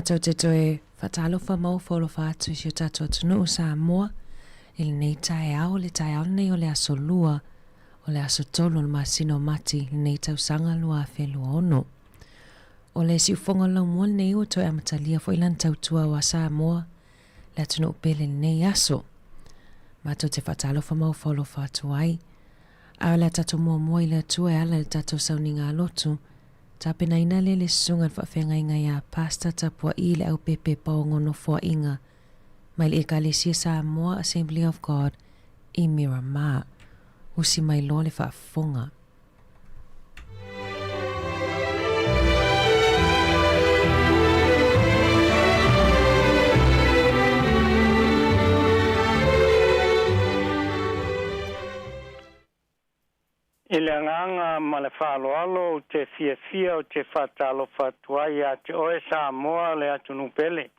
Matou te toe faatalofa ma ofo alofa atu i si o tatou atunuu Samoa i lenei taeao, le taeao lenei o le aso Lua, o le aso 3 o le masina o Mati, lenei tausaga 2026. O le siufofoga o le laumua lenei ua toe amatalia foi lana tautua aua Samoa, le atunuu pele i lenei aso. Matou te faatalofa ma ofo alofa atu ai. A o le a tatou muamua i le Atua e ala i le tatou sauniga lotu, tapenaina lea le susuga i le faafeagaiga ia Pastor Tapua'i Leaupepe Paogo Nofoa'iga mai le Ekalesia Samoa Assembly of God i Miramar. Usi mai loa le faafofoga. I le agaga ma le faaaloalo ou te fiafia ou te faatalofa atu ai ia te oe Samoa le atunuu pele.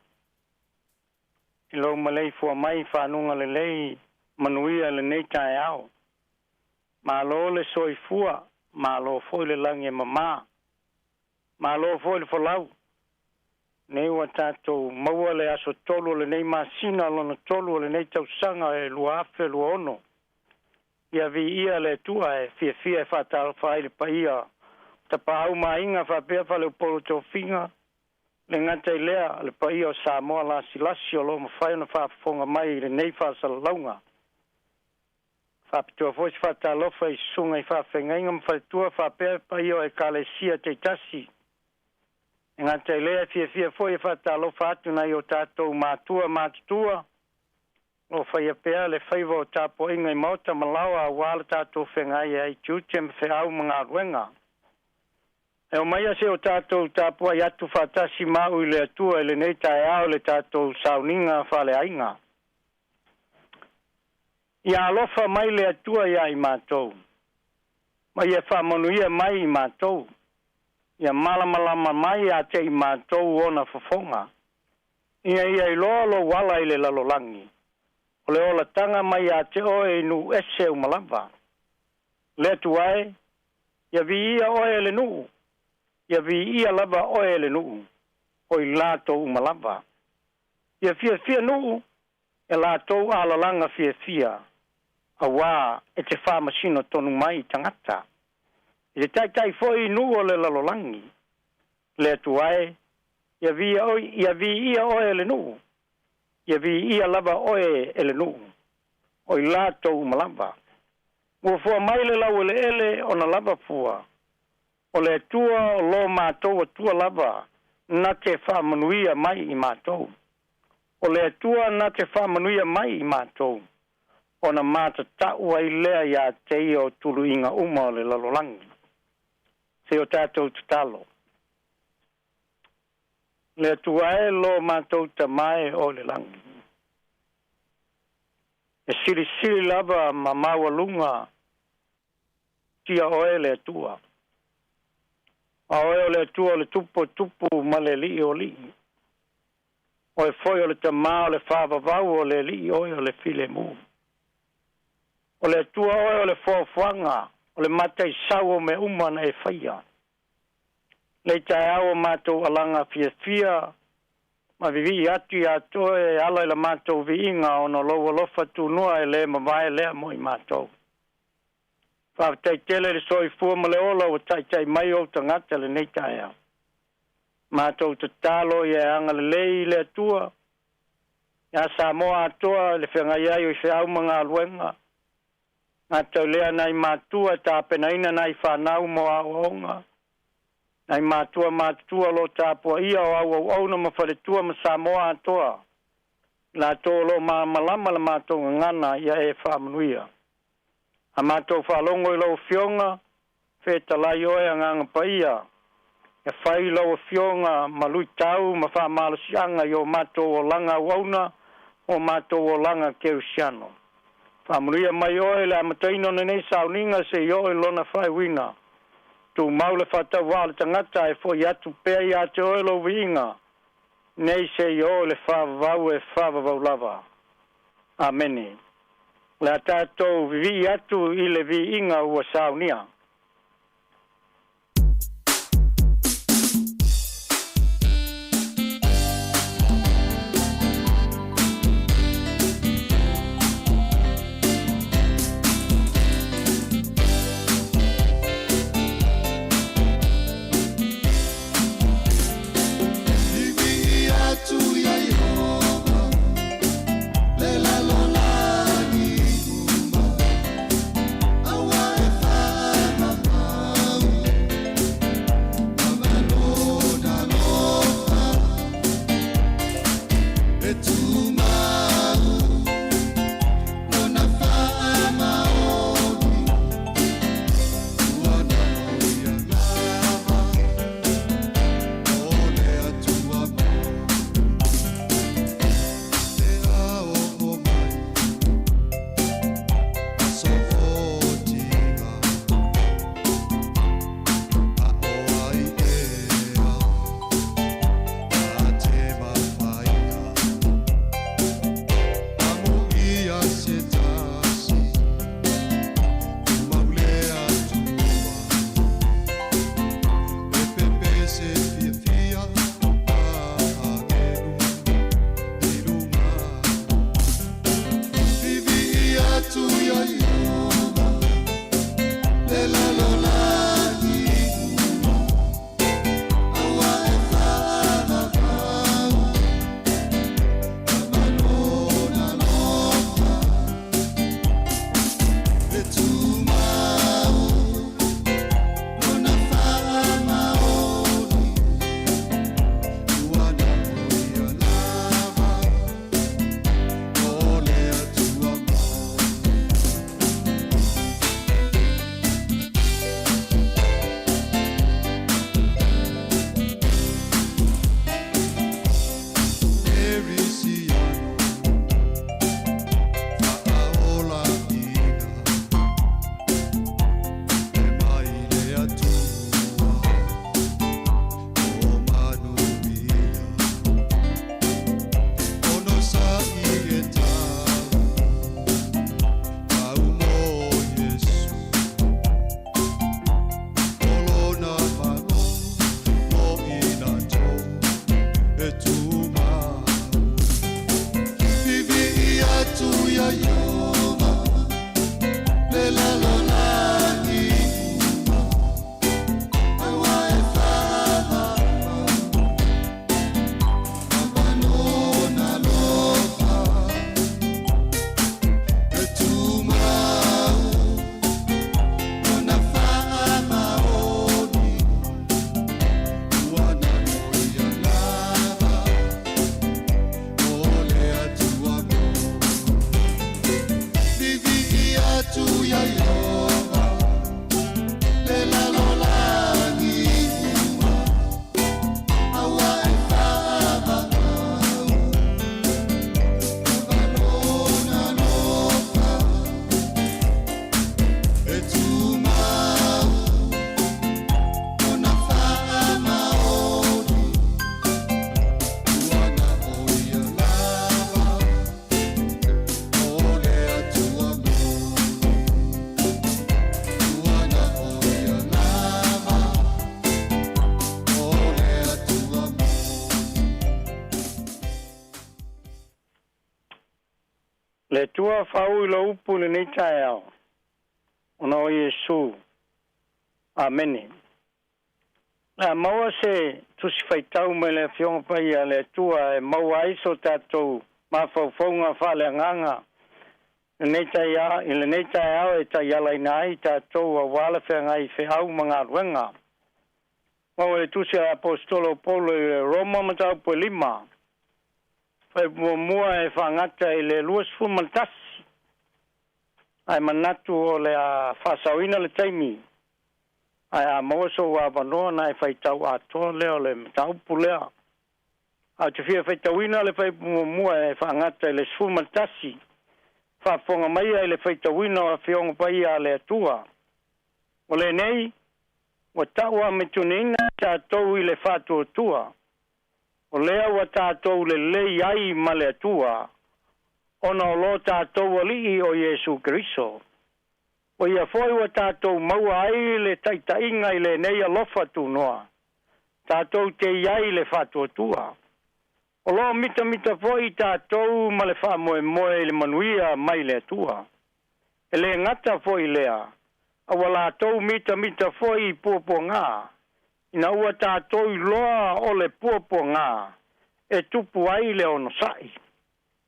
I lou maleifua mai i fanuga lelei manuia i lenei taeao. Malo le soifua, malo foi le lagi e mama. Malo foi le folau. Nei ua tatou maua le aso 3 o lenei masina lona 3 o lenei tausaga e 2026. Ia viia le Atua e fiafia e faatalofa ai le paia o Tapaau ma Aiga faapea Faleupolu Tofiga, le gata i lea le paia o Samoa lasilasi o lo o mafai ona faafofoga mai i lenei faasalalauga. Faapitoa foi se faatalofa i susuga i faafeagaiga ma faletua faapea le paia o Ekalesia taitasi. E gata i lea e fiafia foi e faatalofa atu nai o tatou matua matutua o faia pea le faiva o tapuaiga i maota ma laoa aua le tatou feagai ai i tiute ma feau ma galuega. E omaia se o tatou tapuai atu faatasi ma au i le Atua i lenei taeao i le tatou sauniga faaleaiga. Ia alofa mai le Atua iā i matou, ma ia faamanuia mai i matou. Ia malamalama mai ia te i matou ona fofoga. Ina ia iloa lou ala i le lalolagi, o le olataga mai ia te oe i nuu ese uma lava. Le Atua e, ia viia oe e le nuu, ia viia lava oe e le nuu, o i latou uma lava. Ia fiafia nuu, e latou alalaga fiafia, auā e te faamasino tonu mai i tagata. I te taitai foi i nuu o le lalolagi. Le Atua e, ia viia oe, ia viia oe e le nuu, ia viia lava oe e le nuu, o i latou uma lava. Ua fua mai le laueleele ona lava fua, o le Atua o lo matou Atua lava na te faamanuia mai i matou. O le Atua na te faamanuia mai i matou, ona matatau ai lea ia te ia o tuluiga uma o le lalolagi. Se o tatou tatalo. Le Atua e lo matou Tama e o le lagi. E silisili lava ma maualuga tia oe le Atua. A oe o le Atua o le tupu o tupu ma le alii o alii. Oe foi o le Tama o le faavavau o le alii oe o le filemu. O le Atua oe o le foafoaga o le mataisau o mea uma na e faia. Nei taeao o matou alaga fiafia ma vivii atu ia te oe e ala i la matou viiga ona o lou alofa tunoa e le mavae lea mo i matou. Faafetai tele i le soifua ma le ola ua taitai mai ou tagata lenei taeao. Matou tatalo ia e agalelei le Atua ia Samoa atoa i le feagai ai o i feau ma galuega. Gata i lea nai matua e tapenaina nai fanau mo aoaoga, nai matua matutua o lo o tapuaia o au auauna ma faletua ma Samoa atoa, latou o lo o malamalama la matou gagana ia e faamanuia. A matou faalogo i lau Afioga, fetalai oe Agaga Paia, e fai lau Afioga ma luitau ma faamalosiaga i o matou olaga auauna ma o matou olaga kerisiano. Faamanuia mai oe i le amataina o lenei sauniga seia oo i lona faaiuina. Tumau le faatauvaa o le tagata ae foi atu pea ia te oe lou viiga, nei seia oo i le faavavau e faavavau lava. Amene. O le a tatou vivii atu i le viiga ua saunia. Le Atua faaui lou upu i lenei taeao, ona o Iesu. Amene. Le a maua se tusi faitau mai le Afioga Paia a le Atua e maua ai so tatou mafaufauga faaleagaga lenei taia, i lenei taeao e taialaina ai tatou auā le feagai i feau ma galuega. Maua le tusi a le Aposetolo o Paulo i le Roma mataupu e 5, fuaiupu 1 e faagata i le 21, ae manatu o le a faasaoina le taimi, ae a maua sou avanoa na e faitau atoa lea o le mataupu lea. Ae ou te fia faitauina le fuaiupu 1 e faagata i le 11. Faafofoga maia i le faitauina o Afioga Paia a le Atua. O lenei, ua ta'u amiotūniina tatou i le faatuatua, o lea ua tatou lelei ai ma le Atua, ona o lo tatou Alii o Iesu Keriso. O ia foi ua tatou maua ai le taita'iga i lenei alofa tunoa, tatou te i ai le faatuatua. O loo mitamita fo'i tatou ma le faamoemoe i le manuia mai le Atua. E lē gata fo'i lea, a ua latou mitamita fo'i i puapuagā, ina ua tatou iloa o le puapuagā e tupu ai le onosa'i.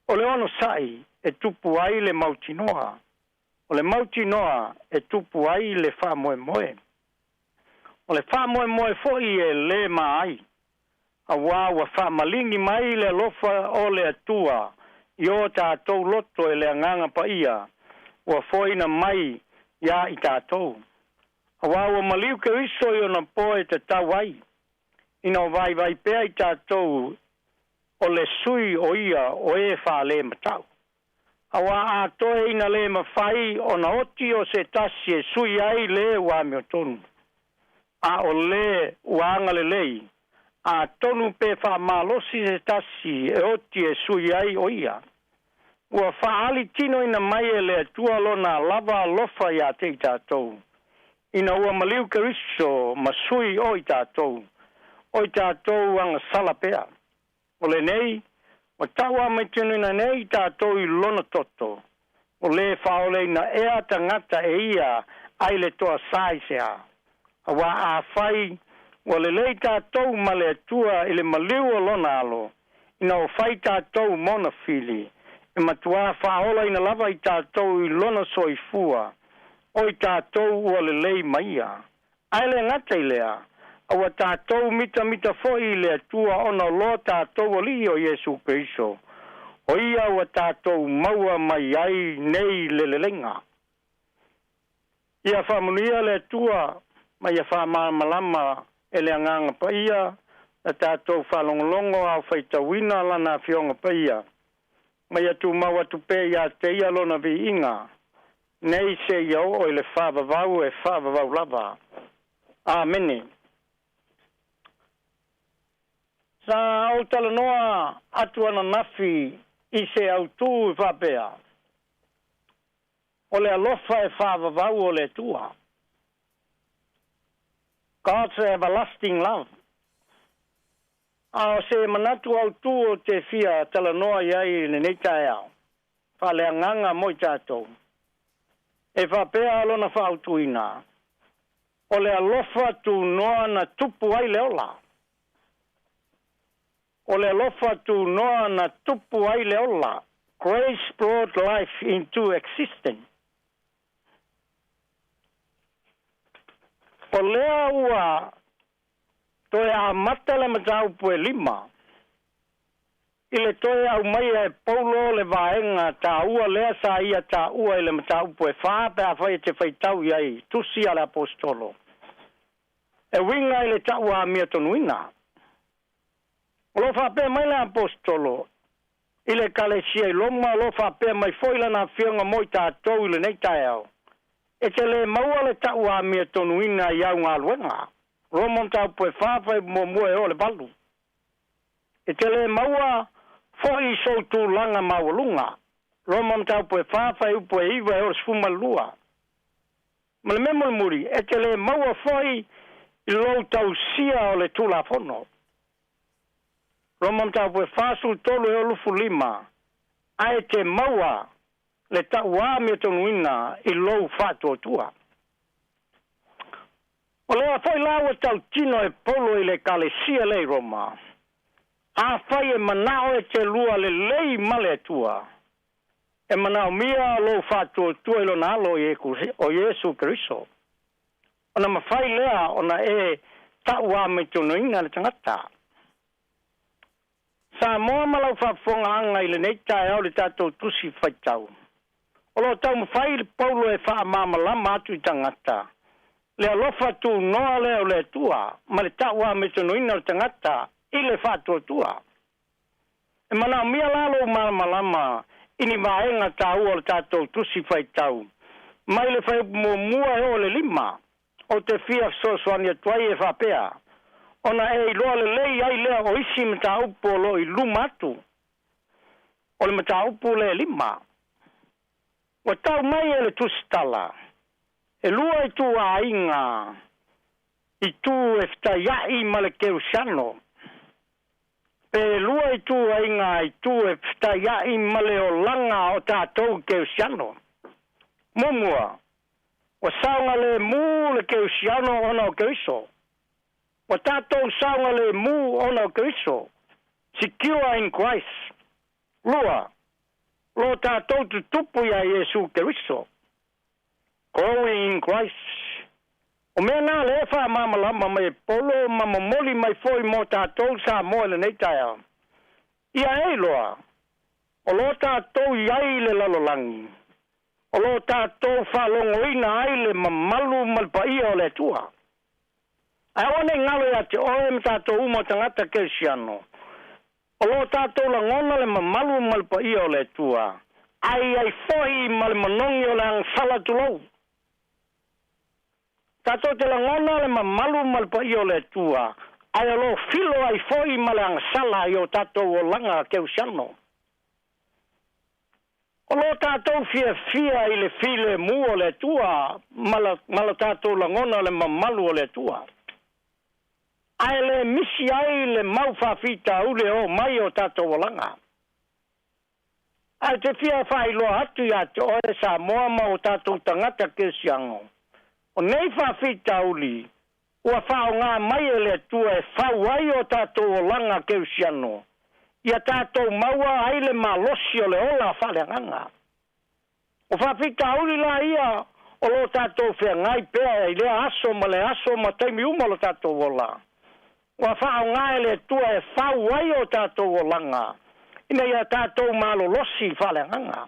O le onosa'i e tupu ai le mautinoa. O le mautinoa e tupu ai le faamoemoe. O le faamoemoe fo'i e lē ma ai, auā ua faamaligi mai le alofa o le Atua i o tatou loto e le Agaga Paia ua foaina mai iā i tatou. Auā ua maliu Keriso i ona po e tatau ai, ina o vaivai pea i tatou o le sui o ia o e faalē mata'u. Auā a toe ina lē mafai ona oti o se tasi e sui ai lē ua amiotonu, a o lē ua agalelei, atonu pe faamalosi se tasi e oti e sui ai o ia. Ua faaali tinoina mai e le Atua lona lava alofa iā te i tatou, ina ua maliu Keriso ma sui o i tatou, o i tatou agasala pea. O lenei, ua ta'u amiotūniina nei i tatou i lona toto, o lē faaolaina ea tagata e ia ai le toasā i se a. Auā afai ua lelei tatou ma le Atua i le maliu o lona Alo, ina o fai tatou ma ona fili, e matuā faaolaina lava i tatou i lona soifua, o i tatou ua lelei ma ia. Ae lē gata i lea, a ua tatou mitamita fo'i i le Atua ona o lo tatou Alii o Iesu Keriso, o ia ua tatou maua mai ai nei le leleiga. Ia faamanuia le Atua ma ia faamalamalama e le Agaga Paia la tatou faalogologo a o faitauina lana Afioga Paia, ma ia tumau atu pea iā te ia lona viiga, nei seia oo i le faavavau e faavavau lava. Amene. Sa ou talanoa atu ananafi i se autū i faapea, o le alofa e faavavau o le Atua. God's everlasting love. A o se manatu autū o te fia talanoa i ai i lenei taeao, faaleagaga mo i tatou, e faapea lona faautuina, o le alofa tunoa na tupu ai le ola. O le alofa tunoa na tupu ai le ola. Grace brought life into existence. O lea ua toe amata le mataupu e 5, i le toe aumaia e Paulo le vaega tāua lea sa ia tāua i le mataupu e 4 pe afai e te faitau i ai tusi a le Aposetolo, e uiga i le ta'uamiotonuina. O loo faapea mai le Aposetolo i le Ekalesia i Roma, o loo faapea mai foi lana Afioga mo i tatou i lenei taeao, e te lē maua le ta'uamiotonuina i au galuega. Roma mataupu e 4 fuaiupu 1 e oo i le 8. E te lē maua fo'i i sou tulaga maualuga. Roma mataupu e 4 fuaiupu e 9 e oo i le 12. Ma le mea mulimuli, e te lē maua fo'i i lou tausia o le Tulafono. Roma mataupu e 4 13 e oo 25, ae te maua le tauāmiotonuina i lou faatuatua. O lea foi la ua tautino e Paulo i le Ekalesia lea i Roma, Afai e manao e te lua lelei ma le Atua, e manaomia lou faatuatua i Lona Alo o Iesu Keriso, ona mafai lea ona e tauāmiotonuina le tagata. Samoa ma lau faafofogaaga i lenei taeao i le tatou Tusi Faitau. O lo o taumafai le Paulo e faamalamalama atu i tagata le alofa tunoa lea o le Atua ma le tauametonuina o le tagata i le faatuatua. E manaomia la lou malamalama i ni vaega taua o le tatou Tusi Faitau mai le Fuaiupu muamua e oo i le lima. Ou te fia fesoasoani atu ai e faapea, ona e iloa lelei ai lea o isi mataupu o lo o i luma atu o le mataupu lea e lima. Ua tau mai e le tusitala, e lua ituaiga itu e fetaia'i ma le Kerisiano, pe e lua ituaiga itu e fetaia'i ma le olaga o tatou Kerisiano. Muamua, ua saogalemu le Kerisiano ona o Keriso. Ua tatou saogalemu ona o Keriso, secure in Christ. Lua, lo tatou tutupu iā Iesu Keriso, growing in Christ. O mea na lea e faamalamalama mai e Paulo ma momoli mai foi mo tatou Samoa i lenei taeao. Ia e iloa, o lo tatou i ai i le lalolagi, o lo tatou faalogoina ai le mamalu ma le paia o le Atua. Ae aua ne i galo ia te oe ma tatou uma o tagata kerisiano, o lo tatou lagona le mamalu ma le paia o le Atua, ae i ai foi ma le manogi o le agasala tulou. Tatou te lagona le mamalu ma le paia o le Atua, ae o lo o filo ai foi ma le agasala i o tatou olaga kerisiano. O lo tatou fiafia i le filemu o le Atua ma lo tatou lagona o le mamalu o le Atua, ae le misi ai le mau faafitauli e oo mai o tatou olaga. Ae te fia faailoa atu ia te oe Samoa ma o tatou tagata kerisiano, o nei faafitauli ua faaaoga mai e le Atua e fau ai o tatou olaga kerisiano, ia tatou maua ai le malosi o le ola faaleagaga. O faafitauli la ia o lo tatou feagai pea i lea aso ma le aso ma taimi uma o lo tatou ola, ua faaaoga e le Atua e fau ai o tatou olaga ina ia tatou malolosi faaleagaga.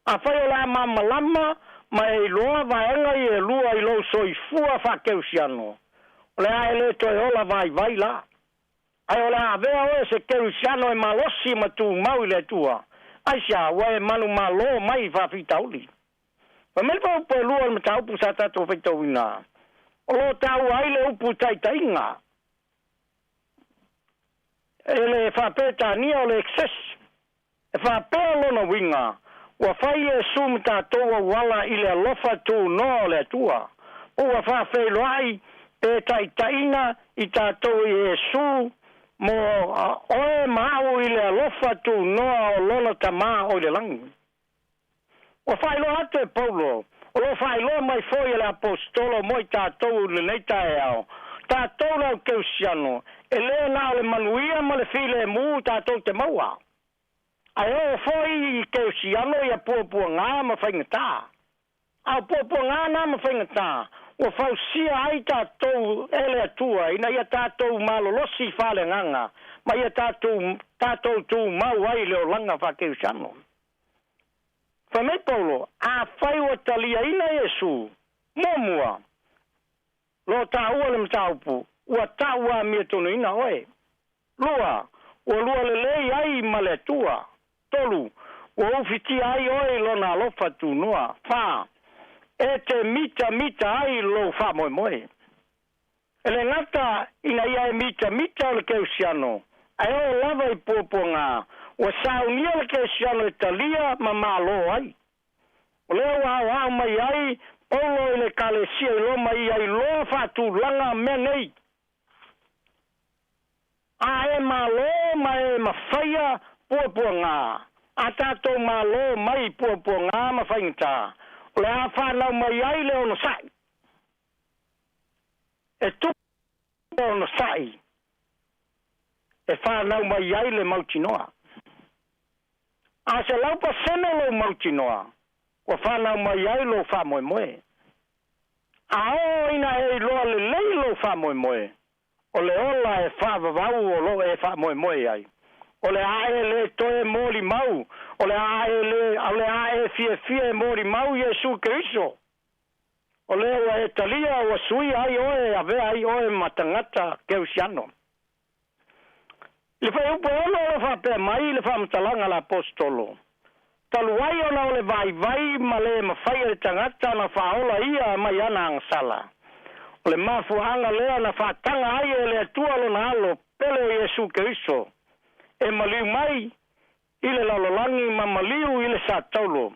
Afai o le a malamalama ma e iloa vaega ia e lua i lou soifua faakerisiano, o le a e le toe ola vaivai la. Ae o le a avea oe se kerisiano e malosi ma tumau i le Atua, aisea ua e manumalo mai i faafitauli. Fai mai le fuaiupu e lua o le mataupu sa tatou faitauina, o lo o taua ai le upu taitaiga e le faa-Peretania o le excess. E faapea lona uiga, ua fai Iesu ma tatou auala i le alofa tunoa o le Atua, po ua faafeiloai pe taitaiina i tatou i Iesu mo oe ma au i le alofa tunoa o lona Tama o i le lagi. Ua faailoa atu e Paulo, o lo o faailoa mai foi e le Aposetolo mo i tatou i lenei taeao, tatou le au Kerisiano, e le na o le manuia ma le filemu tatou te maua, ae oo foi i Kerisiano ia puapuaga ma faigata. A o puapuaga na ma faigata, ua fausia ai tatou e le Atua ina ia tatou malolosi faaleagaga ma ia tatou tatou tumau ai i le olaga faakerisiano. Fai mai Paulo, Afai ua taliaina Iesu, muamua, lo taua le mataupu, ua tauamiatonuina oe. Lua, ua lua lelei ai ma le Atua. Tolu, ua ufitia ai oe i Lona alofa tunoa. Fa, e te mitamita ai lou faamoemoe. E le gata ina ia e mitamita o le Kerisiano, ae oo lava i puapuaga, ua saunia le Kerisiano e talia ma malo ai. O lea ua aoao mai ai Paulo i le Ekalesia i Roma ia iloa faatulaga mea nei. A e malo ma e mafaia puapuaga, A tatou malo mai i puapuagā ma faigata, o le a fanau mai ai le onosai. E tupu le onosai e fanau mai ai le mautinoa. A 100% lou mautinoa, ua fanau mai ai lou faamoemoe. A oo ina e iloa lelei lou faamoemoe, o le ola e faavavau o lo o e faamoemoe ai, o le a e lē toe molimau, o le a e lē, o le a e fiafia e molimau Iesu Keriso. O lea ua e talia ua suia ai oe e avea ai oe ma tagata Kerisiano. I le fuaiupu e 6 o lo o faapea mai le faamatalaga a le Aposetolo, Talu ai ona o le vaivai ma le mafai e le tagata ona faaola ia mai ana agasala, o le mafuaaga lea na faataga ai e le Atua lona Alo pele o Iesu Keriso e maliu mai i le lalolagi ma maliu i le sataulo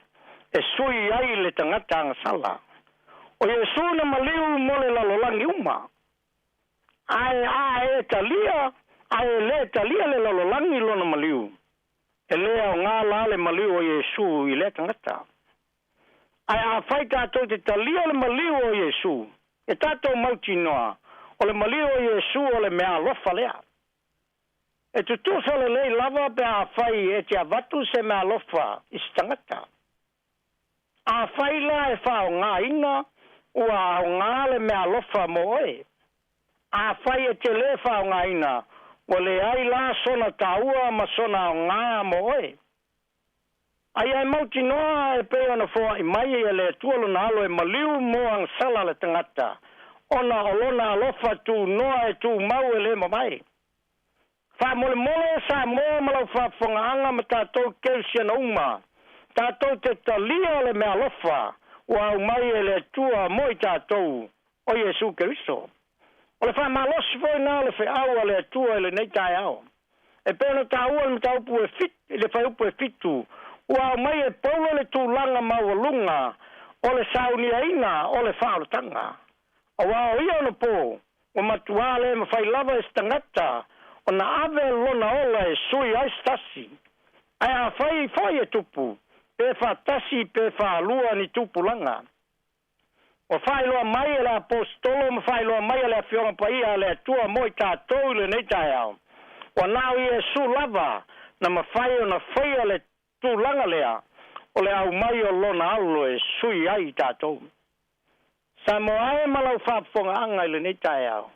e sui ai le tagata agasala. O Iesu na maliu mo le lalolagi uma. Ae a e talia, ae e lē talia le lalolagi lona maliu, e lē aogā la le maliu o Iesu i lea tagata. Ae afai tatou te talia le maliu o Iesu, e tatou mautinoa, o le maliu o Iesu o le meaalofa lea. E tutusa lelei lava pe afai e te avatu se meaalofa i se tagata. Afai la e faaaogaina, ua aoga le meaalofa mo oe. Afai e te lē faaaogaina, ua leai la sona taua ma sona aoga mo oe. Aia e mautinoa e pei ona foaʻi mai e le Atua lona Alo e maliu mo agasala a le tagata, ona o lona alofa tunoa e tumau e lē mavae. Faamolemole Samoa ma lau faafofogaaga ma tatou Kerisiana uma, tatou te talia le meaalofa ua aumai e le Atua mo i tatou, o Iesu Keriso. O le faamalosi foi lena o le feau a le Atua i lenei taeao. E pei ona taua i le mataupu e fit, i le fuaiupu e 7, ua aumai e Paulo le tulaga maualuga o le sauniaina o le faaolataga. Aua o ia ona po, ua matuā le mafai lava e se tagata ona ave lona ola e sui ai se tasi. Ae afai foi e tupu, pe faatasi pe faalua ni tupulaga. Ua faailoa mai e le Aposetolo ma faailoa mai e le Afioga Paia a le Atua mo i tatou i lenei taeao, ua na o Iesu lava na mafai ona faia le tulaga lea o le aumai o lona alo e sui ai i tatou. Samoa e ma lau faafofogaaga i lenei taeao,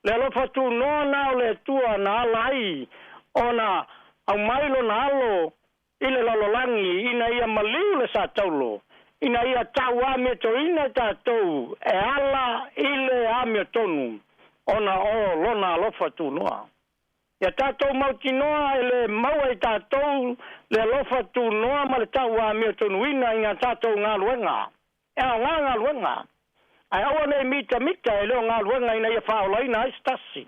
le alofa tunoa na o le Atua na ala ai ona aumai lona alo i le lalolagi ina ia maliu le sataulo, ina ia tauamiotōina tatou e ala i le amiotonu ona o lona alofa tunoa. Ia tatou mautinoa e lē maua e tatou le alofa tunoa ma le tauamiotonuina i a tatou galuega. E aogā galuega, ae aua nei mitamita e le o galuega ina ia faaolaina ai se tasi.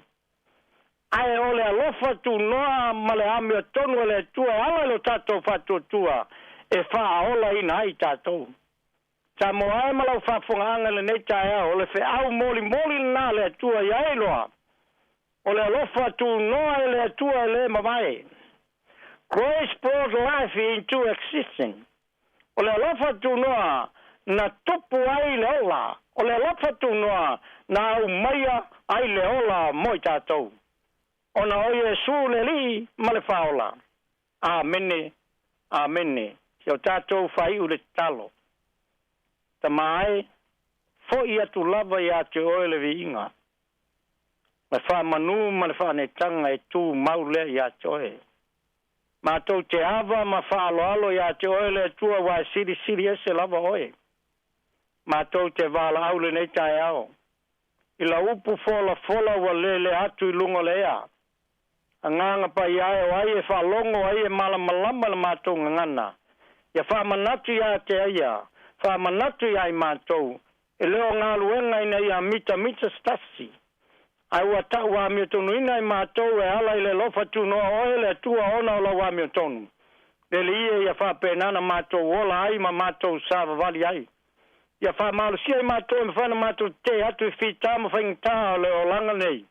Ae o le alofa tunoa ma le amiotonu a le Atua e ala i lo tatou faatuatua e faaolaina ai tatou. Samoa e ma lau faafofogaaga i lenei taeao, o le feau molimoli lenā a le Atua ia e iloa, o le alofa tunoa e le Atua e lē mavae. Grace brought life into existence. O le alofa tunoa na tupu ai le ola, o le alofa tunoa na aumaia ai le ola mo i tatou. Ona o Iesu le Alii ma le Faaola. Amene, amene. Si o tatou faaiu le tatalo. Tama e, foʻi atu lava iā te oe le viiga, le faamanū ma le faaneetaga e tumau lea iā te oe. Matou te ava ma faaaloalo iā te oe le Atua aua e silisili ese lava oe. Matou te valaau lenei taeao i lau upu folafola ua lelea atu i luga o le ea. Agaga Paia e o ai e faalogo ai e malamalama le matou gagana, ia faamanatu iā te ia, faamanatu iā i matou, e le o galuega ina ia mitamita se tasi, ae ua tau amiotonuina i matou e ala i le alofa tunoa oe le Atua ona o lau amiotonu. Le Alii e ia faapena na matou ola ai ma matou savavali ai. Ia faamalosia i matou e mafai ona matou tetē atu i fita ma faigata o le olaga nei,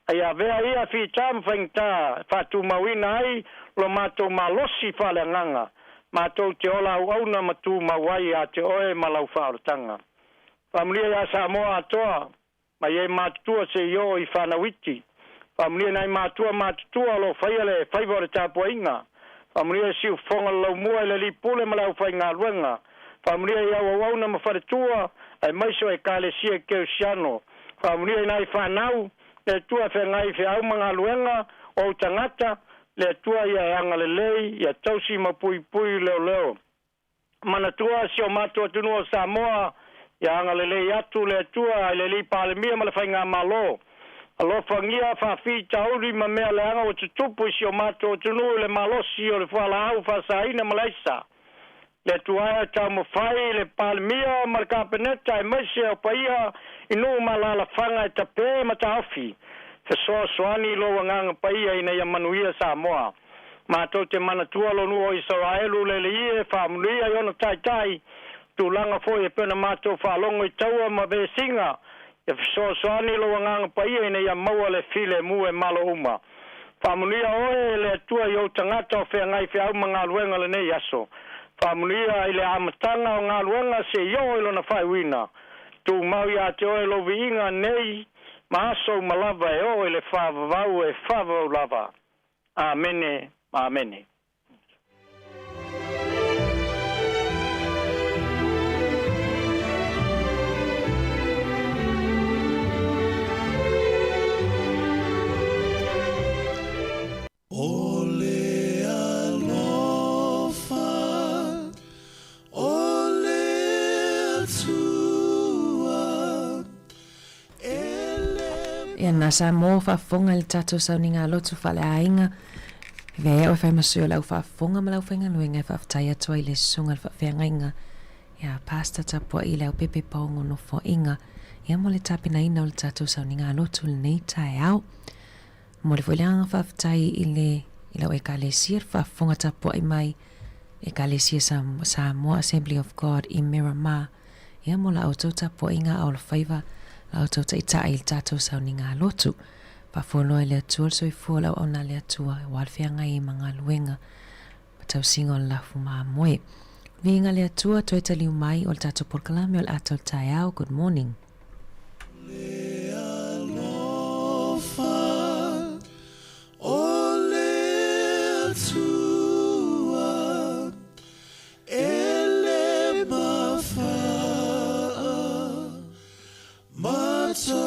a ia avea ia fita ma faigata e faatumauina ai lo matou malosi faaleagaga. Matou te ola auauna ma tumau ai ia te Oe ma Lau faaolataga. Faamanuia ia Samoa atoa, mai e matutua seia oo i fanau iti. Faamanuia i nai matua matutua o lo o faia le faiva o le tapuaiga. Faamanuia i siufofoga o le laumua i le alii pule ma le aufaigaluega. Faamanuia i au auauna ma faletua, aemaise o Ekalesia Kerisiano. Faamanuia i nai fanau, le Atua e feagai i feau ma galuega o ou tagata, le Atua ia e agalelei, ia tausi ma puipui leoleo. Manatua si o matou atunuu o Samoa, ia agalelei atu le Atua i le Alii Palemia ma le Faigamalo. Alofagia faafitauli ma mea leaga ua tutupu i si o matou atunuu i le malosi o le fualaau faasaina ma le aisa. Le Atua e taumafai le Palemia ma le Kapeneta aemaise o paia i nuu ma alaalafaga e tape ma taofi fesoasoani i lou Agaga Paia ina ia manuia Samoa. Matou te manatua lo nuu o Isaraelu le Alii e faamanuia i ona taitai, tulaga foi e pei ona matou faalogo i taua ma vesiga, ia fesoasoani lou Agaga Paia ina ia maua le filemu e malo uma. Faamanuia oe e le Atua i ou tagata o feagai feau ma galuega lenei aso. Faamanuia i le amataga o galuega seia oo i lona faaiuina. Tumau ia te oe lou viiga nei ma aso uma lava e oo i le faavavau e faavavau lava. Amene. Amene. O le alofa o le Atua e le. Ia na Samoa faafofoga i le tatou sauniga lotu faaleaiga. E vea e fai ma sui o le au faafofoga ma le aufaigaluega e faafetai atu ai i le susuga i le faafeagaiga ia Pastor Tapuai i le Aupepe Paogo Nofoaiga ia mo le tapenaina o le tatou sauniga lotu i lenei taeao. Momoli foi le agaga faafetai i le i lau Ekalesia le faafofoga tapuai mai Ekalesia Samoa Assembly of God i Miramar ia mo la outou tapuaiga a o faiva la outou taitai i le tatou sauniga lotu. Faafualoa i le Atua le soifua o le auauna a le Atua aua le feagai ai ma galuega ma tausiga o le lafu mamoe. Viiga le Atua toe taliu mai o le tatou polokalame o le ata o le taeao. Good morning. Le alofa o le Atua e le mafaa matalaina,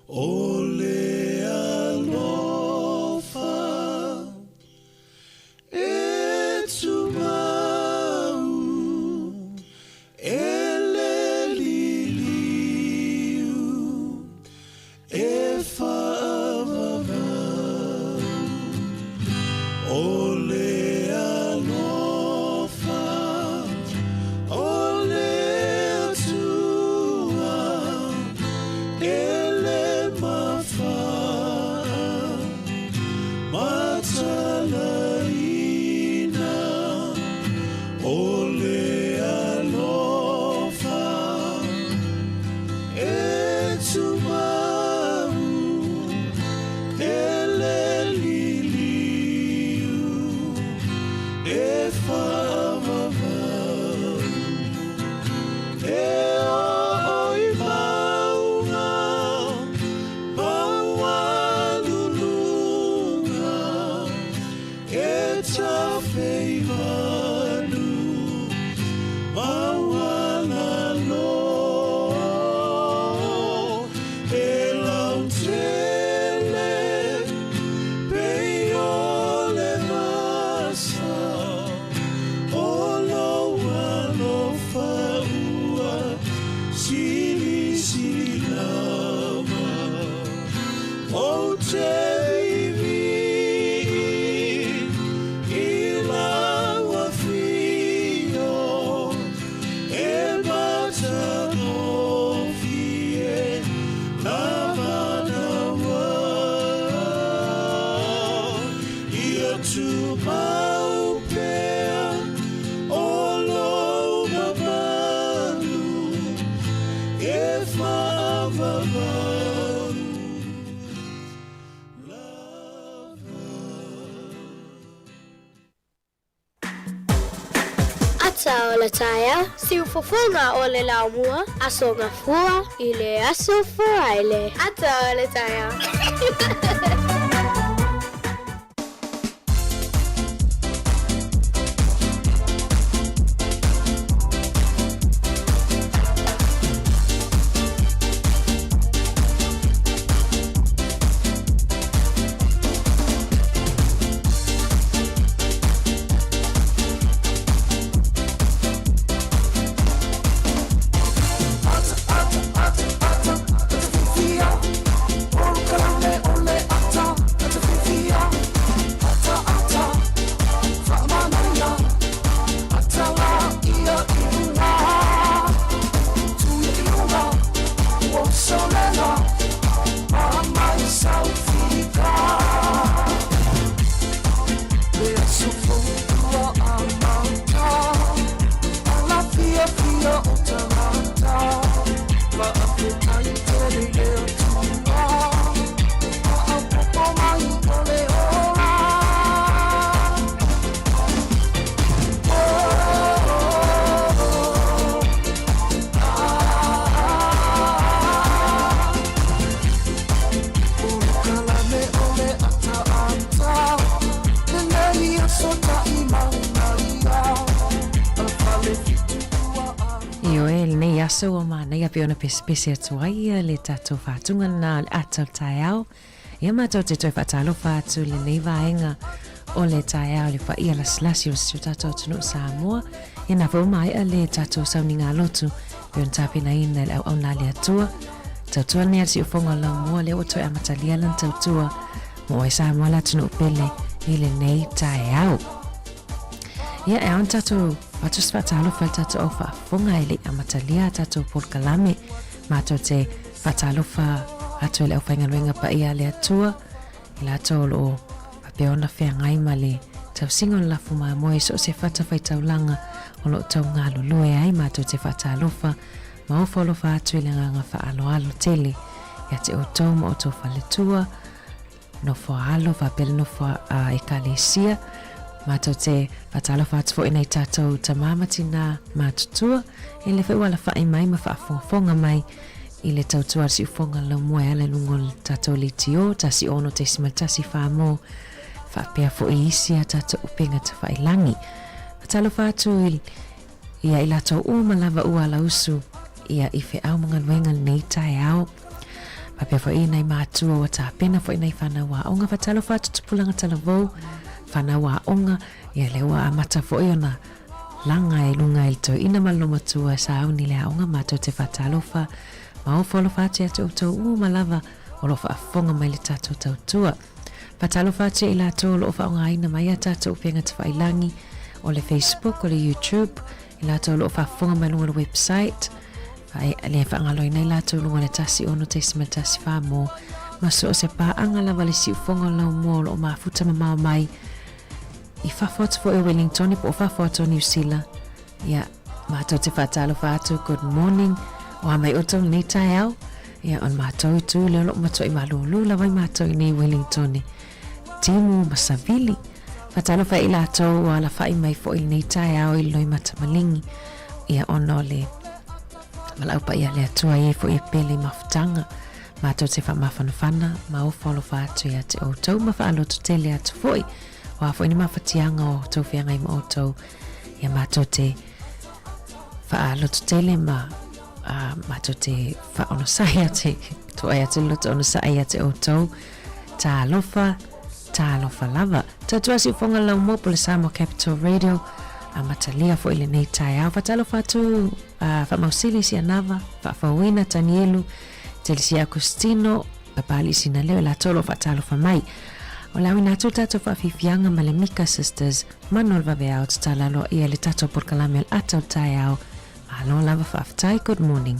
o le alofa E tumau, e le liliu, e faavavau, o le alofa o le Atua e le mafaa. Matalaina, o le alofa e tumau, e le liliu, e faavavau, e oo i mauga. Maualuluga e tafe i manu, maualalo e lautele pei o le masa o lou alofa ua Silisili lava ou te viivii i lau Ata o le taeao, siufofoga o le laumua, Aso Gafua i le Aso Faraile. Ata o le taeao. Ioe, lenei aso ua manaia pei ona pesepese atu ai ia le tatou faatuga lena o le ata o le taeao. Ia matou te toe faatalofa atu i lenei vaega o le taeao i le paia lasilasi o si o tatou atunuu Samoa. Ia na foi ua maea le tatou sauniga lotu pei ona tapenaina e le auauna a le Atua. Tautua nei a le siufofoga o Laumua lea ua toe amatalia lana tautua mo oe Samoa le atunuu pele i lenei taeao. Ia, e ao ona tatou avatu se faatalofa i le tatou au faafofoga e le i amatalia a tatou polokalame. Matou te faatalofa atu i le aufaigaluega paia a le Atua, i latou o lo o faapea ona feagai ma le tausiga o le lafo mamoe i so o se fatafaitaulaga o lo o tau galulue ai. Matou te faatalofa ma ofo alofa atu i le agaga faaaloalo tele ia te outou ma outou faletua, nofo alo faapea le nofo a ekalesia. Matou te faatalofa atu foi i nai tatou tama ma tinā matutua e le foi ua alafai mai ma faafogafoga mai i le tautua a le siufofoga laumua e ala i luga o le tatou leitio 106.1 mo faapea foi isi a tatou upega tafailagi. Faatalofa atu i ia i latou uma lava ua alausu ia i feau ma galuega lenei taeao. Faapea foi nai matua ua tapena foi nai whanau aoga. Faatalofa atu tupulaga talavou, whanau aoga, ia lea ua amata foi ona laga i luga i le toeaina ma le lomatua e sauni le aoga. Matou te faatalofa ma ofo alofa atu ia te outou uma lava o lo o faafofoga mai le tatou tautua. Faatalofa atu ia i latou o lo o faaaogaina mai a tatou upega tafailagi, o le Facebook, o le YouTube, i latou o lo o faafofoga mai luga o le website, a e le faagaloina i latou luga o le 106.14 mo ma so o se paaga lava le siufoga o laumua o lo o mafuta mamao mai i fafo atu foi o Wellington po o fafo atu o Niu Sila. Ia, matou te faatalofa atu, good morning, o a mai outou lenei taeao. Ia, o le matou itu lea o lo o matuai malūlū lava i matou i nei Wellington. Timu ma Savili. Faatalofa i latou ua alafai mai foi i lenei taeao i le loimata maligi. Ia, ona o le valaau paia a le Atua e i ai foi e pele i mafutaga. Matou te faamafanafana ma ofo alofa atu ia te outou ma faalototele atu foi. O a foi ni mafatiaga o tou feagai ma outou, ia matou te faalototele ma matou te faaonosai atu, toai atu le loto onosai ia te outou. Talofa, talofa lava. Tautua siufoga laumua po le Samoa Capital Radio, amatalia foi lenei taeao. Faatalofa atu Faamausili Sianava, Faafouina Tanielu, Telisia Agostino, Papalii Sinaleo, i latou o lo o faatalofa mai. O le auina atu o le tatou faafiafiaga ma le Mika Sisters, Manu o le Vaveao, tatala aloaia i le tatou polokalame o le ata o le taeao. Malo lava faafetai. Good morning.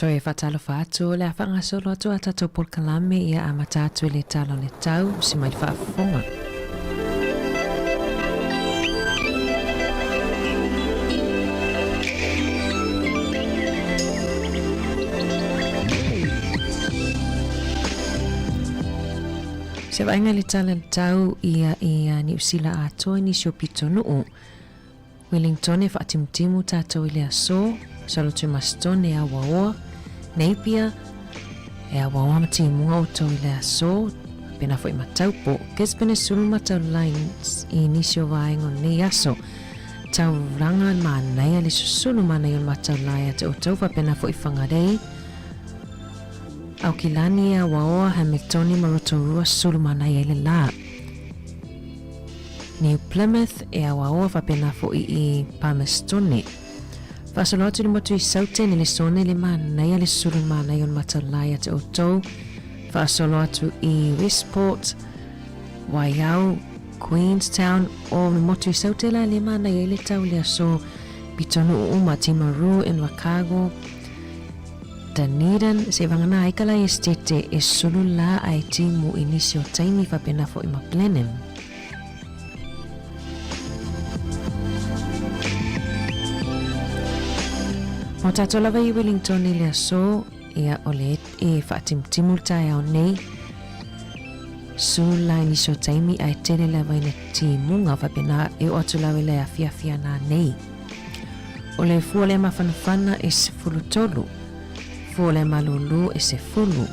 Toe faatalofa atu, o le a faagasolo atu a tatou polokalame ia amata atu i le tala o le tau, usi mai le faafofoga. Se vaaiga i le tala o le tau ia i Niu Sila atoa i nisi o pitonuu. Wellington e whaatimutimu tātou i le aso, Solitude Mastone e awaoa, Napier e awaoa ma timuga o tou i le aso, pena foi ma Taupo, Gisborne e sulu ma tau lines i nisi o vaega o lenei aso. Tauranga manaia le susulu manaia o le mataulai a te outou faapena foi Whangarei, Aukilani e awaoa, Hamiltoni ma Rotorua sulu manaia i le la. New Plymouth e awaoa faapena foi i Palmerstone. Faasolo atu le motu i Southern i le sone le manaia le sulu manaia o le mataulai a te outou. Faasolo atu i Westport, Waiau, Queenstown o le motu i Sautela le manaia i le tau le aso Pitonuu uma Timaru, Invercargill, Dunedin, se vagana ai ka lai esitete e sulu la ai timu i nisi o taimi faapena foi ma Blenheim. Mo tātou lava i Wellington i le aso, ia o le e whaatimutimu le taeao nei, sulu la i nisi o taimi ai tele lava ina timuga faapena e o atu lava i le afiafi ana nei. O le fua lea mafanafana e 13, fua lea malūlū e 10.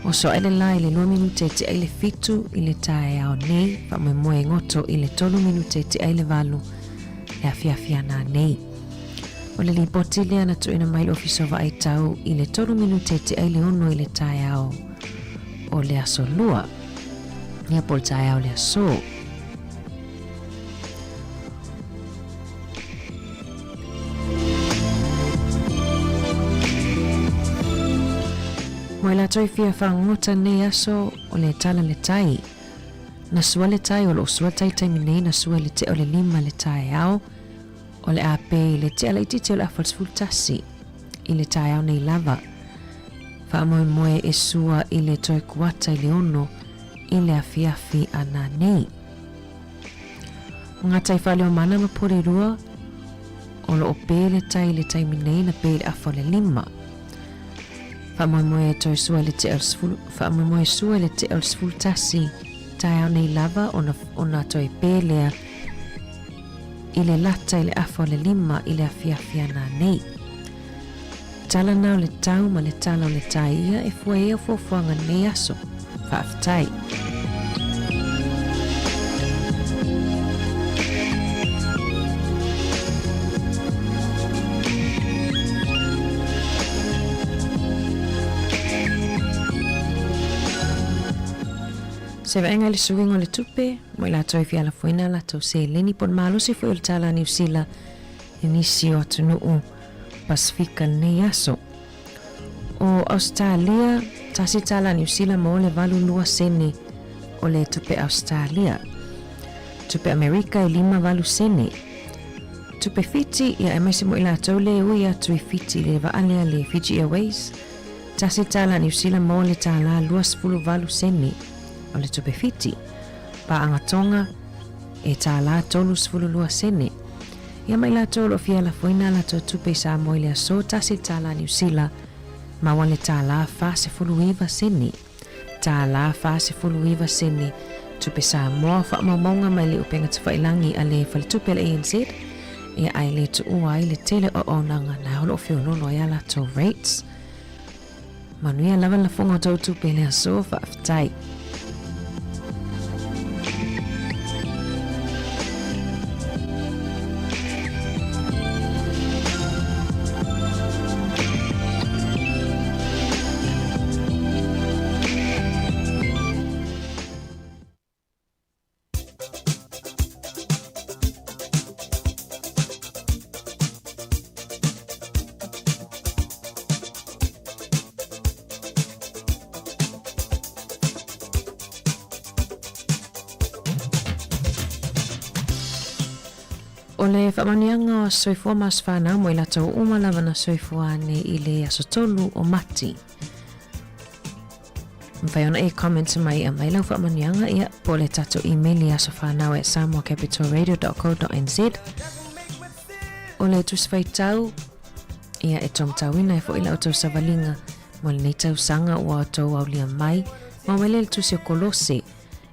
O soa le la i le 2 minute e tea i le 7 i le taeao nei, faamoemoe e goto i le 3 minute e tea i le 8 le afiafi ana nei. O le lipoti lea na tuuina mai le Ofisa o Vaai Tau i le 3 minute e tea i le 6 i le taeao o le aso lua. Ia po o le taeao o le aso. Mo i latou i fia fagota nei aso o le tala le tai. Na sua le tai o loo sua tai taimi nei na sua i le tea o le 5 le taeao o le a pe i le tea laitiiti o le afa o le 11 i le taeao nei lava. Faamoemoe e sua i le toe kuata i le 6 i le afiafi ana nei. O ngā tai whaleomana ma Porirua, o loo pē le tai i le taimi nei na pē i le afa o le 5. Faamoemoe e toe sua i le tea o le 10, faamoemoe e sua i le tea o le 11 taeao nei lava ona, ona toe pē lea i le lata i le afa o le 5 i le afiafi ana nei. Tala na o le tau ma le tala o le tai ia e fua ia fuafuaga nei aso. Faafetai. Se vaega i le suiga o le tupe, mo i latou e fia alafoina a latou seleni po o le malosi foi o le tālā Niu Sila i nisi o atunuu Pasifika lenei aso. O Ausetalia, tasi tālā Niu Sila mo le 82 sene o le tupe Ausetalia. Tupe Amerika e 58 sene. Tupe Fiti, ia aemaise mo i latou le ui atu i Fiti i le vaa lea le Fiji Airways, tasi tālā Niu Sila mo le tālā 28 sene o le tupe Fiti. Paaga Tonga, e tālā 32 sene. Ia mai latou o lo o fia lafoina a latou tupe i Samoa i le aso tasi le tālā Niu Sila maua le tālā 49 sene. Tālā 49 sene tupe Samoa faamaumauga mai le upega tafailangi a le faletupe a le ANZ ia ai le tuua ai le tele o auaunaga na o lo o feoloolo ai a latou rates. Manuia lava le lafoga o tou tupe i le aso, faafetai. O le faamanuiaga o Aso Soifua ma Aso Fanau mo i latou uma lava na soifua ane i le aso 3 o Mati. Mafai ona e comment mai e aumai lau faamanuiaga ia po o le tatou email i asofanau@samoacapitalradio.co.nz. O le tusi faitau ia e taumatauina ai foi la outou savaliga mo lenei tausaga ua outou aulia mai ma ua lea le tusi o Kolose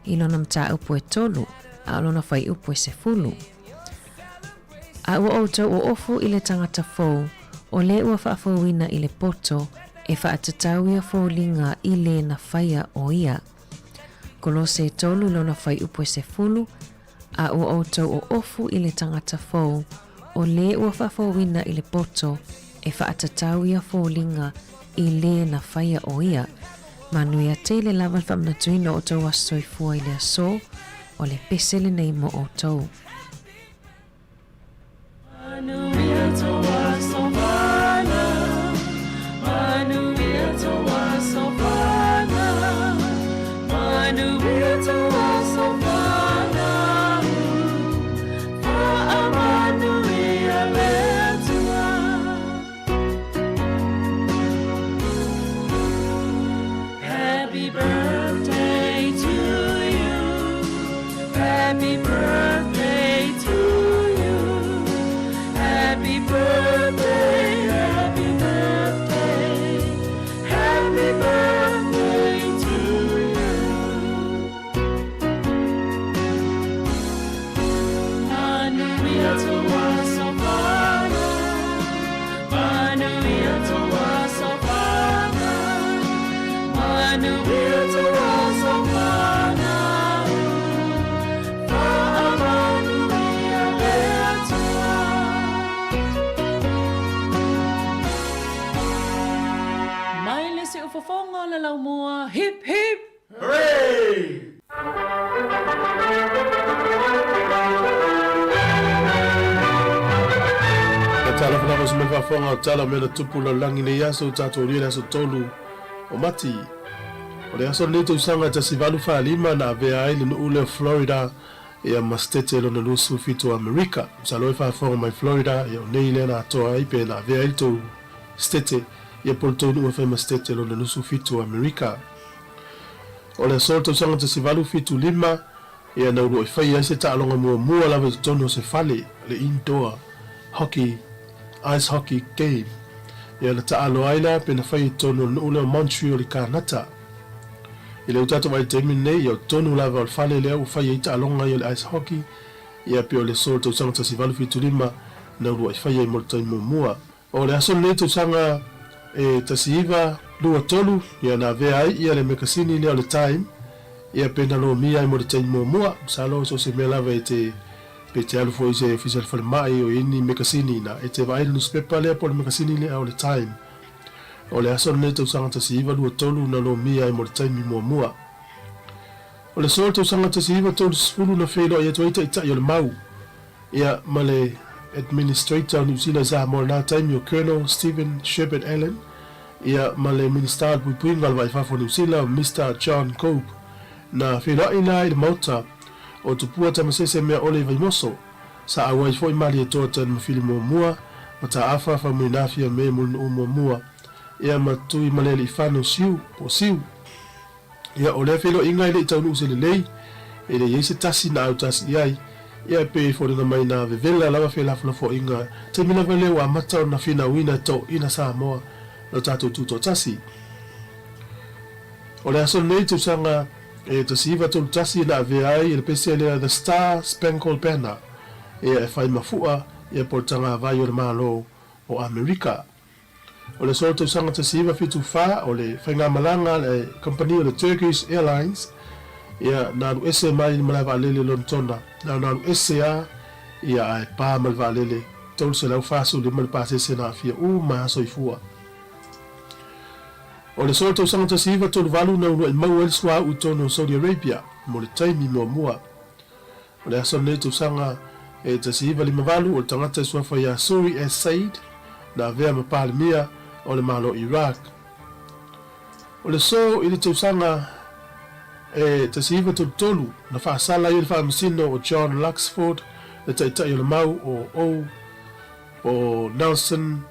i lona mataupu e 3 a o lona fuaiupu e 10. A ua outou oofu i le tagata fou, o le ua faafouina i le poto e faatatau ia foliga i le na faia o ia. Kolose 3 lona fuaiupu e 10, A ua outou oofu i le tagata fou, o le ua faafouina i le poto e faatatau ia foliga i le na faia o ia. Manuia tele lava le faamanatuina o outou aso soifua i le aso, o le pese lenei mo outou. Happy birthday to you. Happy birthday to you. Happy birthday, happy birthday. Happy birthday to you. Manuia tou aso fanau. Manuia tou aso fanau. Manuia tou aso fanau. Faamanuia le Atua. Mai le siufofoga o le laumua, hip hip! Hooray! Ia talofa lava se mea faafofoga o tala o mea na tupu lalolagi nei aso ua tatou aulia le aso 3 o Mati. O le aso lenei tausaga 1845 na avea ai le nuu lea o Florida ia ma Setete lona 27 o Amerika. Masalo e faafofoga mai Florida ia o nei lea na atoa ai pe na avea ai le tou Setete ia po o le tou nuu e fai ma Setete lona 27 o Amerika. O le aso o le tausaga 1875, ia na uluai faia ai se taaloga muamua lava i totonu o se fale, le indoor hockey, ice hockey game. Ia na taalo ai la pe na faia i totonu o le nuu lea o Montreal i Kanata. I lea ua tatou vaai i le taimi lenei, ia o totonu lava o le fale lea ua faia ai taaloga ia o le ice hockey, ia pe o le aso o le tausaga 1875 na uluai faia ai mo le taimi muamua. O le aso lenei tausaga e 1923, ia na avea ai ia le mekasini lea o le Time, ia pe na lomia ai mo le taimi muamua. Masalo so o se mea lava e te, pe te alu foi i se ofisa o le falemai o i ai ni mekasini na e te vaai i le nusipepa lea po o le mekasini lea o le Time. O le aso lenei tausaga 1923 na lomia ai mo le taimi muamua. O le aso o le tausaga 1930 na feiloai atu ai taitai o le Mau, Ia, ma le Administrator o Niu Sila i Samoa i lena taimi o Colonel Stephen Shepherd Allen, ia, ma le Minisita o le Puipuiga o le Vai Fafo o Niu Sila o Mister John Cope, na feiloai la i le Maota o Tupua Tamasese Mea Ole i Vaimoso, sa auai foi Malietoa Taunemafili Muamua, Mataafa Faumuinafia me Mulinuu Muamua, ia ma Tuimalealiifano Siu, po o Siu. Ia, o lea feiloaiga e le i taunuu se lelei, e le i ai se tasi na autasi i ai. Ia, e pei e foliga mai na vevela lava felafolafoaiga, taimi lava lea ua amata ona finauina e toeaiina Samoa lo tatou tutoatasi. O le aso lenei tausaga e 1931 na avea ai e le pese lea The Star Spangled Banner, ia e fai ma fua ia po o le tagavai o le Malo o Amerika. O le aso o le tausaga 1974, o le faigamalaga a le kamupani o le Turkish Airlines, ia, na alu ese mai le malae vaalele i Lonetona, na ona alu ese lava, ia, ae pa ma le vaalele, 345 le pasese na aafia uma ai lava soifua. O le aso o le tausaga 1938 na uluai maua ai le suauu i totonu o Saudi Arabia mo le taimi muamua. O le aso lenei tausaga e 1958 o le tagata i suafa ia Suri S. Said na avea ma Palemia o le Malo Iraq. O le aso i le tausaga e 1933 na faasala ai le faamasino o John Luxford le ta'ita'i o le mau o O o Nelson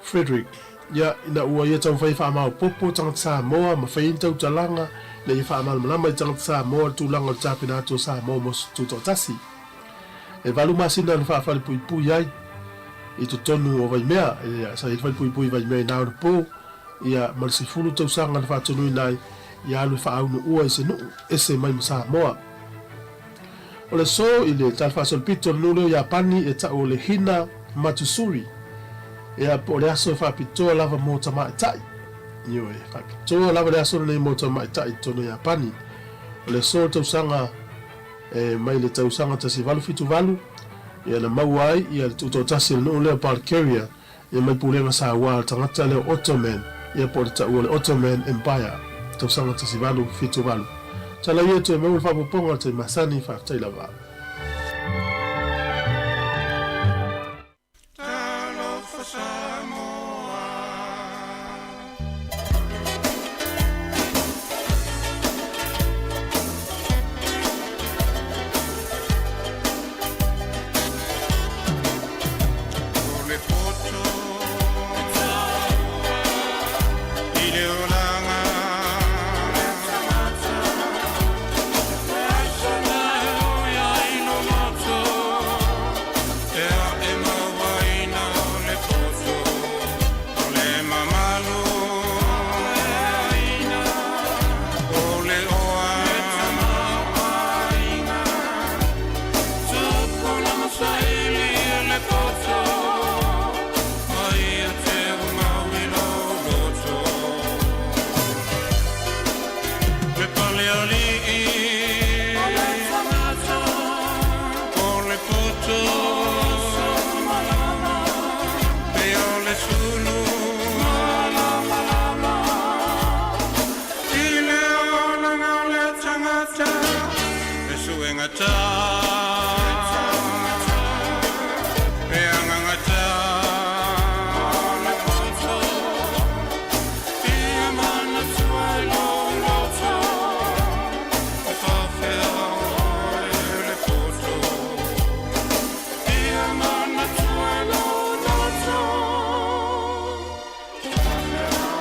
Frederick. Ia, ina ua ia taumafai e faamaopoopo tagata Samoa ma fai ai ni tautalaga ina ia faamalamalama i tagata Samoa le tulaga o le tapena atu o Samoa mo se tutoatasi. E valu masina na faafalepuipui ai i totonu o Vaimea, ia, sa i ai le falepuipui i Vaimea i na ona po, ia, ma le 10 tausaga na faatonuina ai ia alu e faaunuua i se nuu ese mai ma Samoa. O le aso i le tala faasolopito o le nuu lea o Iapani e ta'u o le Hina Matsuri, ia, po o le aso e faapitoa lava mo tamaitai. Ioe, faapitoa lava le aso lenei mo tamaitai i totonu o Iapani. O le aso o le tausaga e mai le tausaga 1878, ia na maua ai ia le tuutoatasi o le nuu lea o Bulgaria ia mai pulega sauā a le tagata lea o Ottoman, ia po o le taua o le Ottoman Empire, tausaga 1878. Tala ia toe maua le faaopoopoga o le taimi masani, faafetai lava. Talofa Samoa. O le poto i le olaga. Le palealii o le poto e o le sulu i le olaga o le tagata e suegata e agagata o le poto ia manatua i lou loto e faafea oe le poto ia manatua i lou loto e faafea oe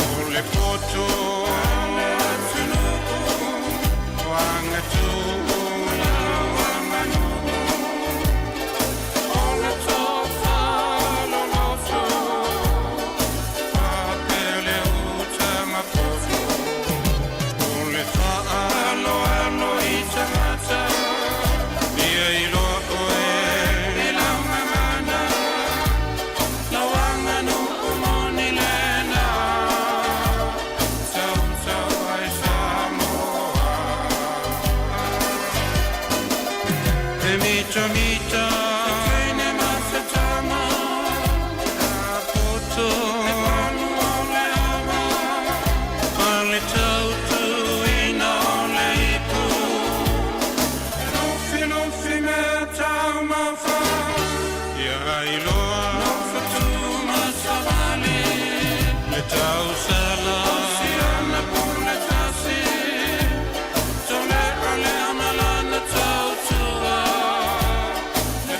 le poto. O le poto o agatū o le tofa loloto faapea le uta ma poto o le faaaloalo i tagata ia iloa oe i lau gagana lau aganuu moni lena tautau ai Samoa. E mitamita teine ma se tama a poto e panu o le ama ma le tautuina o le ipu lufilufi mea taumafa ia iloa nofatu ma savali le tausala siana pule tasi tole ale ana lana tautua le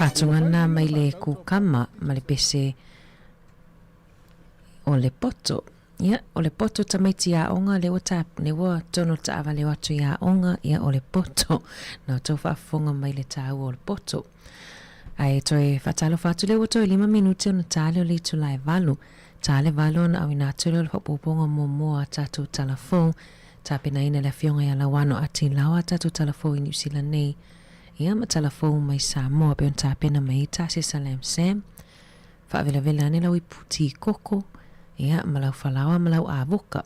Faatugana mai le kukama ma le pese o le poto. Ia, o le poto tamaiti aoga lea ua ta, lea ua tono taavale o atu i aoga, ia o le poto. Na outou faafofoga mai le taua o le poto. Ae toe faatalofa atu lea ua toe 5 minute ona ta lea o le itula e 8. Ta le 8 ona auina atu lea o le faaopoopoga muamua a tatou tala fou. Tapenaina e le Afioga ia Lauano Atilao a tatou tala fou i Niu Sila nei. Ia ma tala fou mai Samoa pei ona tapena mai ai Tasesa Lam Sam. Faavelavela ane lau ipu ti koko, ia, ma lau falaoa ma lau avoka.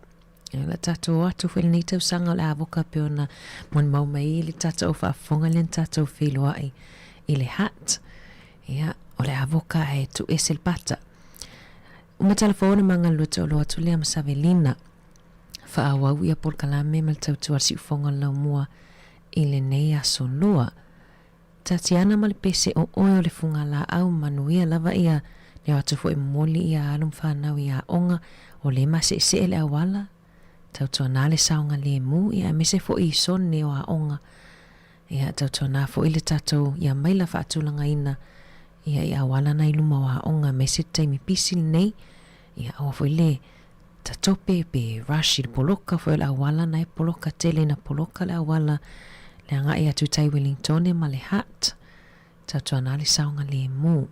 Ia, la tatou o atu foi lenei tausaga o le avoka pei ona molimau mai ai le tatou faafofoga lea na tatou feiloai i le hat. Ia, o le avoka ae tuuese le pata. Uma tala fou ona magalulue toaloa atu lea ma Savelina. Faaauau ia polokalame ma le tautua a le siufofoga o le laumua i lenei aso lua. Tatiana ma le pese o oe o le fugalaau manuia lava ia leo atu foi momoli ia alu ma fanau i aoga o le maseesee le auala tautuana le saogalemu ia aemaise foi i sone o aoga ia tautuana foi le tatou ia maila faatulagaina ia i auala na i luma o aoga aemaise le taimi pisi lenei ia aua foi le tatope pe rush i le poloka foi o le auala na e poloka tele ina poloka le auala le agai atu i tai Wellingtone ma le Hutt. Tautuana le saogalemu.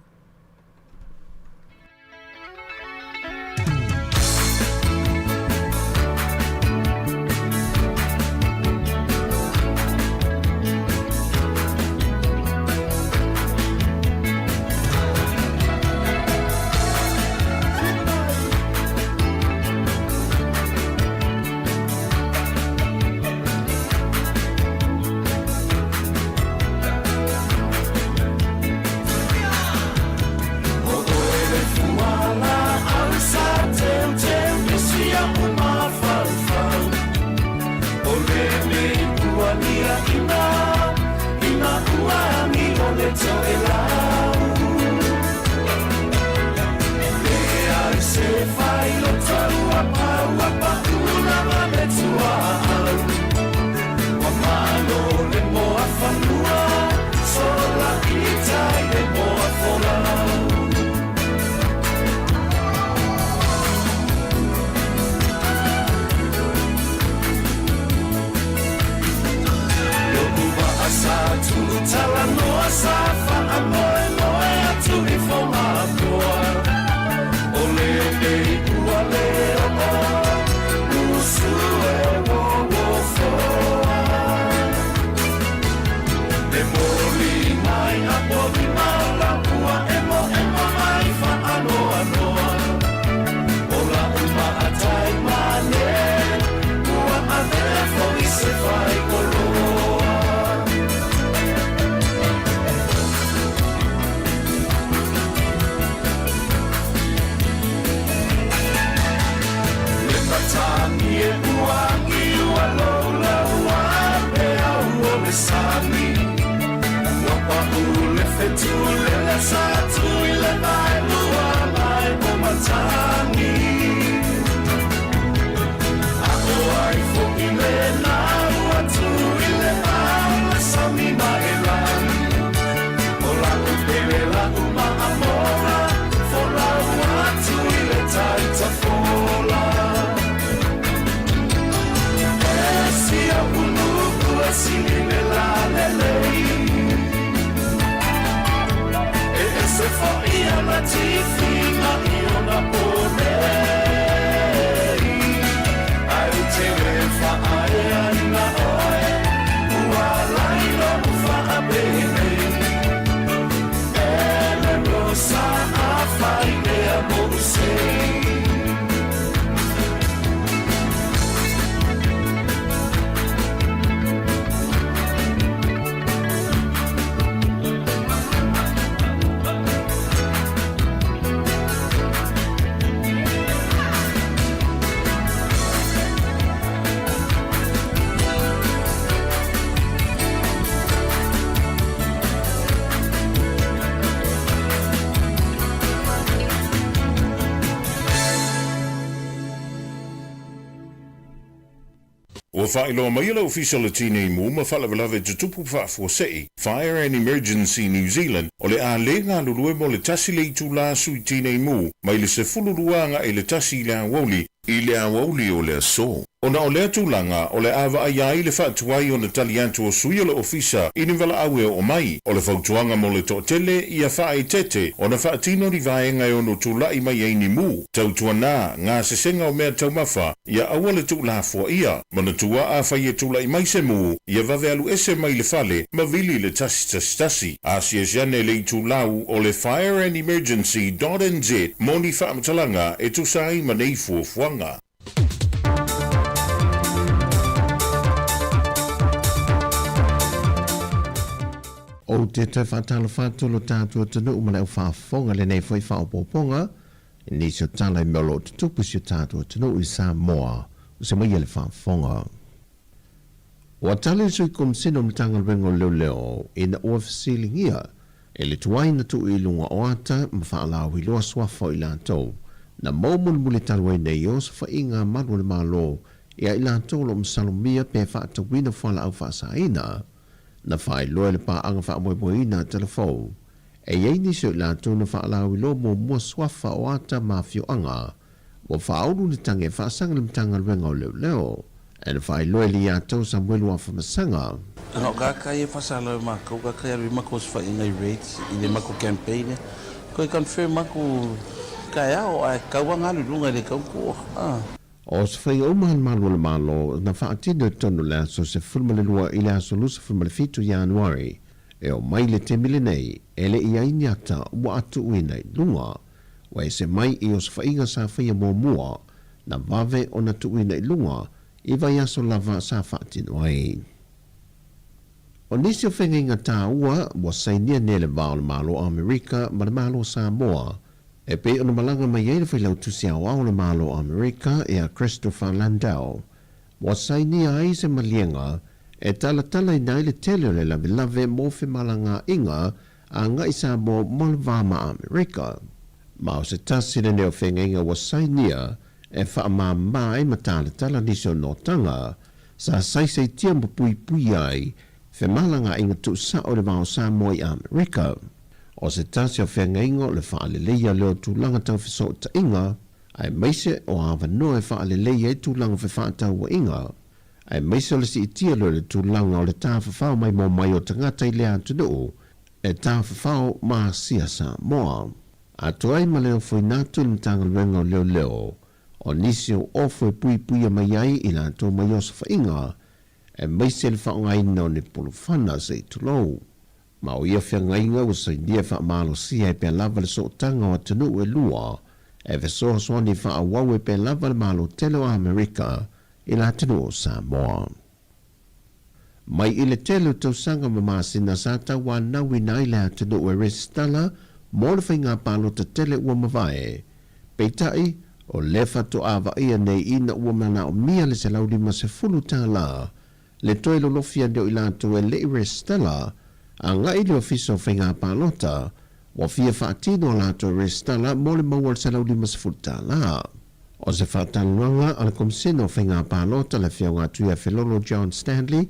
Ua faailoa mai e le Ofisa o le Tinei Mu ma Faalavelave Tutupu Faafuasei, Fire and Emergency New Zealand, o le a le galulue mo le tasi le itulā sui tinei mu mai le 12 agai i le 1 i le aoauli i le aoauli o le aso. Ona o lea tulaga, o le a vaaia ai le faatuai ona tali atu o sui o le Ofisa i ni valaau e oo mai. O le fautuaga mo le toatele, ia faaeteete ona faatino ni vaega e ono tulai mai ai ni mu, tautuana, gasesega o mea taumafa, ia aua le tuulafoaia. Manatua afai e tulai mai se mu, ia vave alu ese mai le fale ma vili le 111. Asiasi ane le itulau o le fireandemergency dot nz mo ni faamatalaga e tusa ai ma nei fuafuaga. Ou te toe faatalofa atu lo tatou atunuu ma le au faafofoga i lenei foi faaopoopoga i nisi o tala i mea o lo o tutupu i si o tatou atunuu i Samoa. O se maia le faafofoga. Ua tali le Sui Komisina o Matagaluega o Leoleo ina ua fesiligia e le tuai na tuu i luga o ata ma faalauiloa suafa o i latou na maua mulimuli talu ai nei osofaiga a malu o le Malo ia i latou o lo o masalomia pe faatauina fualaau faasaina na faailoa e le paaga faamoemoeina a Talafou. E i ai nisi o i latou na faalauiloa muamua suafa o ata ma afioaga Ua faaulu le tagi e faasaga le Matagaluega o Leoleo. E na faailoa e Liatou Samuelu Afamasaga. Na o ka kai e fasalo e makou ka kai alu i makou osofaiga i rates i le makou campaign e koe confirm aku taeao ae kau aga alu i luga i le kau kua a. O osofaiga uma a le Malu o le Malo na faatino i totonu o le aso 12 i le aso 27 Ianuari e oo mai le taimi lenei e le i ai ni ata ua atuuina i luga. Ua ese mai i osofaiga sa faia muamua, na vave ona tuuina i luga i vaiaso lava sa faatino ai. O nisi o fegaiga tāua ua sainia nei le va o le Malo o Amerika ma le Malo o Samoa, e pei ona malaga mai ai le Failautusi Aoao o le Malo o Amerika ia Christopher Landau, ua sainia ai se maliega e talatalaina ai le tele o le lavelave mo femalagaaiga agai Samoa ma le va ma Amerika. Ma o se tasi lenei o fegaiga ua sainia e faamāmā ai ma talatala nisi o notaga sa saisaitia ma puipuia ai femalagaaiga tuusao i le va o Samoa i Amerika. O se tasi o feagaiga o le faaleleia lea o tulaga tau fesootaiga aemaise o avanoa e faaleleia ai tulaga fefaatauaiga, aemaise o le siitia lea o le tulaga o le tafafao maimoa mai o tagata i lea atunuu e tafafao ma Asia Samoa. Atoa ai ma le ofoina atu i le Matagaluega o Leoleo o nisi o ofo e puipuia mai ai i latou mai osofaiga, aemaise le faaaogaina o ni pulufana se i tulou. Ma o ia feagaiga ua sainia e faamalosia ai pea lava le sootaga o atunuu e lua e fesoasoani faaauau ai pea lava le Malo tele o Amerika i le atunuu o Samoa. Mai i le tele o tausaga ma masina sa tauanauina ai le atunuu e resitala mo le faiga palota tele ua mavae, peitai, o lea faatoa vaaia nei ina ua manaomia le $150 tala le toe lolofi ane o i latou e le i resitala agai i le Ofisa o Faiga Palota ua fia faatino a latou resitala mo le maua o le $150. O se faatalanoaga a le Komisena o Faiga Palota le Afioga atu ia Felolo John Stanley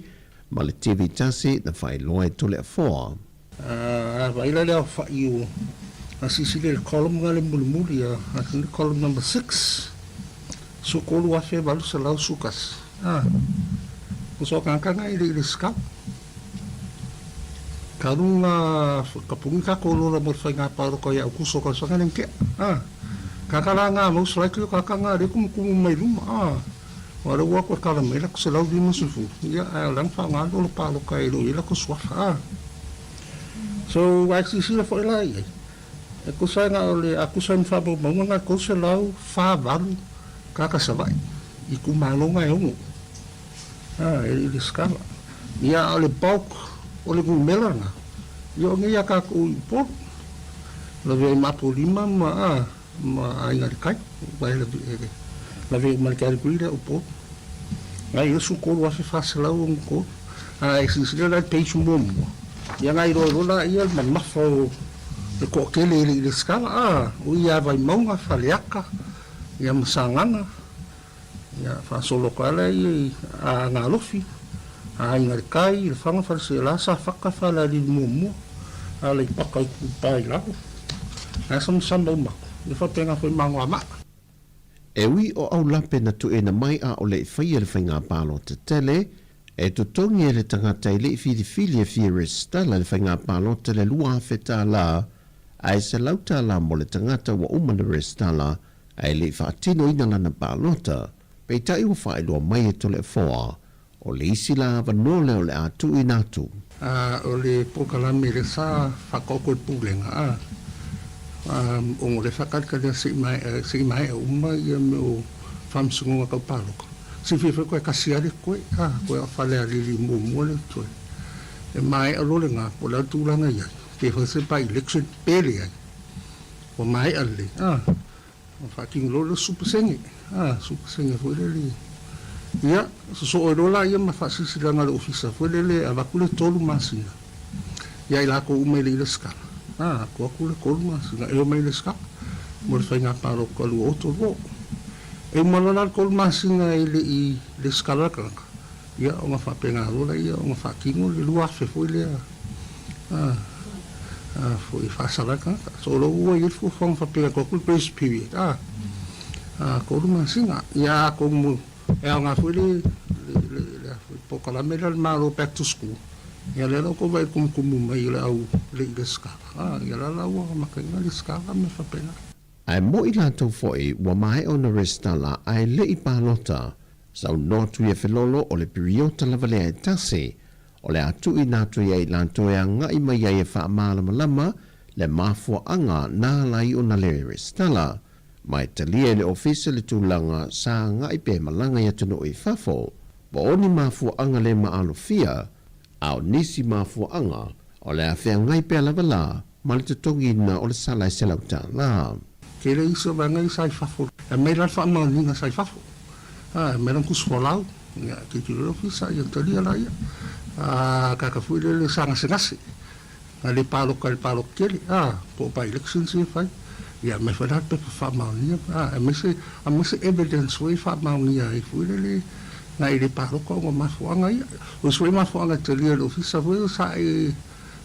ma le TV tasi na faailoa e Toleafoa. A vaai la le aofai o a silasila i le column lena le mulimuli a le column number 6 13,811 a o so tagata na e le i resitala. Talu na ka puni tatou lola mo le faiga palota ia Aukuso tausaga lea na tea a tagata la na most likely o tagata na lea e tumutumu mai luma a Aua o lea ua o atu e tala mai latou 150, ia ae o lea na faaaoga le lola palota e le o i ai latou suafa a. So, a e silasila foi la i ai, e tusa ai na o le, a tusa ai ma faamaumauga na e 348 tagata Savaii i itumalo na e ono, a, e le i resitala. Ia, a o le bulk o le numera na, ia o nei a tatou i Upolu, lavea ai ma Apolima ma, a, ma Aiga i le Tai, aua e lavea uma i le category lea o Upolu. Nai ia 13,463. A e silasila la i le page muamua, ia na iloa loa laia le mamafa o le toatele e le i resitala, a, o i ia Vaimauga, Faleata, ia ma Sagaga. Ia, faasolo atu lava lea i Aana Alofi, Aiga i le Tai, Lefaga, Faleaseela, Safata, Falealili muamua, Aleipata, Itupa i Lalo. Na e samasama uma atu, ia faapena foi ma Anoamaa. E ui o aulape na tuuina mai a o le i faia le faiga palota tele, e totogi e le tagata e le i filifili e fia resitala i le faiga palota le $2,000 ae $100 mo le tagata ua uma ona resitala ae le i faatinoina lana palota. Peitai ua faailoa mai e Toleafoa, o le isi la avanoa lea o le a tuuina atu. A o le polokalame lea sa faataoto e le Pulega, a, ona o lea e faatalitali se i maea, se i maea uma ia mea o faamasinoga tau palota, silafia foi toe tasi lava le toe, a, toe o Falealili muamua lea toe. E maea loa lena, po o le a le tulaga e i ai, pe fai se by-election pe leai, ua maea lelei, a. Ona faatino loa lea o le supasene, a, supasene foi lele. Ia, sosoo ai loa laia ma faasilasilaga a le ofisa foi lele e avatu le tolu masina ia i latou uma e le i resitala. A, atu atu le tolu masina e omai e resitala mo le faiga palota 2032. E uma loa la le tolu masina e le i resitala le tagata, ia ona faapena loa laia ona faatino le 2,000 foi lea, a, a foi e faasala ai le tagata. So o lou ua i ai le fuafuaga faapea e atu atu le grace period, a, a tolu masina. Ia atonu e aoga foi le, le, le, le a foi polokalame lea a le Malo back to school, ia lea la ua tou vaai i le tumutumu mai o le au le i resitala, a, ia la la ua amataina resitala ma mea faapena. Ae mo i latou foi ua maea ona resitala ae le i palota, saunoa Tuiafelolo o le piriota lava lea e tasi o le a tuuina atu ia i latou e agai mai ai e faamalamalama le mafuaaga na ala ai ona le resitala. Ma e talia e le Ofisa le tulaga sa agai pe malaga i atunuu i fafo, po o ni mafuaaga le maalofia, a o nisi mafuaaga o le a feagai pea lava la ma le totogiina o le sala e $100. Tele isi o vaega ia sa i fafo. E aumai la le faamaoniga sa i fafo. A, e aumai lana tusi folau. Ia, tilotilo le ofisa, ia talia laia. A, tagata foi lele sa gasegase, na le palota i le palota tele, a, po o by-elections ia e fai. Ia, aumai foi la le pepa faamaonia, a, aemaise, aumai se evidence foi e faamaonia ai foi lele na e le palota ona o mafuaaga ia. O isi foi mafuaaga e talia e le ofisa foi sa e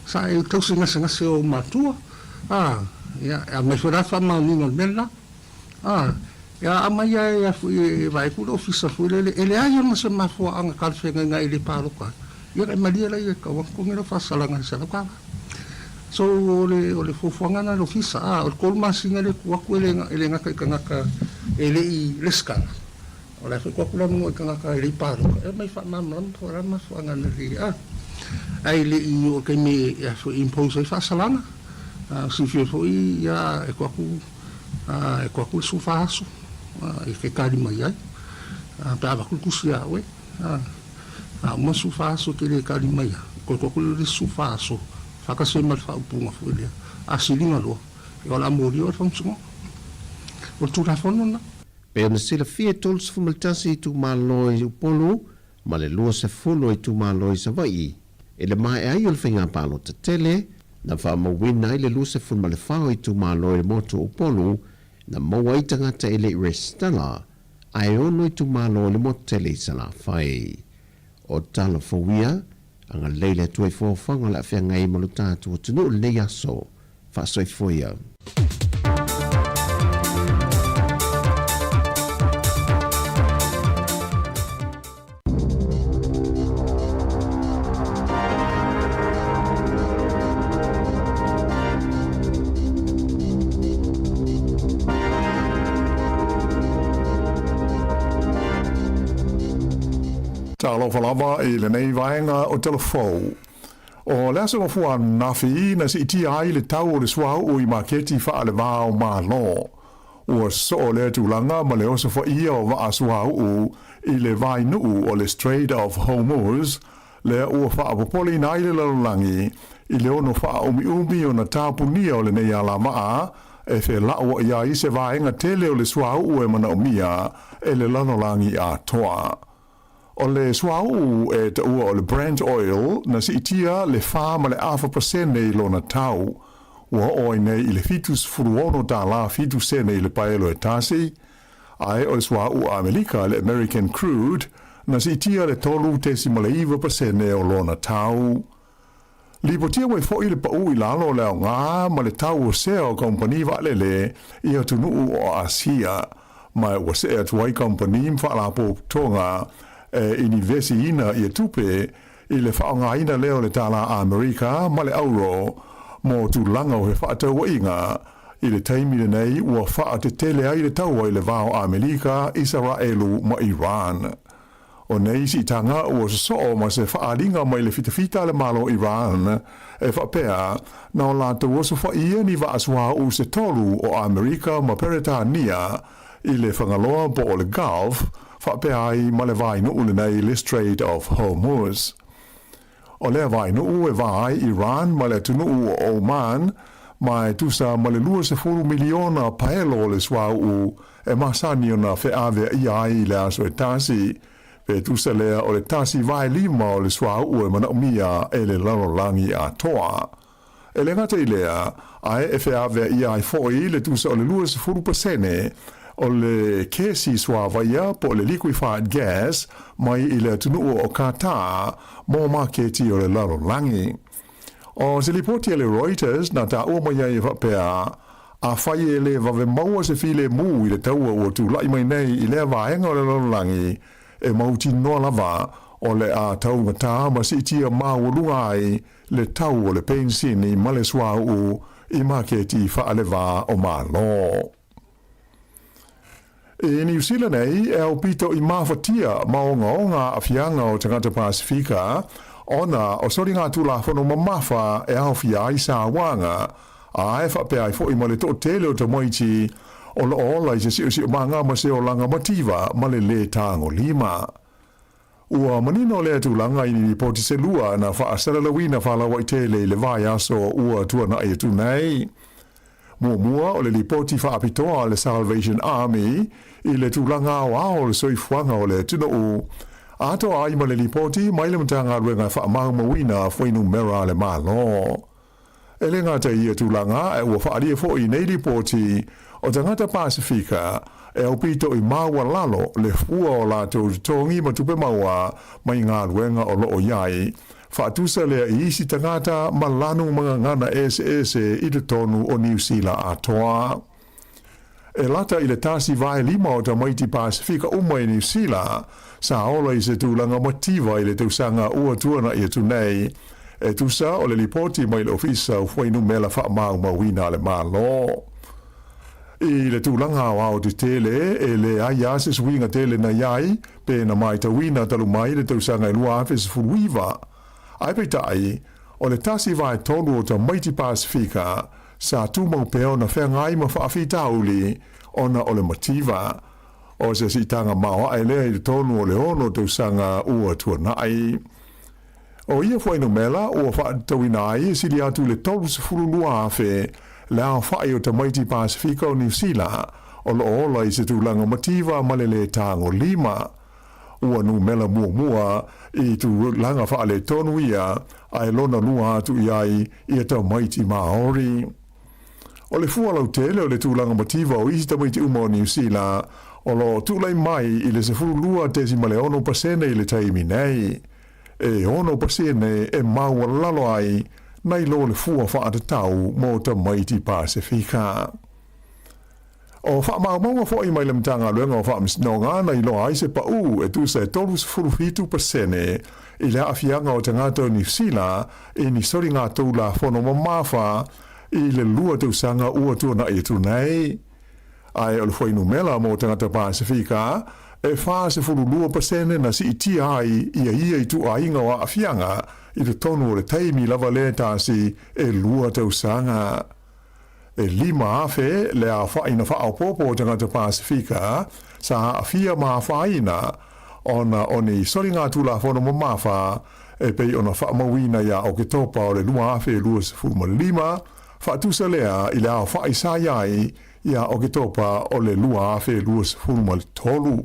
Sa e tausi gasegase o ou matua, a, ia, e aumai foi la le faamaoniga o le mea lena. A, ia aumai lava e, foi e vaai atu le ofisa foi lele, e leai lava ma se mafuaaga talafeagai e le palota ai. Ia e malie laia e tau atu togi lau faasalaga i $100. So, o le, o le fuafuaga lena a le ofisa, a, o le tolu masina lea e tuu atu e le, e le gata i tagata e le i resitala, O le a foi tuu atu le avanoa i tagata e le i palota, e omai faamalamalama po o le a le mafuaaga na le a. Ae le i oo i le taimi e foi impose ai faasalaga, silafia foi ia e tuu atu e tuu atu le 14 aso e te tali mai ai pe a avatu le tusi ia oe. A uma le 14 aso e te le tali mai ai, toe tuu atu le isi 14 aso faatasi ai ma le faaupuga foi lea, a siliga loa, ia o le a molia oe e le Faamasinoga. O le Tulafono lena. Pei ona silafia e 31 itumalo i Upolu ma le 20 o itumalo i Savaii i le maea ai o le faiga palota tele, na faamauina ai le 24 o itumalo i le motu o Upolu na maua ai tagata e le i resitala, ae ono itumalo i le motu tele i Salafai. O tala fou ia, agalelei le Atua i foafoaga o le a feagai ai ma lo tatou atunuu i lenei aso. Faasoifua ia. Talofa lava i lenei vaega o Talafou. O le aso Gafua ananafi na siitia ai le tau o le suauu i maketi faale-va o Malo. Ua soo lea tulaga ma le osofaia o vaa suauu i le vainuu o le Strait of Hormuz, lea ua faapopoleina ai le lalolagi i le ono faaumiumi ona tapunia o lenei alavaa e felauai ai se vaega tele o le suauu e manaomia e le lalolagi atoa. O le suauu e taua o le Brent Oil na siitia le 4.5% i lona tau, ua oo ai nei i le $76.07 i le paelo e tasi, Ae o le suauu Amelika le American Crude, na siitia i le 3.9% o lona tau. Lipotia mai fo'i le pa'u i lalo o le aogā ma le tau o sea o kamupani vaalele i atunuu o Asia, ma ua see atu ai kamupani ma faalapotopotoga e inivesiina ia tupe i le faaaogaina lea o le tālā Amerika ma le auro mo tulaga o fefaatauaiga i le taimi lenei ua faatetele ai le taua i le va o Amelika, Isaraelu ma Iran. O nei siitaga ua sosoo ma se faaaliga mai le fitafita a le Malo o Iran e faapea na o latou osofaia ni vaa suauu se tolu o Amerika ma Peretania i le Fagaloa po o le Gulf faapea ai ma le vainuu lenei le Strait of Hormuz. O lea vainuu e va ai Iran ma le atunuu o Oman ma e tusa ma le 20 miliona paelo o le suauu e masani ona feaveaia ai i le aso e tasi, pe tusa lea o le 1/5 o le suauu e manaomia e le lalolagi atoa. E le gata i lea, ae e feaveaia ai fo'i le tusa o le 20% o le kesi suavaia po o le liquefied gas mai i le atunuu o Qatar mo maketi o le lalolagi. O se lipoti a le Reuters na taua mai ai e faapea, Afai e le vave maua se filemu i le taua ua tulai mai nei i lea vaega o le lalolagi, e mautinoa lava o le a taugatā ma siitia maualuga ai le tau o le penisini ma le suauu i maketi faalevā o Malo. I Niu Sila nei, e aupito i mafatia ma ogaoga aafiaga o tagata Pasifika ona o soligatulafono mamafa e aofia ai sauaga, ae faapea ai fo'i ma le toatele o tamaiti o loo ola i se siosiomaga ma se olaga mativa ma le lē tagolima. Ua manino lea tulaga i ni lipoti se lua na faasalalauina faalauaitele i le vaiaso ua tuana'i atu nei. Muamua o le lipoti faapitoa a le Salvation Army i le tulaga aoao o le soifuaga o le atunuu, atoa ai ma le lipoti mai le Matagaluega e Faamaumauina Fuainumera a le Malo. E le gata i ia tulaga, ae ua faaalia foi i nei lipoti o tagata Pasifika e aupito i maualalo le fua o latou totogi ma tupe maua mai galuega o loo i ai, faatusa lea i isi tagata ma lanu ma gagana eseese i totonu o Niu Sila atoa. E lata i le 1/5 o tamaiti Pasifika uma i Niu Sila sa ola i se tulaga mativa i le tausaga ua tuana'i atu nei, e tusa o le lipoti mai le Ofisa o Fuainumela Faamaumauina a le Malo. I le tulaga aoao tetele, e leai lava se suiga tele na i ai pe na matauina talu mai le tausaga e 2019. Ae peitai, o le 1/3 o tamaiti Pasifika sa tumau pea ona feagai ma faafitauli ona o le mativa. O se siitaga maoae lea i totonu o le 6 tausaga ua tuana'i. O ia fuainumera ua faatatauina ai e sili atu i le 32,000 le aofa'i o tamaiti Pasifika o Niu Sila o loo ola i se tulaga mativa ma le lē tagolima. Ua numera muamua i tulaga faaletonu ia ae lona lua atu i ai ia tamaiti Māori. O le fua lautele o le tulaga mativa o isi tamaiti uma o Niu Sila o loo tulai mai i le 12.6% i le taimi nei. E 6% e maualalo ai nai lo le fua faatatau mo tamaiti Pasifika. O faamaumauga fo'i mai le Matagaluega o Faamasinoga na iloa ai se pa'u e tusa e 37% i le aafiaga o tagata o Niu Sila i ni soligatulafono mamafa i le 2 tausaga ua tuana'i atu nei. Ae o le fuainumera mo tagata Pasifika e 42% na siitia ai ia ia ituaiga o aafiaga i totonu o le taimi lava lea tasi e 2 tausaga. E 5,000 le aofa'i na faaopoopo o tagata Pasifika sa aafia ma afaina ona o ni soligatulafono mamafa e pei ona faamauina iā Oketopa o le 2025, faatusa lea i le aofa'i sa i ai iā Oketopa o le 2023.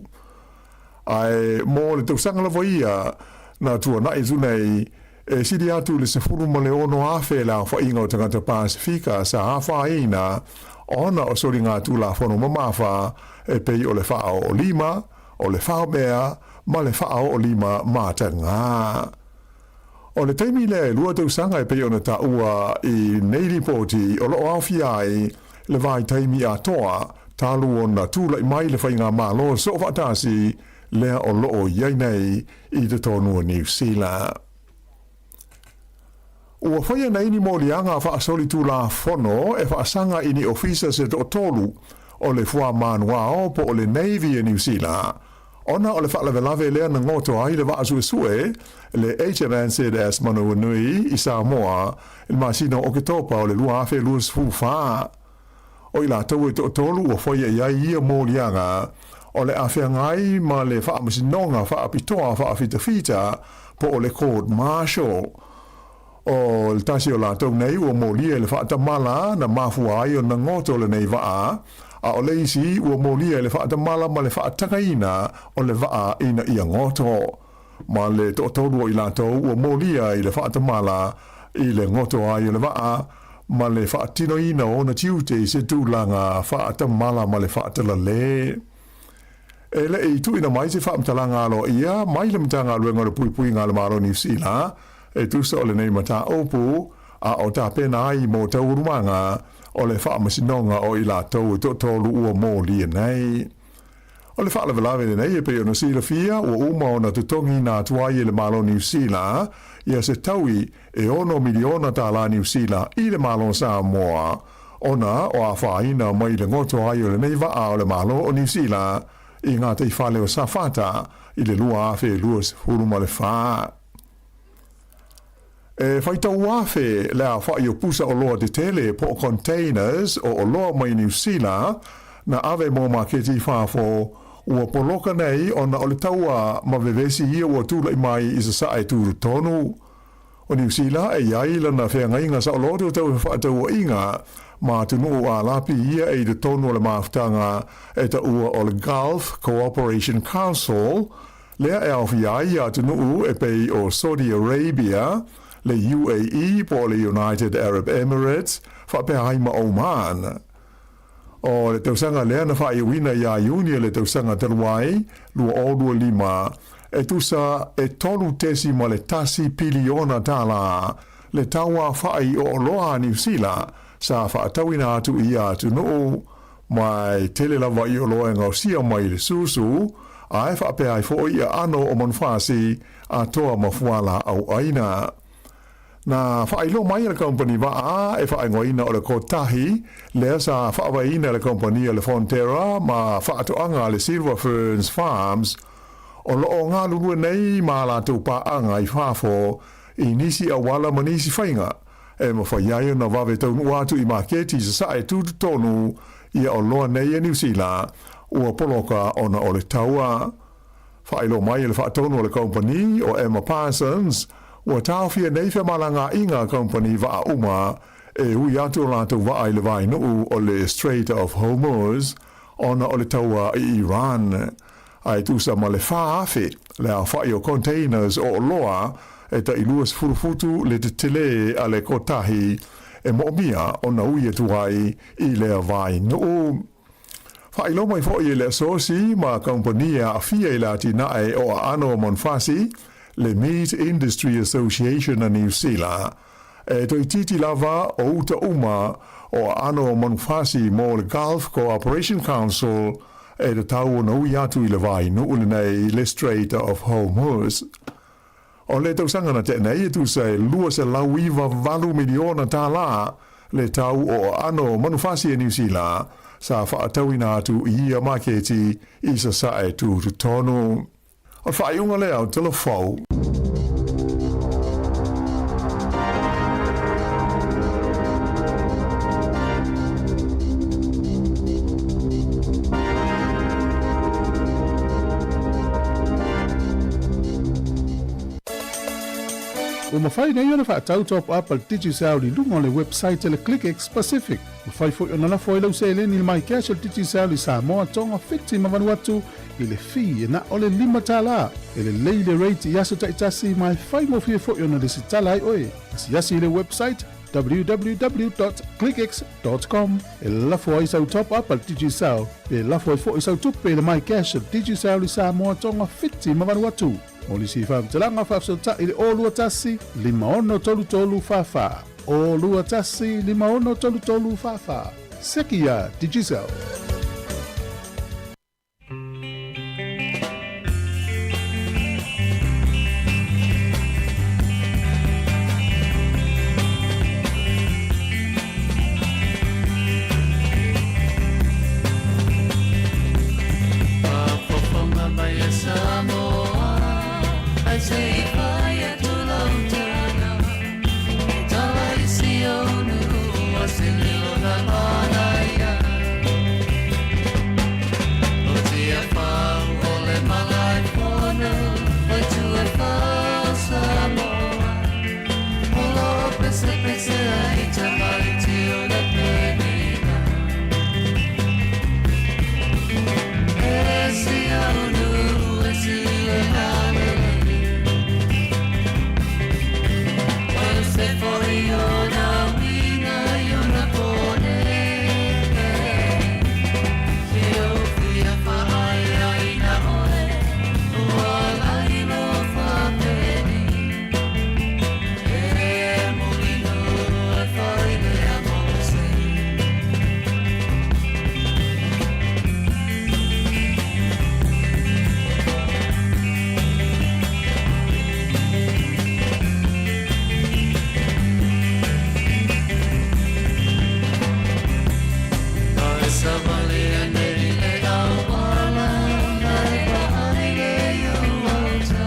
Ae mo le tausaga lava ia na tuana'i atu nei, e sili atu i le 16,000 le aofaiga o tagata Pasifika sa afaina. ona o soligatulafono mamafa e pei o le faaoolima, o le faomea ma le faaoolima matagā. O le taimi lea e lua tausaga e pei ona taua i nei lipoti o loo aofia ai le vaitaimi atoa talu ona tula'i mai le faigamalo soofaatasi lea o loo i ai nei i totonu o Niu Sila. Ua faia nei ni moliaga faasolitulafono e faasaga i ni ofisa se toatolu o le Fuamanuao po o le Navy a Niu Sila, ona o le faalavelave lea na goto ai le vaa suesue le HMNZS Manawanui i Samoa i le masina o Oketopa o le 2024. O i latou e toatolu ua faia i ai ia moliaga, o le a feagai ma le faamasinoga faapitoa faafitafita po o le court martial. O le tasi o latou nei ua molia i le faatamala na mafua ai ona goto lenei vaa, a o le isi ua molia i le faatamala ma le faatagaina o le vaa ina ia goto. Ma le toatolu o i latou ua molia i le faatamala i le goto ai o le vaa ma le faatinoina o ona tiute i se tulaga faatamala ma le faatalalē. E le i tuuina mai se faamatalaga aloaia mai le Matagaluega o le Puipuiga a le Malo o Niu Sila e tusa o lenei mataupu, a o tapena ai mo taualumaga o le faamasinoga o i latou e toatolu ua molia nei. O le faalavelave lenei e pei ona silafia ua uma ona totogiina atu ai e le Malo o Niu Sila ia se taui e ono miliona tālā Niu Sila i le Malo o Samoa ona o afaina mai le goto ai o lenei vaa o le Malo o Niu Sila i gataifale o Safata i le 2024. E faitau afe le aofa'i o pusa oloa tetele po o containers o oloa mai Niu Sila na ave mo maketi i fafo ua poloka nei ona o le taua ma vevesi ia ua tula'i mai i sasae tutotonu o Niu Sila e i ai lana feagaiga saoloto tau fefaataua'iga ma atunuu alapi ia e i totonu o le mafutaga e taua o le Gulf Cooperation Council lea e aofia ai atunuu e pei o Saudi Arabia, le UAE po o le United Arab Emirates, faapea ai ma Oman. O le tausaga lea na faaiuina iā Iuni o le tausaga talu ai, 2025, e tusa e 3.1 piliona tālā le tauafa'i o oloa a Niu Sila sa faatauina atu i ia atunuu, ma e tele lava i oloa e gaosia mai i le susu, ae faapea ai fo'i aano o manufasi atoa ma fualaau ʻaina. Na faailoa mai e le kamupani vaa e faaigoaina o le Kotahi lea sa faavaeina e le kamupani o le Fonterra ma faatoaga a le Silver Ferns Farms, o lo o galulue nei ma a latou paaga i fafo i nisi auala ma nisi faiga e mafai ai ona vave taunuu atu i maketi i sasae tutotonu ia oloa nei e Niu Sila ua poloka ona o le taua. Faailoa mai e le faatonu o le kamupani o Emma Parsons, ua taofia nei femalagaaiga a kamupani vaa uma e ui atu o latou vaa i le vaenuu o le Strait of Hormuz ona o le taua i Iran. Ae tusa ma le 4,000 le aofa'i o containers o oloa e ta'i 20 futu le tetele a le kotahi e moomia ona ui atu ai i lea vaenuu. Faailoa mai fo'i e le asosi ma kamupani e aafia i le atinae o aano o manufasi, le Meat Industry Association a Niu Sila, e toeitiiti lava o uta uma o aano o manufasi mo le Gulf Cooperation Council e tatau ona ui atu i le vaenuu lenei le Strait of Hormuz. O le tausaga na tea nei e tusa e $298 miliona tālā le tau o aano manufasi e Niu Sila sa faatauina atu i ia maketi i sasae tutotonu. O le faaiuga lea o Telefou. Ua mafai nei ona faatau top up a le Digicel i luga o le website a le ClickX Pacific. Mafai foi ona lafo ai lau seleni i le MyCash a le Digicel i Samoa, Tonga, Fiti ma Vanuatu i le fee e na o le $5. E lelei le rate i aso taitasi ma e faigofie foi ona lesitala ai oe. Asiasi i le website. www.clickx.com e lafo ai sau top up a le Digicel pe lafo ai fo'i sau tupe i le MyCash a le Digicel i Samoa, Tonga, Fiti ma Vanuatu. Mo nisi faamatalaga faafesootai i le 021 5633 44 021 5633 44. Seki iā Digicel. Faafofoga mai e Samoa, ae se i fai atu lau tala. E tala i si ou nuu o se leo na manaia. O Tiafau o le Malaefono, o Tuafau Samoa. O lo o pesepese ai tamaiti o le penina. E si ou nuu e si le lalelei. O se foi ona uiga i ona pone. Se ou fia faaaiaina oe, ua lailo faapeni. E mulinu e fai lea mo se. Ae savali nei le auala, ae vaai le iu autafa.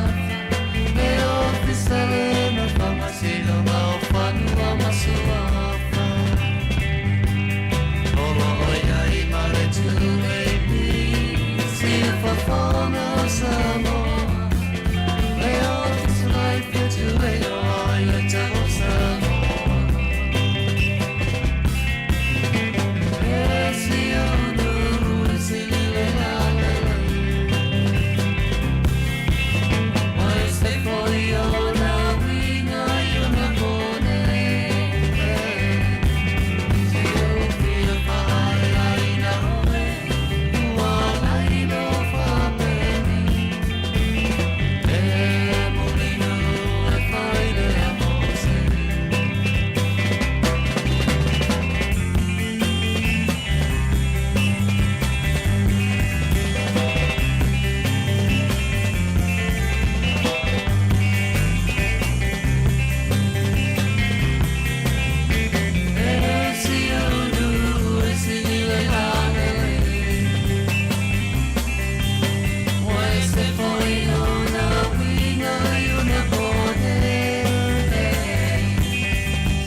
Le ofisa le na faamasinoga o Fanua ma Suafa. O lo o i ai ma le 2AP, siufofoga o Samoa. Le ofisa life e tueo ai le tau o Samoa. E si ou nuu e sili le lalelei. Ua se foi ona uiga i ona pone. Se ou fia faaaiaina oe, ua lailo faapeni. E mulinu e fai lea mo se. E si ou nuu e sili le lalelei. Ua se foi ona uiga i ona pone.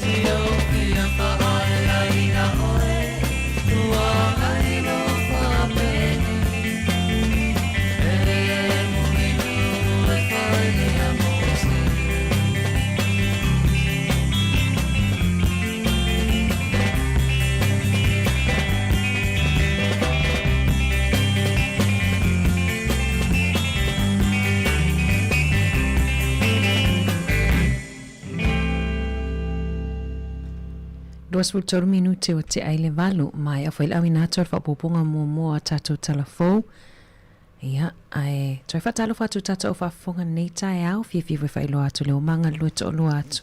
Se ou fia faaaiaina oe, ua lailo faapeni. E mulinu e fai lea mo se. 23 minute ua tea i le 8, maea foi le auina atu o le faaopoopoga muamua o a tatou tala fou. Ia, ae toe faatalofa atu i tatou faafofoga nei taeao, fiafia foi faailoa atu le omaga le lua toalua atu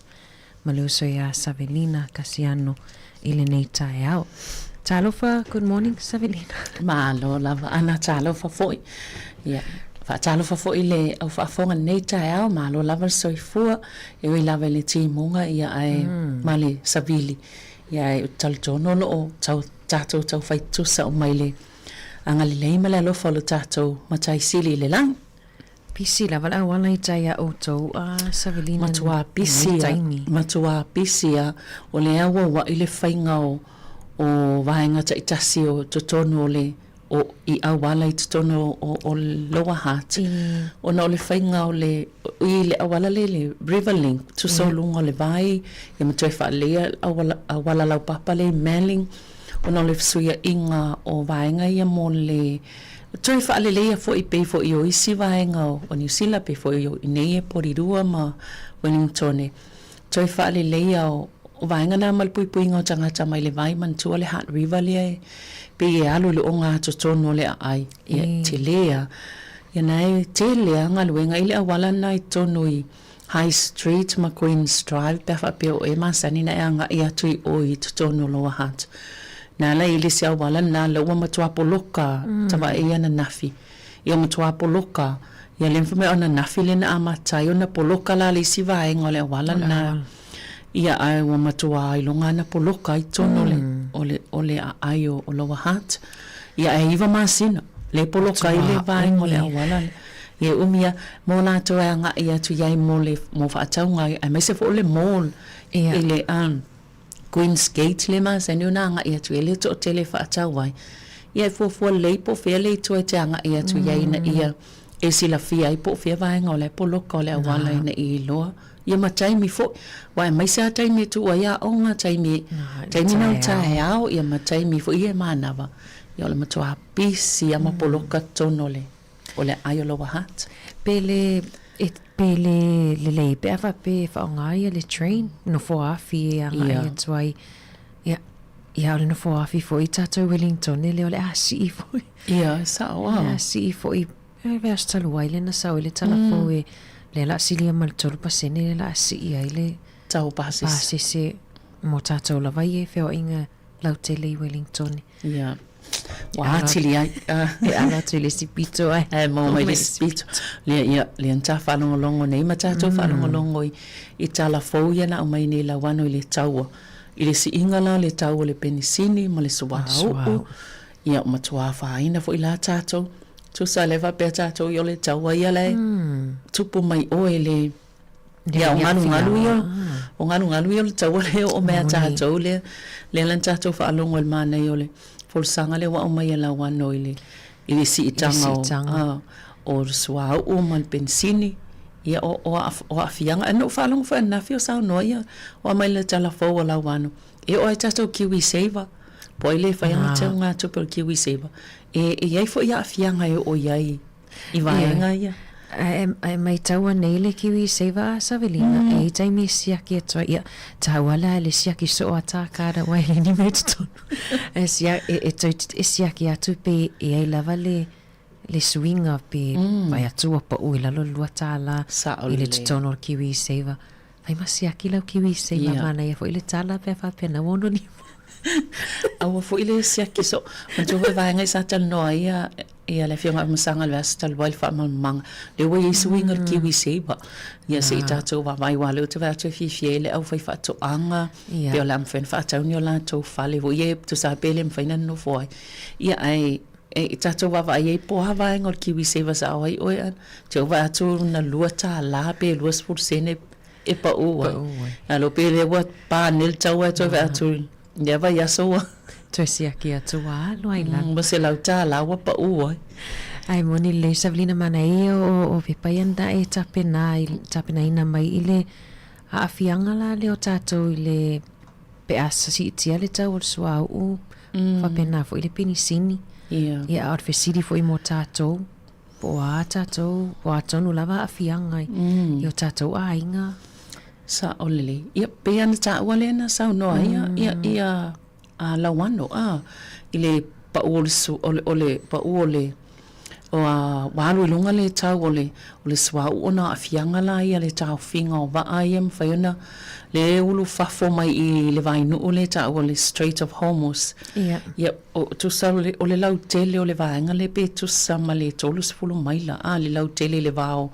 ma le uso iā Savelina Kasiano i lenei taeao. Talofa, good morning Savelina. Malo lava Ana, talofa foi. Ia, faatalofa foi i le au faafofoga i lenei taeao, malo lava le soifua, e ui lava i le timuga ia ae ma le savili, ia ae ou te talitonu o lo o tau tatou taufai tutusa uma i le agalelei ma le alofa o lo tatou Matai Sili i le lagi. Pisi lava le auala i tai a outou a Savelina Matua pisi a, matua pisi a, o lea ua ua'i le faiga o o vaega taitasi o totonu o le o i auala i totonu o o Lower Hutt ona o le faiga o le i le auala lea i le River Link tusa o luga o le vai ia ma toe faaleleia auala auala laupapa lea i Manly ona o le fesuiaiga o vaega ia mo le toe faaleleia foi pei foi o isi vaega o Niu Sila pei foi o i inei e Porirua ma Wellington e toe faaleleia o o vaega na ma le puipuiga o tagata mai le vai manatua le Hutt River lea e pei e alu i le ogatotonu o le aai. Ia, e tele lava. Ia na e tele lava galuega i le auala lena i totonu i High Street ma Queen's Drive pe a faapea o oe e masani ona e agai atu i o i totonu o Lower Hutt. Na ala i le isi auala lena lea ua matua poloka tavae ia ananafi. Ia matua poloka. Ia lea fai mai o ananafi lea na amata ai ona poloka la le isi vaega o le auala lena. Ia ae ua matua iloga ana poloka i totonu o le, o le, o le aai o, o Lower Hutt. Ia ae 9 masina lea e poloka ai le vaega o le auala lea. Ia e umi lava mo latou e agai atu i ai mo le, mo faatauga aemaise foi o le mall i le Queen's Gate lea e masani ona agai atu i ai le toatele e faatau ai. Ia e fuafua lelei po o fea le itu e te agai atu i ai ina ia e silafia ai po o fea vaega o la e poloka o le auala ina ia iloa. Ia ma taimi foi, aua aemaise lava taimi e tuu ai aoga, taimi, taimi na o le taeao, ia ma taimi foi ia e manava, ia o le matua pisi lava ma poloka totonu o le, o le aai o Lower Hutt. Pe le, e, pe le lelei pe a faapea e faaaoga ia le train, nofo afi e agai atu ai, ia, ia o le nofo afi foi tatou Wellington e le o le a sii foi. Ia, e sao lava. O le a sii foi E le aso talu ai lea na sau ai le tala fou e lea la silia ma le 3% lea la sii ai le tau pasese. Pasese mo tatou lava ia i feoaiga lautele i Wellington. Ia. Ua atili ai. E alo atu i le isi pito ai. E maua mai le isi pito. Lea, ia, lea na ta faalogologo nei ma tatou faalogologo i, i tala fou ia na aumai nei Lauano i le taua. I le siiga la o le tau o le penisini ma le suauu. Ia, ua matua afaina foi la tatou. Tusa lea faapea tatou ia o le taua ia la e tupu mai oe le ia o galugalu ia o galugalu ia o le taua lea e oo mai ia tatou lea lea la na tatou faalogo i le manaia o le folasaga lea ua aumai e Lauano i le i le siitaga o o le suauu ma le penisini ia o o o aafiaga. Ae na ou faalogo foi ananafi o saunoa ia o aumai le tala fou a Lauano e oo lava i tatou kiwi saver po o ai le fai ana teugatupe o le kiwi saver E i ai foi aafiaga e oo i ai i vaega ia. Ae maitau anei le kiwi saver a Savelina, e i ai taimi e siaki atu ai, ia, taua la le siaki soo a tā kāra wai le ni mea totonu. E, sia, e, e, tau, e siaki atu pe e ai lava le, le suiga pe vai atu ua pau i lalo le $2 i le totonu o le kiwi saver. Fai ma siaki lau kiwi saver, manaia foi le tala pe a faapea na ua ono lima. Aua foi le siaki soo. Manatua foi vaega i sa talanoa ai ia, ia le Afioga ia Masaga i le vaiaso talu ai le faamalamalamaga. Lea ua i ai suiga i le kiwi saver. Ia se i tatou vaavaai aua o lea ou te vaai atu e fiafia ai le aufaifaatoaga, pe o le a mafai ona faatau ni o latou fale foi ia e tusa lava pe le mafai ona nonofo ai. Ia ae e tatou vaavaai ai po o a vaega o le kiwi saver sao ai oe a te ou vaai atu na $2 pe 20 sene e pau ai. Alo pe lea ua pa nei le tau ae toe vaai atu i lea vaiaso ua Toe siaki atu ua alu ai lalo. Ua $100 ua pau ai. Ae moni lelei Savelina manaia o pepa ia na e tapena ai tapenaina mai i le aafiaga la lea o tatou i le pe a siitia le tau o le suauu faapena foi le penisini. Ia a o le fesili foi mo tatou Po o a tatou, po o a tonu lava aafiaga i o tatou aiga. Sao lelei. Ia, pei lava ona taua lea na saunoa ai ia, ia, ia a Lauano, a, i le pau o le, o le, o le pau o le, o a, ua alu i luga le tau o le, o le suauu ona o aafiaga la ia le taofiga o vaa ia e mafai ona, lea e ulu fafo mai i le vainuu lea e taua o le Strait of Hormuz. Ia. Ia, O, tusa o le, o le lautele o le vaega lea pe tusa ma le 30 maila, a, le lautele i le va o,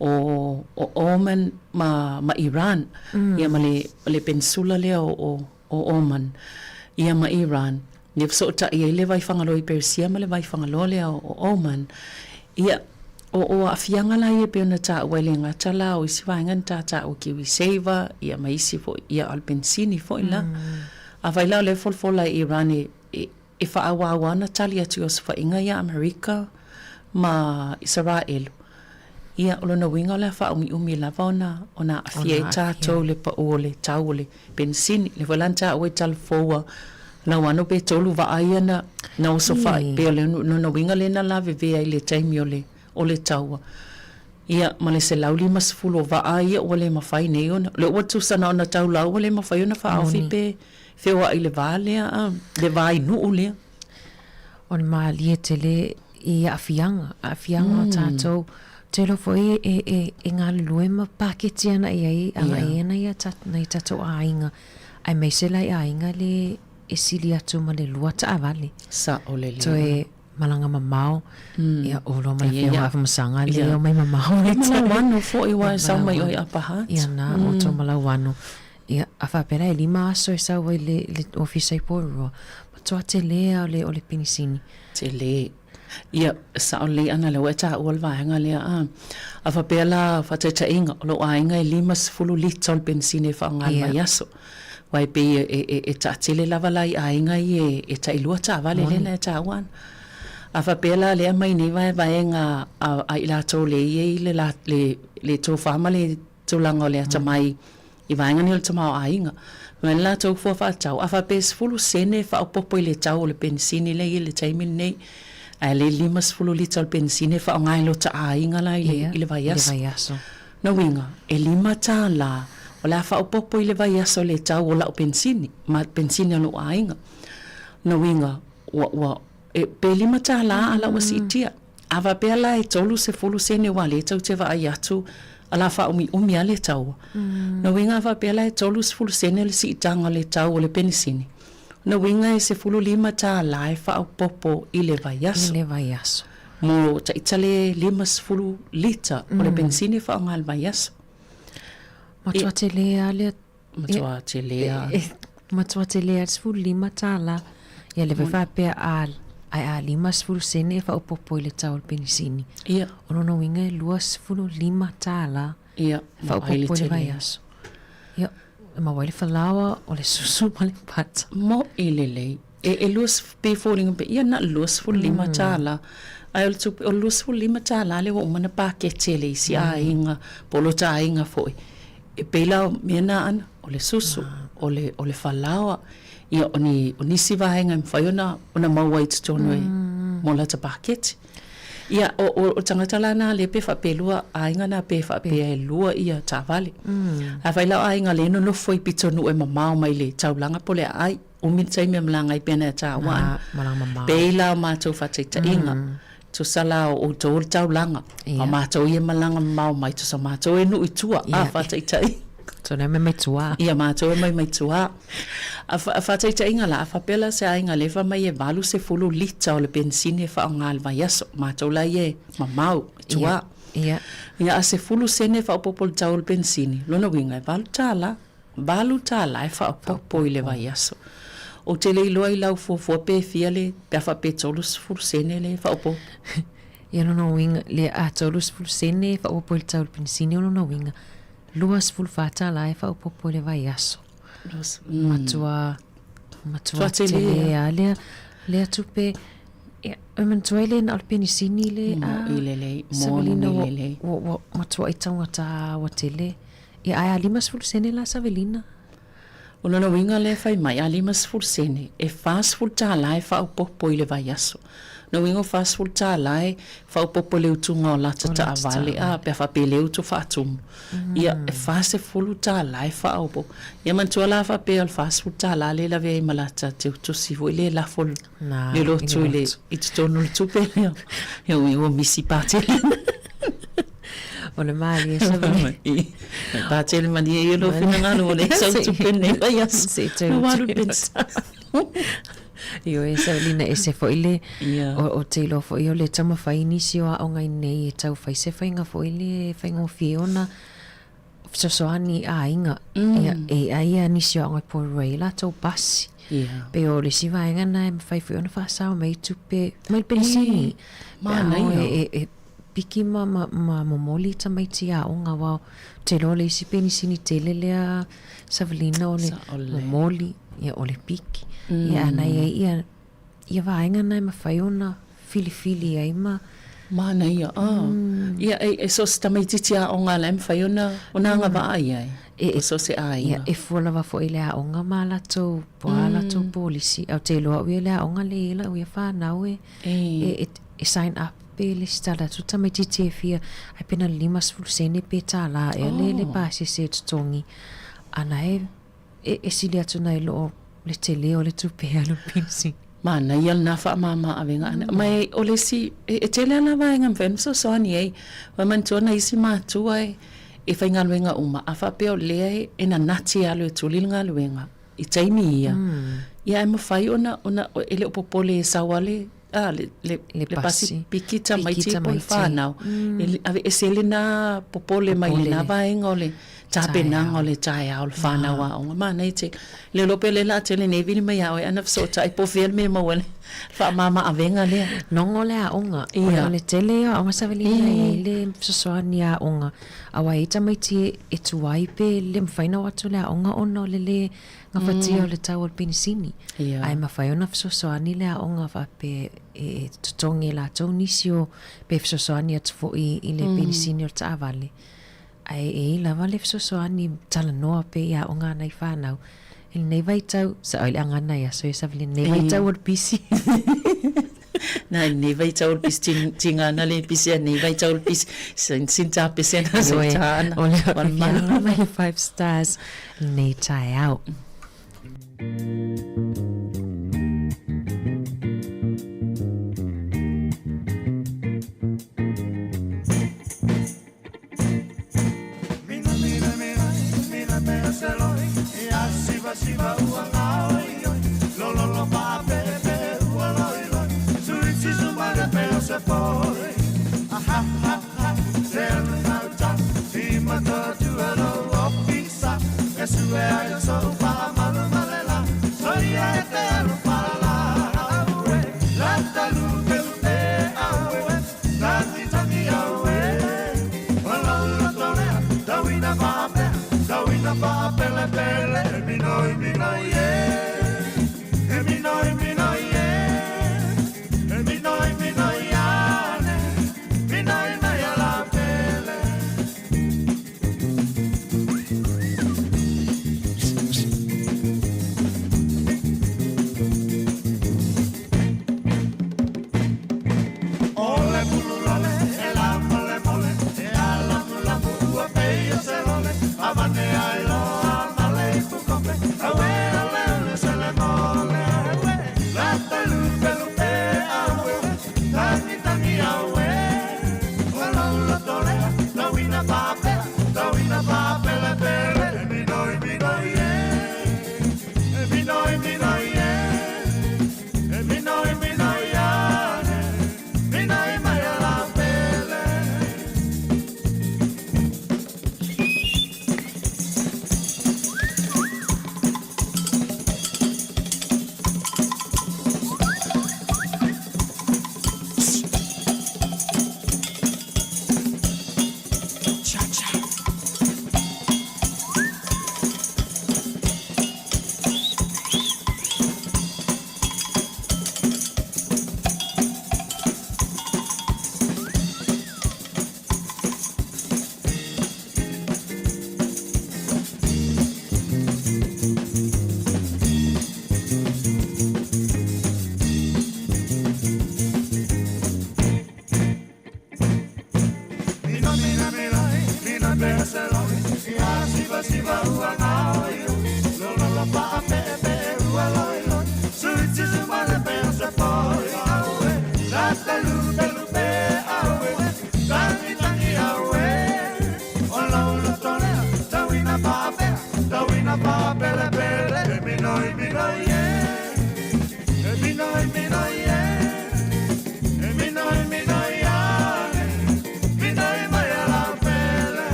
o, o Oman ma, ma Iran, ia ma le, le peninsula lea o, o, o Oman, ia ma Iran, ia fesootai ai le Vaifagaloa i Peresia ma le Vaifagaloa lea o, o Oman. Ia, o, o aafiaga la ia e pei ona taua e le gata la o isi vaega na ta taua kiwi saver, ia ma isi foi, ia o le penisini foi la. Afai la o lea e folafola e Iran e, e, e faaauau ana tali atu i osofaiga ia Amerika ma Isaraelu, ia, o lona uiga o le a faaumiumi lava ona, ona aafia ai tatou i le pau o le tau o le penisini. Lea foi la na taua i tala fou a Lauano pe tolu vaa ia na, na osofai, pei o le lona uiga lea na lavevea i le taimi o le, o le taua. Ia, ma le 150 o vaa ia ua le mafai nei ona, lea ua tusa na ona tau lau ua le mafai ona faaofi pe feoai i le va lea, a, le va i Nuu lea. O le malie tele i aafiaga, aafiaga o tatou. Ou te iloa foi e, e, e galulue ma paketi ana i ai, agai ai nai a nai tatou aiga, aemaise la i aiga le e sili atu ma le lua taavale. Sao lelei. Toe malaga mamao, ia olo ma le afioga Afamasaga le omai mamao. E Malauano foi aua e sau mai oe i Upper Hutt. Ia na, o to Malauano. Ia, a faapea la e 5 aso e sau ai le, le ofisa i Porirua, matua tele lava o le, o le penisini. Tele. Ia, sao lelei ana lea ua e taua le vaega lea, a. A faapea la faataitaiga, o lou aiga e 50 lita o le penisini e faaaoga i le vaiaso. Aua e pei e, e, e taatele lava la i aiga ia e, e tailua taavale lea na e taua ana. A faapea la lea aumai nei vaevaega a, a i latou lea e i ai le, la, le, le tofa ma le tulaga o le atamai i vaega nei o le tamaoaiga. Fai mai le latou fua faatatau, a faapea e 10 sene e faaopoopo i le tau o le penisini lea e i ai i le taimi lenei, ae le 50 lita o le penisini e faaaoga e lota aiga la i le, i le vaiaso. Lona uiga, e $5 o le a faaopoopo i le vaiaso le tau o lau penisini ma penisini a lou aiga. Lona uiga, ua, ua, e, pe $5 a la ua siitia. A faapea la e 30 sene aua lea tou te vaai atu o le a faaumiumi lava le tau. Lona uiga a faapea la e 30 sene le siitaga o le tau o le penisini, lona uiga e $15 e faaopoopo i le vaiaso. I le vaiaso. Mo taitale 50 lita o le penisini e faaaoga i le vaiaso. Matua tele lava lea. Matua tele lava. Matua tele lava le $15. Ia lea foi faapea a, ae a 50 sene e faaopoopo i le tau o le penisini. Ia. O lona uiga e $25. Ia. Faaopoopo i le vaiaso. Ia, e maua ai le falaoa, o le susu ma le pata. Mo'i lelei. E, e lua, pe foliga pe, ia na o le $25. Ae o le tupe, o le $25 lea ua uma ona paketi e le isi aiga, po o lota aiga foi. E pei la o mea na ana, o le susu, o le, o le falaoa, ia o ni, o nisi vaega e mafai ona, ona maua i totonu e, mo lata paketi. Ia, o, o, o tagata la na lea pe faapelua aiga na pe faapea e lua ia taavale. Afai la o aiga lea e nonofo i pitonuu e mamao mai le taulaga po o le aai, umi le taimi e malaga ai pea na taua ana. Pei la o matou faataitaiga, tusa la o outou o le taulaga, a o matou ia e malaga mamao mai, tusa o matou e nuu i tua, a faataitaiga. Tona e mai mai tua. Ia matou e mai mai tua. A faataitaiga la, a faapea la se aiga lea e fai mai e 80 lita o le penisini e faaaoga i le vaiaso, matou la ia e mamao i tua. Ia. Ia a 10 sene e faaopoopo i le tau o le penisini, lona uiga e $8. $8 e faaopoopo i le vaiaso. Ou te le iloa i lau fuafua pe fia le, pe a faapea e 30 sene le faaopoopo. Ia lona uiga, le a 30 sene e faaopoopo i le tau o le penisini, o lona uiga, $24 e faaopoopo i le vaiaso. Matua, matua tele lava lea, lea tupe. Ia, e manatua ai le na o le penisini le a. Mo'i lelei, moni lelei. Ua, ua matuai taugata ua tele. Ia, ae a 50 sene la Savelina? O lona uiga lea e fai mai, a 50 sene, e $40 e faaopoopo i le vaiaso. O lona uiga o $40 e faaopoopo i le utuga o lata taavale, a, pe a faapea e le utu faatumu. Ia, e $40 e faaopoopo. Ia manatua la faapea o le $40 lea e lavea ai ma lata teutusi foi lea e lafo le lotu i le i totonu o le tupe lea. Ia ua misi patele. O le malie sa vale. Patele malie ia lou finagalo ua leai sau tupe lenei vaiaso. Se i toe utu. Ioe Savelina ese foi le o te iloa foi o le taumafai nisi o aoga i nei e tau fai se faiga foi le faigofie ona fesoasoani i aiga. Ia, e ai ia nisi o aoga i Porirua e i ai latou pasi. Pei o le isi vaega na e mafai foi ona faasao mai tupe mai le penisini. Manaia. E piki ma, ma, ma momoli tamaiti aoga aua ou te iloa o le isi penisini tele lea Savelina o le momoli, ia o le piki. Ia ana i ai ia, ia vaega na e mafai ona filifili ai ma. Manaia, ah. Ia e, e so o se tamaitiiti aoga la e mafai ona, ona agavaa i ai. E, so o se aiga. Ia, e fua lava foi i le aoga ma a latou, po o a latou polisi. Ae ou te iloa au ia le aoga lea e i ai lau ia fanau e, e, e sign up. pe lesitala atu tamaitiiti e fia ai pe na o le 50 sene pe tālā ea le le pasese e totogi a na e e sili atu nai loo le tele o le tupe e alu i le penisini. Manaia lena faamama avega ana. Ma e o le isi, e tele lava vaega e mafai ona fesoasoani ai. Ua manatua nai isi matua e faigaluega uma, a faapea o lea e nanati e alu e tuli le galuega i taimi ia, ia ae mafai ona, ona e le o popole e sau lava le a le, le, le pasi piki tamaiti po o le fanau, e aveese ai lena popole mai lena vaega o le tapenaga o le taeao o le fanau aoga. Manaia tele. Le iloa pe o lea o le a tele nei vili mai ia oe ana fesootai po o fea le mea e maua ai le faamama avega lea. Nogo le aoga. O le tele ia o aoga savaliina e i ai le fesoasoani aoga aua e i ai tamaiti e tuai pe le mafai ona o atu i le aoga ona o le le gafatia o le tau o le penisini. Ae mafai ona fesoasoani le aoga faapea e totogi e latou nisi o pe fesoasoani atu foi i le penisini o le taavale. Ae e i ai lava le fesoasoani talanoa pea i aoga a nai fanau i lenei vaitau, sao i le agana i aso ia Savelina, lenei vaitau o le pisi. Na, i lenei vaitau o le pisi, tiga ana le pisi a lenei vaitau o le pisi, sin tapesena se ta ana. O le afiaga mai le Five Stars lenei taeao.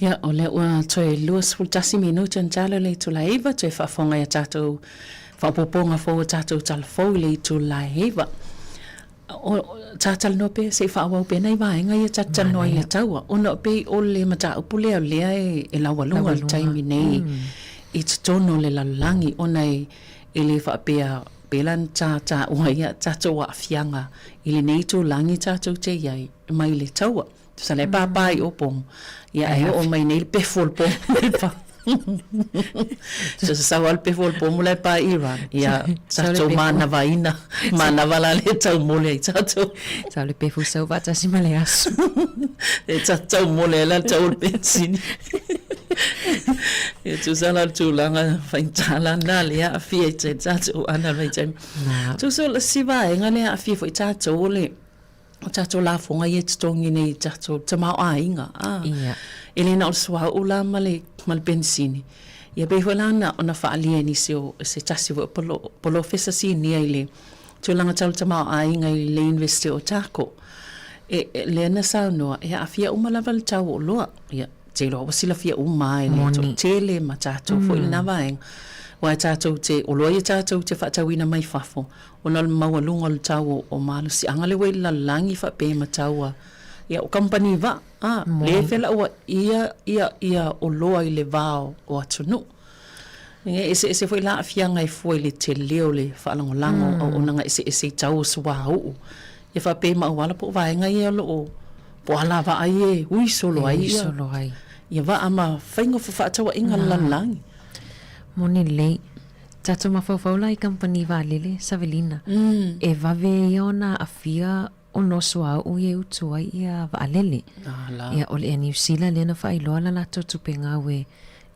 Ia, o lea ua toe 21 minute ona talo le itula e 9, toe faafofoga i a tatou faaopoopoga fou o tatou tala fou i le itula e 9. O, ta talanoa pea, se i faaauau pea nai vaega ia ta te talanoa ai i le taua, ona pei o le mataupu lea o lea e, e laualuga i le taimi nei i totonu o le lalolagi, ona e, e le faapea pei la na ta taua ai a tatou aafiaga i lenei itulagi tatou te i ai mai le taua. Tusa la e pāpā i o pomu, ia ae oo mai nei le pefu o le pomu i le pā. So se sau lava le pefu o le pomu la e pā i Iran, ia tatou manavaina, manava la lea e taumole ai tatou. Sau le pefu sau faatasi ma le aso. E taumole ai la le tau o le penisini. Ia tusa la o le tulaga faigata la lena lea e aafia ai tatou ana i le vaitaimi. Tusa o le isi vaega lea e aafia foi tatou o le o tatou lafoga ia e totogi nei i tatou tamaoaiga, a. Ia. E le na o le suauu la ma le, ma le penisini. Ia pei foi la na, ona faaalia e nisi o se tasi foi o polo, polofesa sinia i le tulaga tau le tamaoaiga i le University o Otago. E, e, lea na saunoa, e aafia uma lava le tau o oloa. Ia, te iloa ua silafia uma e le toatele ma tatou foi lena vaega. Aua e tatou te, oloa ia tatou te faatauina mai fafo, ona o le maualuga o le tau o malosiaga lea ua i le lalolagi faapea ma tau a ia o kamupani vaa a lea e felauaia ia ia oloa i le va o atunuu. E eseese foi la aafiaga e fua i le tele o le faalagolago o auaunaga eseese i tau o suauu ia faapea ma auala po o vaega ia o lo o po o alavaa ia e ui solo ai ia vaa ma faiga o fefaatauaiga a le lalolagi. Moni lelei. Tatou mafaufau la i kamupani vaalele, Savelina, e vave ia ona aafia ona o suauu ia e utu ai ia vaalele. Ia, o le Air New Zealand lea na faailoa la latou tupe gau e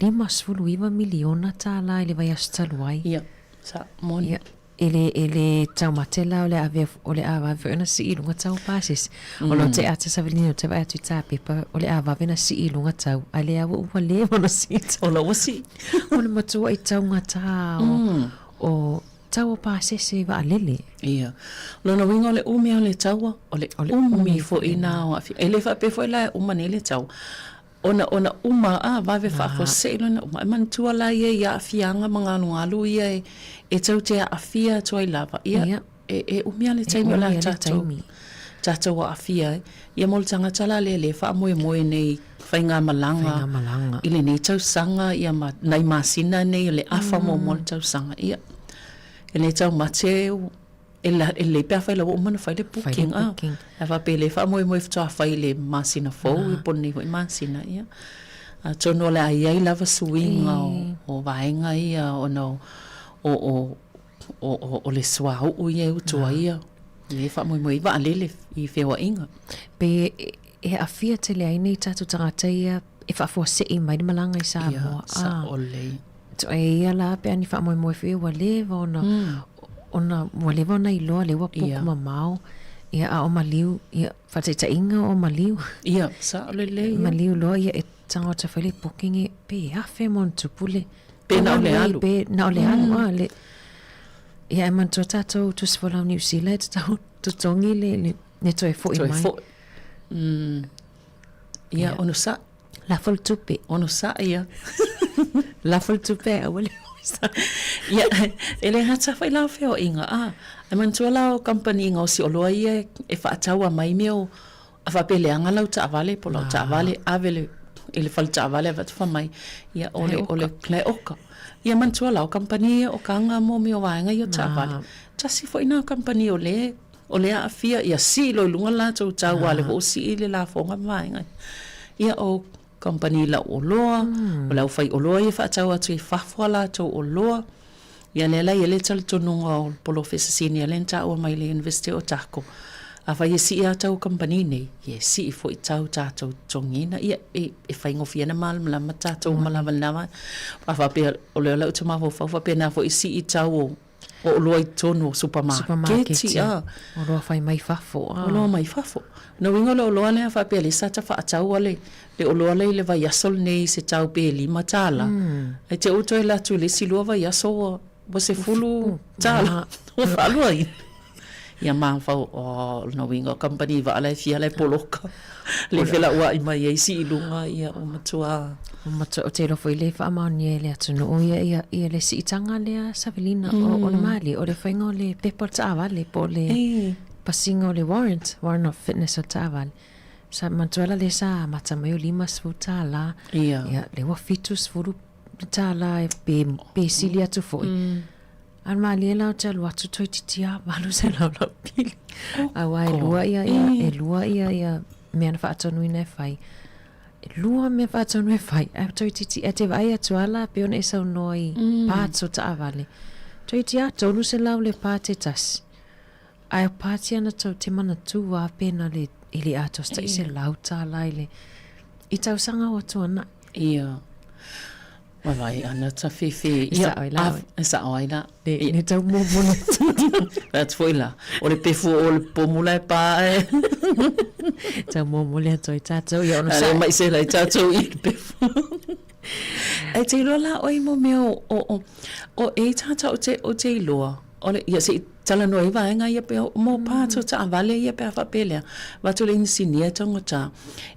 $59 miliona tālā i le vaiaso talu ai. Ia, sa, moni. Ia, e le, e le taumate la o le ave, o le a vave foi ona sii i luga tau o pasese. O lo te ata Savelina ou te vaai atu i tā pepa, o le a vave ona sii i luga tau, a lea ua ua leva ona sii tau. O la ua sii. O le matua i taugata o, o tau o pasese vaalele. Ia. O lona uiga o le umi o le taua, o le umi foi na o aafia. E le faapea foi la e uma nei le taua. Ona, ona uma, a, vave faafuasei lona uma. E manatua la ia i aafiaga ma galugalu ia e, e tou te aafia atu ai lava. Ia, Ia. e, e umi lava le taimi o le a tatou, tatou aafia ai. Ia mo le tagata la lea lea e faamoemoe nei i faigamalaga, Faigamalaga. i lenei tausaga, ia ma nai masina nei o le afa muamua o le tausaga. Ia, e le taumate E lelei pe afai la ua uma ona fai le booking, ah. Ae faapea e le faamoemoe faatoa fai i le masina fou, ia po o lenei foi masina, ia. Atonu o le a i ai lava suiga o vaega ia ona o o le suauu ia e utu ai ia, lea e faamoemoe ai vaalele i feoaiga. Pe e aafia tele ai nei tatou tagata ia e faafuasei mai le malaga i Samoa. Ia, sao lelei. E ia la pe a ni faamoemoe foi ua leva ona ona ua leva ona iloa lea ua book mamao ia a o maliu ia faataitaiga o maliu. Ia, sao lelei ia. Maliu loa ia e tago atu e fai le booking e pe afe ma ona tupu le Pe na o le alu. Pe na o le alu a le ia e manatua tatou tusi folau Niu Sila e tatau totogi le le toe foi mai. Toe foi. Ia, onosai. Lafo le tupe. Onosai ia. Lafo le tupe ae aua le Ia, e le gata foi la o feoaiga, a. Ae manatua la o kamupani gaosi oloa ia e faataua mai mea o, a faapea e leaga lau taavale po o lau taavale, ave le, i le fale taavale avatu fai mai, ia o le, o le, la e oka. Ia manatua la o kamupani ia o kaga mo mea o vaega ia o taavale. Tasi foi na kamupani o lea O le aafia, ia sii loa i luga le latou tau aua o lea foi ua sii le lafoga ma vaega ia. Ia o kamupani lau oloa, o le aufaioloa ia e faatau atu i fafo a latou oloa. Ia lea la e i ai le talitonuga o le Polofesa Sinia lea na taua mai le University o Otago, afai e sii lava tau o kamupani nei, ia e sii foi tau tatou totogiina. Ia e faigofie ona malamalama tatou uma lava i lena vaega. A faapea, o lea la ou te mafaufau faapena foi sii tau o O oloa i totonu o supamaketi, a. Oloa fai mai fafo, a. Oloa mai fafo. O lona uiga o le oloa lea faapea lea sa ta faataua le oloa lea i le vaiaso lenei i se tau pe $5, ae te i ua toe alu atu i le isi 2 vaiaso ua $10 ua faaluaina. Ia mafaufau, o lona uiga o kamupani vaa la e fia la e poloka, le felauai mai ai sii i luga, ia ua matua. Ua matua, ou te iloa foi le faamaonia e le atunuu ia, ia, ia le siitaga lea Savelina o, o le malie, o le faiga o le pepa o le taavale po o le pasiga o le warrant, warrant of fitness o le taavale. Sa manatua la lea sa amata mai o $50, ia, lea ua $70 e pe, pe sili atu foi. Ae malie la ou te alu atu toeitiiti lava 800 lau pili. Aua e lua ia ia e lua ia ia mea na faatonuina e fai. E lua mea faatonu e fai ae toeitiiti e te vaai atu lava la pei ona e saunoa i parts o taavale. Toeitiiti lava 300 le part e tasi. Ae o parts ia na tou te manatu lava pe na le e le atoa se tai $100 i le i tausaga ua tuanai. Ia. Vaai ana tafefe. E sao ai la oe. E sao ai la. Le, le tau momoli atu. Fai atu foi la, o le pefu o le pomu la e pā e. Tau momoli atu ai tātou ia ona sa. Ale mai se lai tātou i le pefu. E te iloa la oe mo mea o, o, o, o e tātou te, o te iloa. O le, ia se i talanoa i vaega ia pea mo parts o taavale ia pe a faapea lea, avatu le inisinia e taugata.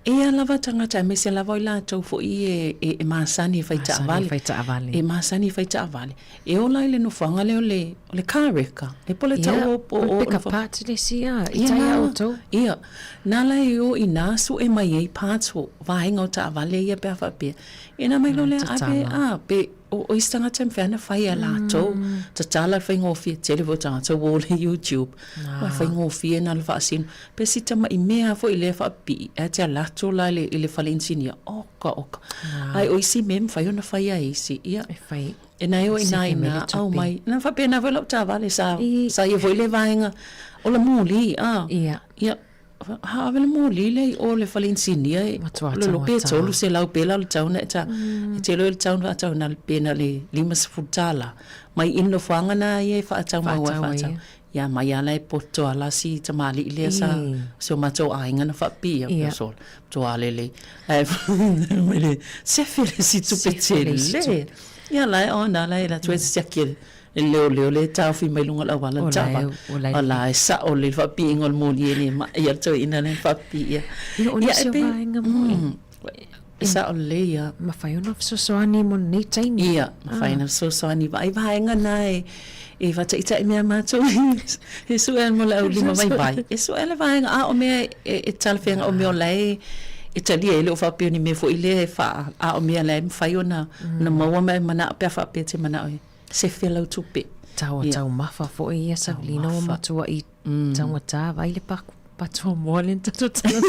E ia lava tagata aemaise lava o i latou foi e, e, e masani e fai taavale. Fai taavale. E masani e fai taavale. E ola i le nofoaga lea o le, o le car wrecker. E po le tau o, o, o, pick up parts le isi a, i tai a outou. Ia, na la e o i nā sue mai ai parts o vaega o taavale ia pe a faapea. Ia na mai loa lea ave, a, pe, O o isi tagata e mafai ona fai e latou, tatala le faigofie, tele foi o tagata ua o le YouTube, ua faigofie na le faasino. Pe si tama'i mea foi lea e faapipii, ae te alu atu la i le, i le fale inisinia, oka oka. Ae o isi mea e mafai ona fai e isi, ia. E fai. E na e o ina ina au mai. Na faapena foi lau taavale sa, sa ia foi le vaega o le moli, a. Ia. Ia. Haave le moli lea i o le fale inisinia e Matua lolo pe taugata. 300 pe la o le tau na e ta e te iloa i le tau na faatau na le pe na le $50 mai i le nofoaga na ia e faatau mau ai Faatau ai, faatau ia. ia mai a la e poto a la si tamalii lea sa si o matou aiga na faapipii Ia. so matua lelei ae mai le sefe le isi tupe Sefe le isi tele tupe. ia la e ona la e la atu e siaki e E leoleo le taofi mai luga o le auala le taavale. O la e sao lelei le faapiiga o le moli e le mai a le toeaina lea na faapiia. Ia, o nisi o vaega moi. E sao lelei ia. Mafai ona fesoasoani mo lenei taimi. Ia, mafai ona fesoasoani. Vaai vaega na e e faataitai mea matou e sue mo le aulima vaivai. E sue le vaega a o mea e talafeagai o mea o la e e talia ai, e le o faapea o ni mea foi lea e faa, a o mea la e mafai ona maua ma e manao pe a faapea e te manao e Sefe lau tupe. Tau Ia. taumafa foi ia saulina ua Taumafa. matuai taugata vai le paku patu o moa le tatou tala.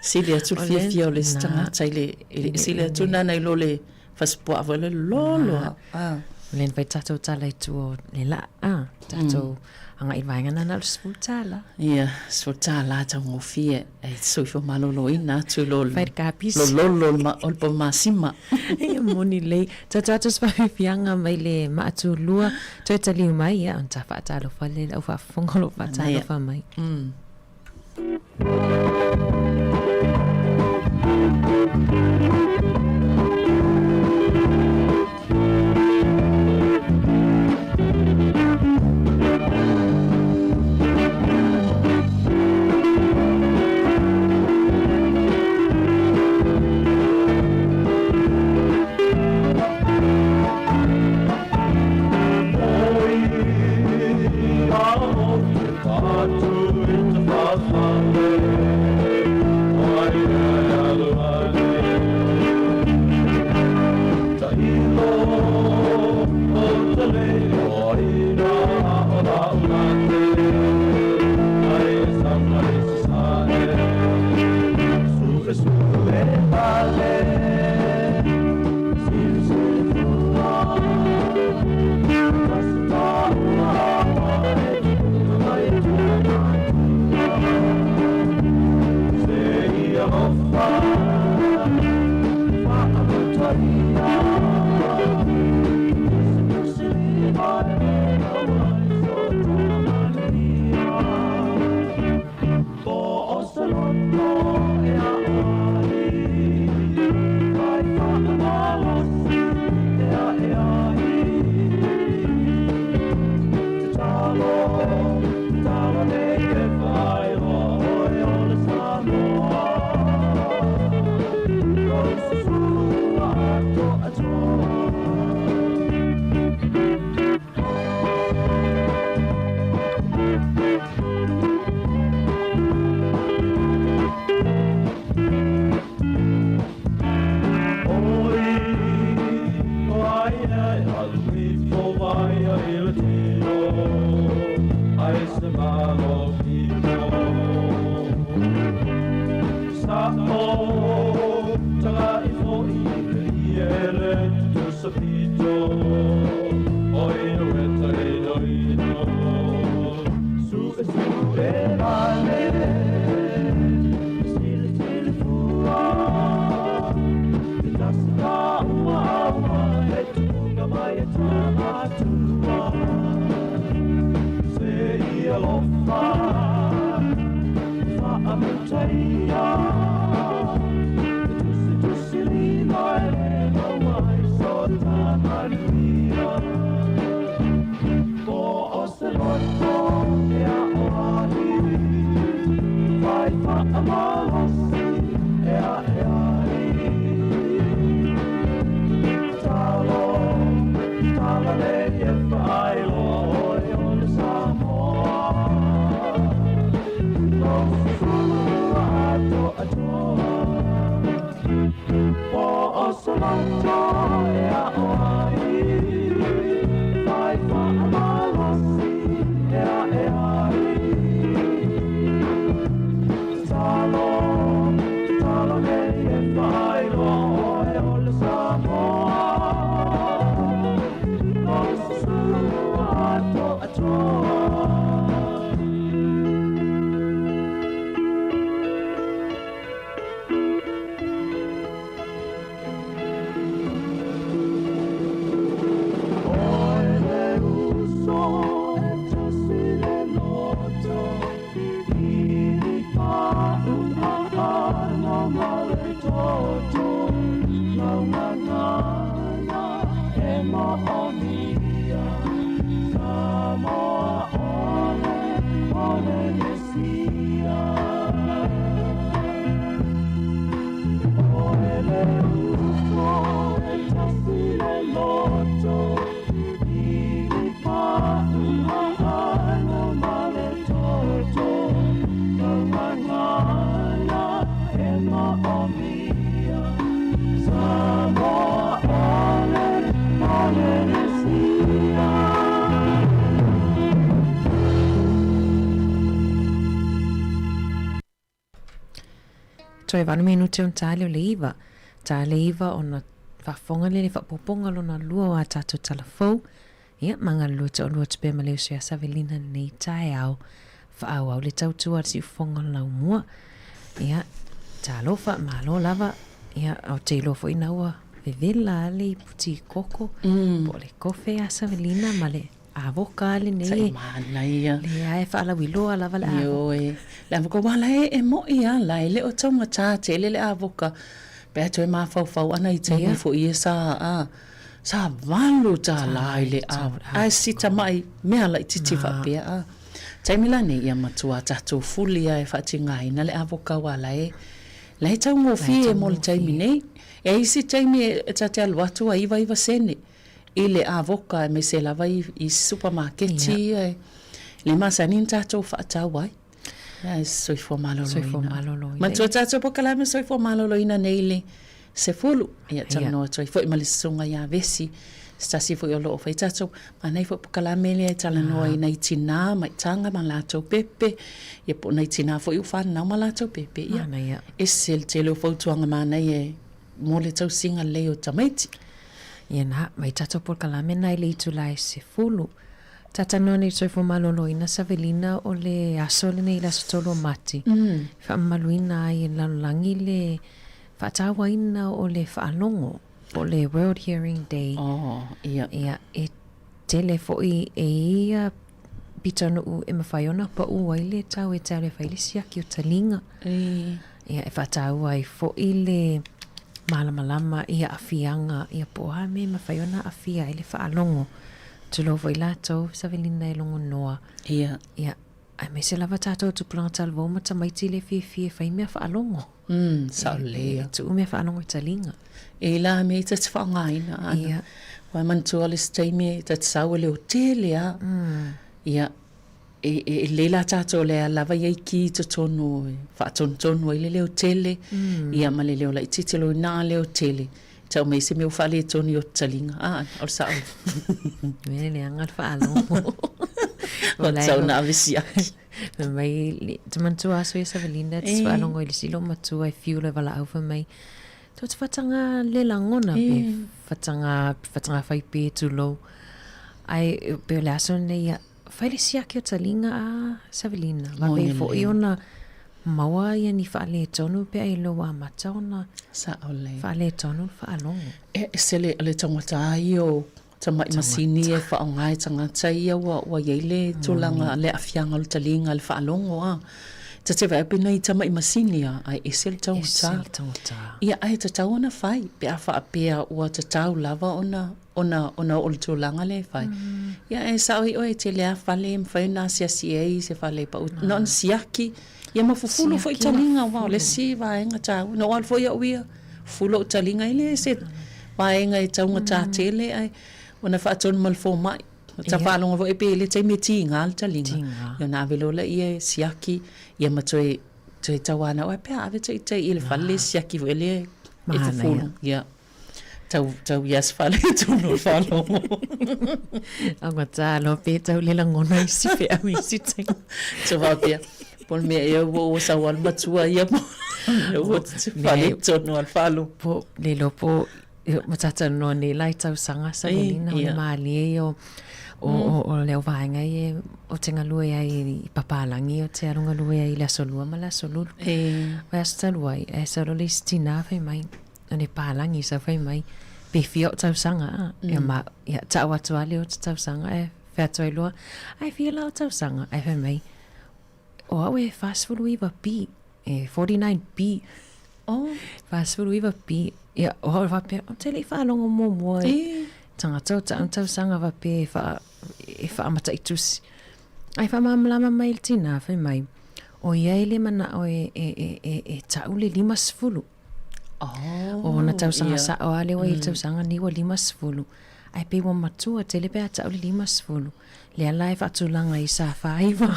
Sili atu le O le- fiafia o le isi na. tagata i le, i le, sili atu nana i lo le fasipuaa foi le lolo. Ah. O le na fai tatou tala i tua o le laa, ah, tatou agai i le vaega na na o le $10. Ia, $10 taugofie e soifua maloloina atu i lo Fai le kapisi. lo lolo o le pomasima. Ia moni lelei. Tatou atu se faafiafiaga mai le maatulua toe taliu mai, ia, ona ta faatalofa lea i le au faafofoga o lo o faatalofa mai. Toe valu minute ona ta lea o le iva. Ta le iva ona faafofoga lea i le faaopoopoga lona lua o a tatou tala fou. Ia, ma galulue toalua atu pea ma le uso ia Savelina i lenei taeao. Faaauau le tautua a le siufofoga o le laumua. Ia, talofa, malo lava. Ia, ou te iloa foi na ua vevela lava le iputi koko, po o le kofe a Savelina ma le avoka lava lenei. Saʻi manaia. Leai, e faalauiloa lava le avoka. Ioe, le avoka, aua la e e moʻi lava la, e le o taugatā tele le avoka pe a toe mafaufau ʻana i taimi foi ia sa a sa $8 i le avoka, ae si tamaʻi mea laitiiti faapea a. Taimi la nei ia matua tatou fuli lava e faatigaina le avoka aua la e la e taugofie mo le taimi nei. E i ai isi taimi e ta te alu atu a 99 sene i le avoka aemaise lava i isi supamaketi ia e le masani ona tatou faatau ai. Ae soifua maloloina. Soifua maloloina. Matua tatou polokalame soifua maloloina nei le 10. Ia talanoa atu ai foi ma le susuga ia Vesi, se tasi foi o lo o fai tatou manaia foi polokalame lea e talanoa i nai tinā maitaga ma latou pepe, ia po o nai tinā foi ua fanau ma latou pepe. Ia, ese le tele o fautuaga manaia e mo le tausiga lelei o tamaiti. Ia na, mai tatou polokalame na i le itula e 10. Talanoa nei soifua maloloina Savelina o le aso lenei i le aso 3 o Mati. E faamamaluina ai e le lalolagi le faatauaina o le faalogo po o le World Hearing Day. Oh, ia. Ia, e tele foi e ia pitonuu e mafai ona pau ai le tau e te alu e fai le siaki o taliga. Ia, e faataua ai foi le malamalama i aafiaga, ia po o a mea e mafai ona aafia ai le faalogo. Tulou foi latou, Savelina e logonoa. Ia. Ia, aemaise lava tatou tupulaga talavou ma tamaiti le fiafia e fai mea faalogo. Sao lelei ia. E tuu mea faalogo i taliga. E la mea ta te faaaogaina ana. Ia. Aua e manatua le isi taimi ta te sau e leotele lava. Ia, e lelei la tatou o lea lava e i ai ki i totonu e faatonutonu ai le leo tele, ia ma le leo laitiiti. O lona leo tele, tau mai se mea ua faaletonu i o taliga. A, o le sao. Mea leaga le faalogo. O tau na ave siaki. Fai mai, te manatua aso ia Savelina, te faalogo i le isi loomatua e fiu le valaau fai mai, Tou te whatanga le lagona pe whatanga, whatanga whai pe tulou. Ai, pe o le aso nei ia, fai le siaki o taliga a Savelina. Vave foi ona maua ia ni faaletonu pe ai lou amata ona Sao lelei. faaletonu le faalogo. E ese le, le taugata ia o tamai masini e faaaoga e tagata ia ua, ua i ai le tulaga, le aafiaga o le taliga i le faalogo a. Ta te vaai pe nai tama'i masini a, ae ese le taugata. Ese le taugata. Ia, ae tatau ona fai, pe a faapea ua tatau lava ona, ona, ona oo i le tulaga lea e fai. Ia, ae sao ai oe, e tele lava fale e mafai ona asiasi ai se fale pau, na ona siaki, ia ma fufulu foi taliga, aua o le isi vaega taua. Na ou alu foi au ia, fufulu ou taliga, e le se vaega e taugata tele, ae ona faatonu ma le fomai. Ta faalogo foi pe le taimi e tiga le taliga. Ia ona ave loa laia e siaki, ia ma toe, toe tauanau, ai pe a ave taitai i le fale le siaki foi lea e fufulu. Ia. Tau, tau ia se fale tonu o le faalogo. Augata loa pe tau le lagona isi feau i isi taimi. Tau faapea, po o le mea ea ua ua sau lava le matua ia po ua fale tonu lava le faalogo. Po, le iloa po Ma talatalanoa nei la i tausaga Savelina o le malie ia o o le au vaega ia o te galue ai i Papalagi o te alu galue ai i le aso lua ma le aso lulu. O le aso talu ai, ae sau loa le isi tina fai mai, o le palagi sau fai mai, pe fia o tausaga a? Ia ma, ia tau atu lava lea o te tausaga ae fai atu ai loa, ai fia la o tausaga? Ae fai mai, o au e 49 pi, e 49 pi. Oh. 49 pi. Ia, o hau faapea, o te le i whaalogo muamua e tangata o taʻu tausaga faapea e wha, e whaamataitusi. Ai whaamāmalama mai le tina, fai mai, o ia e le manao e, e, e, e, e taʻu le 50. Oh, o ona tausaga ia. sao a lea ua i le tausaga nei ua 50. Ae pei ua matua tele pe a taʻu le 50. Lea la e faatulaga i sa 49.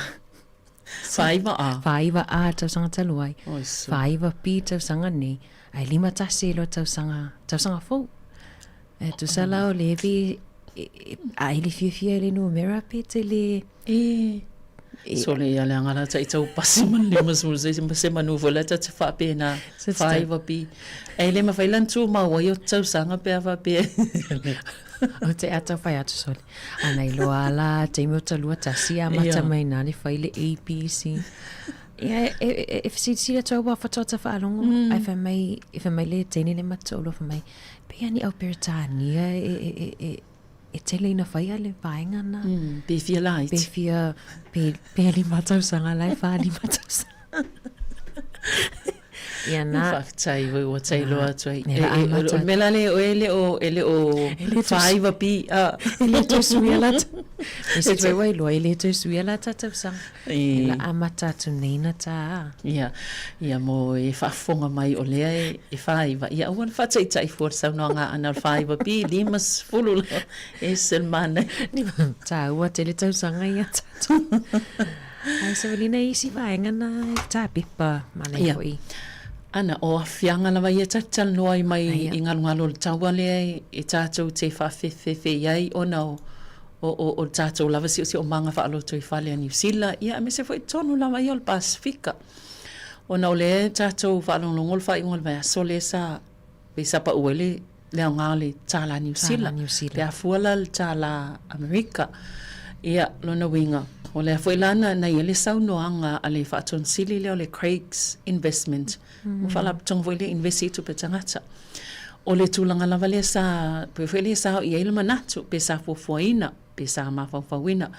49 A. 49 A le tausaga talu ai. Oi su. 49 B tausaga nei. Ae 51 loa tausaga, tausaga fou. E tusa la o le pe a e le fiafia i le numera pe te le... E. Sole ia leaga la taʻi tau pasi ma le 50 se manu foi la ta te faapena 49 B. E le mafai la ona tumau ai o te tausaga pe a faapea. O te ata whai atu sole. Ana i loa la taimi o talua tasi a mata mai nā le whai le A, B, C. Ia, e, e, e whasilisili atu au whatoa ta whaalongo. Ai whai mai, e whai mai le teine le matua o loa whai mai, pe ani au Peretania e, e, e, e, e tele ina whai a le vaenga nā. Pe fia laiti. Pe fia, pe, pe lima tausaga lai, wha lima tausaga. Ia nā. Faafetai foi ua tailoa atu ai. E, e, o le mea la lea e le o, e le o 49 pi. E le toe suia la ta. E se toe wailoa, e le toe suia la ta tausaga. E la amata atu nei na tā. Ia, ia mo e faafofoga mai o lea e, e 49. Ia aua le faataitai fua le saunoaga ana o le 49 pi, 50 lava. E se le manaia. Tāua tele tausaga ia tātou. Ai Savelina i isi vaega na i tā pepa manaia Ia. foi. Ana, o aafiaga lava ia ta te talanoa ai mai i galogalo o le taua lea e tatou te faafefefe i ai ona o o, o, o le tatou lava siosiomaga faalotoifale a Niu Sila, ia aemaise foi totonu lava ia o le Pasefika. Ona o lea e tatou faalogologo le faaiuga o le vaiaso lea sa pei sa pau ai le le aoga o le tālā Niu Sila, pe a fua la le tālā Amerika. Ia, lona uiga, o lea foi la na, na i ai le saunoaga a le Faatonisili lea o le Craigs Investment, mm. Faalapotopotoga foi lea invest i tupe tagata. O le tulaga lava lea sa, pei foi lea sa oo i ai le manatu, pe sa fuafuaina, pe sa mafaufauina,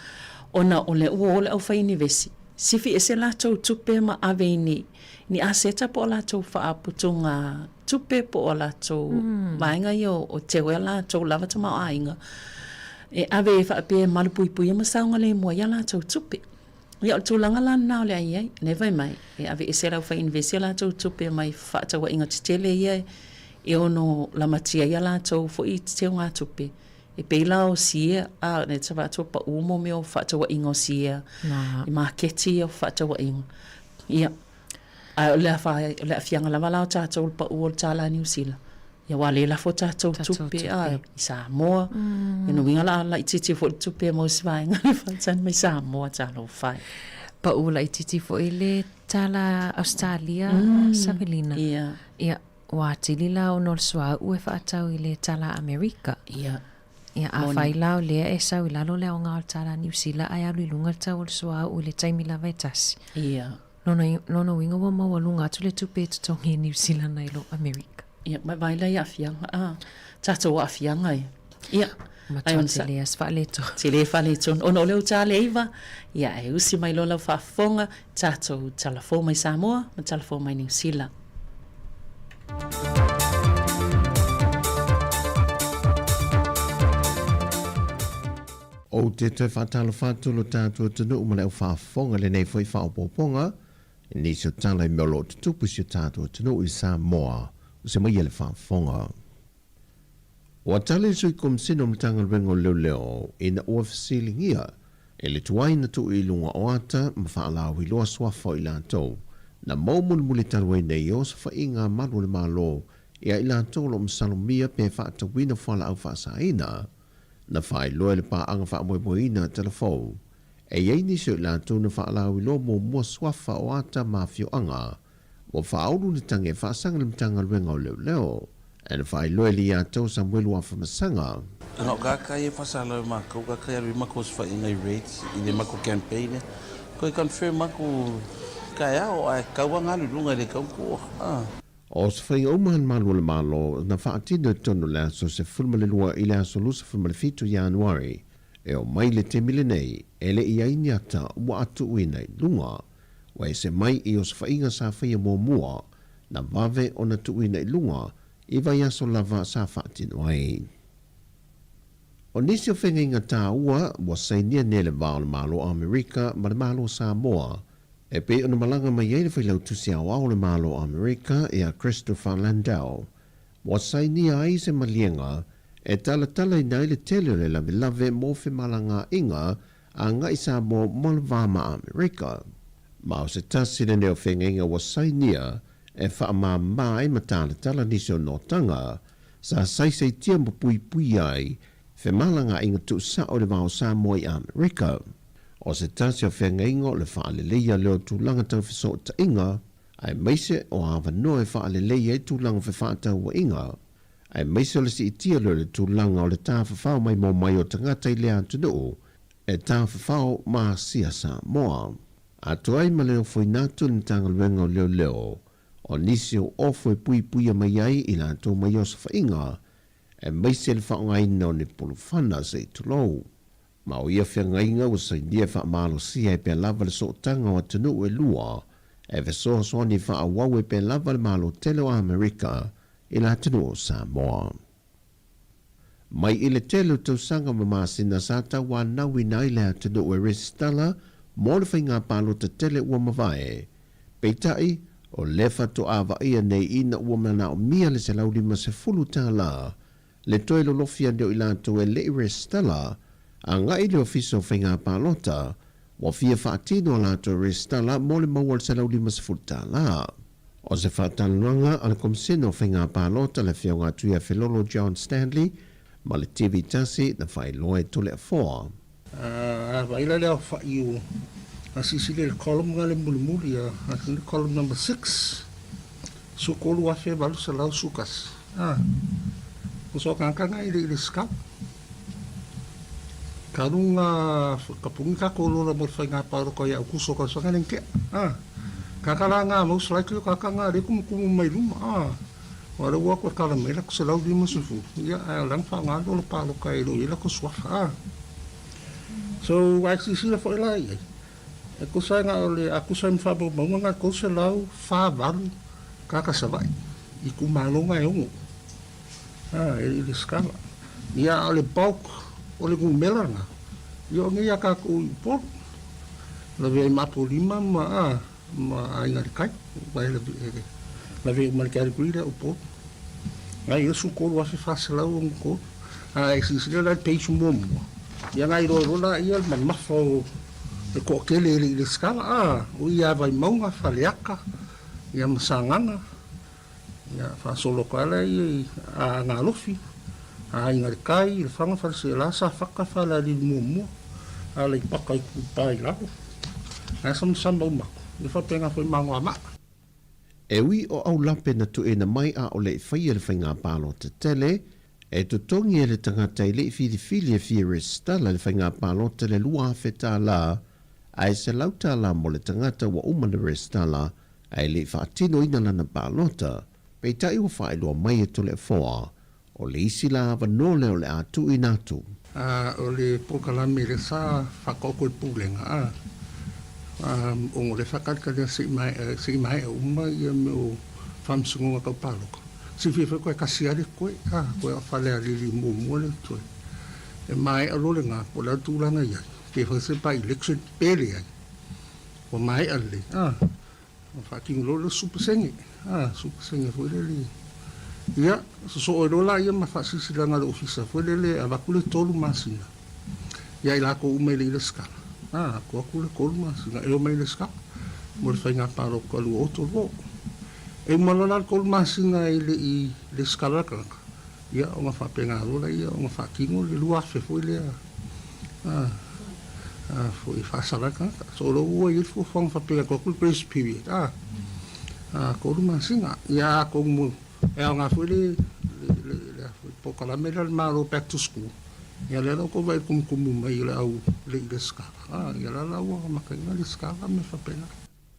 ona o lea ua o le aufaiinivesi, sifi ese latou tupe ma ave i ni, ni aseta po o latou faaputuga tupe po o latou vaega ia o teu ai a latou lava tamaoaiga e ave e faapea e malupuipuia ma saogalemu ai a latou tupe. Ia o le tulaga la lena o le a i ai, lea fai mai e aveese e le aufaiinivesi a latou tupe mai fefaatauaiga tetele ia e ono lamatia ai a latou foi teugatupe e pei la o siea, a lea te vaai atu ua pau mo mea o fefaatauaiga o siea i maketi ia o fefaatauaiga. Ia. Ae o le o le aafiaga lava la o tatou i le pau o le tālā Niu Sila, ia aua o lea e lafo tatou tupe a i Samoa. Ia lona uiga o le a laitiiti foi le tupe e maua i se vaega lea e faatali mai Samoa, talofa e. Pau laitiiti foi le tālā Ausetalia, Savelina. Ia. Ia, ua atili la ona o le suauu e faatau i le tālā Amerika. Ia. Ia, afai la o lea e sau i lalo le aoga o le tālā Niu Sila ae alu i luga le tau o le suauu i le taimi lava e tasi. Ia. Lona, lona uiga ua maualuga atu le tupe e totogi e Niu Sila nai lo Amerika. Ia, mai vaai la i aafiaga, a, tatou aafiaga e. Ia. Ai Matua onosai. tele as faaletonu. Tele faaletonu. Ona o lea ua ta le 9, ia e usi mai loa lau faafofoga, tatou talafou mai Samoa ma talafou mai Niu Sila. Ou te toe faatalofa atu lo tatou atunuu ma le au faafofoga i lenei foi faaopoopoga i nisi o tala i mea o lo o tutupu i si o tatou atunuu i Samoa. O se maia le faafofoga. Ua tali le Sui Komisina o Matagaluega o Leoleo ina ua fesiligia e le tuai na tuu i luga o ata ma faalauiloa suafa o i latou na maua mulimuli talu ai nei o osofaiga a malu o le Malo ia i latou o lo o masalomia pe faatauina fualaau faasaina na faailoa e le paaga faamoemoeina a Talafou. E i ai nisi o i latou na faalauiloa muamua suafa o ata ma afioaga ua faaulu le tagi e faasaga i le Matagaluega o Leoleo. E na faailoa e le ia tou Samuelu Afamasaga. Na o ka kai e faasala e makou ka kai alu i makou osofaiga i rates i le makou campaign koe confirm aku taeao ae kau a galuluga i le kau kua. O osofaiga uma a le Malu o le Malo na faatino i totonu o le aso 12 i le aso 27 Ianuari e oo mai le taimi lenei e le i ai ni ata ua atuuina i luga. Ua ese mai i osofaiga sa faia muamua na vave ona tuuina i luga i vaiaso lava sa faatino ai. O nisi o fegaiga tāua ua sainia nei le va o le Malo o Amerika ma le Malo o Samoa e pei ona malaga mai ai le Failautusi Aoao o le Malo o Amerika ia Christopher Landau ua sainia ai se maliega e talatalaina ai le tele o le lavelave mo femalagaaiga agai Samoa ma le va ma Amerika. Ma o se tasi lenei o fegaiga ua sainia e faamāmā ai ma talatala nisi o notaga sa saisaitia ma puipuia ai femalagaaiga tuusao i le va o Samoa i Amerika. O se tasi o feagaiga o le faaleleia lea o tulaga tau fesootaiga, aemaise o avanoa e faaleleia ai tulaga fefaatauaiga, aemaise o le siitia lea o le tulaga o le tafafao maimoa mai o tagata i lea atunuu e tafafao ma Asia Samoa. Atoa ai ma le ofoina atu i le Matagaluega o Leoleo o nisi o ofo e puipuia mai ai i latou mai osofaiga, aemaise le faaaogaina o ni pulufana se i tulou. Ma o ia feagaiga ua sainia e faamalosia ai pea lava le sootaga o atunuu e lua e fesoasoani faaauau ai pea lava le Malo tele o Amerika i le atunuu o Samoa. Mai i le tele o tausaga ma masina sa tauanauina ai le atunuu e resitala mo le faiga palota tele ua mavae. Peitai, o lea faatoa vaaia nei ina ua manaomia le $150 le toe lolofi ane o i latou e le i resitala agai i le Ofisa o Faiga Palota ua fia faatino a latou resitala mo le maua o le $150. O se faatalanoaga a le Komisena o Faiga Palota le Afioga atu ia Felolo John Stanley ma le TV tasi na faailoa e Toleafoa. A vaai la le aofai o a silasila i le column lena le mulimuli a le column number 6 13,811 a o so tagata na e le i resitala. Talu na kapuni tatou lola mo le faiga palota ia Aukuso tausaga lea na tea a tagata la na most likely o tagata na lea e tumutumu mai luma a aua o lea ua o atu e tala mai latou 150 ia ae o lea na faaaoga le lola palota e le o i ai latou suafa a so a e silasila foi la i ai e tusa ai na o le a tusa ai ma faamaumauga na 348 tagata Savaii i itumalo na e ono. A, e i le scala. Ia, a o le bulk o le numera lena, ia o nei a tatou i Upolu. Lavea i Mapolima ma, a, ma Aiga i le Tai. Aua e lave, lavea uma i le category lea o Upolu. Nai ia 13,463. A e silasila la i le page muamua, ia na iloa loa laia le mamafa o le toatele e le i resitala, a, o i ia Vaimauga, Faleata, ia ma Sagaga. Ia, faasolo atu lava lea i Aana Alofi, Aiga i le Tai, Lefaga, Faleseela, Safata, Falealili muamua, Aleipata Itupa i Lalo. Na samasama uma atu, ia faapena foi ma Anoamaa. E ui o Aulape na tuuina mai a o le i faia le faiga palota tele, e totogi e le tagata i le i filifili e fia resitala i le faiga palota le $2,000 ae $100 mo le tagata ua uma na resitala ae le i faatinoina lana palota, peitai ua faailoa mai e Toleafoa, O le isi la avanoa lea o le a tuuina atu. A o le polokalame lea sa faataoto e le Pulega, a, ona o lea e faatalitali atu se i maea, se i maea uma ia mea o faamasinoga tau palota, silafia foi toe tasi lava le toe, a, toe o Falealili muamua lea toe. E maea loa lena, po o le a le tulaga e i ai, pe fai se by-election pe leai, ua maea lelei, a. Ona faatino loa lea o le 10%, a, 10% foi lele. Ia, sosoo ai loa laia ma faasilasilaga a le Ofisa foi lele e avatu le tolu masina ia i latou uma e le i resitala, a, atu atu le tolu masina e omai e resitala mo le faiga palota 2032. E uma loa la le tolu masina e le i resitala le tagata, ia ona faapena loa laia ona faatino le 2000 foi lea, a, a foi faasala ai le tagata. So o lea ua i ai le fuafuaga faapena atu atu le grace period, a, a tolu masina. Ia atonu e aoga foi le, le, le, le a foi polokalame lea a le Malo back to school, ia lea la ua tou vaai i le tumutumu mai o le au le i resitala, a, ia la la ua amataina resitala ma mea faapena.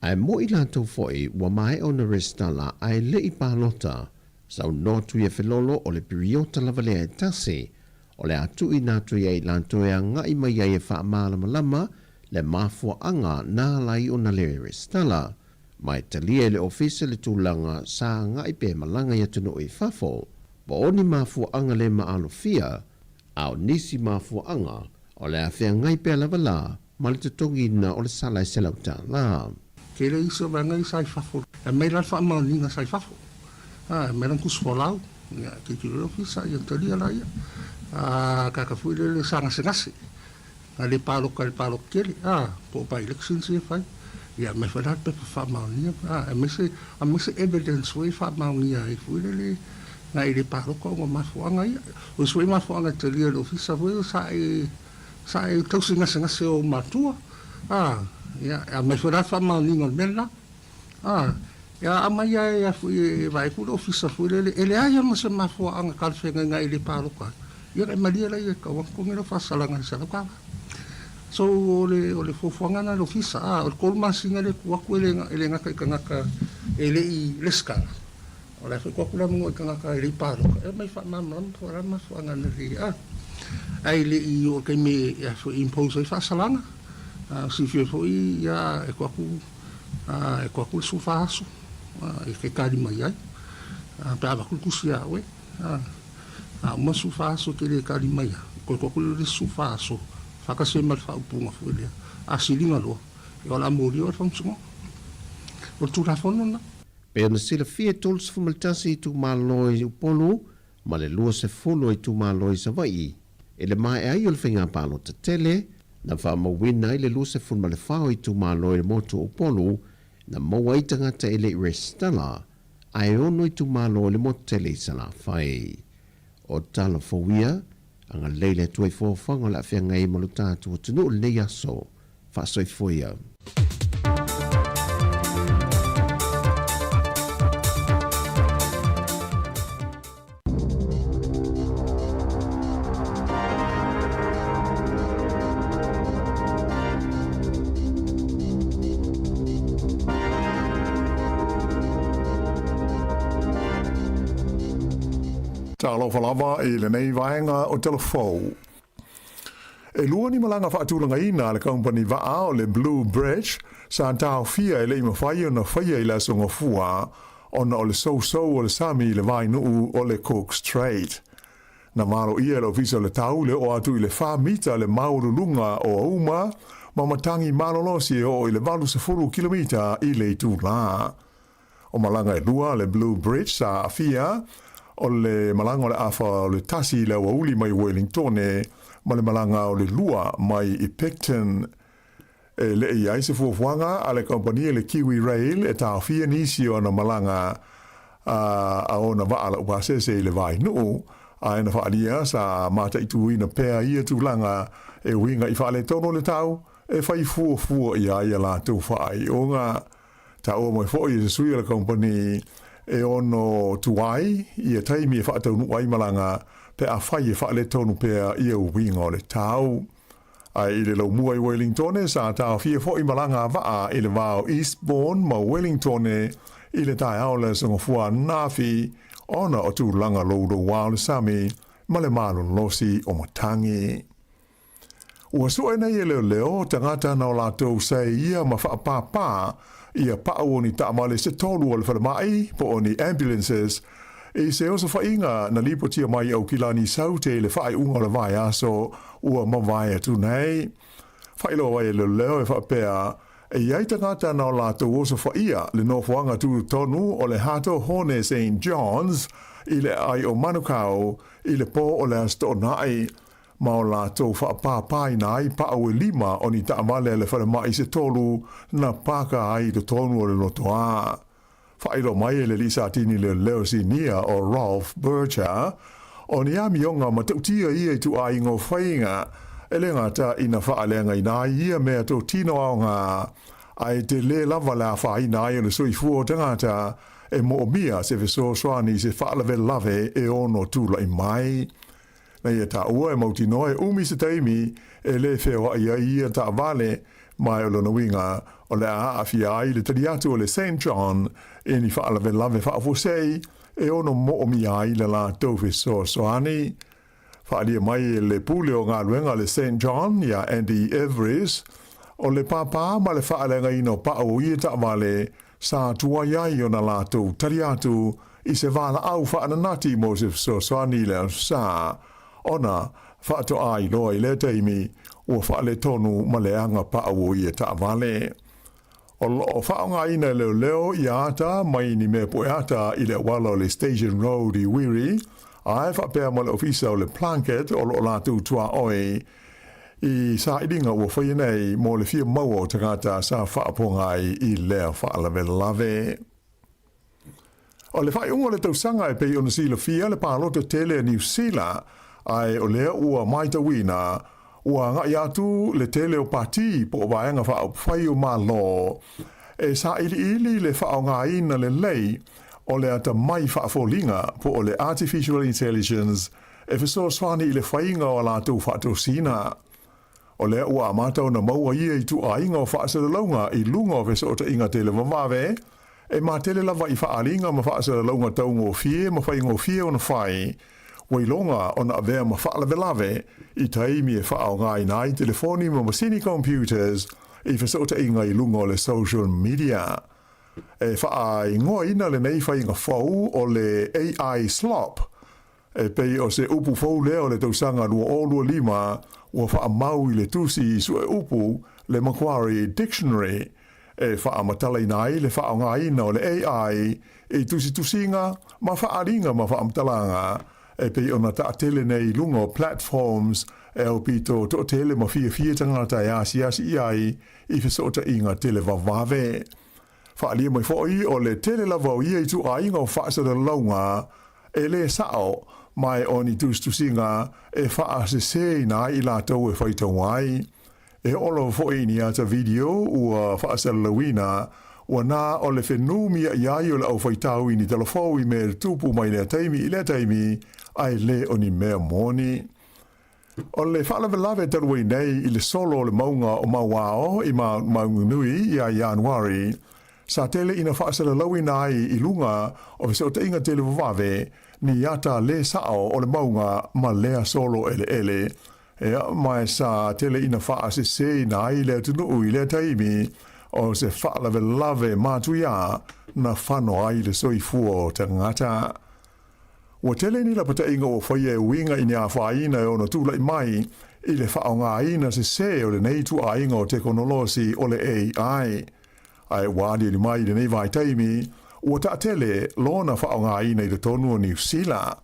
Ae mo'i latou foi ua maea ona resitala ae le i palota, saunoa Tuiafelolo o le piriota lava lea e tasi o le a tuuina atu ia i latou e agai mai ai e faamalamalama le mafuaaga na ala ai ona le resitala. Ma e talia e le Ofisa le tulaga sa agai pe malaga i atunuu i fafo, po o ni mafuaaga le maalofia, a o nisi mafuaaga o le a feagai pea lava la ma le totogiina o le sala e $100. Tele isi o vaega ia sa i fafo. E aumai la le faamaoniga sa i fafo. A, e aumai lana tusi folau. Ia, tilotilo le ofisa, ia talia laia. A, tagata foi lele sa gasegase, na le palota i le palota tele, a, po o by-elections ia e fai. Ia, aumai foi la le pepa faamaonia, a, aemaise, aemaise evidence foi e faamaonia ai foi lele na e le palota ona o mafuaaga ia. O isi foi mafuaaga e talia e le ofisa foi sa e, sa e tausi gasegase o ou matua, a, ia, e aumai foi la le faamaoniga o le mea lena. A, ia aumai lava e foi e vaai atu le ofisa foi lele, e leai lava ma se mafuaaga talafeagai e le palota ai. Ia ona e malie laia e tau atu togi lau faasalaga i le $100. So, o le, o le fuafuaga lena a le ofisa, a, o le tolu masina lea e tuu atu e le, e le gata i tagata e le i resitala, o la e foi tuu atu le avanoa i tagata e le i palota, e omai e faamalamalama po o le a le mafuaaga na le, a, ae le i oo i le taimi e, e impose ai faasalaga. A, silafia foi, ia, e tuu atu e tuu atu le 14 aso e te tali mai ai pe a avatu le tusi ia oe. A uma le 14 aso e te le tali mai ai, toe tuu atu lea o le isi 14 aso faatasi ai ma le faaupuga foi lea, a siliga loa, ia o le a molia oe e le Faamasinoga. O le Tulafono lena. Pei ona silafia e 31 itumalo i Upolu ma le 20 o itumalo i Savaii i le maea ai o le faiga palota tele, na faamauina ai le 24 o itumalo i le motu o Upolu na maua ai tagata e le i resitala, ae ono itumalo i le motu tele i Salafai. O tala fou ia, agalelei le Atua i foafoaga o le a feagai ai ma lo tatou atunuu i lenei aso. Faasoifua ia. Talofa lava i lenei vaega o Talafou. E lua ni malaga faatulagaina a le kamupani vaa o le Blue Bridge sa taofia e le i mafai ona faia i le Aso Gafua ona o le sousou o le sami i le vainuu o le Cook Strait. Na maloia e le Ofisa o le Tau le oo atu i le fa mita le maualuluga o auma ma matagi malolosi e oo i le 80 kilomita i le itula. O malaga e lua le Blue Bridge sa aafia, o le malaga o le afa o le tasi i le aoauli mai Wellingtone ma le malaga o le lua mai i Picton. E le i ai se fuafuaga a le kamupani le Kiwi Rail e taofia nisi o ana malaga a ona vaa laupasese i le vainuu, ae na faaalia sa mataituina pea ia tulaga e uiga i faaletonu o le tau e fai fuafua i ai a latou faaiuga. Taua mai foi e se sui o le kamupani e ono tuai ia taimi e faataunuu ai malaga pe afai e faaletonu pea ia uiga o le tau. Ae i le laumua i Wellingtone sa taofia foi malaga a vaa i le va o Eastbourne ma Wellingtone i le taeao o le Aso Gafua ananafi ona o tulaga loulouā o le sami ma le malolosi o matagi. Ua sue nei e leoleo tagata na o latou saeia ma faapāpā ia pa'u o ni taavale se tolu a le falema'i po o ni ambulances i se osofaiga na lipotia mai i Aukilani Saute i le faaiuga o le vaiaso ua mavae atu nei. Faailoa ai e leoleo e faapea, e i ai tagata na o latou osofaia le nofoaga tutotonu o le Hato Hone St Johns i le aai o Manukau i le pō o le Aso Toonai, ma o latou faapāpāina ai paʻu e lima o ni taavale a le falemai se tolu na pāka ai i totonu o le lotoā. Faailoa mai e le alii Satini leoleo sinia o Rolf Burcher, o ni amioga matautia ia i tuaiga o faiga, e le gata ina faaleagaina ai ia mea totino aoga, ae tele lava le afaina ai o le soifua o tagata e moomia se fesoasoani i se faalavelave e ono tulai mai. Na ia taua e mautinoa e umi se taimi e le feoai ai ia taavale, ma o lona uiga o le a aafia ai le tali atu o le Saint John i ni faalavelave faafuasei e ono moomia ai le latou fesoasoani. Faaalia mai e le pule o galuega a le Saint John iā Andy Everest, o le pāpā ma le faaleagaina o paʻu o ia taavale sa tuai ai ona latou tali atu i se valaau faananati mo se fesoasoani i le Aso Sa, ona faatoa iloa i lea taimi ua faaletonu ma leaga paʻu o ia taavale. O lo o faaaogaina e leoleo ia ata mai ni mea pueata i le auala o le Station Road i Wiri, ae faapea ma le ofisa o le Plunket o lo o latou tuaoi i sailiga ua faia nei mo le fia maua o tagata sa faapoga ai i lea faalavelave. O le faaiuga o le tausaga e pei ona silafia le palota tele a Niu Sila, ae o lea ua maitauina ua agai atu le tele o pati po o vaega faaupufai o Malo e sailiili le faaaogaina lelei o le atamai faafoliga po o le artificial intelligence e fesoasoani i le faiga o a latou faatosina. O lea ua amata ona maua ia ituaiga o faasalalauga i luga o fesootaiga televavave, e matele lava i faaaliga ma faasalalauga taugofie ma faigofie ona fai, ua iloga ona avea ma faalavelave i taimi e faaaogaina ai telefoni ma masini computers i fesootaiga i luga o le social media. E faaigoaina lenei faiga fou o le AI slop, E pei o se upu fou lea o le tausaga 2025 ua faamau i le tusi sueupu le Macquarie Dictionary e faamatalaina ai le faaaogaina o le AI i tusitusiga ma faaaliga ma faamatalaga e pei ona taatele nei i luga o platforms e aupito toatele ma fiafia tagata e asiasi i ai i fesootaiga televavave. Faaalia mai foi o le tele lava o ia ituaiga o faasalalauga e lē sa'o, ma e o ni tusitusiga e faasesēina ai i latou e faitau ai. E oo lava foi i ni ata video ua faasalalauina, ua na o le fenumia'i ai o le aufaitau i ni talafou i mea e tupu mai lea taimi i lea taimi, ae lē o ni mea moni. O le faalavelave talu ai nei i le solo o le mauga o Mauao i Maunganui ia Ianuari, sa tele ina faasalalauina ai i luga o fesootaiga televavave ni ata lē sa'o o le mauga ma lea solo eleele, ea, ma sa tele ina faasesēina ai le atunuu i lea taimi o se faalavelave matuiā na fano ai le soifua o tagata. Ua tele ni lapataiga ua faia e uiga i ni afaina e ono tulai mai i le faaaogaina sesē o lenei ituaiga o tekonolosi o le AI. Ae ua aliali mai i lenei vaitaimi, ua taatele lona faaaogaina i totonu o Niu Sila,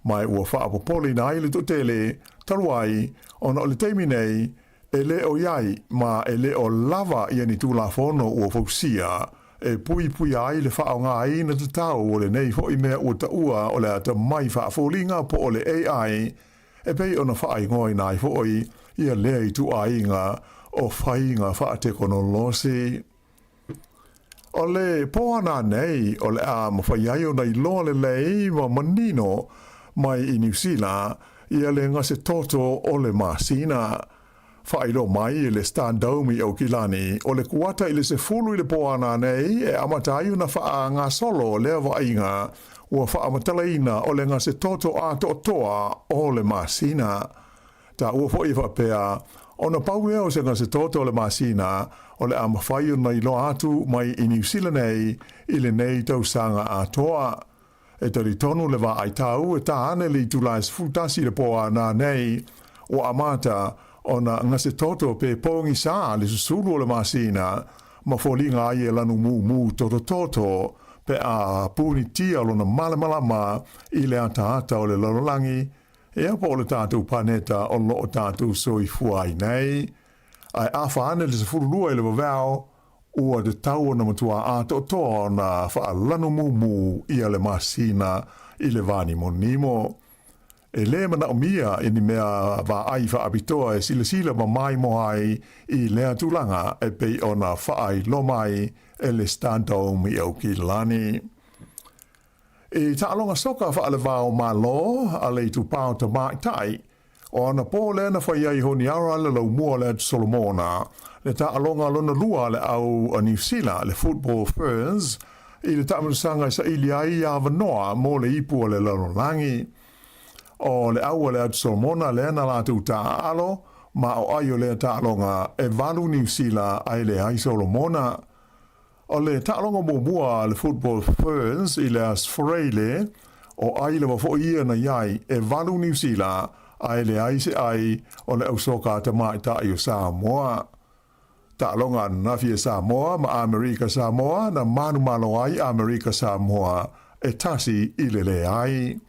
ma ua faapopoleina ai le toatele talu ai ona o le taimi nei e le o i ai ma e le o lava ia ni Tulafono ua fausia e puipuia ai le faaaogaina tatau o lenei foi mea ua taua o le atamai faafoliga po o le AI, e pei ona faaigoaina ai foi ia lea ituaiga o faiga faatekonolosi. O le pō ananei o le a mafai ai ona iloa lelei ma manino mai i Niu Sila ia le gasetoto o le masina. Faailoa mai e le Star Dome i Aukilani, o le kuata i le 10 i le pō ananei e amata ai ona faagasolo lea vaaiga. ua faamatalaina o le gasetoto atoatoa o le masina. Taua foi e faapea, ona pau lea o se gasetoto o le masina, o le a mafai ona iloa atu mai i Niu Sila nei i lenei tausaga atoa. E talitonu le vaai tau e tā ane le itula e 11 i le po a nanei, ua amata ona gasetoto pe pogisā le susulu o le masina ma foliga ai e lanu mumu totototo pe a punitia lona malamalama i le ataata o le lalolagi, ia po o le tatou paneta o loo tatou soifua ai nei. Ae afa ane le 12 i le vaveao, ua tatau ona matuā atoatoa ona faalanu mumu ia le masina i le vanimonimo. E lē manaomia i ni mea vaai faapitoa e silasila ma maimoa ai i lea tulaga e pei ona faailoa mai e le Stardome i Aukilani. I taaloga soka faalevao Malo a le itupa o tamaitai, o anapo lea na fai ai Honiara le laumua o le Atu Solomona, le taaloga lona lua a le au a Niu Sila, le Football Ferns, i le taamilosaga e saili ai avanoa mo le ipu o le lalolagi. O le au a le Atu Solomona lea na latou taaalo, ma o ai o lea taaloga e 8 Niu Sila ae leai Solomona. O le taaloga muamua a le Football Ferns i le Aso Faraile, o ai lava foi ia na i ai, e 8 Niu Sila, ae leai se ai o le ausoka a tamaitai o Samoa. Taaloga ananafi e Samoa ma Amerika Samoa na manumalo ai Amerika Samoa e 1-0.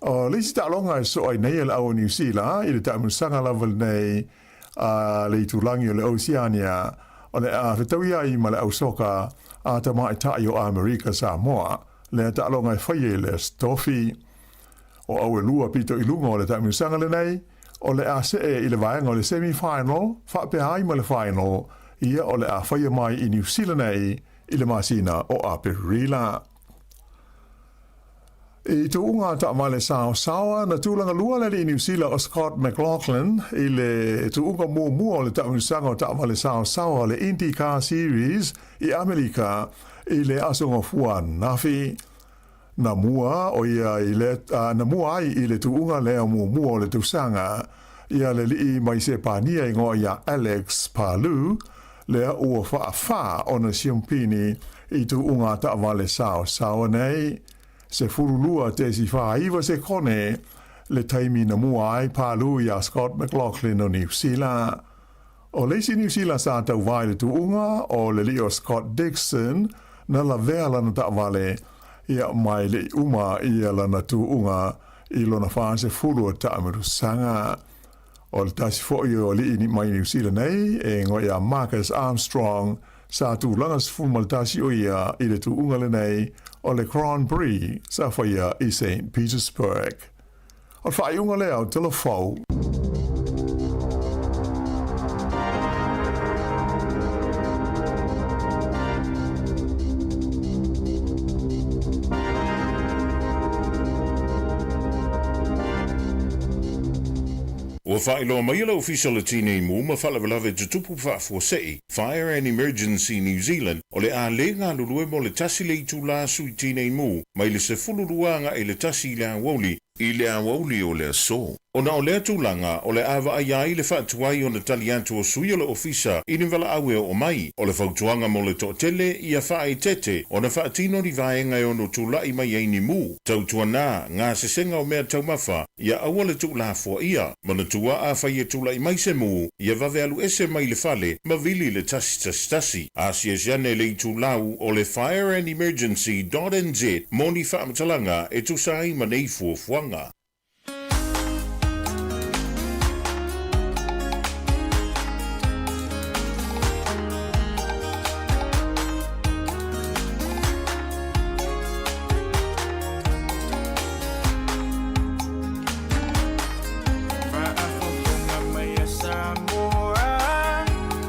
O le isi taaloga e sosoo ai nei e le au o Niu Sila i le taamilosaga lava lenei a le itulagi o le Oceania, o le a fetaui ai ma le au soka a tamaitai o Amerika Samoa, lea taaloga e faia i le Aso Tofi. O au e lua pito i luga o le taamilosaga lenei, o le a see i le vaega o le semi-final, faapea ai ma le final, ia o le a faia mai i Niu Sila nei i le masina o Aperila. I tuuga taavale saosaoa, na tulaga lua le alii Niu Sila o Scott McLaughlin i le tuuga muamua o le taamilosaga o taavale saosaoa le IndyCar Series i Amerika i le Aso Gafua ananafi. Na mua o ia i le, na mua ai i le tuuga lea muamua o le tausaga ia le alii mai Sepania igoa ia Alex Palou, lea ua faafā ona siumpini i tuuga taavale saosaoa nei. 12.49 sekone le taimi na mua ai Palou iā Scott McLaughlin o Niu Sila. O le isi Niu Sila sa tauvā i le tuuga o le alii o Scott Dixon na lavea lana taavale ia mai le i uma ia lana tuuga i lona 40 o taamilosaga. O le tasi foi o alii mai Niu Sila nei e igoa ia Marcus Armstrong sa tulaga 11 o ia i le tuuga lenei o le Grand Prix sa faia i St Petersburg. O le faaiuga lea o Telefou. Ua faailoa mai e le Ofisa o le Tinei Mu ma Faalavelave Tutupu Faafuasei, Fire and Emergency New Zealand, o le a lē galulue mo le 1 le itulā sui tinei mu mai le 12 agaʻi le 1 i le aoauli i le aoauli o le aso. Ona o lea tulaga, o le a vaaia ai le faatuai ona tali atu o sui o le Ofisa i ni valaau e oo mai. O le fautuaga mo le toatele, ia faaeteete ona faatino ni vaega e ono tulaʻi mai ai ni mu. Tautuanā, gasesega o mea taumafa, ia aua le tuulafoaia. Manatua afai e tulaʻi mai se mu, ia vave alu ese mai le fale ma vili le 111. Asiasi ane le itulau o le fireandemergency.nz mo ni faamatalaga e tusa ai ma nei fuafuaga. Faafofoga mai a Samoa,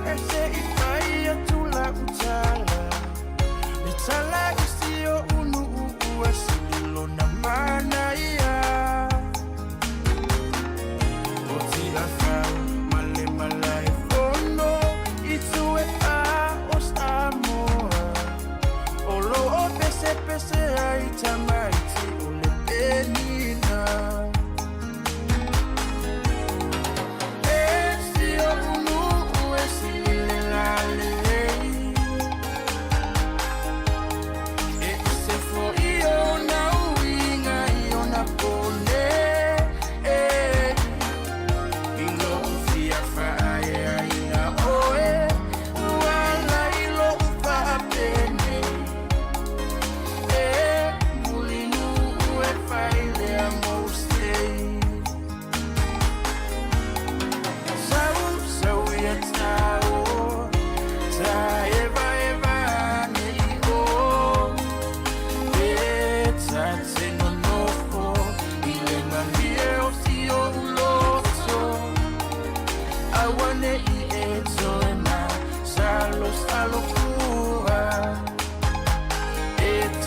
e se i fai atu lau tala. Le tala i si oʻu nuu ua sili lona manaia.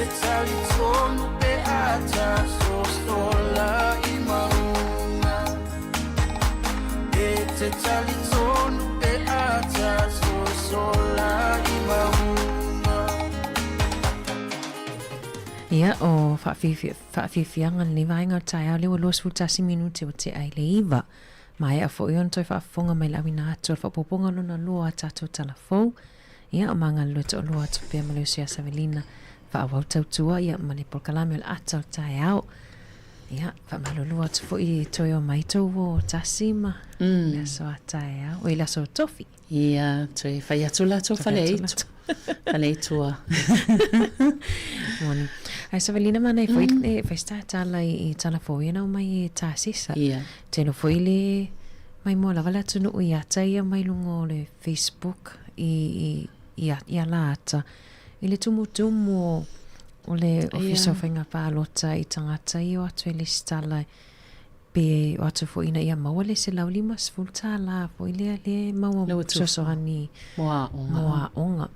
te talitonu pe ata sosola i maunga. E te talitonu pe ata sosola i maunga. Ia, o faafiafiaga lenei vaega o le taeao lea ua 21 minute ua tea i le 9. Maea foi ona toe faafofoga mai le auina atu o le faaopoopoga lona lua o a tatou tala fou. Ia, o magalulue toalua atu pea ma le uso ia Savelina faaauau tautua ia ma le polokalame o le ata o le taeao. Ia, faamalulu atu foi i toe o mai tou o tasi ma le aso a taeao, oi le aso tofi. Ia, toe fai atu latou faleaitu. Faleitua. Moni. Ai Savelina mana e foi e fai sta tala i tala fou ia nau mai e tasisa. Ia. Telo foi le mai moa lava le atunuu i ata ia mai luga o le Facebook i i i i ala ata. I le tumutumu o o le Ofisa o Faiga Palota i tagata ia o atu e lesitala pe o atu foi ina ia maua le $150 foi lea lea e maua fesoasoani mo aoga. Mo aoga.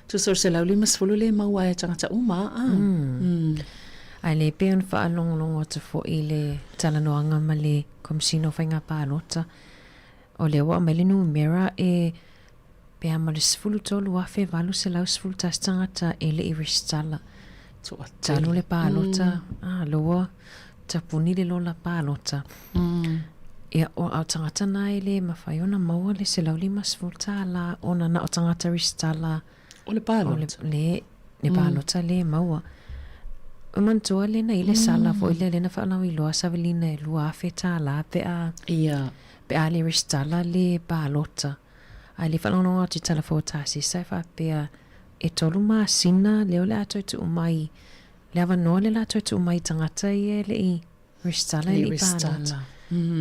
Tusa o le $150 lea e maua ai e tagata uma a. Ae le pei ona faalogologo atu foi i le talanoaga ma le Komesina o Faiga Palota, o lea ua aumai le numera e pe a ma le 13,811 tagata e le i resitala. Talu le palota, a, loa tapuni le lola palota. Ia, o au tagata na e le mafai ona maua le $150 ona na o tagata resitala O le palota. O le, le palota le maua. E manatua lena i le sala foi lea lena faalauiloa savalina e $2,000 pe a, Ia. pe a le resitala le palota. Ae le faalogologo atu i tala fou a Tasisa e faapea e tolu masina lea o le a toe tuu mai le avanoa lea o le a toe tuu mai i tagata ia e le i resitala e le i palota.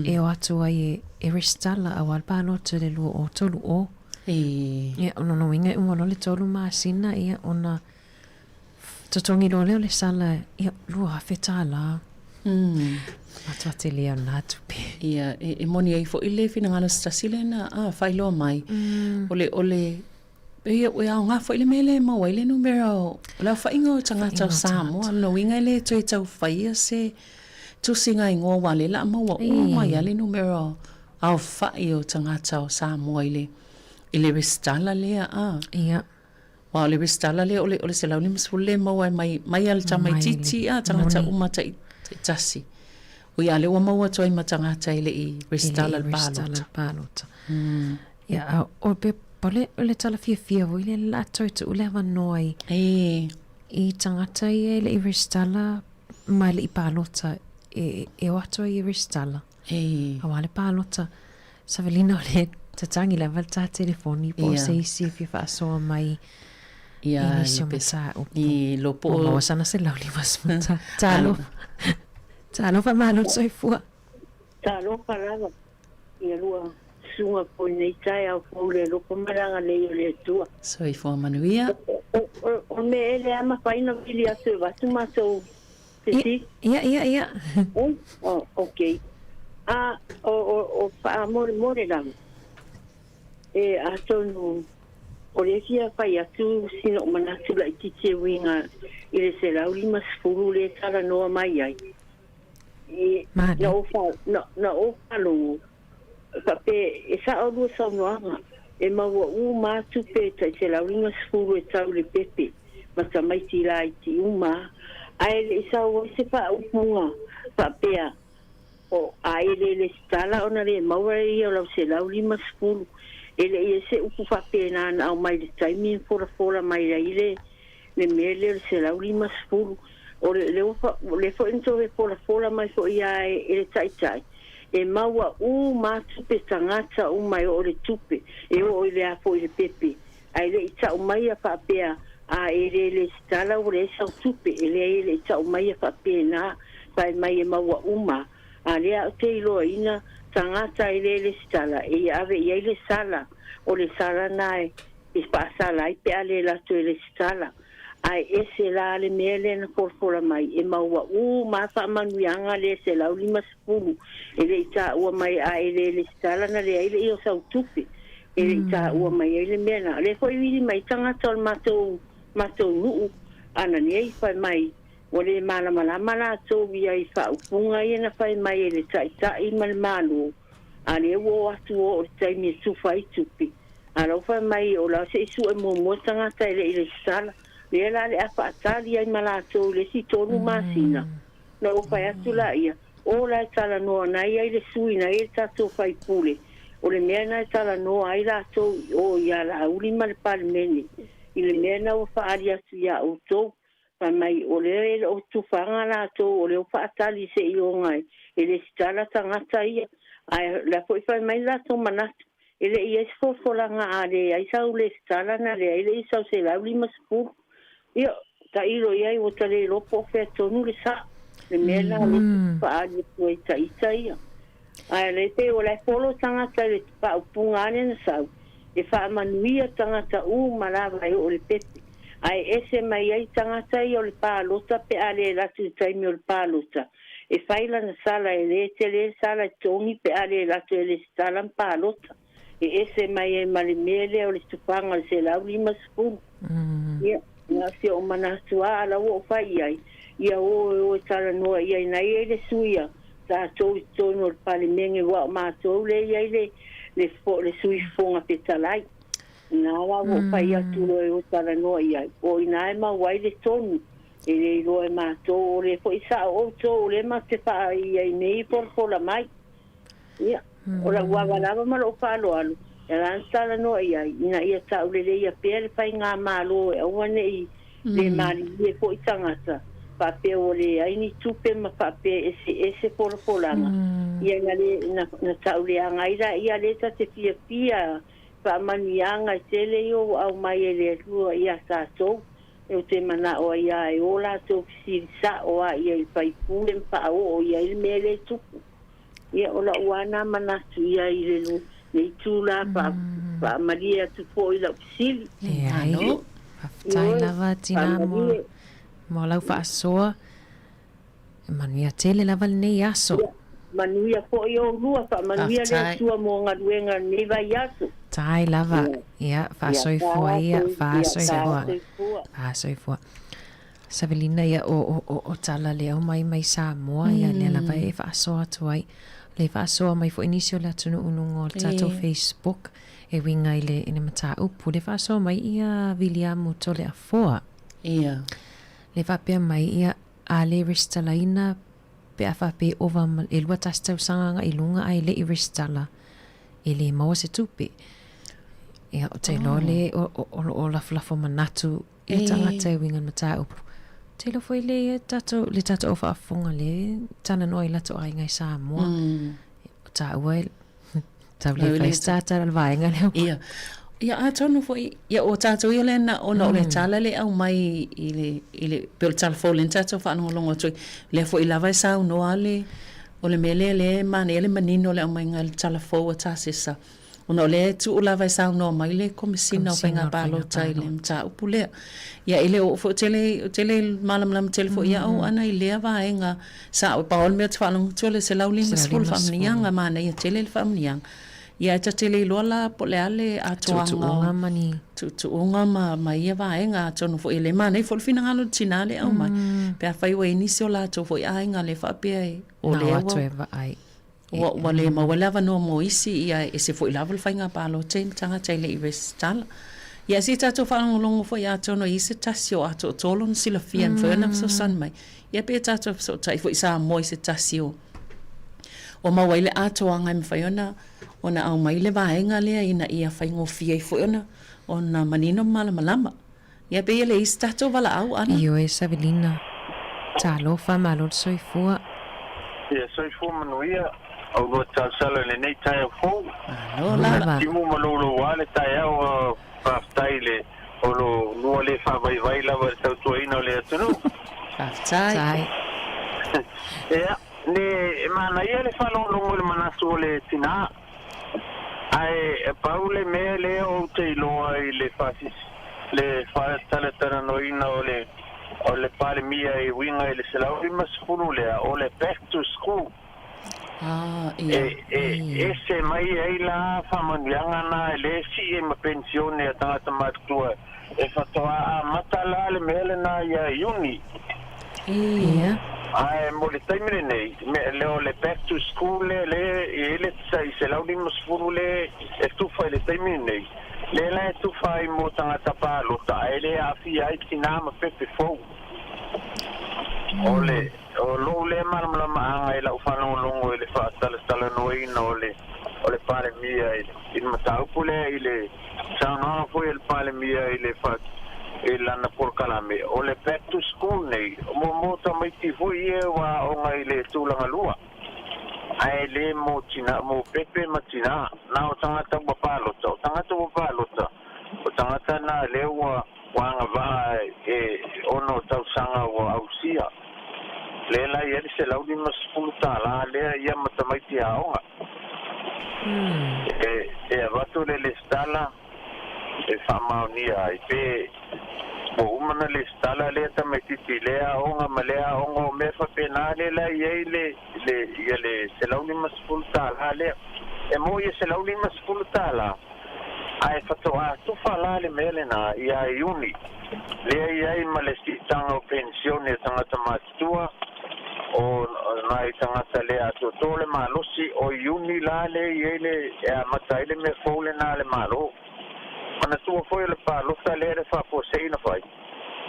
E o atu ai e resitala aua le palota i le 2030. Ia, o lona uiga e uma loa le tolu masina ia ona totogi loa lea o le sala ia $2,000. Matua tele o lena tupe. Ia, e moni ai foi le finagalo se tasi lea na faailoa mai, o le, o le, pei e aoga foi le mea lea e maua ai le numera o le aofaiga o tagata o Samoa. O lona uiga e le toe tau faia se tusiga igoa aua o lea o le a maua uma ai lava le numera o aofai o tagata o Samoa i le, i le resitala lea. Ia. Aua o le resitala lea o le, o le 150 lea e maua ai mai, mai lava i le tamaitiiti a, tagata uma taitasi. Oi a lea ua maua atu ai ma tagata e le i resitala i le palota. Palota. Ia, a o pe, o le, o le tala fiafia foi lea la toe tuu le avanoa i, i tagata ia e le i resitala ma e le i palota e, e o atu ai e resitala. Aua le palota, Savelina o le tatagi lava le ta telefoni po o se isi e fia faasoa mai i nisi o mataupu. I lo po o maua sana 150. Talofa. Talofa malo soifua. Talofa lava ia lua susuga foi i lenei taeao fou i le alofa ma le agalelei o le Atua. Soifua manuia. O le mea ea lea mafai ona vili atu e avatu matou Sisi? Ia, ia, ia. Oh, ok. A, o, o, o faamolemole lava, e atonu o lea fia fai atu sina ou manatu laitiiti e uiga i le 150 lea e talanoa mai ai. I, na ou, fa, na, na ou faalogo, faapea e sao lua saunoaga, e maua uma lava tupe tai 150 e tau i le pepe. ma tamaiti laiti uma, ae le i sau ai se faaupuga faapea, O a e le lesitala ona le maua e ia o lau 150. E le i ai se upu faapena na aumai i le taimi na folafola mai ai le le mea lea o le 150. O le lea ua o lea foi na toe folafola mai foi lava e le Taitai, e maua uma lava tupe tagata uma e oo i le tupe, e oo i le a foi i le pepe. Ae le i tau mai a faapea, A e le lesitala ua leai sau tupe, e leai e le i tau mai a faapena, fai mai e maua uma, a lea ou te iloaina tagata e le lesitala e ia ave i ai le sala, o le sala na e faasala ai pe a le latou e lesitala. Ae ese la le mea lea na folafola mai, e maua uma a faamanuiaga lea 150, e le i taua mai a e le lesitala na leai le i o sau tupe. E le i taua mai ai le mea lena. O lea foi e vili mai tagata o le matou, matou nuu, Ananei fai mai ua lē malamalama latou ia i faaupuga ia na fai mai e le Ta'ita'i ma le Mālō, a lea ua o atu ua oo i le taimi e tufa ai tupe. A la ua fai mai o la se'i su'e muamua tagata e le'i lesitala, lea la le a fa'atali ai ma latou i le isi tolu masina. Na ou fai atu la'ia, O la e talanoa na i ai le sui na i ai le tatou faipule, o le mea na e talanoa ai latou i o iā Laauli ma le Palemene i le mea na ua fa'aali atu iā outou. Fai mai o lea e le o tufaga latou o lea ua fa'atali se'ioga e lesitala tagata ia. Ae la foi fai mai le latou manatu, e le i ai se folafolaga a leai sau lesitala na leai le i sau 150. Ia, ta'ilo i ai ua ta le iloa po o fea tonu le sa'o, le mea lena o lea e fa'aali atu ai ta'ita ia. Ae le pei o la e folo tagata i le faaupuga a lea na sau, e faamanuia tagata uma lava e oo i le pepe, ae ese mai ai tagata ia o le palota pe a le alu atu i le taimi o le palota, e fai lana sala e lē tele le sala e totogi pe a le alu atu e lesitala ma palota. E ese mai ai ma le mea lea o le tufaga o le 150. Ia, na o si o'u manatu a ala ua ou fai i ai, ia o e o e talanoa i ai na i ai le sui a tatou i totonu o le Palemene ua o matou lea i ai le le le sui fofoga fetalai. Na la ua ou fai atu loa e o e talanoa i ai, o i ina e maua ai le tonu. E le iloa e matou o lea foi sa'o outou o lea matou te faa i ai nei i folafola mai. Ia, o la'u ava lava ma lo'u fa'aloalo, e ala ona talanoa i ai, ina ia ta'uleleia pea le faigamālō e aua ne'i lē malilie fo'i tagata, faapea ua leai ni tupe ma faapea eseese folafolaga, ia na lē na na ta'uleaga ai la'ia lea ta te fiafia fa'amanuiaga e tele ia ua aumai e le Atua iā tatou. E ou te mana'o ai a e ō latou fesili sa'o a ia i le faipule ma fa'ao'o i ai le mea lea e tupu. Ia, o la'u a na manatu ia i le lenei itulā faamalie atu foi i la'u fesili. Leai. Faafetai lava tinā mo, mo lau faasoa. E manuia tele lava lenei aso. Ia, manuia foi oulua, faamanuia le Atua mo galuega lenei vaiaso. Tai lava. Ia, faasoifua ia, faasoifua. Faasoifua. Savelina ia o, o, o, o tala le aumai mai Samoa ia lea lava e faasoa atu ai. Le faasoa mai foi nisi o le atunuu i luga o le tatou Facebook e uiga i le, i le mataupu. Le faasoa mai ia Viliamu Toleafoa. Ia. Le faapea mai ia a le resitalaina pe a faapea e ova ma e 21 tausaga agai i luga ae le i resitala e le maua se tupe. Ia, ou te iloa le o, o, o lo o lafolafo manatu i tagata e uiga i le mataupu. Ou te iloa foi le tatou, le tatou au faafofoga le talanoa i latou aiga i Samoa. O tāua e tau le fai se tātala le vaega lea. Ia. Ia atonu foi, ia o tātou ia lea na, ona o le tala le aumai i le, i le, pei o le tala fou lea na tatou faalogologo atu ai, lea foi lava e saunoa le, o le mea lea lea e manaia le manino o le aumaiga i le tala fou a Tasesa. Ona o lea e tuu lava e saunoa mai le Komesina o Faiga Palota i le mataupu lea. Ia e le oo foi, ou te le, ou te le malamalama tele foi au ana i lea vaega sa'o. Pau lava le mea ou te faalogo atu o le 150 faamanuiaga, manaia tele le faamanuiaga. Ia ae ta te le iloa la po o le a le atoaga o Tuutuuga ma ni. Tuutuuga ma ia vaega. Atonu foi e le manaia foi le finagalo o le tinā lea e aumai, pe afai ua i ai nisi o latou foi aiga lea faapea e, o lea ua. Na o atu e vaai. Ua le maua le avanoa mo isi, ia e ese foi lava le faiga palota i tagata e le i resitala. Ia se i tatou faalogologo foi atonu e i ai se tasi o atoatoa lona silafia e mafai ona fesoasoani mai. Ia pe tatou fesootai foi i Samoa i se tasi o o maua ai le atoaga e mafai ona ona aumai le vaega lea ina ia faigofie ai foi ona ona manino ma malamalama. Ia pei e leai se tatou valaau ana. Ioe Savelina. Talofa, malo le soifua. Ia soifua manuia oulua tausala i lenei taeao fou. Malo lava. Timu ma louloua le taeao faafetai le o lo lua le faavaivai lava i le tautuaina o le atunuu. Faafetai. Ia, ne e manaia le faalogologo i le manatu o le tinā. Ae pau le mea lea ou te iloa i le faasisi, le faatalatalanoaina o le o le Palemia e uiga i le 150 lea, o le back to school. Ah, ia. E, e ese mai ai la faamanuiaga na e le sii ai ma penisione a tagata matutua. E faatoā amata la le mea lenā ia Iuni. Ia. Ae mo le taimi lenei, me le o le back to school lea lea e i ai le tai 150 lea e tufa i le taimi lenei, lea la e tufa ai mo tagata palota ae le aafia ai tinā ma pepe fou. O le, o lou lea malamalamaaga i lau faalogologo i le faatalatalanoaina o le, o le Palemia i le, i le mataupu lea i le saunoaga foi a le Palemia i le fa, i lana polokalame, o le back to school nei, mo, mo tamaiti foi ia ua aoga i le tulaga lua, ae le mo tina, mo pepe ma tinā, na o tagata ua palota, o tagata ua palota, o tagata na lea ua, ua agavaa e ono tausaga ua ausia. Lea la i ai le $150 lea ia ma tamaiti aoga. E, e avatu le lesitala e faamaonia ai pe ua uma ona lesitala lea tamaititi i lea aoga ma lea aoga o mea faapena lea la i ai le, le, ia le $150 lea. E mo ia $150 ae faatoa tufa la le mea lenā ia Iuni lea i ai ma le siitaga o penisione a tagata matutua o nai tagata le atoatoa le malosi o Iuni la lea i ai le e amata ai le mea fou lenā a le Malo. Manatua foi o le palota lea le faafuasei na fai,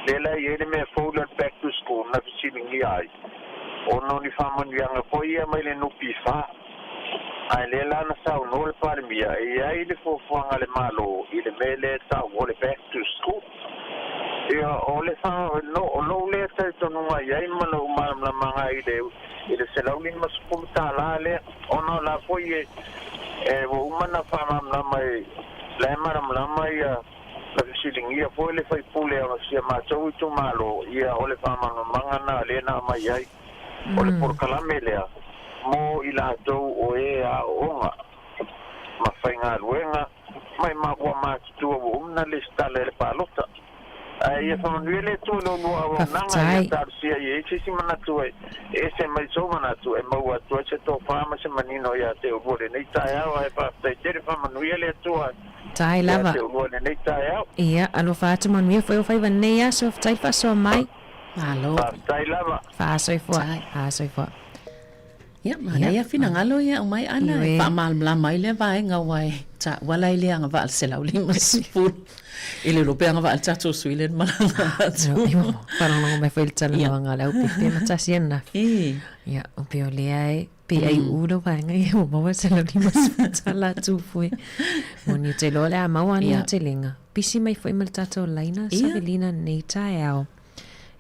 lea la i ai le mea fou lea o le back to school na fesiligia ai ona o ni faamanuiaga foi ia mai le NPF. Ae lea la na saunoa le Palemia e i ai le fuafuaga a le Malo i le mea lea e tau o le back to school. Ia, o le fa, no, o lou lea talitonuga i ai ma lou malamalamaga i le, i le $150 lea, ona o la foi e, e ua uma ona faamalamalama e, la e malamalama ia, na fesiligia foi le faipule o si a matou itumalo, ia o le faamalamalamaga na lea na aumai ai. O le polokalame lea mo i latou o e aooga ma faigaluega mai ma ua matutua ua uma na lesitala i le palota. Ae ia faamanuia le Atua i lo lua auaunaga, ia talosia i ai se isi manatu e ese mai sou manatu e maua atu ai se tofa ma se manino ia te ulua i lenei taeao. Ae faafetai tele, faamanuia le Atua Tai ia lava. te ulua i lenei taeao. Ia, alofa atu manuia foi o faiva nei aso, faafetai faasoa mai. Malo. Faafetai lava. Faasoifua. Faasoifua. Ia, manaia finagalo ia aumai Ana e faamalamalama ai lea vaega aua e taua la i le agavaa le 150 i le iloa pe agavaa le tatou sui lea na malaga atu. Faalogologo mai foi i le talanoaga a le aupepe ma tasi ananafi. Ia, o pei o lea e pei ai u lau vaega ia ua maua le 150 tala atu foi. Moni ou te iloa o le a maua ni aotelega. Pisi mai foi ma le tatou laina Savelina nei taeao.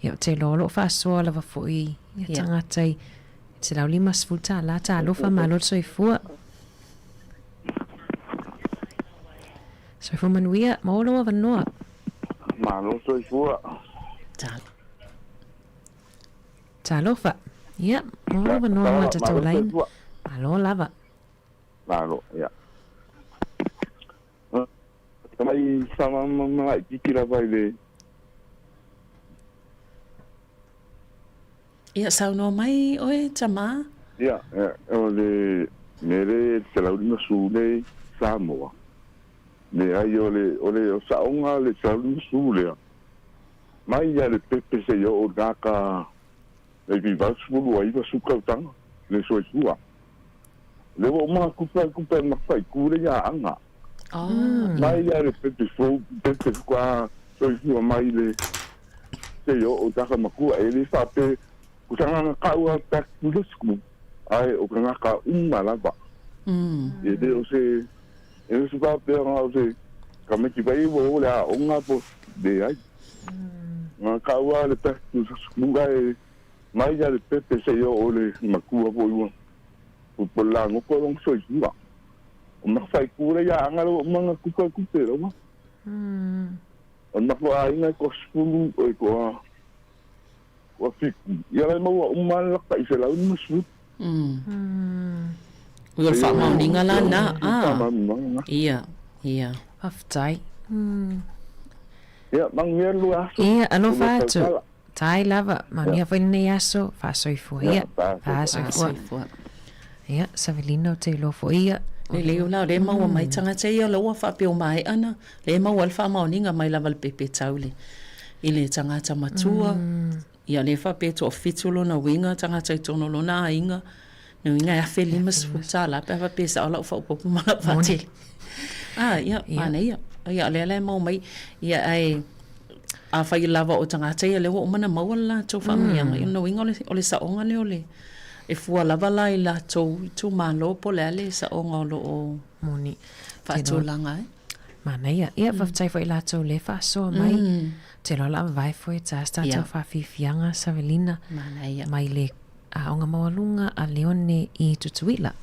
Ia ou te iloa o lo o faasoa lava foi ia tagata i $150 talofa malo le soifua. Soifua manuia, maua lou avanoa. Malo soifua. Talofa. Ia, maua lou avanoa mo le tatou laina. Malo lava. Malo, ia. Tamai faamalamalamaga laitiiti lava i le. Ia, saunoa mai oe, tama. Ia, o le mea lea 150 nei Samoa, leai o le, o le saoga le 150 lea, mai lava i le pepe seia oo i lena ka maybe 89 tausaga le soifua. Lea ua uma tupe ai tupe a le mataitu lea ia Aana. Mai lava le pepe fou, pepe faatoa soifua mai le seia oo i tagata matua. E le faapea o tagata tau a back to the school, ae o tagata uma lava. E le o se, e le o se faapea na o se tamaiti vai ua o le aoga po, leai. Na tau a le back to the school ae mai lava le pepe seia oo i le matua foi ua po le lagoto lona soifua. O le mataitu lea ia Aana lea ua uma ona tufa le tupe lava. O le matou aiga e toasefulu, oi toa toafitu, ia la e maua uma lava le lata i 150. Ui o le faamaoniga la na, a. Ia, ia. Faafetai. Ia, manuia le lua aso. Ia, alofa atu. Tai lava, manuia foi lenei aso, faasoifua. Ia, faasoifua. Ia, Savelina ou te iloa foi ia. Lelei o la o lea e maua mai tagata ia o la ua faapea ua maea na lea e maua ai le faamaoniga mai lava i le pepe tau i le i le tagata matua. Ia lea e faapea e toafitu lona uiga tagata i totonu o lona aiga. Lona uiga e $1,050 pe a faapea e sao lau faaopoopo ma lau faatele. Ah, ia, manaia. Ia, o lea la e maua mai. Ia, ae afai lava o tagata ia lea ua uma ona maua le latou faamanuiaga, ia lona uiga o le saoga lea o le, e fua lava la i latou itumalo po o le a le saoga o lo o Moni. faatulaga ai. Manaia. Ia, faafetai foi i latou lea e faasoa mai. Ou te iloa o le a vavae foi e ta se tatou faafiafiaga Savelina. Manaia. Mai le Aoga Maualuga a Leone i Tutuila.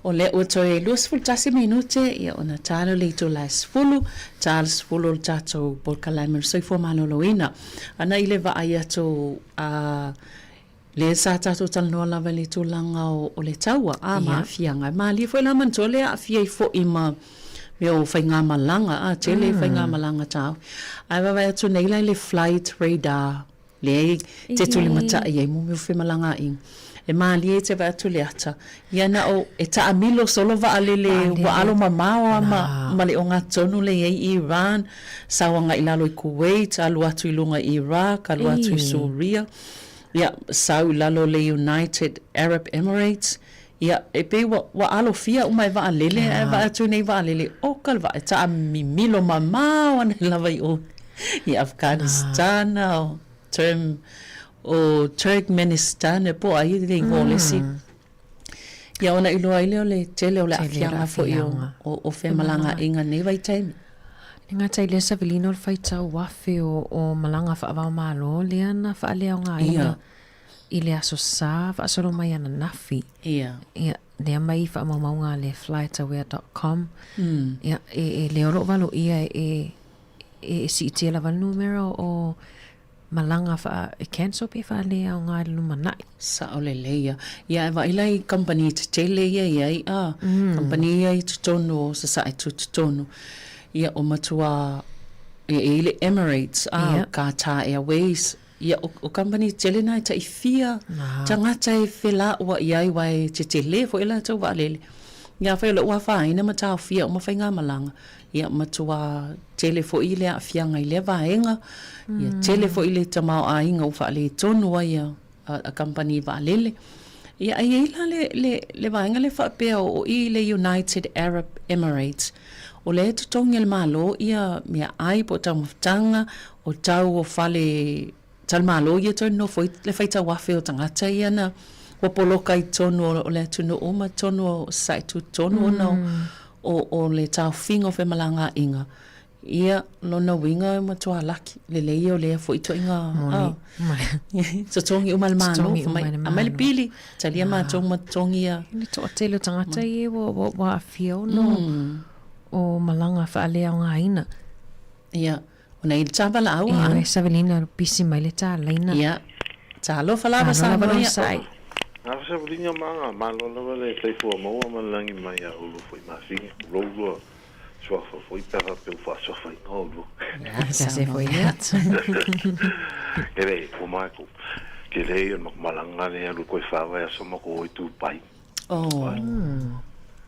O lea ua toe 21 minute, ia ona talo le itula e 10, ta le 10 o le tatou polokalame o le soifua maloloina. Ana i le vaai atu a lea sa tatou talanoa lava i le tulaga o, o le taua, a ma aafiaga. E malie foi la manatua lea aafia ai foi ma mea o faigamalaga, a tele faigamalaga taofi. Ae vaavaai atu nei la i le flight radar Leai, te tulimatai ai mo mea o femalagaaiga. E malie te vaai atu le ata, ia na o e taamilo solo vaalele ua alo mamao a ma, ma le ogatotonu le i ai i Iran, sau agai i lalo i Kuwait, alu atu i luga i Iraq, alu atu i Suria, ia, sau i lalo le United Arab Emirates, ia, e pei ua, ua alofia uma e vaalele, ae vaai atu nei vaalele, oka le vaa, e taamimilo mamao ane lava i o i Afghanistan, o Term, o Turkmenistan, po o ai le igoa o le isi. Ia ona iloa ai lea o le tele o le aafiaga foi o o femalagaaiga i lenei vaitaimi. E gata i lea savilina o le faitau afe o o malaga faava-o-Malo lea na faaleaogaina i le Aso Sa faasolo mai ananafi. Ia. Ia, lea mai i faamaumauga a le flightaware dot com. Ia, e e lea o lo o valoia e e siitia lava le numera o malaga faa e cancel pe faaleaoga i le lumanai. Sao lelei ia. Ia e vaai la i kamupani tetele ia i ai a, kamupani ia i totonu o Sasae tutotonu. Ia o matua ia e i le Emirates a, o Qatar Airways. Ia o o kamupani tetele na e tai fia tagata e felauai ai aua e tetele foi latou vaalele. Ia afai o lea ua afaina ma taofia uma faigamalaga, Ia matua tele foi le aafiaga i lea vaega, ia tele foi le tamaoaiga ua faaletonu ai a, a kamupani vaalele. Ia ae i ai la le, le, le vaega lea faapea o i le United Arab Emirates, o lea e totogi e le Malo ia meaai po o taumafataga, o tau o fale talimalo ia toe nonofo ai le faitau afe o tagata ia na ua poloka i totonu o le atunuu ma totonu o Sasae Tutotonu ona o, o le taofiga o femalagaaiga. Ia, lona uiga e matua laki lelei ia o lea foi ituaiga totogi uma e le Malo, fai mai, aumai le pili, talia matou ma totogi ia. Le toatele o tagata ia ua aafia ona o malaga faaleaogaina. Ia, Ona i le ta valaau a. Ioe, Savelina pisi mai le ta laina. Ia. Talofa lava Samoa ia. Alofa Savelina ma aga, malo lava le soifua maua ma le lagi mai ia oulua foi masina, tulou lua suafa foi pe a faapea ua faasoafaina oulua. Se foi ia. E le, ua matou, tele ia o le makumalaga lea alu koe fava e aso ma ko oi tu pai. Oh.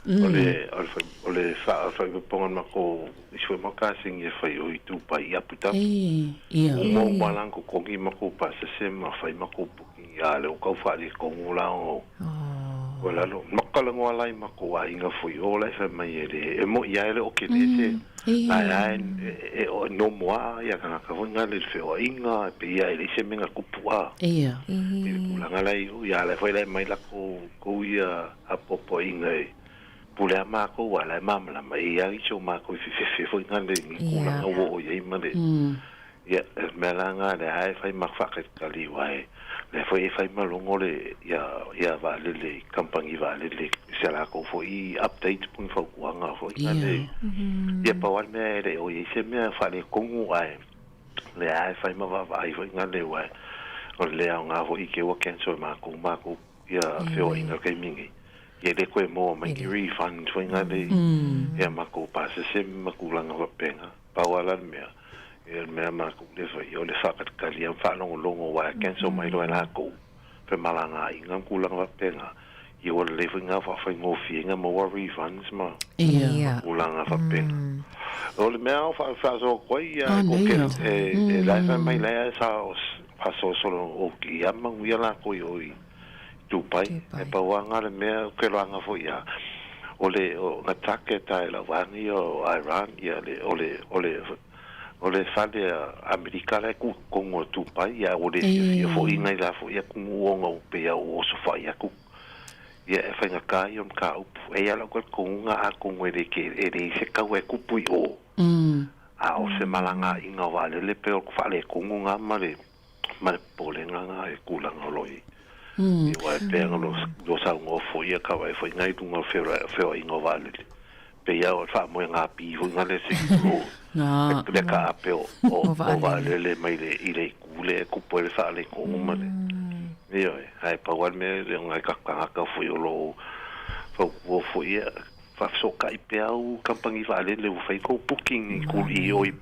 O le, o le, o le faafofoga ma ko isi foi makasini e fai o i Dubai i Abu Dhabi. Ia. Uma uma la ko kongi ma ko pasese ma fai ma ko booking ia le o kau whaare kongo la o. O lalo, makala ngoa lai ma ko aiga foi o lai fai mai e le, e mo ia ele o ke le se. Ai ai e o no moa ia ka ka foi ngale le wheo inga e pe ia e le se menga kupu a. Ia. I le tulaga lai o ia lai foi lai mai la ko ko ia a popo inga e pule a mākou a lai māmalama e ia i so mākou i whiwhiwhi foi ngale ni kūlanga ua o iai ma le ia e mea la ngā le ae whai ma whakatikali wai le foi e whai malongo le ia ia vaalele kampangi vaalele se la ko foi update pung faukuanga foi ngale ia pa wal mea e le o iai se mea whale kongu ai le ae whai ma vaavaai foi ngale wai o le ao ngā foi ke ua cancel mākou mākou ia feoaiga taimi nei. Ia le koe moa mai ni refund foi ngale ia makou pasese ma tulaga faapena. Pau lava la le mea, ia le mea makou le fai o le faakalikali ia ma faalogologo aua e cancel mai loa e lakou femalagaaiga ma tulaga faapena. Ia ua lelei foi na faafaigofie maua refunds ma tulaga faapena. O le mea o faasoa atu ai ia e ko ke e la e fai mai la e sa faasolosolo o ia manuia lakou i o i Dubai. E pau lava le mea o ke loaga foi ia o le o na target a e lau vaega ia o Iran ia le o le o le o le fale a Amerika la e ku totonu o Dubai ia ua le fiafia foi nai la foi atunuu ona ua pei a ua osofai atu ia e faigata ia o mataupu. E ia lau talitonuga atonu e le ke e leai se taua e tupu i o a o se malagaaiga o vaalele pei o le faaletonu na ma le ma le popolega na e tulaga o lo o i ai. Aua e pei ona lua saunoa foi ia ka vaai foi na i luga o feoaiga o vaalele. Pei lava o le faamoegapi foi na le se i tulou le kaape o vaalele mai le i le itu lea e tupu ai le faaletonu ma le ioe. Ae pau lava le mea le ona e tagata foi o lo o fautua foi ia faafesootai pea au kamupani vaalele ua fai tou booking i i o i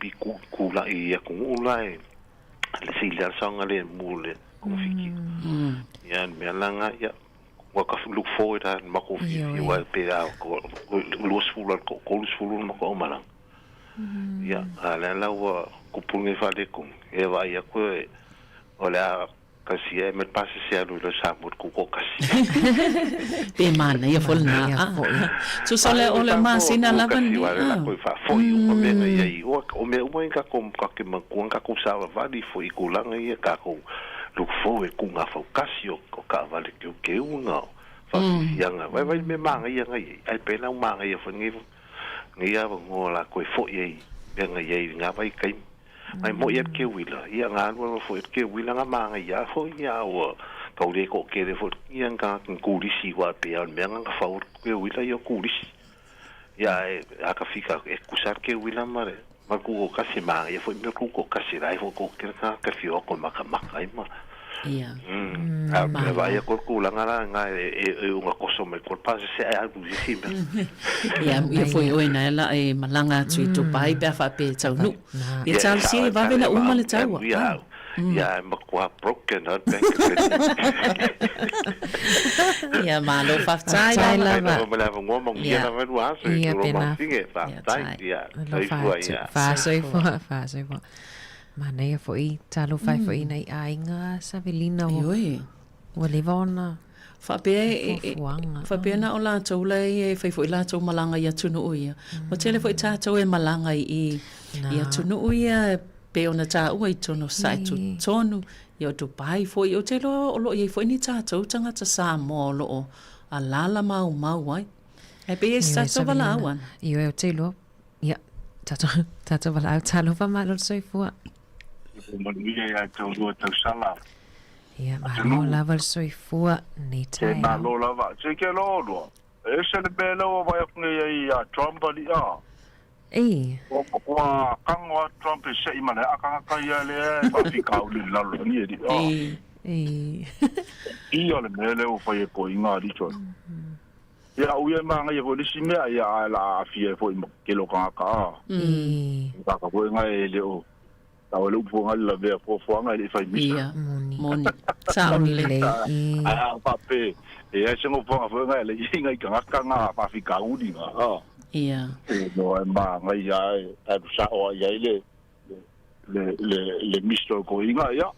tulai i atunuu la e le sili lava le saogalemu o le togafiti. Ia, le mea la lena, ia, ua ka look forward lava i le matou fiafia, aua pe a 20 a i le 30 le matou aumalaga. Ia, a o lea la ua tupu lenei faaletonu, ia e vaai atu o le a kasi e me pasese alu i le Samoa i le tutoatasi. Pe manaia foi lena. Ah, tusa o le o le masina lava lenei. Kasi wale la koe faafoi uma mea na iai o mea uma i tatou tatou te manatua na tatou savavali foi i tulaga ia tatou look forward ku gafautasi o taavale keukeu na. Faafiafiaga vaivai le mea magaia ga iai ae pe lau magaia foi lenei lenei avanoa o latou e fo'i ai mea na iai i lena vaitaimi. Ae mo'i a le keuila, ia na alu alu foi le keuila na magaia a foi ia ua tau le to'atele foi ia ni tagata ni turisi ua'a pei a o le mea na na fau le keuila ia o turisi. Ia ae a tafika atu e tutusa a le keuila ma le ma le tutoatasi e magaia foi mea o le tutoatasi la e foi to'atele tagata e fia o atu e matamata ai ma Ia. A e vaai atu le tulaga la lena e una toso mai tua le pasese ae alu i le isi mea. Ia, ia foi oe na la e malaga atu i Dubai pe a faapea e taunuu. Ia talosia ia vave ona uma le taua. Ia, ia e matua broken a le bank. Ia, malo faafetai lava. Faafetai lava mo le avanoa, manuia lava le aso i Ia, lou pena. masine. Faafetai. Ia, soifua ia. Faasoifua, faasoifua. Manaia foi talofa ai foi i nai aiga Savelina ua Ioe. ua leva ona Faapea e, e, fuafuaga. faapea na o latou la e fai foi latou malaga i atunuu ia. Ua tele foi tatou e malaga i i i atunuu ia pei ona taua i totonu o Sae Tutonu, ia o Dubai foi. Ou te iloa o lo o i ai foi ni tatou tagata Samoa o lo o alaala maumau ai. Ae pei e se Ioe tatou valaau Savelina. ana. Ioe ou te iloa Ia, tatou, tatou valaau talofa malo le soifua. Ia manuia ia te olua tausala. Ia, malo lava le soifua nei Ke taeao. malo lava. Se ke lo olua. E ese le mea lea ua vaai atu nei ai ia Trump aliʻa. Ei. Ua ua kago a Trump e seʻi ma le aʻa tagata ia lea e faafikauli i le lalolagi aliʻa. Ei. Ia le mea lea ua fai e toeaiina alii Trump. Ia au ia e magaia foi le isi mea, ia ae la aafia ai foi ma tele o tagata a. Tagata foi nga e le o tau le upu nga le lavea fuafuaga e le i fai misa. Ia, moni. Sao lelei. Ae a faapea e iai se nofoaga foi nga e le i ngai tagata nga faafitauli nga a. Ia. E no e magaia e alu sao ai ai le le le le miso o toeaiina ia.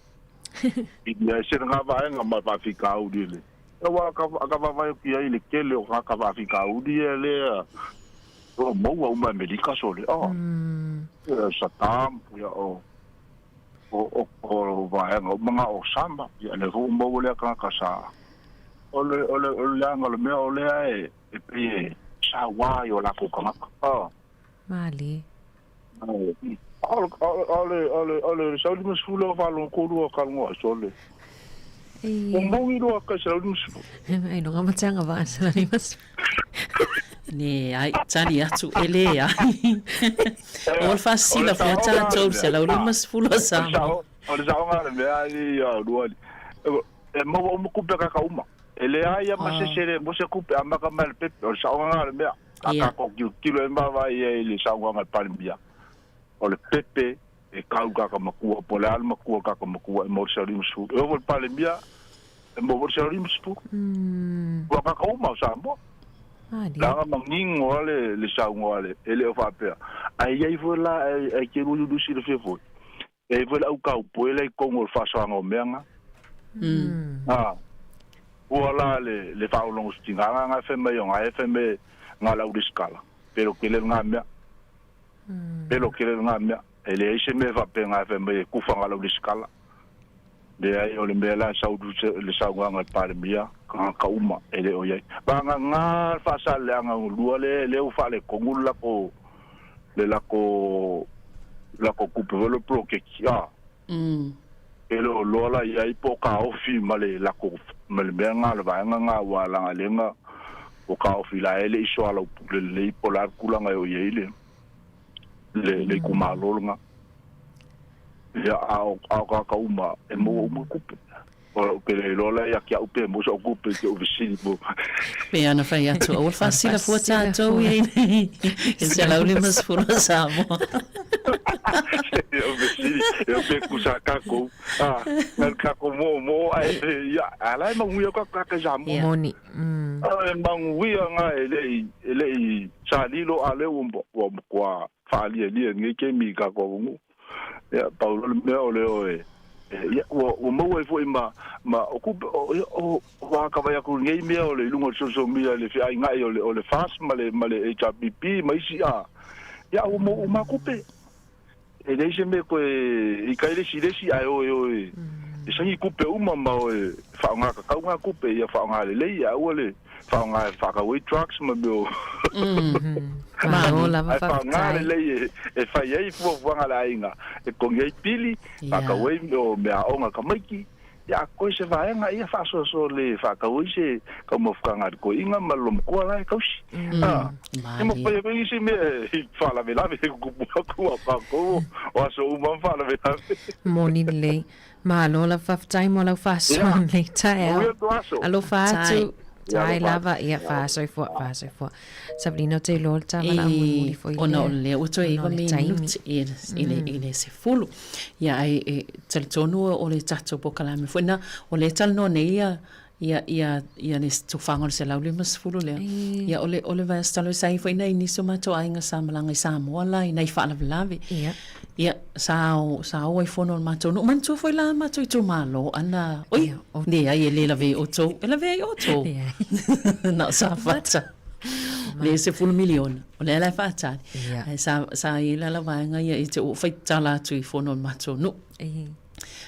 Ia e se nga vaega ma faafitauli le Aua ka ka vaavaai atu i ai i le tele o tagata faafitauli ia lea o lo o maua uma e Amerika sole a. Ia Saddam ia o o o vaega uma na o Osama ia lea foi ua maua lea tagata sa o le o le o le leaga o le mea o lea e e pei e saua ai o latou tagata a. Malie. A o le o le o le 150 o 83 o kalongo ai sole. O mongi loa ka 150. Ai no ngama tanga va 150. Ne ai tali atu e le ai. O le faasisila fua tatou 150 a Samoa. O le saoga le mea ai ia lua ali. E maua uma kupe kaka uma. E leai a ma se se mo se kupe a maka mai le pepe. O le saoga le mea. A tatou tilotilo e vaavaai ai i le saunoaga a le Palemia, o le pepe e kau kaka makua, po o le a le makua kaka makua e maua le 150. E oo foi i le Palemia, e maua foi le 150. Ua kaka uma o Samoa. Leaga manino lava le, le saunoa a le, e le o faapea. Ae i ai foi la, ae te lua silafia foi, e i ai foi le au cowboy la i totonu o le faasoaga o mea na. A, ua la le, le faaologositiga nga nga fai mai o nga e fai mai nga le au resitala, pelo tele nga mea. Pelo tele nga mea. E leai se mea faapea nga fai mai e kufa nga le au resitala. Leai, o le mea la e sau le saunoaga a le Palemia, tagata uma e le o i ai. Vagana le faasalelega lua lea, lea ua faaletonu le latou, le latou, latou tupe foi lea o le poloketi, a. E le o iloa la i ai po o taofi ma le latou, ma le mea lena, le vaega lena, aua leaga lea na ua taofi la e le i soalaupule lelei po o le a le tulaga e oo i ai le, le, le itumalo lena. Ia, a o, a o tagata uma, e maua uma tupe. Ou te le iloa la ia te au pe maua sa'u tupe i te ou fesili po. Pei ona fai atu, aua le faasila fua tatou i ai nei i le 150 a Samoa. Ou fesili, ia pe kusa takou, a, na le takou moomoo ae, ia, a la e manuia ka ka Samoa. Moni. A e manuia nga e le i, e le i sa lilo a le ua ua matua faalialia i lenei taimi i tatou atunuu. Ia, pau loa le mea o le o e, ia, ua, ua maua ai foi ma, ma o kupe, o, ia, o, ua akavai atu i lenei mea o le i luga o le social media le feainai o le, o le FAST ma le, ma le HRPP ma isi, a, ia, ua maua uma kupe. E leai se mea e toe ika ai le isi i le isi, ae o e o e, e saini kupe uma ma o e faaaoga tatau ngā kupe, ia faaaoga lelei, ae aua le, Faaaoga e faatau ai drugs ma mea o Malo lava Ae faaaoga faafetai. lelei e, e fai ai fuafuaga a le aiga e togi ai pili, faatau ai mea o meaaoga a tamaiti, ia a toe se vaega ia faasoasoa lelei e faatau ai se taumafataga a le toeaina ma le lomatoa la e tausi. A, e mafai ai foi nisi mea e faalavelave e tutupu atu a o tatou o aso uma lava ma faalavelave. Moni lelei. Malo lava faafetai mo lau faasoa Ia, lenei taeao. manuia le aso. Alofa atu. Ia, Tai alofa atu. lava, ia faasoifua, faasoifua. Savelina ou te iloa le tavala aumolimoli foi Ona lea. o lea ua toe Ona iva o le taimi. minute i le, i le 10. Ia ae e talitonu o le tatou polokalame foi na, o lea e talanoa nei ia ia ia ia le tofaga o le 150 lea. Ia o le o le vaiaso talu ai sa i ai foi nai nisi o matou aiga sa malaga i Samoa la i nai faalavelave. Ia. Ia sa o sa o ai fono o le matou nuu. Manatua foi la matou itumalo ana, oi, leai e le lavea i outou, e lavea i outou. Na o Safata. Le 10 miliona. O lea la e faatali. Ae sa sa i ai la la vaega ia i te ua ou faitala atu i fono o le matou nuu.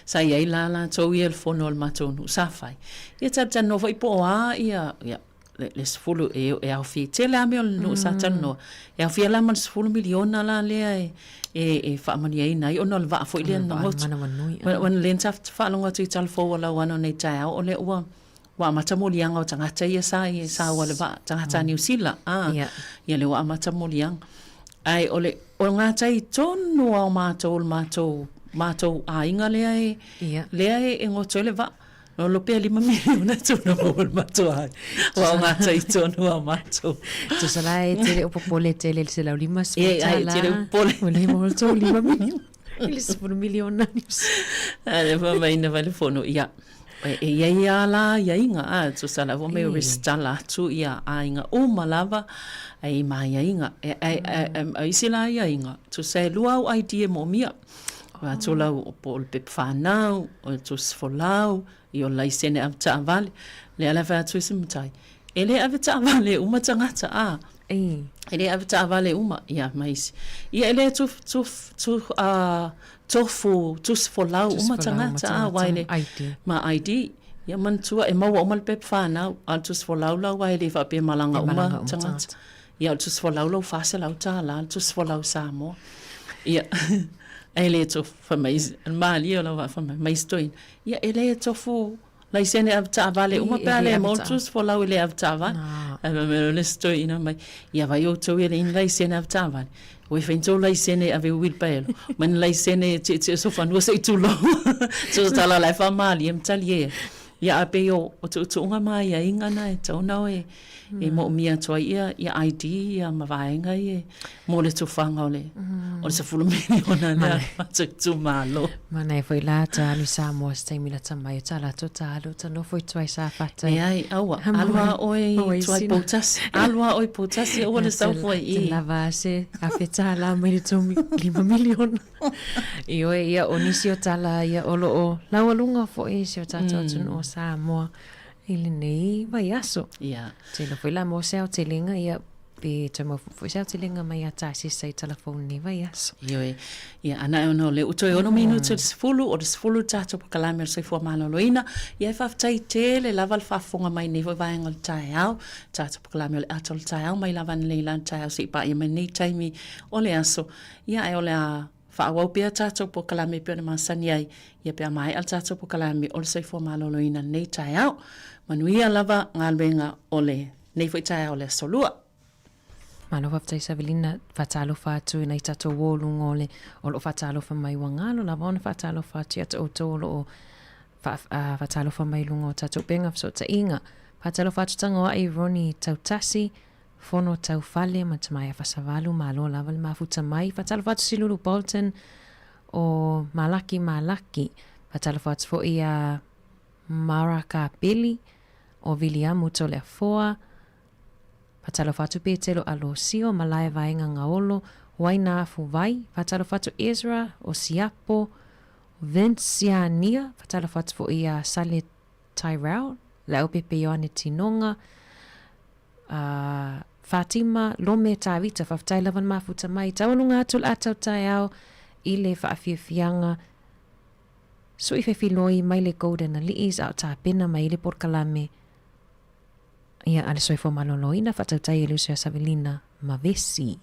Sa i ai la latou ia i le fono a le matou nuu sa fai. Ia talatalanoa foi po o a ia, ia le, le 10 e, e aofia, tele lava mea o le nuu sa talanoa. E aofia la ma le 10 miliona la lea e, e, e faamanuiaina ai ona o le vaa foi lea na goto. Ona lea na faalogo atu i tala fou o lau ana o nei taeao, o lea ua, ua amata moliaga o tagata ia sa i sa o le vaa, tagata a Niu Sila, a, ia lea ua amata moliaga. Ae o le, o gatai tonu lava o matou o le matou, matou aiga lea e, lea e, e goto ai le vaa. O lo pea lima miliona tonu maua le matou aiga. Aua o gatai tonu lava o matou. Tusa la e te le o popole tele i le 150 E, ai, tala. te le o popole. Ua le maua le tou lima miliona. I le 10 miliona Niu Sila. A lea fai mai na fai le fono, ia, E i ai a la aiaiga, a, tusa lava me resitala atu ia aiga uma lava ai ma aiaiga. E, e, e, e, a isi la aiaiga, tusa e lua au ID e moomia. O atu lau po o le pepa whanau, o le tusi folau, i o le laisene ave taavale. Lea la fai atu i se matai, e le ave taavale uma tagata, a. E le ave taavale uma, ia, ma isi. Ia e le tu, tu, tu, a, tofu, tusi folau uma tagata, a, aua e le, ma ID. Ia manatua, e maua uma le pepa whanau, a o le tusi folau la aua e le faapea e malaga uma tagata. Ia o le tusi folau lau $400, le tusi folau Samoa. Ia, e le tofu, fai mai, malie o lau vaa fai mai, mai isi toeaina. Ia e le tofu laisene ave taavale uma pe a le maua le tusi folau e le ave taavale. Ae fai mai loa le isi toeaina mai, ia vaai outou e leai ni laisene ave taavale. Ua fai ni tou laisene e ave uilipaelo, ma ni laisene e tietie sofanua se i tulou. So tala la e faamalie ma talie ai. Ia ae pei o tuutuuga ma aiaiga na e tatau ona e e moomia atu ai ia ia ID ia ma vaega ia mo le tufaga o le o le 10 miliona lea matou itumalo. Manaia foi la ta alu i Samoa se taimi lata mai o ta latou ta alu ta nofo i tua i Safata. Leai, aua, alu a oe i tua i Poutasi. Alu a oe i Poutasi, aua le sau foi i. Te lava a se afe tālā mai le tou lima miliona. Ioe, ia o nisi o tala ia o lo o laualuga foi i si o tatou atunuu o Samoa i lenei vaiaso. Ia. Tele foi la mo se aotelega, ia, pe toe mau foi se aotelega mai ia Taasisa i Talafou i lenei vaiaso. Ioe. Ia, ana e ona o lea ua toe ono minute o le 10, o le 10 le tatou polokalame o le soifua maloloina. Ia, e faafetai tele lava le faafofoga mai i lenei foi vaega o le taeao, tatou polokalame o le ata o le taeao mai lava ananei la le taeao seia paia mai lenei taimi o le aso. Ia, ae o le a Faaauau pea tatou polokalame e pei ona masani ai, ia pe a maea le tatou polokalame o le soifua maloloina lenei taeao. Manuia lava galuega o lenei foi taeao o le Aso Lua. Malo faafetai Savelina, faatalofa atu i nai tatou uo i luga o le, o lo o faatalofa mai ua galo lava ona faatalofa atu ia te outou o lo o faatalofa mai i luga o tatou upega fesootaiga. Faatalofa atu Tagoai Ronnie Tautasi, Fono tau fale ma Tamaia Fasavalu, malo lava le mafuta mai. Faatalofa atu Silulu Bolton o Malaki Malaki. Faatalofa atu foi ia Mara Kapili o Viliamu Toleafoa. Faatalofa atu Petelo Alosio, Malae Vaega Gaolo, Waina Afuvai. Faatalofa atu Ezra o Siapo, Vince Iania. Faatalofa atu foi ia Sale Tyrell, Leaupepe Ioane Tinoga, a Fatima Lome Tavita, faafetai lava na mafuta mai. Taualuga atu le ata o taeao i le faafiafiaga sui fefiloi mai le Golden Aliis a o tapena mai le polokalame. Ia, a le soifua maloloina faatautai e le uso ia Savelina ma Vesi.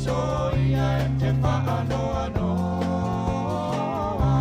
So ia te whaanoa noa.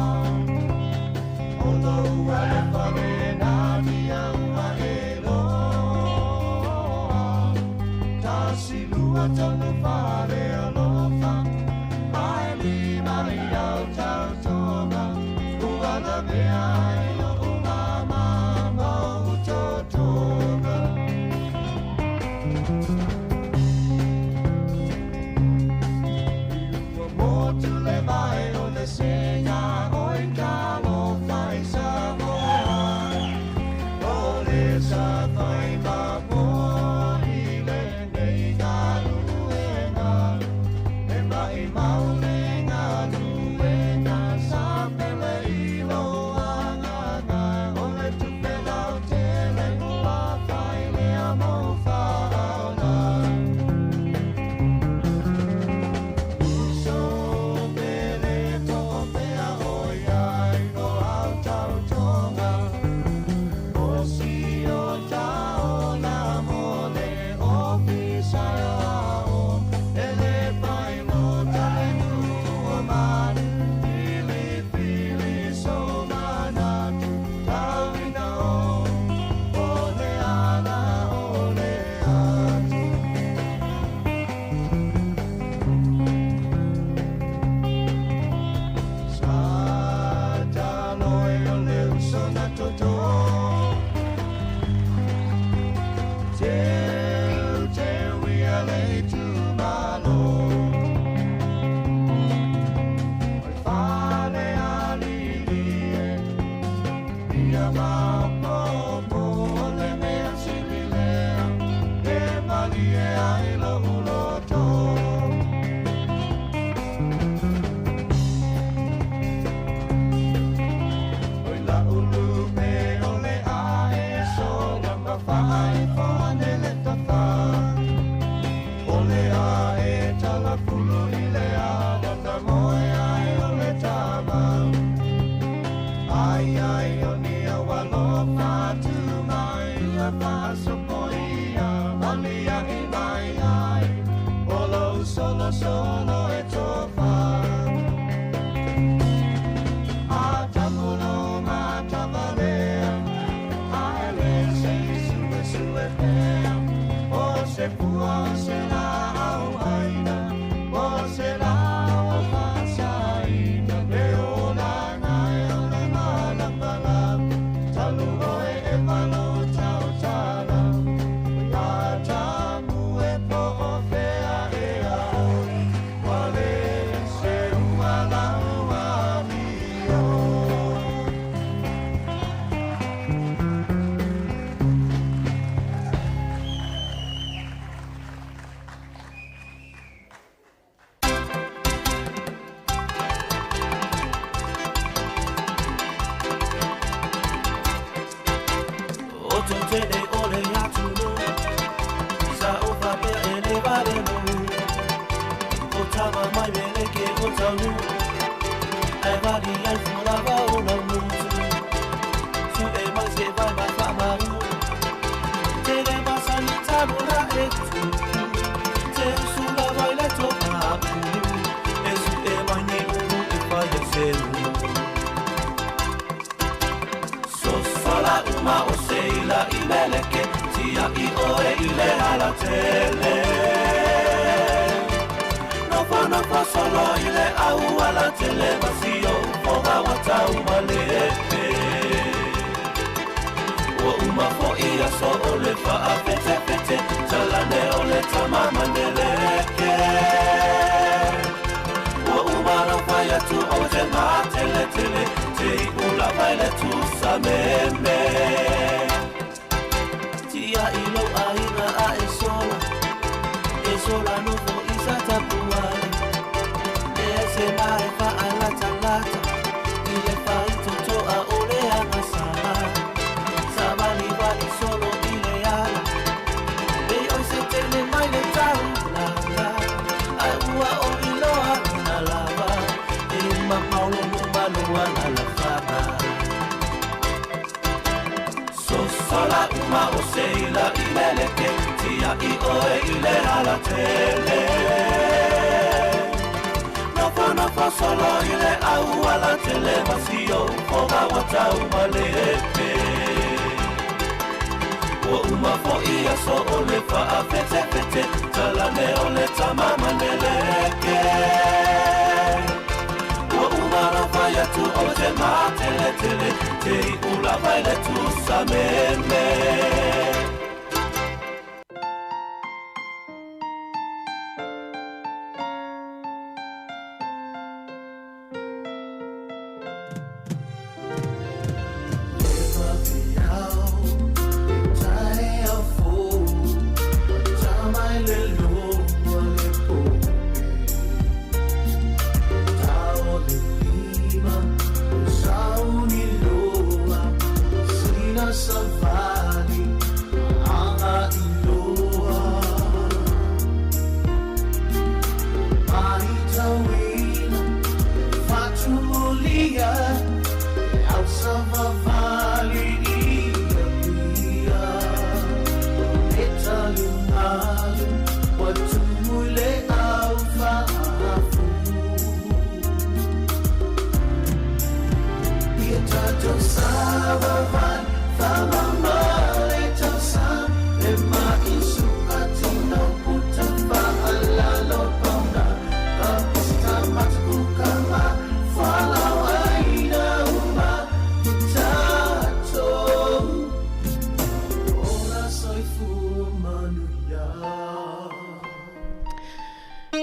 se mateletele te iʻu lava i le tusameme.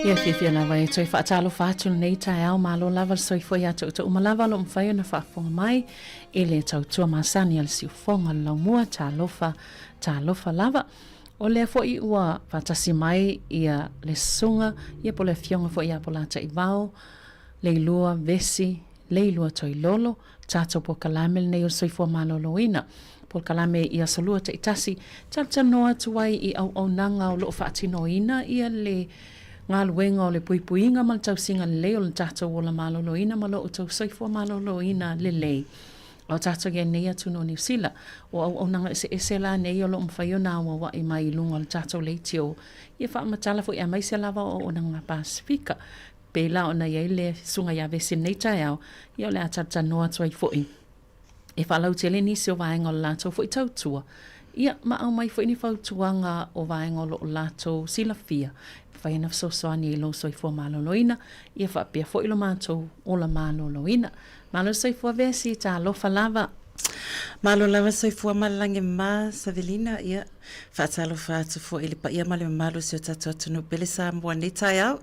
Ia fiafia lava e toe faatalofa atu lenei taeao, malo lava le soifua ia te outou uma lava o lo o mafai ona faafofoga mai i le tautua masani a le siufofoga o le laumua, talofa, talofa lava. O lea foi ua faatasi mai ia le susuga ia po o le afioga foi ia Polataivao, Leilua Vesi, Leilua Toilolo, tatou polokalame lenei o le soifua maloloina, polokalame i aso lua taitasi, talatalanoa atu ai i auaunaga o lo o faatinoina ia le galuega o le puipuiga ma le tausiga lelei o le tatou ola maloloina ma lo outou soifua maloloina lelei. A o tatou i ai nei atunuu o Niu Sila, o auaunaga eseese la nei o lo o mafai ona auauai mai i luga o le tatou leitio ia faamatala foi aemaise lava o auaunaga Pasefika. Pēlā ona i ai le Susuga ia Vesi i lenei taeao, ia o le a talatalanoa atu ai foi e faalautele nisi o vaega o le latou foi tautua, ia ma aumai foi ni fautuaga o vaega o lo o latou silafia e mafai ona fesoasoani ai i lou soifua maloloina, ia faapea foi lo matou ola maloloina. Malo le soifua Vesi, talofa lava. Malo lava le soifua ma le lagi mama Savelina, ia faatalofa atu foi i le paia ma le mamalu o si o tatou atunuu pele Samoa i lenei taeao.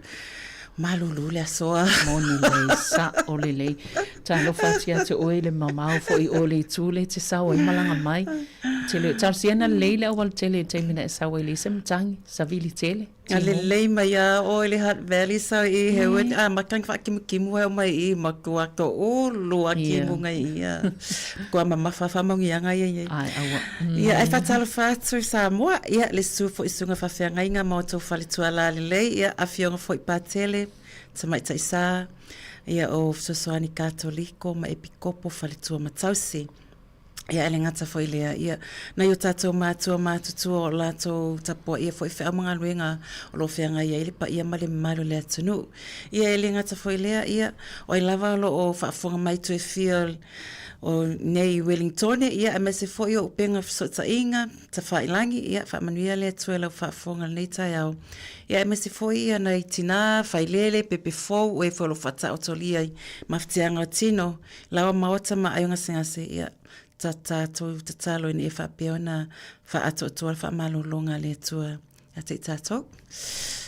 Malulu le aso a. Moni lelei, sao lelei. Talofa atu ia te oe i le mamao foi o le itu lea e te sao ai malaga mai. Tele, talosia ina lelei le auala tele i le taimi na e sau ai leai se matagi, savili tele. A lelei mai a oe le Hutt Valley sau i Hewett a maka whakimukimu hau mai i matua to ulu a kimu ngai ia. Kua mamafa whamaungianga ia ia. Ai, aua. Ia, ai whatalofa atu i Samoa, ia, le su fo i sunga whawheangainga ma o tō whaletua la lelei, ia, awhionga fo i Pātele, Tamaitai Sā, ia, o Fesoasoani Katoliko ma Epikopo Whaletua Matausi. Ia, e le gata foi lea, ia, nai o tātou mātua mātutua o latou tapuaia foi feau ma galuega o lo o feagai ai le paia ma le mamalu o le atunuu. Ia, e le gata foi lea, ia, o ai lava o lo o faafofoga mai toe fia o nei i Wellingtone, ia, aemaise foi o upega fesootaiga, Tafailangi, ia, faamanuia le Atua i lau faafofoga i lenei taeao. Ia, aemaise foi ia nai tinā, failele, pepe fou, o e foi o lo o faataotolia i mafatiaga o tino, Laoa maota ma aio gasegase, ia, ta tatou tatalo ina ia faapea ona faaatoatoa le faamalologa a le Atua ia te i tatou.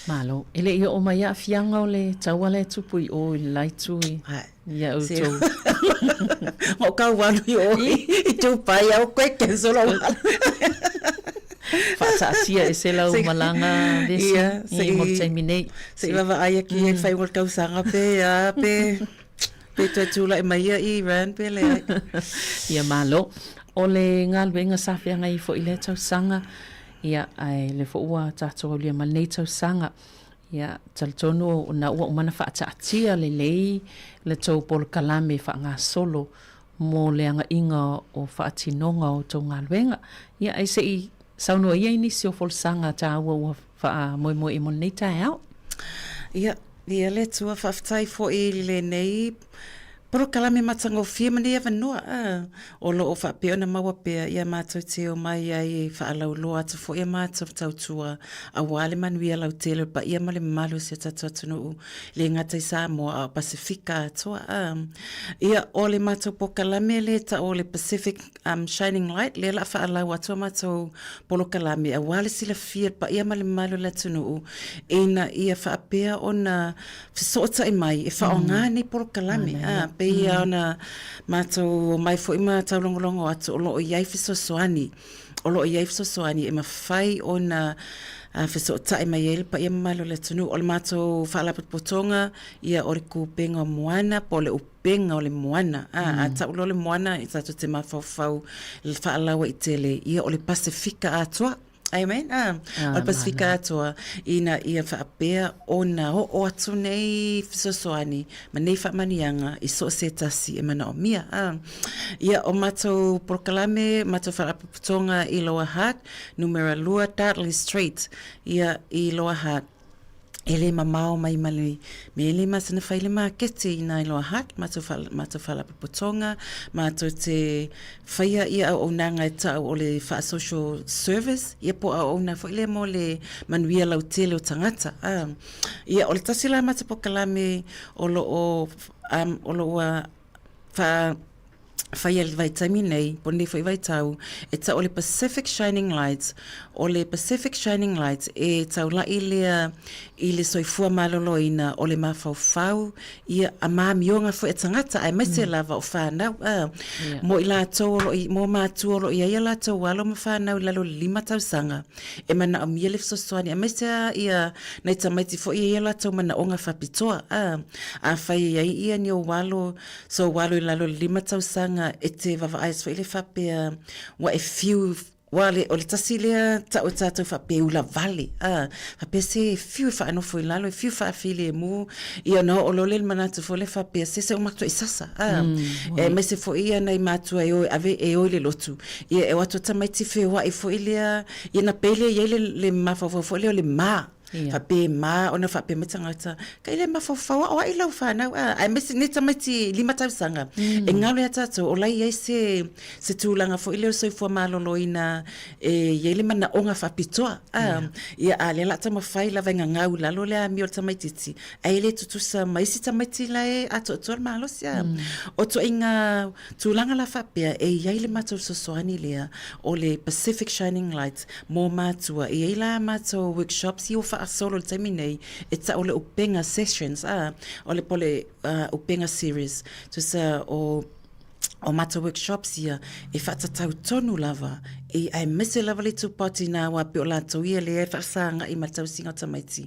Malo. E le i oo mai aafiaga o le taua la e tupu i o i le la itu i ia outou. Ma o kau alu i o i Dubai au koe cancel ou alu. Faataatia ese lau malaga vesi i mo le taimi nei. Se i vaavaai atu ia i le faaiuga o le tausaga pe a pe Pe toe tulai mai ia i Iran pe leai. Ia malo. O le galuega sa feagai ai foi i lea tausaga, ia, ae lea foi ua tatou aulia ma lenei tausaga. Ia, talitonu ona ua uma ona faataatia lelei le tou polokalame faagasolo mo le agaiga o faatinoga o tou galuega. Ia, ae se i saunoa ia i nisi o folasaga taua ua faamoemoe mo lenei taeao. Ia, ia le Atua, faafetai foi i lenei. Polokalame matagofie ma nei avanoa, ā, o lo o faapea ona maua pea i a mātou te omai ai e faalauiloa atu foi a mātou tautua auā le manuia lautele o le paia ma le mamalu o si o tatou atunuu, le gata i Samoa a o Pasefika atoa, ā. Ia, o le matou polokalame lea e tau o le Pacific Shining Light, lea la a faalau atu a matou polokalame auā le silafia e le paia ma le mamalu o le atunuu ina ia faapea ona fesootai mai e faaaoga nei polokalame. A, pei lava ona matou omai foi ma taulogologo atu o lo o i ai fesoasoani, o lo o i ai fesoasoani e mafai ona fesootai mai ai le paia mamalu o le atunuu. O le matou faalapotopotoga, ia o le Kupega o Moana po o le Upega o le Moana. A, a tau loa le moana, tatou te mafaufau i le faalauaitele, ia o le Pasefika atoa. Amen. Ah, o le Pasefika atoa ina ia faapea ona oo atu nei fesoasoani ma nei faamanuiaga i so o se tasi e manaomia. Ah, ia o matou polokalame, matou faalapotopotoga i Lower Hutt, numera 2 Dartley Street, ia i Lower Hutt. E le mamao mai ma le mea e le masina fai le maketi i nā Lower Hutt, matou wha, matou faalapotopotoga, matou te faia ia auaunaga e tau o le wha-social service, ia po auauna foi lea mo le manuia lautele o tagata. A, ia, o le tasi la matou polokalame o lo o, um, o lo ua wha, faia i le vaitaimi nei, po o lenei foi vaitau, e tau o le Pacific Shining Lights. O le Pacific Shining Lights, e taula'i lea i le soifua maloloina o le mafaufau, ia, a ma amioga foi a tagata, aemaise lava o fanau, a, mo i latou o lo o i, mo matua o lo o i ai a latou alo ma fanau i lalo o le 5 tausaga, e manaomia le fesoasoani, aemaise lava ia nai tamaiti foi e i ai o latou manaoga faapitoa, a, afai e i ai ia ni ou alo So ua alu i lalo i le 5 tausaga e te vaavaai atu foi lea faapea ua e fiu ua le o le tasi lea tau e tatou faapea e ula vale a faapea se e fiu e faanofo i lalo e fiu faafilemu ia ona oo loa lea i le manatu foi lea faapea se se uma atu e sasa a mm, aemaise foi ia nai matua e o e ave e o i le lotu ia e o atu tamaiti feoai foi lea ia na pei lea i ai le, le mafaufau foi lea o le ma Yeah. Faapea e mā ona faapea mai tagata, kai le mafaufau ao ai lau whanau, a, aemaise nei tamaiti 5 tausaga. E ngalo ia tātou, o lai ai se, se tūlanga foi lea o le soifua maloloina e i ai le manaoga faapitoa. A, yeah. Ia, a lea la taumafai lava e gagau i lalo le amio o le tamaitiiti, ae le tutusa ma isi tamaiti la e atoatoa le malosi. A. O ituaiga tulaga la faapea, e i ai le matou fesoasoani lea o le Pacific Shining Light mō mātua. E i ai la mātou workshops ia ua faasolo i le taimi nei e tau o le upega sessions, ā, o le po o le upega series, tusa o o mātou workshops ia e faatatau tonu lava i aemaise lava le itupa o tinā aua pei o latou ia lea e faafesaga'i ma le tausiga o tamaiti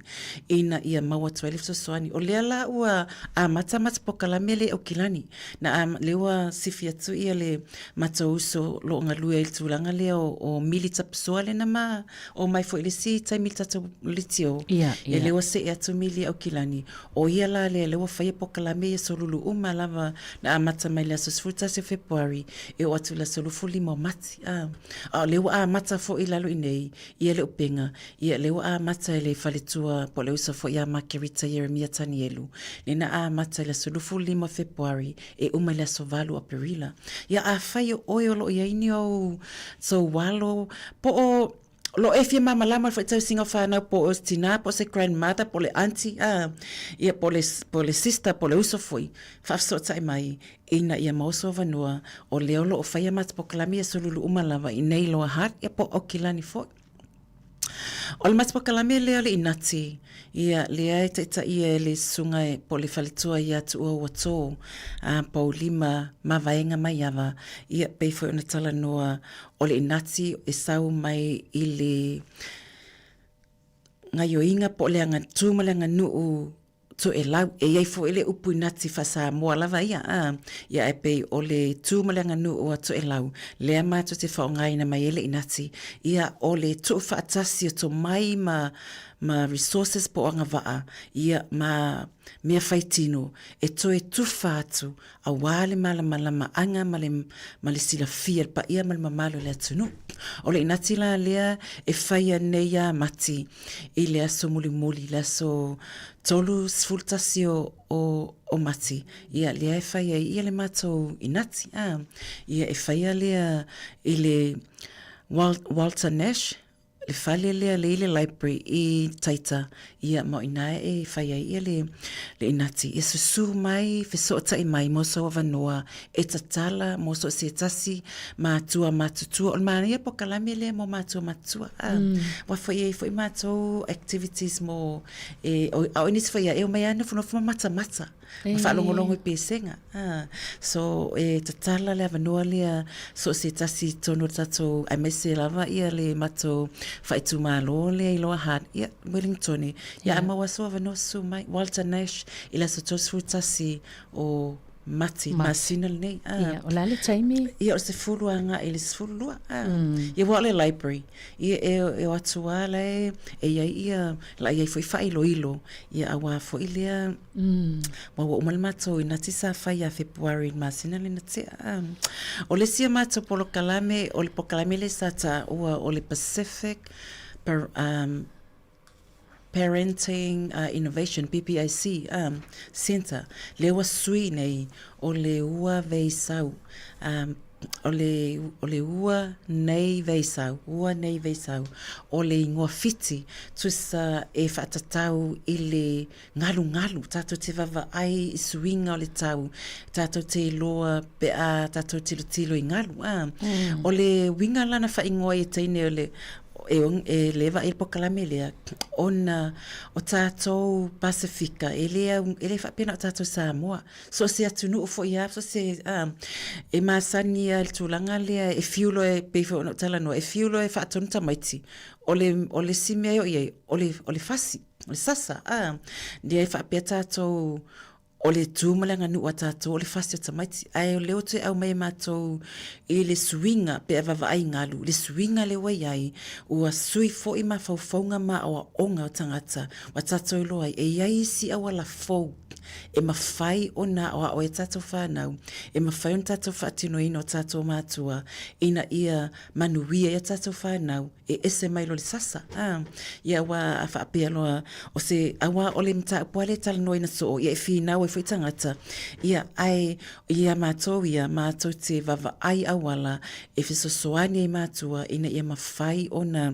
ina ia maua atu ai le fesoasoani. O lea la ua amata matou polokalame lea i Aukilani. Na a, lea ua sifi atu ia le matou uso o lo o galue ai i le tulaga lea o, o Mili Tapusoa lea na ma omai foi i le isi taimi i le tatou litio. Ia, Ia ia. lea ua see atu Mili i Aukilani. O ia la lea, lea ua faia polokalame ia solulu uma lava na amata mai le aso 11 o Fepuari e oo atu i le aso 25 o Mati. A, a o lea ua amata foi i lalo i nei ia le upega, ia lea ua amata e le faletua po o le uso foi ia Makerita Ieremia Tanielu, lea na amata i le aso 25 o Fepuari e uma i le aso 8 o Aperila. Ia afai o oe o lo o i ai ni ou sou alo po o lo o e fia malamalama i le faitausiga o fanau po o se tinā po o se grandmother po o le aunty a, ia po o le, po o le sister po o le uso foi, faafesootai mai ina ia maua sou avanoa o lea o lo o faia matou polokalame ia solulu uma lava i nei Lower Hutt ia po o Aukilani foi. O le matou polokalame lea o le Inati, ia lea e taitaia e le susuga e po o le faletua ia Tuua ua tō, a Paulima Mavaega Maiava, ia pei foi ona talanoa o le Inati e sau mai i le gaioiga po o le agatū ma le aganuu Toelau. E i ai foi le upu inati faa-Samoa lava ia, a, ia ae pei o le tu ma le aganuu a Toelau, lea matou te faaaogaina mai ai le inati, ia o le tuufaatasi o tomai ma, ma resources po o agavaa, ia ma mea faitino e toe tufa atu aua le malamalamaaga ma le, ma le silafia i le paia ma le mamalu o le atunuu. O le inati la lea e faia nei ia Mati i le aso mulimuli, le aso 31 o, o, o Mati, ia lea e fai ai ia le matou inati, a. Ia e faia lea i le Walter Nash, le fale lea le i le library i Taita, ia ma o ina e fai ai ia le, le inati. Ia susu mai, fesootai mai mo sou avanoa e tatala mo so o se tasi matua matutua. O le manaia polokalame lea mo matua matutua. A, mm. Ua foi ai foi matou activities mo e, o, a o nisi foi ia e o mai a nofonofo ma matamata. Ma faalogologo i pesega. A, so e tatala le avanoa lea so o se tasi i totonu o le tatou aemaise lava ia le matou faaitumalo lea i Lower Hutt, ia Wellingtone. Ia a maua sou avanoa susu mai. Walter Nash i le aso 31 o Mati, masina lenei. A, ia, o le a le taimi? Ia, o le 10 agai i le 12. A, ia ua o le library. Ia, e, e o atu lava la e, e i ai ia, la i ai foi faailoilo, ia auā foi lea, Ua ua uma le matou inati sa fai ia Fepuari i le masina lena tea. O le isi o matou polokalame, o le polokalame lea sa taua o le Pacific per, um, Parenting uh, Innovation, PPIC, um, Centre, lea ua sui nei o le ua veisau. Um, o le, o le ua nei veisau, ua nei veisau, o le ingoa Fiti, tusa e whaatatau i le Ngalugalu, tātou te vavaai i suiga o le tau, tātou te iloa pe a tātou tilotilo i ngalu, ā. Mm. O le uiga lana whaingoa i e teine o le, e, e le vaai le pokalame lea, ona o tātou Pasifika, e le, au, e le whaapena o tātou Samoa. So se atunuu foi a, so se, ā, e masani a le tulaga lea, e fiu loa e, pei foi ona ou talanoa, e fiu loa e faatonu tamaiti, o le, o le isi mea e oo i ai, o le, o le fasi. O le sasa, ā, lea e faapea tātou o le tū ma le aganuu a tātou, o le fasi o tamaiti. Ae o lea ua toe aumai e mātou i le suiga, pe a vaavaai i ngalu, le suiga lea ua i ai, ua sui foi mafaufauga ma aoaoga o tagata, ua tātou iloa ai, e i ai isi auala fou e mafai ona aoao ai a tātou whānau, e mafai ona tātou faatinoina o tātou mātua, ina ia manuia i a tātou whānau, e ese mai loa le sasa, a, ia ua a faapea loa, o se, auā o le mataupu lava lea e talanoaina soo, ia e finau ai foi tagata, ia, ae ia matou ia, matou te vaavaai auala e fesoasoani ai matua ina ia mafai ona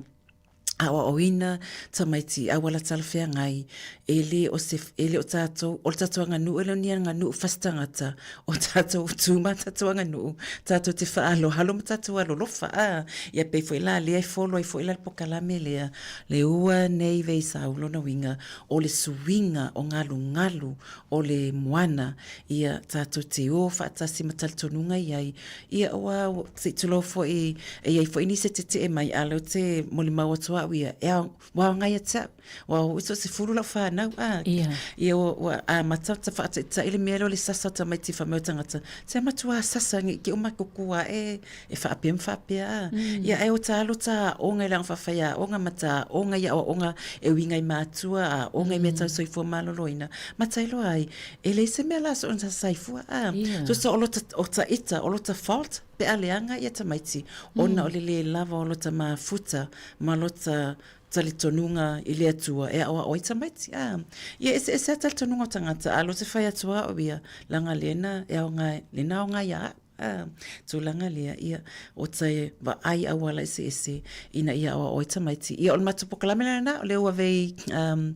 aoaoina tamaiti i auala talafeagai, e le o se, e le o tatou, o le tatou aganuu e le o ni aganuu fasi tagata, o tatou tū ma tatou aganuu, tatou te faahalohalo ma tatou alolofa, a, ia pei foi la lea e folo ai foi la le pokalame lea, le ua nei veisau lona uiga, o le suiga o galugalu o le moana, ia tatou te o faatasi ma talitonuga i ai, ia ua, se i tulou foi, e i ai foi nisi e tetee mai, a o lea ou te molimau atu au ia, e ao, Ua aoga ia te au. Ua oo i so 10 lau whānau, a. Ia. Ia, ua, ua amata ta whaataitai le mea lea o le sasa o tamaiti wha mea o tangata. Te matua a sasa ngi ki o makuku a e, e whaapea ma whaapea a. Mm. Ia, e o tā alo tā onga i langa whawhai a onga ma tā onga i a onga e uinga i mātua a onga i mea tau soifua maloloina. Ma tailoa ai, e leai se mea la so ona saifua a. Ia. So, so o lota, o ta ita, o lota fault, pe a leaga ia tamaiti, ona o le le lava o lota mafuta ma lota talitonuga i le Atua e aoao ai tamaiti. A, ia eseese a talitonuga o tagata, a lota fai atu a au ia, laga lena e aoga, lena aoga ia au. A, tulaga lea, ia, o te vaai auala eseese ina ia aoao ai tamaiti. Ia, o le matou pokalame lena, o le ua vei, um,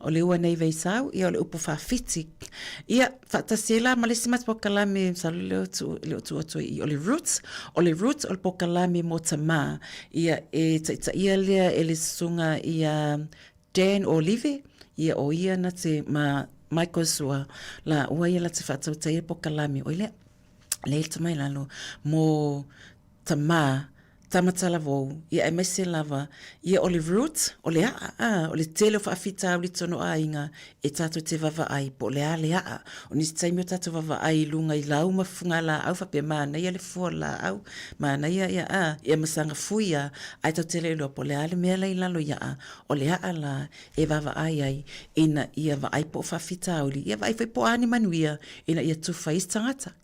o le ua nei vei sau, ia, o le upu faafiti. Ia, Faatasi ai la ma le isi matou pokalame, masalo le o tuu, le o tuu atu ai i i, o le Roots. O le Roots o le pokalame mo tamā. Ia, e taitaia lea e le susuga ia Dan Olive, ia o ia na te ma Michael Sua la ua ia la te faatautaia le pokalame, oi lea, lea i le tama i lalo, mo tamā, tama talavou, ia aemaise lava, ia o le root, o le a'a, ā, o le tele o faafitauli tonu o aiga e tātou te vavaai, po o le a le a'a. O nisi taimi o tātou vavaai i lunga i lau ma funga lāau faapea manaia le fua o le lāau, manaia ia, ā, ia ma saga fui a, ae tatou te le iloa po o le a le mea la i lalo i a'a, o le a'a la e vaavaai ai ina ia vaai po o faafitauli, ia vaai foi po o a ni manuia ina ia tufa ai isi tagata.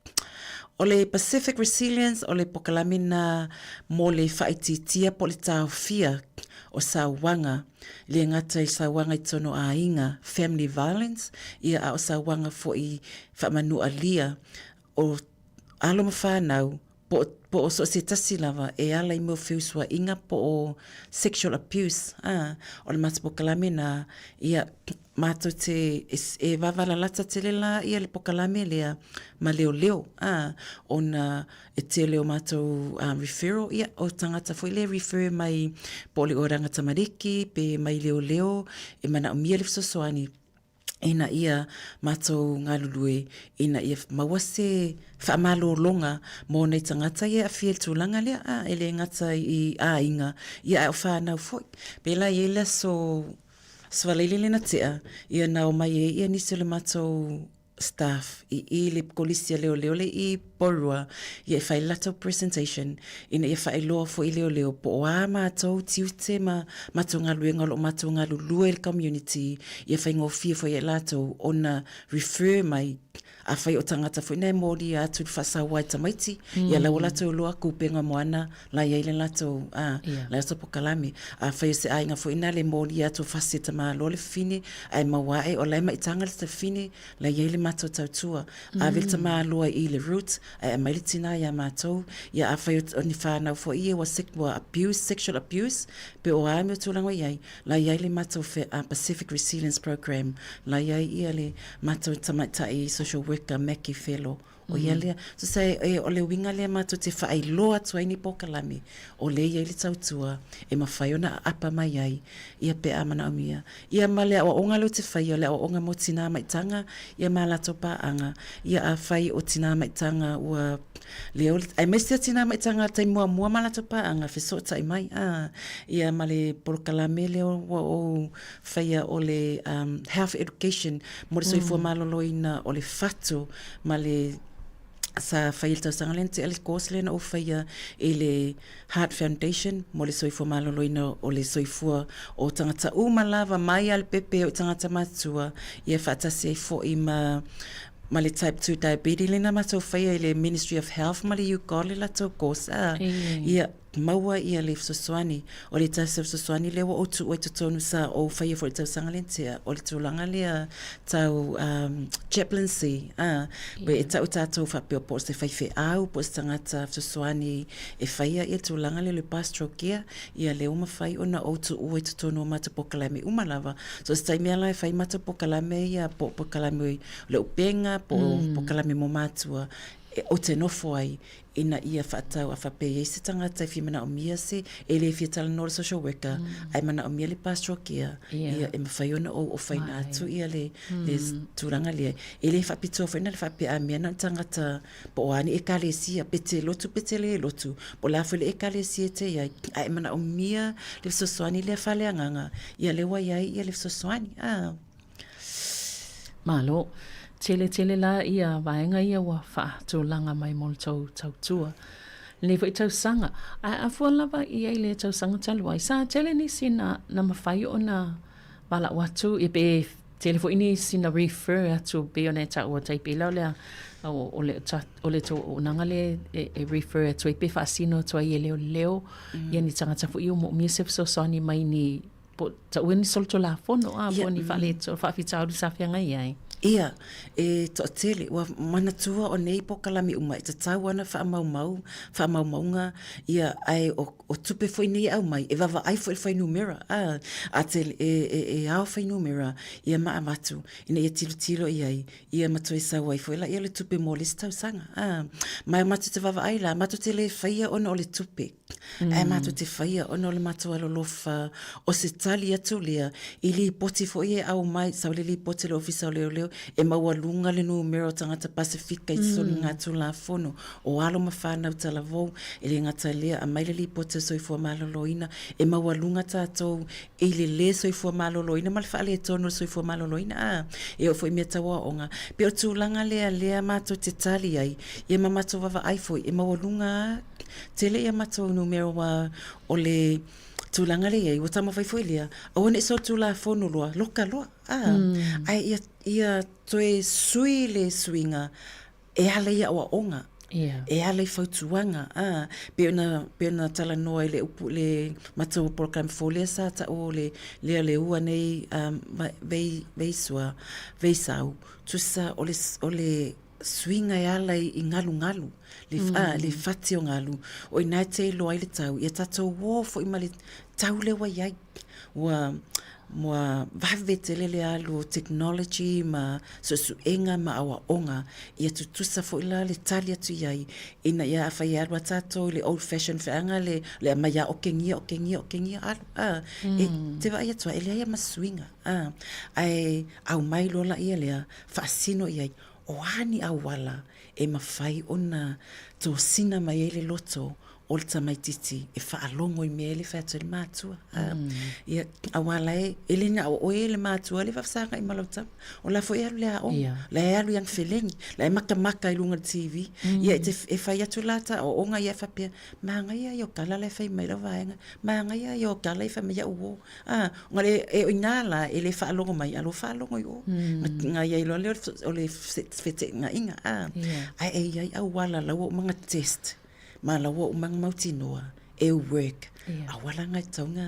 O le Pacific Resilience o le pokalame na mo le faaitiitia po o le taofia o sauaga, le gata i sauaga i totonu o aiga, family violence, ia a o sauaga foi faamanualia o alo ma fanau po o, po o so o se tasi lava e ala i mea o feusuaiga po o sexual abuse, a, o le matou pokalame na, ia, matou te, e, e vavalalata tele la ia le pokalame lea ma leoleo, a, ona e tele o matou referral, ia, o tagata foi lea e refer mai po o le Oranga Tamariki pe mai leoleo e manaomia le fesoasoani, ina ia matou galulue ina ia maua se faamalologa mo nai tagata ia e aafia i le tulaga lea, a, e le gata i aiga, ia ae o fanau foi. Pēlā e i ai le aso Svaleile lea na tea, ia na omai ai ia nisi o le matou staff i i le kolisi a leoleo le i Porirua ia e fai le latou presentation ina ia faailoa foi i leoleo po o a matou tiute ma matou galuega o lo o matou galulue i le community ia faigofie foi ia i latou ona refer mai afai o tagata foi na e molia atu i le faasaoa i tamaiti ia la ua latou iloa kupenga moana la i ai le latou a la latou pokalame. Afai o se aiga foi na le molia atu o fasi e tamaloa le fafine ae maua ae o la e maitaga le fafine la i ai le matou tautua. Ave le tamaloa i le route ae aumai le tina ia matou. Ia afai o ni fanau foi ia ua ua abuse, sexual abuse pe o a mea tulaga o i ai, la i ai le matou Pacific Resilience Program, la i ai ia le matou tamaitai social worker Mackie Felo O ia lea. So se, e, o le uiga lea matou te faailoa atu ai ni pokalame, o lea e i ai le tautua e mafai ona aapa mai ai, ia pe a manaomia. Ia ma le aoaoga lea ou te faia, o le aoaoga mo tinā maitaga, ia ma latou paaga. Ia afai o tinā maitaga ua leo le, aemaise lava tinā maitaga taimi muamua ma latou paaga, fesootai mai, a, ia ma le polokalame lea ua ou faia o le um, health education mo le soifua maloloina o le fatu ma le sa fai i le tausaga lea na tea le course lea na ou faia i le Heart Foundation mo le soifua maloloina o le soifua o tagata uma lava mai lava le pepe o tagata matutua ia faatasi ai foi ma ma le type 2 diabetes lea na matou faia i le Ministry of Health ma le UGOL le latou course a ia maua ia le fesoasoani. O le tasi o fesoasoani lea ua ou tuua i totonu sa ou faia foi i le tausaga lea na tea, o le tulaga lea tau um, chaplaincy, a, yeah. e tau tātou faapea po o se faifeau, po o se tagata fesoasoani e faia ia tulaga lea o le pastoral care, ia lea ua mafai ona ou tuua i totonu o matou pokalame uma lava. So se taimi lava e fai matou pokalame ia, po o pokalame o le upega, po o pokalame mo mātua, e, ou te nofo ai ina ia faatau a faapea e i ai se tagata e fia manaomia se e le fia talanoa le social worker ae manaomia le pastoral care ia e mafai ona ou ofaina atu ia le le tulaga lea. E le faapitoa foi na le faapea a mea na o le tagata po o a ni ekalesia pe te lotu pe te le lotu po o le a foi le ekalesia e te i ai ae manaomia le fesoasoani lea faaleagaga ia lea ua i ai ia le fesoasoani. A. Malo. Tele tele la ia vaega ia ua faatulaga mai mo le tou tautua. Lenei foi tausaga. Ae a fua lava i ai le tausaga talu ai, sa tele nisi na, na mafai ona valaau atu, ia pe tele foi nisi na refer atu pei ona e taua tai pei la o le, o, o le, o le tou auaunaga lea e, e refer atu ai pe faasino atu ai e leoleo ia ni tagata foi ia ua moomia se fesoasoani mai ni Po o taua ni solitulafono a, po o ni faaleto, faafitauli sa feagai ai? Ia, e toatele, ua manatua o nei pokalame uma e tatau ana faamaumau, faamaumauga, ia, ae o, o tupe foi nei e aumai, e vaavaai foi i le fuainumera, a, a te, e, e, e ao fuainumera, ia ma avatu, ina ia tilotilo i ai, ia ma toe sau ai foi laia le tupe mo le isi tausaga, a. Ma matou te vaavaai la, matou te le faia ona o le tupe. Ae matou te faia ona o le matou alolofa o se tali atu lea i lipoti foi e aumai, sau le lipoti a le Ofisa o Leoleo e maualuga le numera o tagata Pasefika i soligatulafono o alo ma fanau talavou. E le gata i lea, aumai le lipoti a le Soifua Maloloina e maualuga tatou i le lē soifua maloloina ma le faaletonu o le soifua maloloina, a, e oo foi i mea tau aoaoga. Pei o le tulaga lea lea matou te tali ai, ia ma matou vaavaai foi e maualuga lava tele ia matou numera aua o le tulaga lea e i ai, ua taumafai foi lea, aua ne i solitulafono loa, loka loa, a, ae ia, ia toe sui le suiga e ala i aoaoga. E ala i fautuaga, ā, pei ona, pei ona talanoa i le upu, le matou polokalame fou lea sa ta'u o le, lea le ua nei, ā, vei, veisua, veisau, tusa o le, o le suiga e ala i, i galugalu, le, ā, le fati o galu, o i ina e te iloa ai le tau, ia tatou ō foi ma le tau lea ua i ai. Ua, ua vave tele le alu o technology ma suesuega ma aoaoga, ia tutusa foi la le tali atu i ai, ina ia afai e alu a tatou i le old fashion feaga le, le aumai a okegia, okegia, okegia, alu, a, e te vaai atu lava, e leai lava ma suiga, a, ae aumai loa laia lea, faasino i ai, o a ni auala e mafai ona tosina mai ai le loto o le tamaititi e faalogo i mea e le fai atu ai le matua. Ia, aua la e, e le na o oe le matua le faafesagai ma lau tama. O la foi e alu i le aoga, yeah. la e alu i ana felegi, la e makamaka i luga o le TV. Ia, e, te, e fai atu la ta aoaoga ia e faapea, magaia ia o kala la e fai mai lau vaega, magaia ia o kala i fai mai au o. Ah, nga le, e o ina la, e le faalogo mai, a lo faalogo i o. Nga ia iloa lea o le fete'engaiga. Ah, yeah. Ae e iai auala lau o mga test. Ma la ua uma mautinoa e work. Yeah. Auala ngai taunga.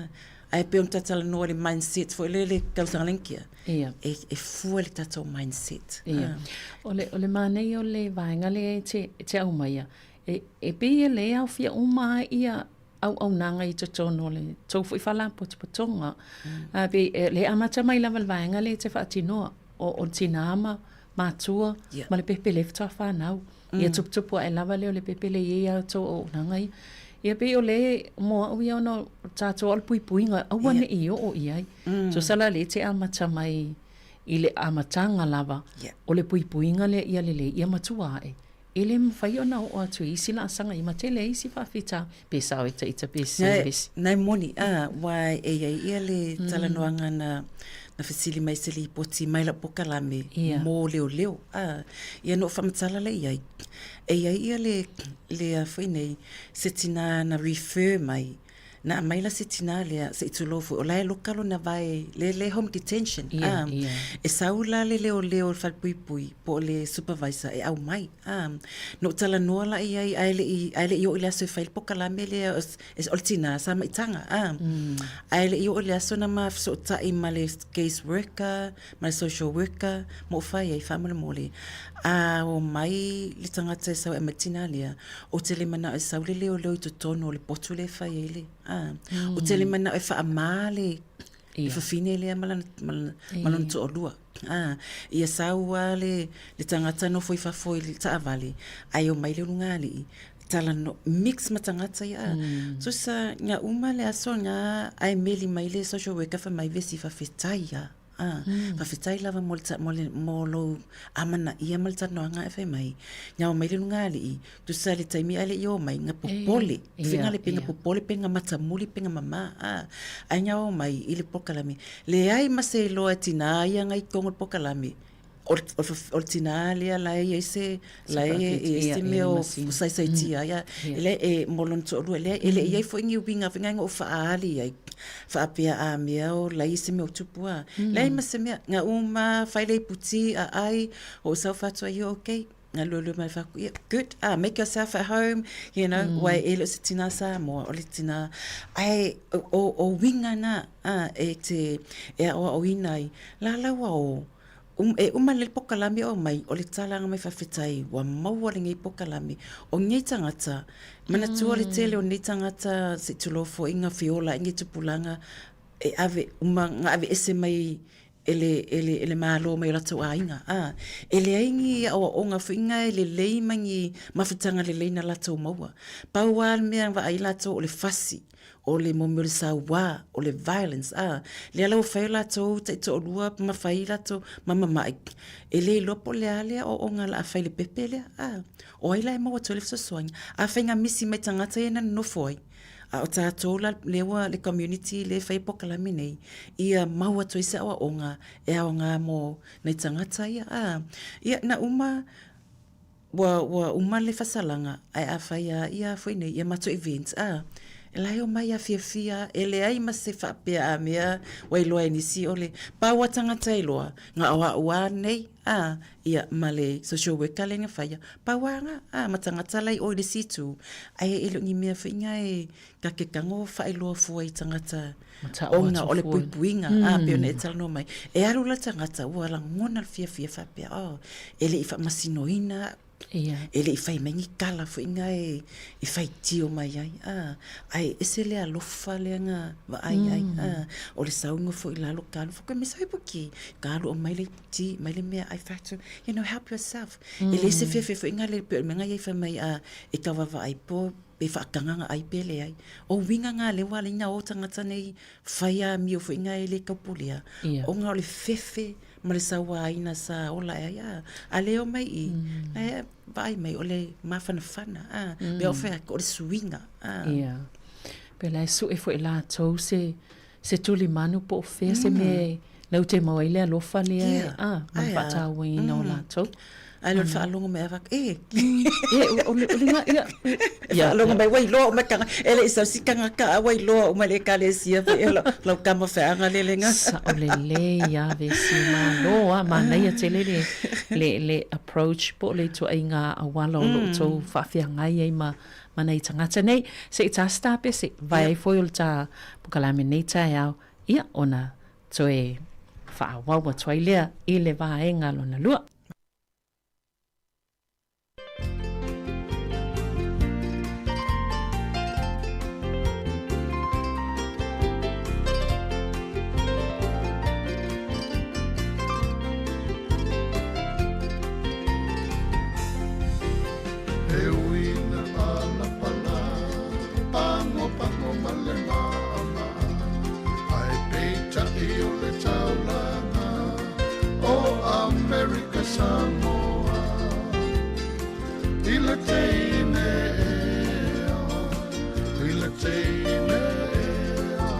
Ae pei ona talanoa le mindset foi le le tausaga le kia. Yeah. E, e fua le tatou mindset. Yeah. Ah. O le, o le mānei o le vaega le e te, e te au maia. E, e pei e le aofia uma ai ia auaunaga i totonu o le tou foi faalapotopotoga. Mm. Pei e le amata mai lava le vaega lea e te faatinoa o, o tinā ma matua yeah. ma le pepe le faatoa whanau. Mm. Ia tuputupu ae lava lea o le pepe le i a tou auaunaga ia. Ia pei o le mo au ia ona o tātou o le puipuiga, aua yeah. ne i oo i ai. Mm. So sala le te amata mai i le amataga lava yeah. o le puipuiga lea ia lelei, ia matua ae. E le mafai ona oo atu i isi laasaga i ma tele ai isi faafita pe sao e taita pe sese le isi. Nai moni, a, ua e iai ia le talanoaga na na fesili mai se lipoti mai lau pokalame yeah. mō leoleo. A, ia no whamatala le iai. E iai ia le, le a foi nei, se tina na refer mai Na aumai la se tinā lea, se i tulou foi, o la e loka lona vae, le, le home detention. Yeah, ah, yeah. E sau la le leoleo o le falepuipui, po o le supervisor e aumai. Ah, na ou talanoa la i ai, ae le i, ae le i oo i le aso e fai le pokalame lea, o, o le tinā sa maitaga. Ah, Ae le i oo i le aso na ma fesootai ma le case worker, ma le social worker, ma ou fai ai, faamolemole, a omai le tagata e sau e aumai le tinā lea, Ou te le manao e sau le leoleo i totonu o le potu lea e fai ai le, a. Ou te le manao e faamā le, le fafine lea ma lana, ma lana, ma lona toalua. A, ia sau lava le, le tagata nofo i fafo i le taavale, ae omai le ulugalii, talanoa, mix ma tagata ia, a. Tusa, na uma le aso na, ae meli mai le social worker fai mai, Vesi, faafetai lava. Ā, faafetai lava mo le, mo le, mo lou amanaia ma le talanoaga e fai mai. Ina omai le lugalii, tusa le taimi ae le i omai, na popole, fega le pe na popole pe na matamuli pe na mamā, ā, ae ina omai i le polokalame, leai ma se iloa e tinā ia na i totonu o le polokalame, o le, o le tinā lea la e i ai se, la e i ai se mea o saisaitia ai, e leai, e, mo lona toalua, e leai, e le i ai foi ni uiga faiga na ou faaali ai, faapea a mea o la e i ai se mea o tupu a. Leai ma se mea, na uma fai le iputi a ai, o sau fatu ai, okay, na lualua mai faku, yeah, good, ah, make yourself at home, you know, mm. wai e le o se tina Samoa, o le tina, ai, o, o, o uiga na, ah, e te, e aoaoina ai, la laua o, Um, e uma le pokalame o mai, o le talaga mai faafetai, ua maua lenei pokalame. O nei tagata, manatua le tele o nei tagata, se i tulou foi, na feola ai nei tupulaga, e ave, uma, na aveese mai e le, e le, e le Malo mai o latou aiga. A, e leai ni aoaoga foi na e lelei ma ni mafutaga lelei na latou maua. Pau lava le mea na vaai latou o le fasi. o le mo mea o le sauā, o le violence, a, lea la ua fai o latou taitoalua ma fai latou ma mama'i, e le iloa po o le a le aoaoga o le a fai i le pepe lea, a. O ai la e maua atu ai le fesoasoani? Afai na misi mai tagata ia na nonofo ai, a o tatou la lea ua le community lea e fai polokalame nei, ia maua atu ai se aoaoga e aoga mo nai tagata ia, a. Ia, na uma Ua, ua uma le fasalaga, ae afai a ia foi nei, ia matou events, a, la e omai a fiafia, e leai ma se faapea a mea ua iloa e nisi o le pau a tagata iloa, na o a'u a nei, a, ia, ma le social worker lea na faia, pau a nga, a, ma tagata la i o i le isi itu, ae e le o ni mea foi nga e ta te tago faailoa fua i tagata ona o le puipuiga, a, pei ona e talanoa mai. E alu la tagata ua lagona le fiafia faapea, oh, e le i faamasinoina a'u, e le i fai mai ni tala foi na e faitio mai ai, a, ae ese le alofa lea na vaai ai, a, o le sauga foi i lalo ka alu, fai mai sau ipuki, ka alu aumai le iputi, aumai le meaai, fai atu, you know, help yourself. E le se fiafia foi na le pei o le mea na ia i fai mai, a, e tau vaavaai po pe faatagaga ai pe leai. O uiga na lea ua ala ai ona o tagata nei fai amio foi na e le taupulea, ona o le fefe ma le sauaina sa ola ae ai, a, a le omai i i, e vaai mai o le mafanafana, a, pe o fai atu o le suiga, a. Ia. Pe la e sue foi latou se, se tulimanu po o fea se mea e lau te maua ai le alofa lea, a, ma le faatauaina o latou. Ae le o le faalogo mai ava, e. E, o le, o le nga, ia. E faalogo mai, ua iloa uma tanga, e le i sau si tagata, a ua iloa uma le ekalesia foi, e lau tama feaga le lega. Sao lelei a Vesi, malo a, manaia tele le, le, le approach po o le ituaiga auala o lo o outou faafeagai ai ma, ma nai tagata nei. Se i ta se tapese, vae ai foi o le ta pokalame nei taeao, ia, ona toe faaauau atu ai lea i le vaega lona lua. E ui na palapala, pagopago ma le maʻamaʻa, ae peitai o le taulaga o Amerika Samoa. I le teine ea, i le teine ea,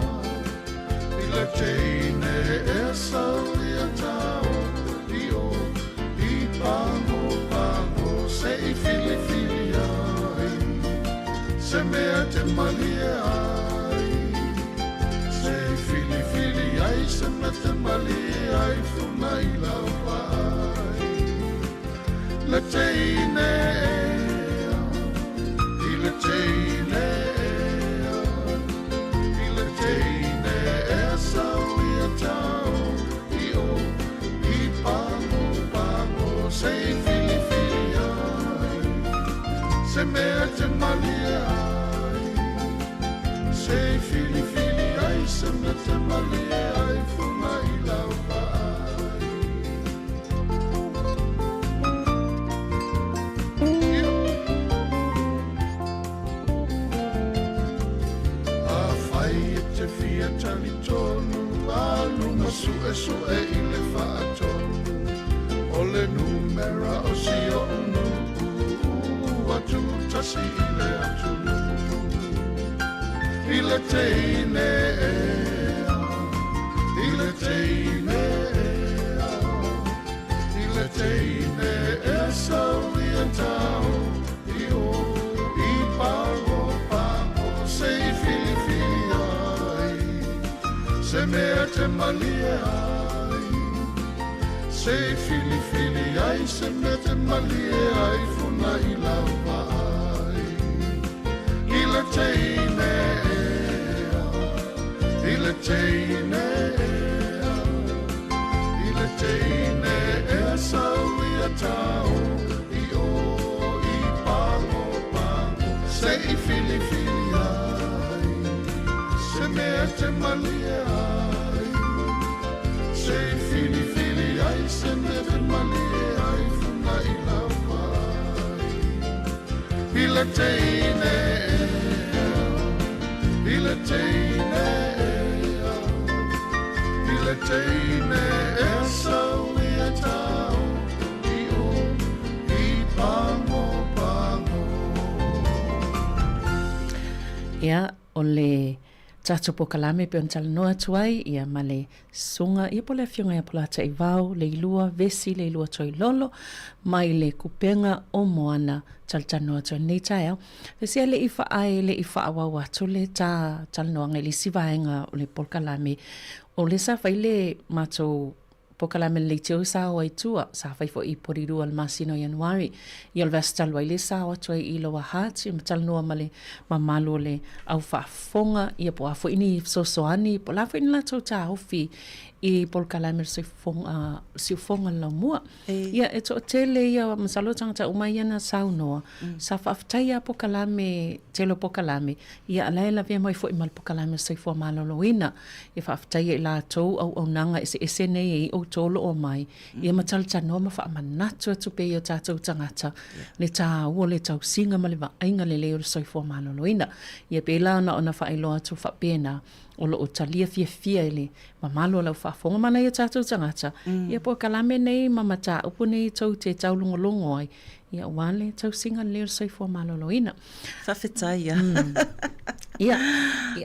i le teine ea saulia tao i o i pagopago se i filifili ai se mea te malie ai se i filifili ai se mea te malie ai funa i lau vaai le teine ea i le teine ea i le teine ea saulia tao i o i pagopago se i filifili ai se mea te malie ai se i filifili ai se mea te malie ai funa i lau vaai. Afai e te fia talitonu, alu ma suesue i le faatonu o le numera o si oʻu nuu atu tasi i le atunuu i le teine ea i le teine ea i le teine ea saulia tao i o i pagopago se i filifili ai se mea te malie ai se i filifili ai se mea te malie ai funa i lau vaai i le teine ea i le teine ea i le teine ea saulia tao i o i pagopago se i filifili ai se mea te malie ai se i filifili ai se mea te malie ai funa i lau vaai i le teine ea i le teine ea i le teine ea saulia tao i o i pagopago. Ia, o le. tatou polokalame e pei ona talanoa atu ai, ia, ma le Susuga, ia po o le Afioga ia Polataivao Leilua Vesi Leilua Toilolo mai le Kupega o Moana talatalanoa atu ai lenei taeao. Vesi e le i faae, le i faaauau atu le ta talanoaga i le isi vaega o le polokalame, o lea sa fai le matou polokalame le leitio sa o ai i tua, sa fai foi i Porirua i le masina o Ianuari. Ia o le vaiaso talu ai lea sa o atu ai i Lower Hutt ma talanoa ma le mamalu o le au faafofoga, ia po o a foi ni fesoasoani, po o le a foi ni latou taofi i polokalame o le soifofoga, siufofoga o le laumua. Ia e toatele ia, masalo o tagata uma ia na saunoa, sa faafetai lava polokalame, tele o polokalame, ia a o la e lavea mai foi ma le polokalame o le soifua maloloina. E faafetai i latou auaunaga eseese nei e i outou o lo o omai, ia ma talatalanoa ma faamanatu atu pea i o tatou tagata le taua o le tausiga ma le vaaiga lelei o le soifua maloloina. Ia pei la ona ona faailoa atu faapena, o lo o talia fiafia e le mamalu o lau faafofoga ma nai o tatou tagata, ia polokalame nei ma mataupu nei tou te taulogologo ai, ia aua le tausiga lelei o le soifua maloloina. Faafetai ia. Ia,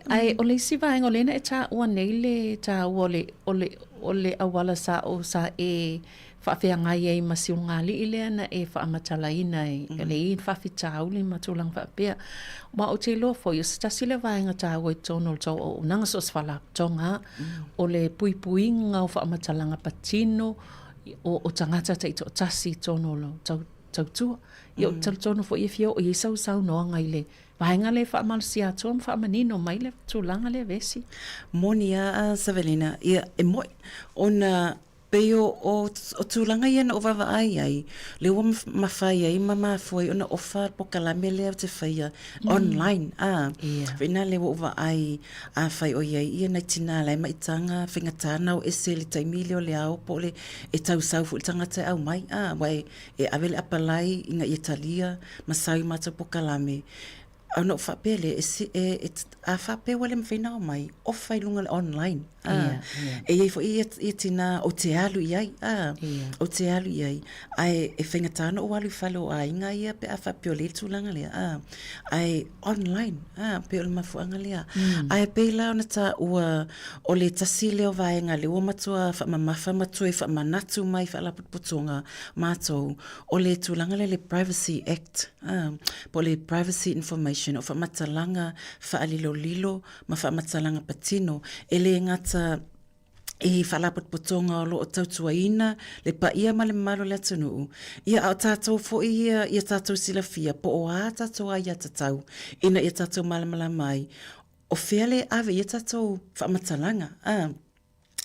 ae o le isi vaega o lea na e taua nei le taua o le, o le, o le auala sa o sa e faafeagai ai ma Siugalii lea na e faamatalaina ai, mm. le i faafitauli ma tulaga faapea. Ma ou te iloa foi, o se tasi lea vaega taua i totonu o le tou auaunaga so o se faalapotopotoga, o le puipuiga o faamatalaga patino o, o tagata taitoatasi i totonu o lau tau, tautua. Ia, ou te talitonu foi e fia oo i ai sau saunoaga i le vaega lea e faamalosia atu ma faamanino mai le tulaga lea Vesi. Moni a Savelina, ia e mo'i ona pei o, o, o tulaga ia na ou vaavaai ai, lea ua mafai ai ma mafua ai ona ofa le polokalame lea ou te faia online, a. Yeah. Faina lea ua ou vaai, afai o i ai ia nai tinā la e maitaga faigata ona o ese i le taimi lea o le ao po o le e tausau foi le tagata e aumai, a, aua e, e ave le apalai ina ia talia ma sau i matou polokalame. Ona ou faapea lea, e, e, e, a faapea ua le mafai ona omai, ofa i luga o le online. A, yeah, yeah. E i ai foi ia, ia tinā ou te alu i ai, a, yeah. ou te alu i ai. Ae e faigata ona ou alu i fale o aiga ia pe a faapea o lea le tulaga lea, a, ae online, a, pei o le mafuaaga lea. Ae pei la ona taua o le tasi lea o vaega lea ua matua faamamafa ma toe faamanatu mai faalapotopotoga matou, o le tulaga lea le Privacy Act, a, po o le Privacy Information, o faamatalaga faalilolilo ma faamatalaga patino, e le gata i faalapotopotoga o lo o tautuaina le paia ma le mamalu o le atunuu, ia a o tatou foi ia ia tatou silafia po o a tatou aiatatau ina ia tatou malamalama ai o fea le ave i ai tatou faamatalaga. A,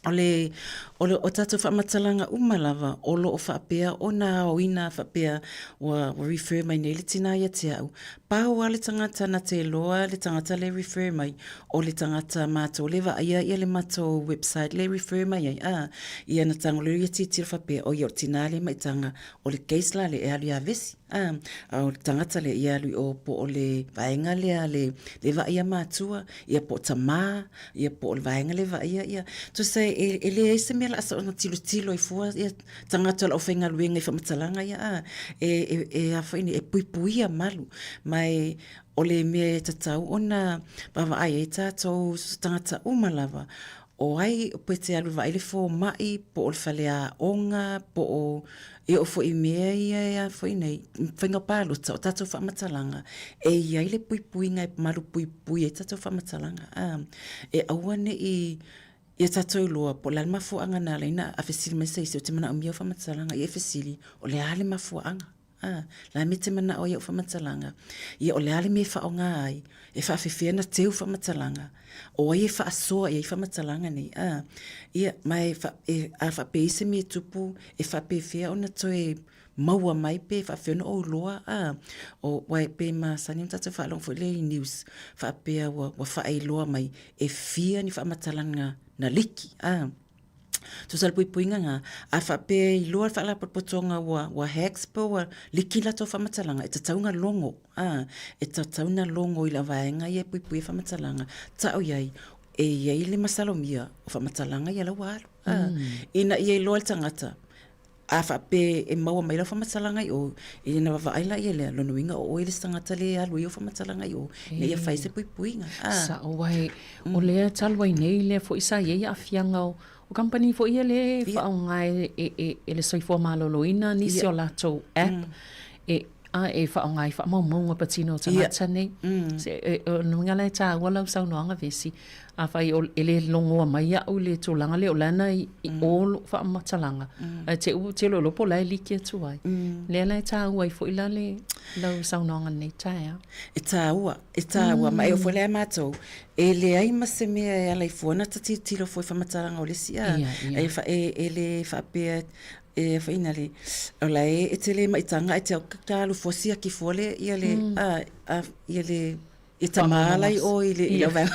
o le, o le, o tatou faamatalaga uma lava o lo o faapea ona aoina faapea ua, ua refer mai nei le tina ia te au. Pau lava le tagata na te iloa le tagata lea e refer mai, o le tagata matou le vaaia ia le matou website le refer mai ai a ia na tago lea ia tilotilo faapea oi o le tina lea maitaga o le case la lea e alu ia Vesi a a o le tagata lea ia alu i o po o le vaega lea le le vaaia matua ia po o tama ia po o le vaega le vaaia ia tusa e, e leai se mea la a ona tilotilo ai fua ia tagata o le aufaigaluega i faamatalaga ia a e e e a foi nei e puipuia malu ma e O le mea e tatau ona vaavaai ai tatou tagata uma lava, o ai pe te alu e vaai le fomai, po o le faleaoga, po o e oo foi i mea ia e a foi nei, faiga palota, o tatou faamatalaga, e i ai le puipuiga e malupuipui ai tatou faamatalaga, a, e aua ne i ia tatou iloa po o le a le mafuaaga na ala ai ona fesili mai se isi, ou te manaomia au faamatalaga, ia e fesili, o le a le mafuaaga? A, la me te manao ai au faamatalaga, ia o le a le mea e faaaoga ai, e faafefea ona teu faamatalaga, o ai e faasoa i ai faamatalaga nei, a, ia, ma e, e, a faapea i ai se mea e tupu, e faapefea ona toe maua mai pe faapefea ona ou iloa, a, o, aua e pei e masani ona tatou faalogo foi lea i news, faapea ua, ua faailoa mai e fia ni faamatalaga na liki, a. Tusa le puipuiga na, a faapea e iloa le faalapotopotoga ua, ua hacks po ua liki latou faamatalaga, e tatau ona logo, a, e tatau ona logo i le vaega ia e puipui ai faamatalaga, tau i ai, e i ai le masalomia o faamatalaga ia la ua alu, a, ina ia iloa e le tagata. A faapea e maua mai lau faamatalaga i o, i na vaavaai laia lea, lona uiga o oe le isi tagata lea e alu ai ou faamatalaga i o, ina ia fai se puipuiga. Sao, aua o lea talu ai nei lea foi sa i ai aafiaga o o kamupani foi ia lea e faaaoga e e le Soifua Maloloina nisi o latou app e a e faaaoga i faamaumauga patino o tagata nei. Se, o le uiga la e taua lau saunoaga Vesi, afai e le logoa mai au i le tulaga lea o la na i o lou faamatalaga, ae te i ua te iloa po o la e liki atu ai. Lea la e taua ai foi la le lau saunoaga i lenei taeao. E taua, e taua, ma e oo foi la ia matou, e leai ma se mea e ala i fua na ta tilotilo fua i faamatalaga o le isi a, e, e le faapea e whaina le, o la e, e te le maitaga e te au ka alu fua siaki fua le, ia le, a, a, ia le, ia tama ala i o i le, i le vaega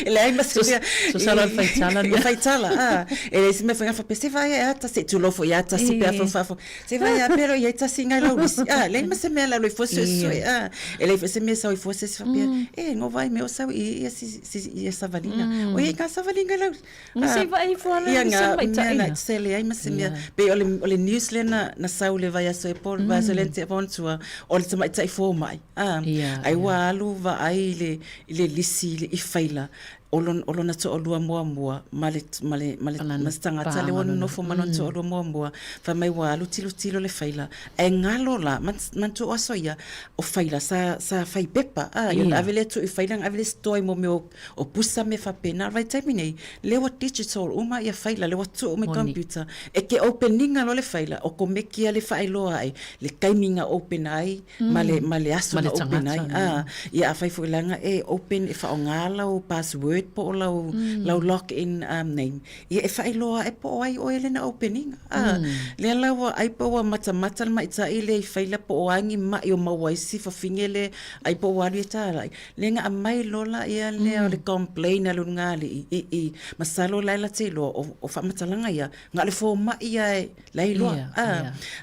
e leai ma se mea. Tusa la o le faitala mea. Faitala, a. E leai se mea whainga whapea, se vai e a tasi, tulou foi a tasi pe a whau whaafo. Se vai a pera i ai tasi ngai lau lisi. A, leai ma se mea lau i fua sue sue, a. E leai foi se mea sau i fua se se whapea, e, ngo vai mea o sau i ia si, si, ia savalina. O ia i ngā savalina lau. Ma se vaai fua la ni se maitaina. Se leai ma se mea. Pei o le, o le news lea na, na sau le vaiaso e po, vaiaso lea na tea tua, o le tamaitai fomai. Ah, ai ua alu vaai i le, i le lisi i le, i faila, o lona, o lona toalua muamua ma le, ma le, ma le, ma se tagata lea ua nonofo ma lona toalua muamua, fai mai ua alu tilotilo le faila, ae galo la, manatua o aso ia, o faila sa, sa fai pepa, ah, ia ona ave lea tuu i faila ona ave lea store i mo mea o O pusa mea faapena, o le vaitaimi nei, lea ua digital uma ia faila, lea ua tuu uma i computer. E ke open iga loa le faila, o komeki lava le faailoa ae le taimi na open ai ma le, ma le aso na open ai. A, ia afai foi leaga e open e faaaoga lau password po o lau, lau log in name, ia e faailoa ae po o ai oe lea na open iga. A, lea la ua ai pe ua matamata le maita'i lea i faila po o a ni ma'i o maua ai si fafine lea ai po ua alu ia tāla'i. Le ga aumai loa la ia lea o le complain a le ulugalii i i masalo la e lata iloa o o faamatalaga ia na o le fomai ia e la e iloa a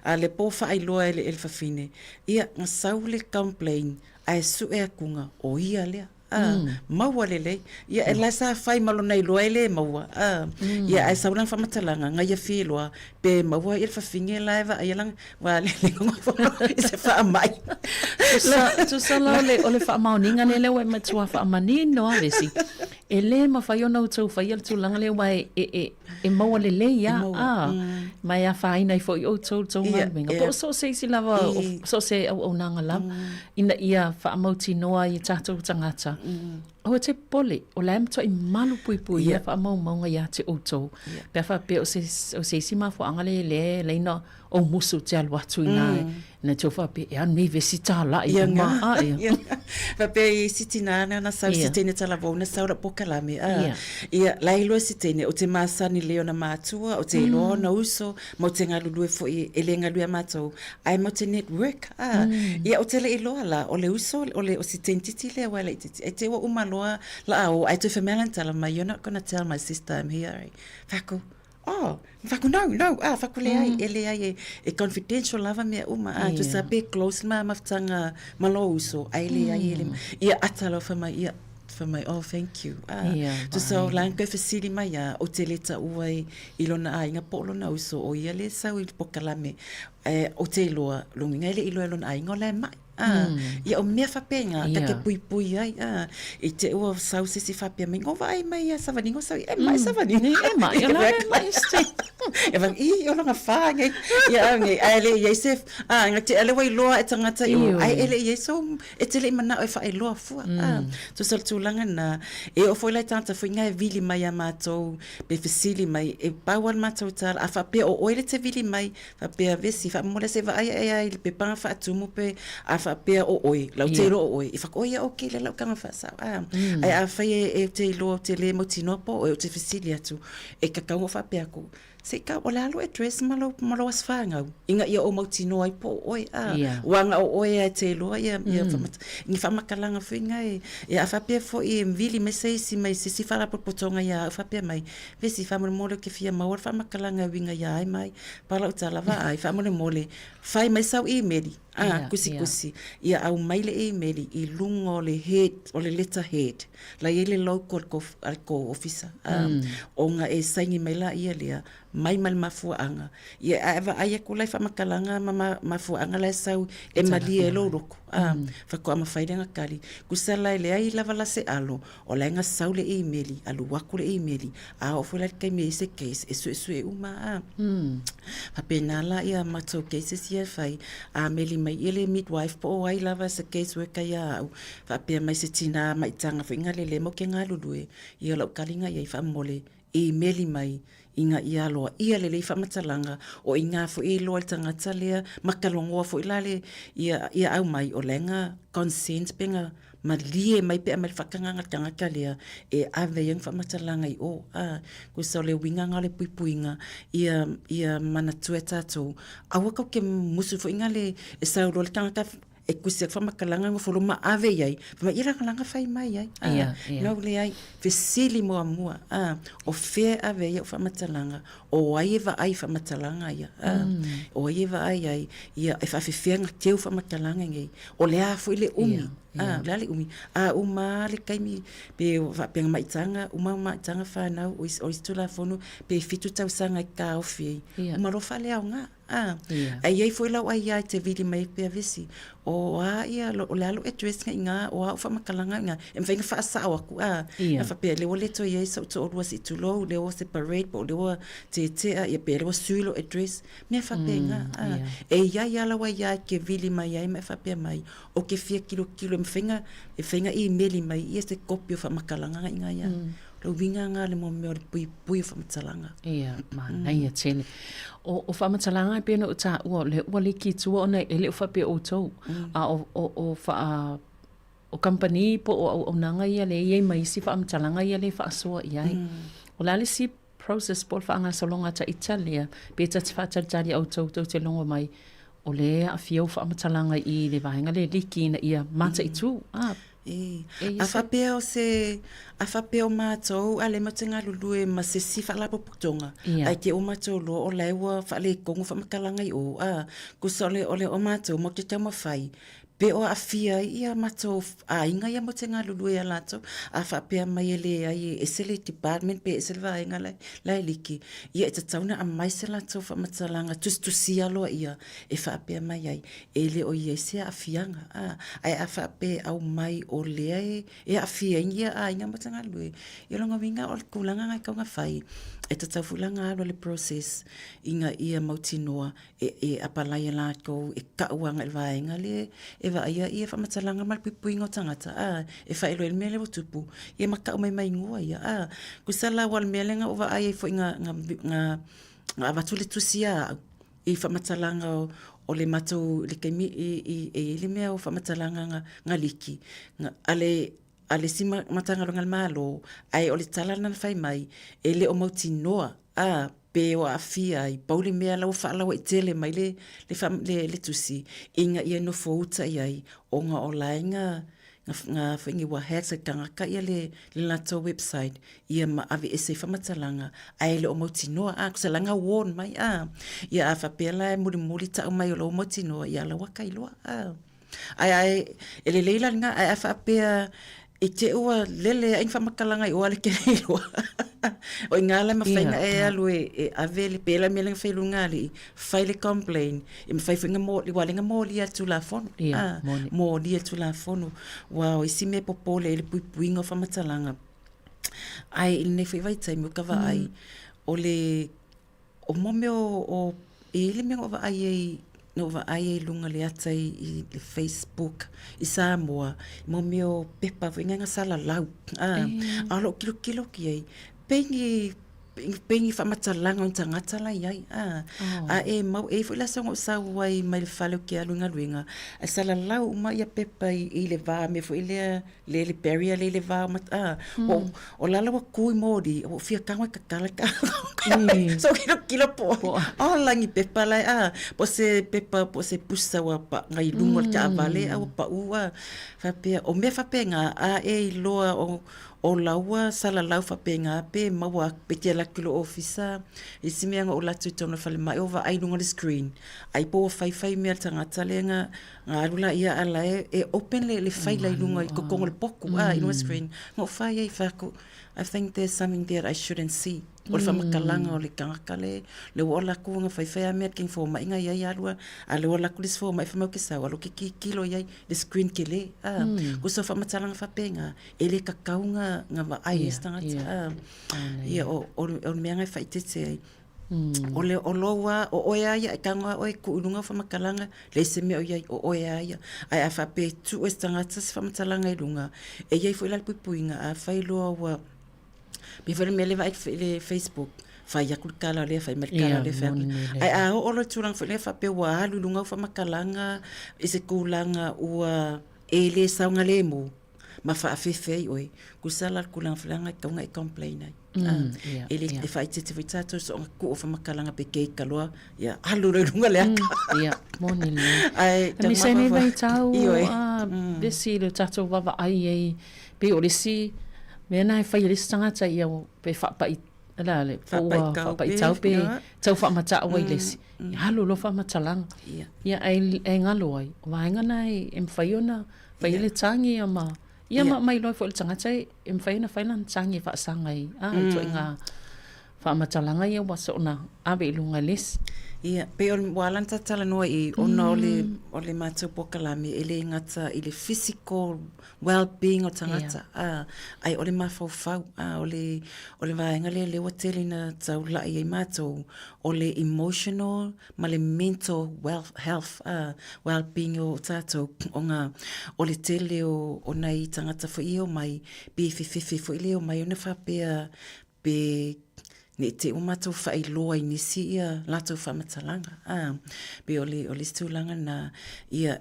a le po faailoa e le e le fafine ia na sau le complain ae sue atuga o ia lea a maua lelei ia e la sa fai ma lona iloa e le maua a ia ae sau lana faamatalaga na ia fia iloa pe maua ia le fafine la e vaaia lana Ua lele i se faamai. Tusa la o le faamaoniga lea lea ua e matua faamanino lava Vesi. E le mafai ona outou faia le tulaga lea aua e maua lelei lava ma e afaina ai foi outou i le tou galuega. Po o so o se isi lava, so o se auaunaga lava ina ia faamautinoa ai e tatou tagata. Aua te popole, o la e matuai malu puipui ia faamaumauga ia te outou. Pe a faapea o se isi mafuaaga lea e lea ona ou musu te alu atu i nā, na te faapea, e anu nei vesi tāla'i i ma a ia. Faapea i si tina ana na sau si teine talavou na sau la pokalame a. Ia, la iloa si teine o te masani lea ona matua, o te iloa ona uso, ma o te galulue foi e le galue a matou, ae ma te network a. Ia o te le iloa la, o le uso, o le o si teine titi lea ua laitiiti, e te ua uma loa la a o, ae toe fai mai lana tala mai, you're not gonna tell my sister I'm here, eh. Fai atu, Oh, fai atu, no, no, ah, fai atu, leai, e leai, e, e confidential lava mea uma, ah, tusa pe close ma mafutaga ma lou uso, ae leai, e le, ia ata loa fai mai, ia, fai mai, oh, thank you, ah, tusa o la toe fesili mai lava, ou te le taua i, i lona aiga po o lona uso, o ia lea e sau i le pokalame, ae ou te iloa, lona uiga e le i iloa e lona aiga o la e mai. A, ia o mea faapena, ta te puipui ai, a, i te ua sau se isi faapea mai, ngo vaai mai ia savali, ngo sau, e mai savali. E mai, o la e mai se. E vai, i, o langa whā, ngai, ia au ngai, ae le i ai se, a, nga te ale wai loa e tangata i o, ae ele i ai so, e te le i manao e whae loa fua, a, tusa o le tulaga na, e oo foi la i tagata foi nga e vili mai ia matou, pe fesili mai, e pau a le matou tala, a faapea o oe le te vili mai, Faapea vesi, faamolemole se vaai ae ai i le pepa faatumu pe a faapea o oe, lau te iloa o oe, i whaka, oh ia, okay, le lau kanga whaasao. Ah, Ai a whai e, e te iloa o te le mautinoa po oe o te fesili atu, e kakau o faapea aku, se ka, o le alo address ma lau, ma lau aso whāngau, inga ia o mautinoa ai po o oe, ah, wanga o oe ai te iloa, ia, ia, whamata, ni whamakalanga whinga e, ia a faapea foi e vili me se isi mai se si wharapopotonga ia au faapea mai, Vesi, faamolemole ou te fia maua le faamatalaga e uiga ia ai mai, pala o tala vaai, faamolemole, fai mai sau imeli, a, kusikusi, ia aumai le imeli i luga o le head, o le letter head, la i ai le logo a le kou ofisa, a, ona e saini mai laia lea, mai ma le mafuaaga. Ia a e vaai atu la i faamatalaga ma mafuaaga la e sau e malie ai lou loto, a, faatoa mafai lea ona tali. Tusa la e leai lava la se alo, o la e na sau le imeli, alu atu le imeli, a oo foi la i le taimi e i ai se case, e suesue uma, a. Faapena la ia matou cases ia e fai, a meli mai ia le midwife po o ai lava se case worker ia au, faapea mai se tina maitaga foi na lele matou te galulue, ia o lau taliga i ai faamolemole imeli mai ina ia aloaia lelei faamatalaga, o i ina foi e iloa ai le tagata lea ma talanoa foi la le ia ia aumai o la e na consent pe na malie mai pe aumai le faatagaga a le tagata lea e ave ai ana faamatalaga i o. A, tusa o le uiga lena o le puipuiga ia ia manatua e tatou aua tatou te musu foi na le e sau loa le tagata e tusi atu faamatalaga nofo loa ma ave i ai, fai mai, ia lagalaga fai mai ai. A, Ia, ia. No, leai, fesili muamua, a, o fea e ave ai au faamatalaga, o ai e vaai i faamatalaga ia, a, o ai e vaai ai, ia, e faafefea ona teu faamatalaga nei, o le a foi le umi, Ia, a, ia. o le a le umi, a uma lava le taimi, pe faapea na maitaga, uma maitaga fanau, o isi, o isi Tulafono, pe 7 tausaga e taofi ai, Ia. uma loa faaleaoga. A, Ia. ae i ai foi lau aiā e te vili mai ai pea vesi, o a ia, o le a lou address nga i ina, o a au faamatalaga i ina, e mafai ona faasao atu, a, Ia. na faapea, lea ua le toe i ai sou toalua se i tulou, lea ua separate po o lea ua tetea, ia pe lea ua sui lou address, mea faapena, a. Ia. E i ai lava lau aiā e te vili mai ai ma e faapea mai, ou te fia tilotilo e mafai ona, e mafai ona imeli mai ia se kopi o faamatalaga nga i ina ia. O le uiga lena o le mea o le puipui o faamatalaga. Ia, manaia tele. O, o faamatalaga e pei ona ou taua, o lea ua liki i tua ona e le o faapea outou, a o, o, o faa, o kamupani po o auaunaga ia lea e i ai ma isi faamatalaga ia lea e faasoa i ai. O le a le isi process po o le faagasologa a ita lea, pe ta te faatalitali outou tou te logo mai, o lea e aafia ou faamatalaga i le vaega lea e liki ina ia mataitu. A, E, e a faapea o se, a faapea o matou a lea matou te galulue ma se isi faalapotopotoga, Ia. ae te i ua matou iloa o la e ua faaletonu faamatalaga i o, a, tusa o le, o le, o matou matou te taumafai pe o aafia ai ia matou aiga ia matou te galulue ia latou. A faapea mai e leai e ese le department pe ese le vaega la, la e liki, ia e tatau ona aumai se latou faamatalaga tusitusia loa ia e faapea mai ai, e le o i ai se aafiaga, a, ae a faapea e aumai o lea e, e aafia ai ia aiga ma tagata, ia o lona uiga o le tulaga lena e tatau ona fai, e tatau foi la ona alu le process ina ia mautinoa e, e apalai e latou e tau agai i le vaega lea e vaaia ia faamatalaga ma le puipuiga o tagata, a, e faailoa ai le mea lea ua tupu, ia ma tau mai ma igoa ia, a. Tusa la aua o le mea lea na ou vaai ai foi na, na, na, na avatu le tusi ia au, i faamatalaga o, o le matou i le taimi i, i, e i ai le mea o faamatalaga na, na liki, na, a le, a le isi Matagaluega a le Malo, ae o le tala lena na fai mai, e le o mautinoa, a, pe o aafia ai, pau le mea la ua faalauaitele mai le, le, le, le tusi, ina ia nofouta i ai, ona o la e na, na foi nei ua hack e tagata ia le, le latou website ia ma aveese ai faamatalaga ae le o mautinoa a tusa la na warn mai a ia a faapea la e mulimuli tau mai o la ua mautinoa ia la ua tailoa a ae ae e lelei la lena ae a faapea i te i ua lele ai ni faamatalaga i o a le tele iloa o i ina la e mafai ona e alu e e ave le pei la mea lea na fai e Lugalii fai le complain e mafai foi ona mo aua o lea na molia e le Tulafono Ia, a moni. molia e le Tulafono aua o isi mea e popole ai le puipuiga o faamatalaga ae i lenei foi vaitaimi o ka vaai o le o mo mea o, o e i ai le mea na ou vaai ai na ou vaai ai i luga o le ata i, i le Facebook i Samoa mo mea o pepa foi nei na salalau a, a o lou tilotilo atu i ai pei ni pei ni faamatalaga o ni tagata la e i ai a, a e mau e i ai foi le aso na ou sau ai mai le fale ou te alu i galuega ae salalau uma ia pepa i, i le va mea foi lea le le barrier le i le va o mat a o o lalo ua ku i moli ua ou fia tago e tatala ta so kilokilo po o lagi pepa la e a po o se pepa po o se pusa ua paʻa i luga o le taavale a ua paʻu a faapea o mea faapena a e iloa o o la ua salalau faapena pe maua atu pe te alu atu i lou ofisa le isi mea na ou alu atu i totonu o le falemai o vaai i luga o le screen ai po ua faifai mea a le tagata lea na na alu laia a la e e open le le faila i luga i totonu o le potu a i luga o le screen na ou fai ai fai atu I think there's something there I shouldn't see. O le faamatalaga o le tagata le le ua ola atu ona faifai a mea le fomai na iai alu a le ola atu le isi fomai fai mai ou te sau alu ou te tilotilo iai le screen tele a tusa o faamatalaga faapena e le tatau ona na vaai ai se tagata a ia o o le mea na e faaeteete ai. O le o lou a o oe a ia e tago a oe e tuu i luga o faamatalaga leai se mea o iai o oe a ia. Ae a faapea e tuu e se tagata se faamatalaga i luga e iai foi la le puipuiga afai loa ua Pei foi le mea lea vaai i le Facebook, fai atu le tala lea, fai mai le tala lea, fai atu. Ae a oo loa i le tulaga foi lea faapea ua alu i luga au faamatalaga i se tulaga ua e le saogalemu ma faafefe ai oe, tusa la le tulaga foi lea e tatau ona e complain ai. E le e faaeteete foi tatou soona tuu o faamatalaga pe keika loa, ia alu loa i luga le ata. Ia, moni lelei. Ae Aemaise ai nei vaitau, le isi i le tatou vaavaai ai Pei o le isi mea na e fai e le isi tagata ia pe faapai la le po ua faapaitau pe tau faamata'u ai le isi, ia alu loa faamatalaga. Ia ae e galo ai, o vaega na e mafai ona fai ai le tagi ia ma ia ma aumai loa foi le tagata e mafai ona fai lana tagi e faasaga ai a i ituaiga faamatalaga ia ua soona ave i luga e le isi. Ia, pei o le ua ala ona tatou talanoa i i, ona o le o le matou polokalame e le gata i le physical well-being o tagata, ā, ae o le mafaufau, ā, o le, o le vaega lea lea ua tele ina taulai ai matou, o le emotional ma le mental wealth, health, ā, well-being o tatou, ona o le tele o, o nai tagata foi ia e omai, pe fefefe foi le omai ona faapea, pe ne i te i ua matou faailoa i nisi ia latou faamatalaga, ā, pei o le, o le isi tulaga lena, ia,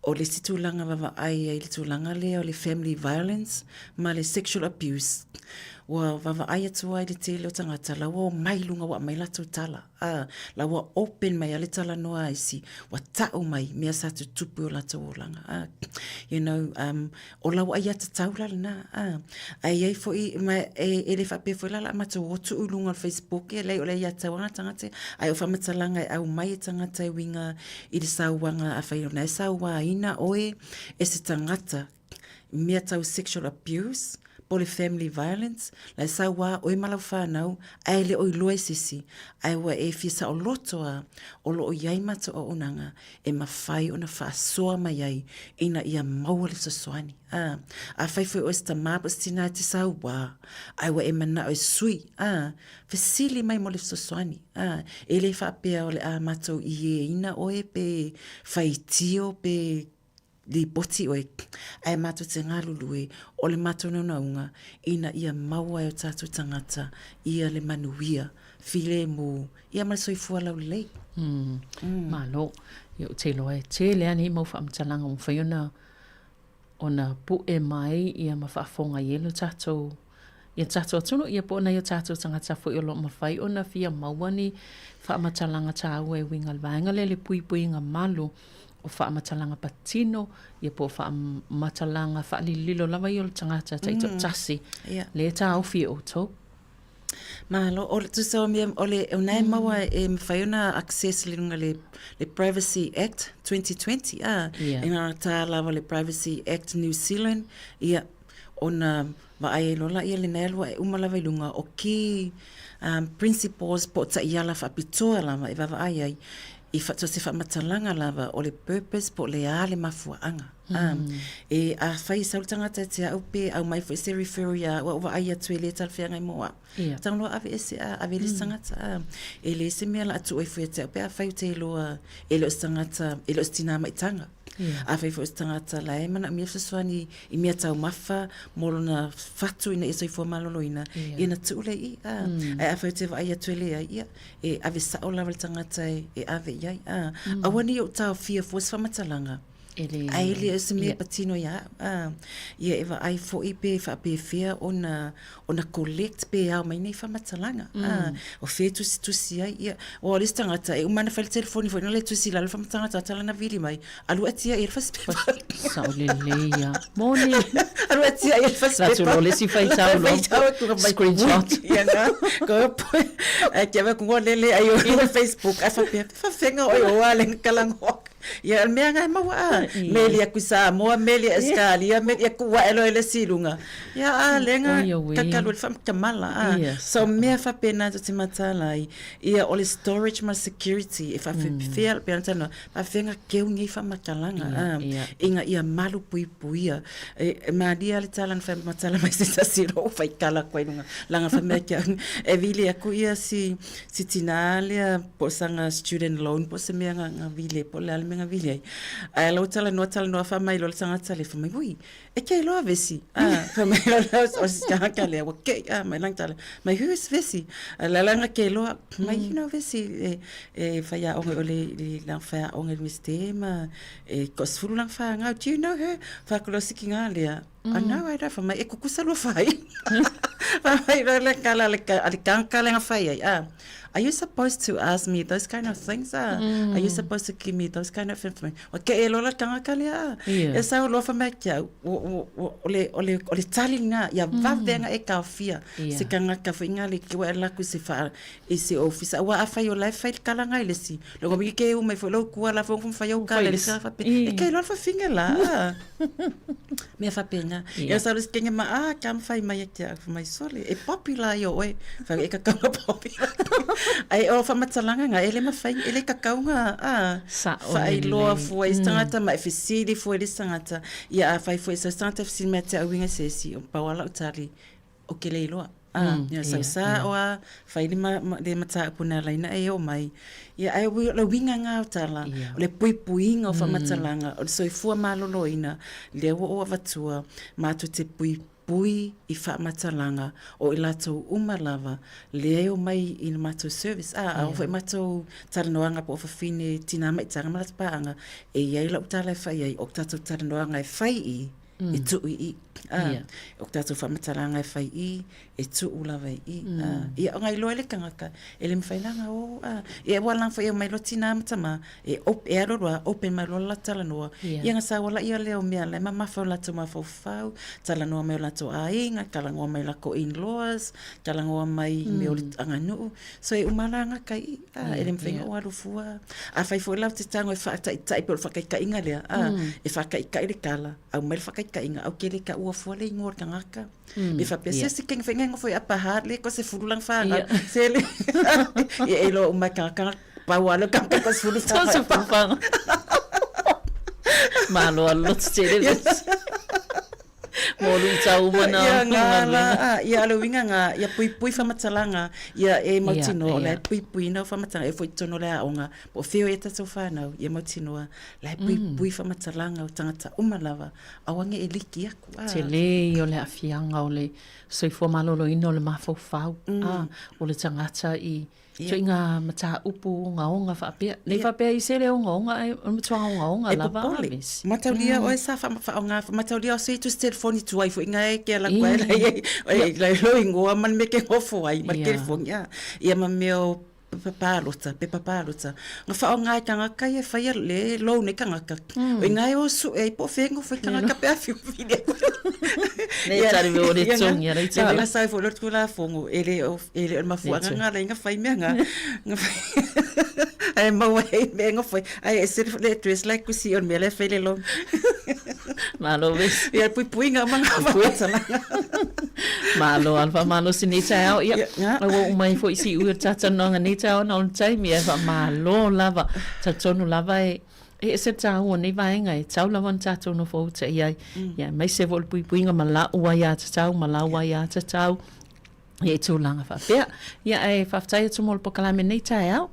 O le isi tulaga vaavaai ai i le tulaga lea o le family violence ma le sexual abuse, ua vaavaai atu ai le tele o tagata la ua omai i luga ua aumai latou tala, a, la ua open mai lava le talanoa a isi, ua tau mai mea sa tutupu i o latou olaga, a. You know, um, o lau aiatatau la lena, a. Ae i ai foi, ma e le faapea foi la o le a matou o tuu i luga o le Facebook, e leai o le aiatatau lava lena a tagata ia, ae o faamatalaga e aumai e tagata e uiga i le sauaga, afai o lena e sauaina oe e se tagata i mea tau sexual abuse po o le family violence, la e saua oe ma lau fanau ae le o iloa e se isi, ae ua e fia saoloto lava o lo o i ai matou auaunaga e mafai ona faasoa mai ai ina ia maua le fesoasoani. A, afai foi o se tamā po o se tinā e te sauā, ae ua e manao e sui, a, fesili mai mo le fesoasoani. A, e le faapea o le a matou ieina oe pe faitio pe lipoti oe, ae matou te galulue, o le matou naunauga ina ia maua e o tatou tagata ia le manuia filemu ia ma le soifua laulelei. Malo. Ia ou te iloa e tele lava nei mau faamatalaga ua mafai ona ona pue mai ia ma faafofoga i ai lo tatou ia tatou atunuu ia po o nai o tatou tagata foi o lo o mafai ona fia maua ni faamatalaga taua e uiga i le vaega lea le puipuiga malu o faamatalaga patino ia po o faamatalaga faalililo lava ia o le tagata taitoatasi lea e taofi e outou. Malo, o le tusa o mea, o le, o na e maua e mafai ona access le luga le, le Privacy Act 2020, a, yeah. e ngā tā lava le Privacy Act New Zealand, ia, ona vaai ai loa ia le nai alua e uma lava i luga o ki um, principles po o ta'iala faapitoa lava e vaavaai ai i fa, so se faamatalaga lava o le purpose po o le a le mafuaaga. E afai e sau le tagata ia te au pe aumai foi se referral ia au, au vaai atu e le talafeagai mo au. Ia. Tau loa ave ese a, ave le isi tagata a. E leai se mea la a tuu ai foi ia te au pe afai ou te iloa e le o se tagata, e le o se tinā maitaga. Ia. Afai foi o se tagata la e manaomia fesoasoani i mea taumafa mo lona fatu ina ia soifua maloloina, Ia. ia ona tuu lea i i a. Ae afai ou te vaai atu e leai, ia, e ave sao lava le tagata e ave i ai a. Aua ne i ou taofia fua se faamatalaga. Ae le o se mea patino ia au. A, ia e vaai foi pe faapefea ona, ona collect pe ao mai nei faamatalaga. A, o fea e tusitusi ai, ia, aua o le isi tagata e uma lava ona fai le telefoni foi lena e tusi i lalo le faamatalaga tagata lana vili mai, alu atia i ai le fasipepa. Sao lelei lava. Moni. Alu atia i ai le fasipepa. Latou loa le isi faitau loa. Screenshot. Ia na, ko ai ke ave ku lele ai o Facebook ai faapea, faafega oe o a le kalagoa. Ia, o le mea lena e maua a. Meli atu i Samoa, meli i Ausetalia, meli ia tuu ae loa i le isi luga. Ia, a lea na kakalu ai le faatamala a. So, o mea faapena tou te mataala ai, ia o le storage ma le security e faapefea, pei ona talanoa, faapefea ona keu nei faamatalaga a, ina ia malupuipuia. E malie lava le tala na faimatala mai se tasi o lou faitala atu ai i luga, leaga fai mai ia te au, e vili atu ia si si tinā lea po o sana student loan po o se mea na, na vili ai, po o le a le mea na vili ai. Ae la ua talanoa, talanoa faamai loa le tagata lea, fai mai, ui, e ke iloa Vesi. Ah, fai mai loa le, o si tagata lea, ua kei, ah, mai lana tala, mai, who is Vesi? A la la na ke iloa, mai, you know, Vesi, e, e faiaoga o le, le lana faiaoga i le Iunivesite ma e toasefulu lana fanau, do you know her? Fai atu loa si tinā lea, Mm. Anau ai ra mai e kukusa lua fai. Fai ra le kala le ka le kanga le fai ai. Ah. Are you supposed to ask me those kind of things? Ah? Mm. Are you supposed to give me those kind of information? O ke e lola kanga kale ah. Yeah. E sa lo fa mai kia o o le o le o le tali nga ia mm. vavenga e ka fia. Yeah. Se kanga ka fai nga le ki wa la ku se fa e se office. Wa a fai o la fai kala nga le si. Lo mi ke u mai fo lo ku la fo fai o kala le sa fa pe. E ke lo fa finga la. Mea faapena. Ia sa le kenge ma a ka mawhai mai a kia au mai sole. E popular i o oe. Whai e kakaunga popular. Ai o whamatalanga nga e le mawhai e le kakaunga a. Sa o Whai loa fua i tangata ma e fesili fua i le tangata. Ia a whai fua i sa tangata fesili mai te au inga se esi o pau ala o tali. O ke le iloa. A, mm, ia sau sa o a, whai le, ma, ma, le mataupu nā laina e o mai. Ia, ai o le winga ngā o tala, o le puipuiga o whamatalanga, o le soifua maloloina, lea ua o avatua, mātou te puipui i whamatalanga o i latou uma lava, lea e o mai i le mātou service. A, a o foi mātou talanoaga po o fafine tinā maitaga ma latou pāanga, e i ai lau tala e whai ai, o tātou talanoaga e whai i, e tuu i i. A, o tātou whamataranga e whai i, e tuu lava i i. A, ia, o ngai loa le tangata, e le mawhai langa o, a, ia ua langa whai o mai lo tina matama, e, op, e alo roa, open mai loa la talanoa. Ia nga sa wala ia leo mea lai mamafa o latou mafaufau, talanoa mai o latou aiga, talanoa mai lako in-laws, talanoa mai mea o le aganuu. So e uma la nga kai i, a, e le mawhai o alu fua. A whai foi lau te tango e whaataitai pe o le whakaikaiga lea, a, e whakaikai le kala, au mai le whakaikaiga, au ke le ka ua fua le ingoa o le tagata. Me whapea, se se kenga whainga ingoa foi apa ha, le ko se fulu lang whanau, se le, ia e loa uma kanga pau alo kanga ko se fulu whanau. Se fulu whanau. Malo alo lotu tere Yes. Mo lu tau mana Ia ngā la, ia le uiga ngā, ia puipui whamatalanga, ia e mautinoa, o la e puipui nau whamatalanga, e foi tono le aonga, po o whio e tatou whanau, ia mautinoa, la e puipui whamatalanga o tangata uma lava, aua nge e liki aku. A. Tele ia o le aafiaga o le soifua maloloina o le mafaufau, a, o le tagata i Tuiga mataupu ogaoga faapea. Nei faapea i se le ogaoga ae o le matuaga ogaoga E lava a popole. Vesi. Mataulia oe sa whaonga, mataulia o se tusi telefoni tuai foi nga e ke ala koe lai e lai lo ingoa ma le mea ke ngofo ai ma le telefoni a. Ia ma mea o pepa pālota, pepa pālota. Nga whaonga e tangata ia whai a le loan e tangata. O inga e o su e po whengo ngofo i tangata pe awhi o whiria koe. Nei tari me o le tongi a rei tala. Ia nga sai fo lo tula fongo e le o e le o le mafuaaga nga lai nga fai mea nga nga fai ai maua ai mea nga fai ai e se le address lai kusi o le mea lai fai le loan. Malo vesi. Ia puipuiga ma nga whakatalaga. Malo ala whamalo si nei taeao. Ia, ua uma ai foi si ui o le talanoaga nei taeao na o le taimi ae faamalo lava. Talitonu lava e e ese le taua o nei vaega e tau lava ona tatou nofo uta i ai. Ia, aemaise foi o le puipuiga ma lau aiatatau ma lau aiatatau ia i tulaga faapea. Ia, ae faafetai atu mo le polokalame nei taeao.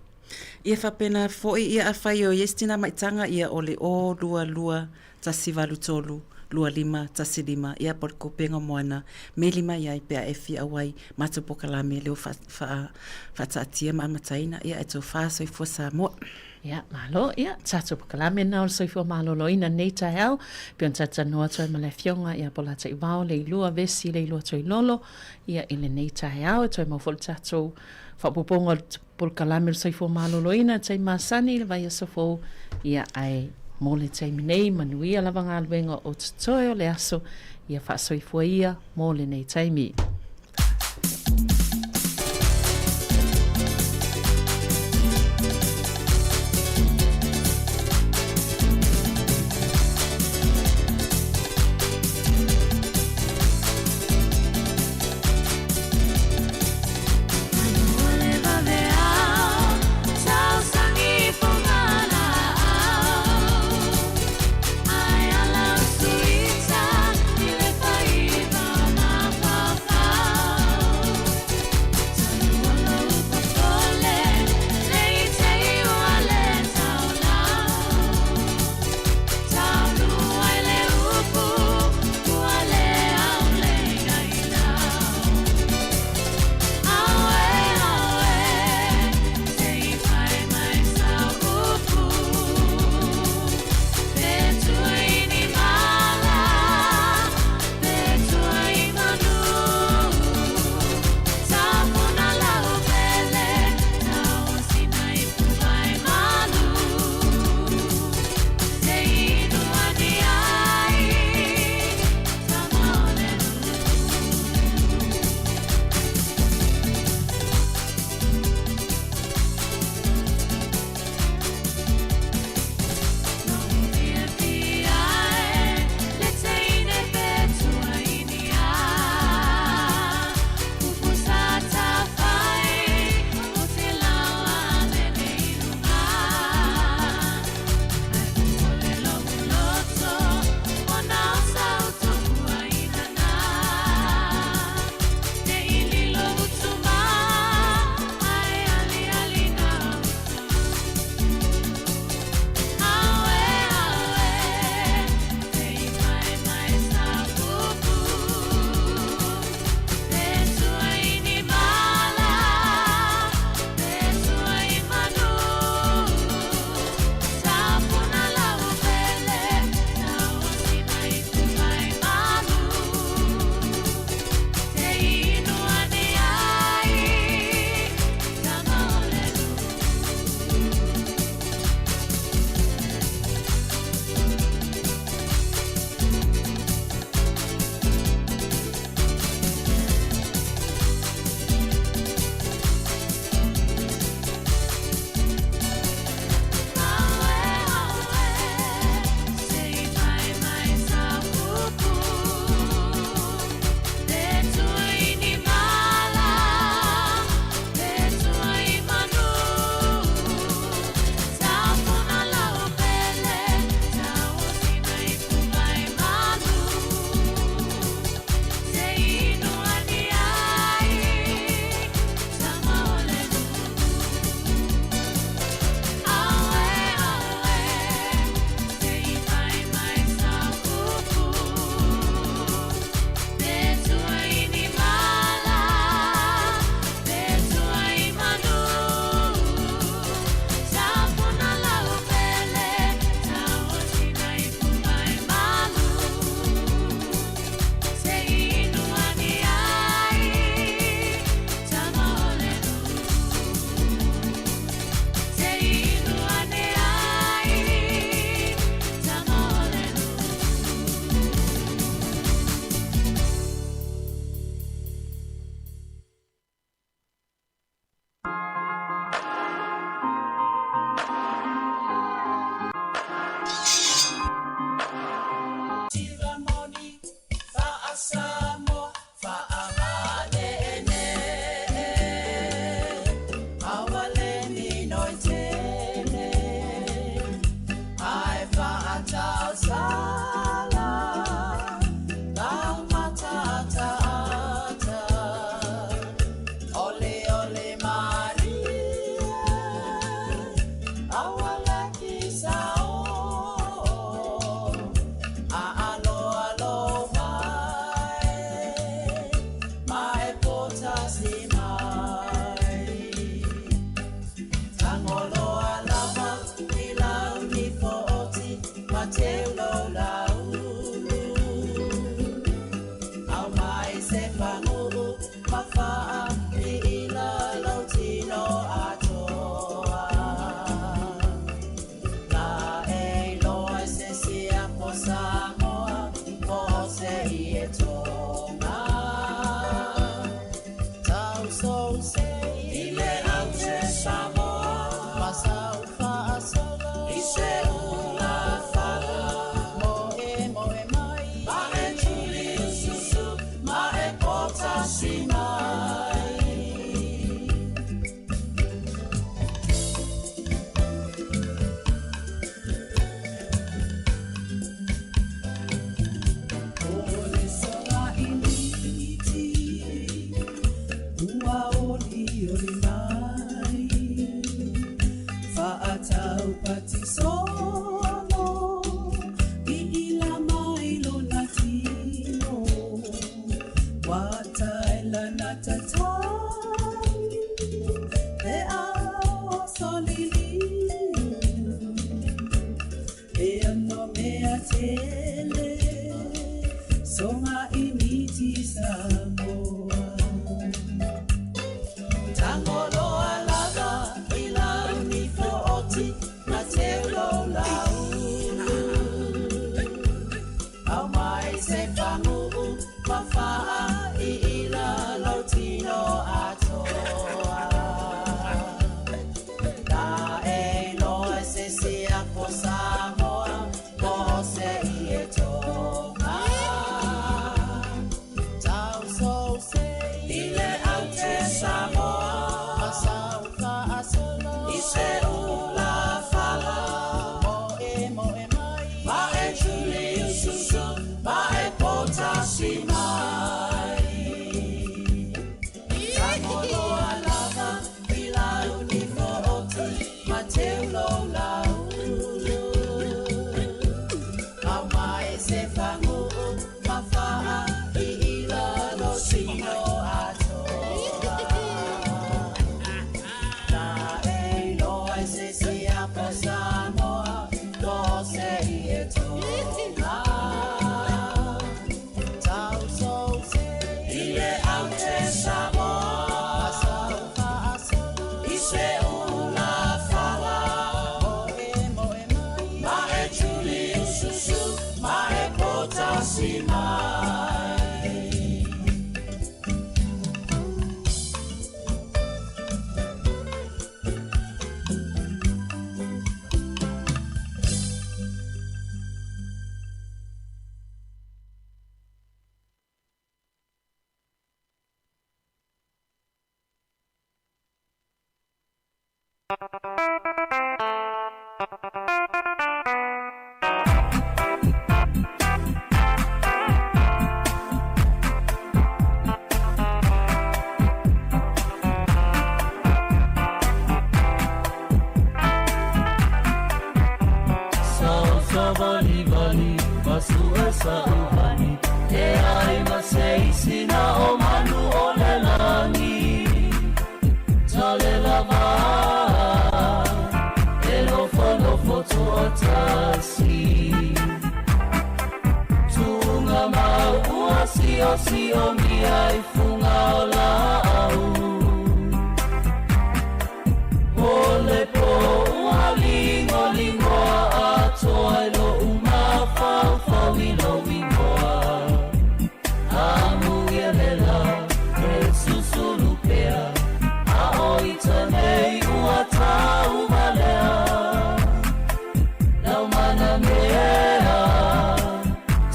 Ia faapena foi ia afai o i ai se tina maitaga ia o le 0 2 2 1 8 3 2 5 1 5 ia po o le kopenga moana meli mai ai pe a e fia auai matou polokalame leo faataatia ma amataina ia e tofa soifua Samoa. Ia, malo, ia, tatou polokalame na o le soifua maloloina nei taeao, pei ona talatalanoa atu ai ma le Afioga ia Polataivao Leilua Vesi Leilua Toilolo, ia, i lenei taeao, e toe mau foi le tatou faaopoopoga o le polokalame o le soifua maloloina, taimi masani i le vaiaso fou, ia, ae mo le taimi nei, manuia lava galuega o totoe o le aso, ia faasoifua ia mo lenei taimi.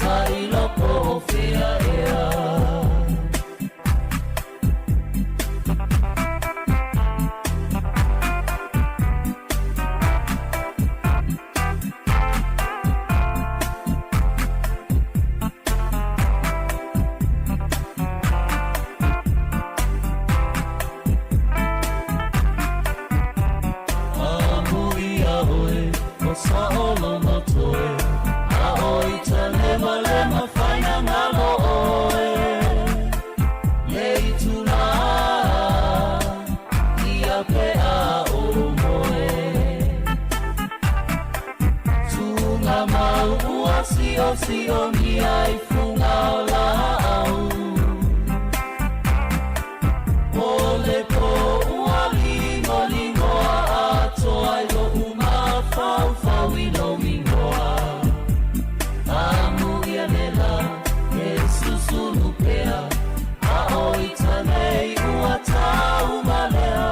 Tai fea ea. Amuia oe o saʻolonotoe, a ʻo i talemalema faina ngalo oe. Le itula ia pe a o moe. Tunga mau ua sio sio mia i funga o lau. O le po ua lingo lingoa atoa i lo uma fau fau i lo ingoa. Amu ia lela e susulu pea, a o i tanei ua tau malea.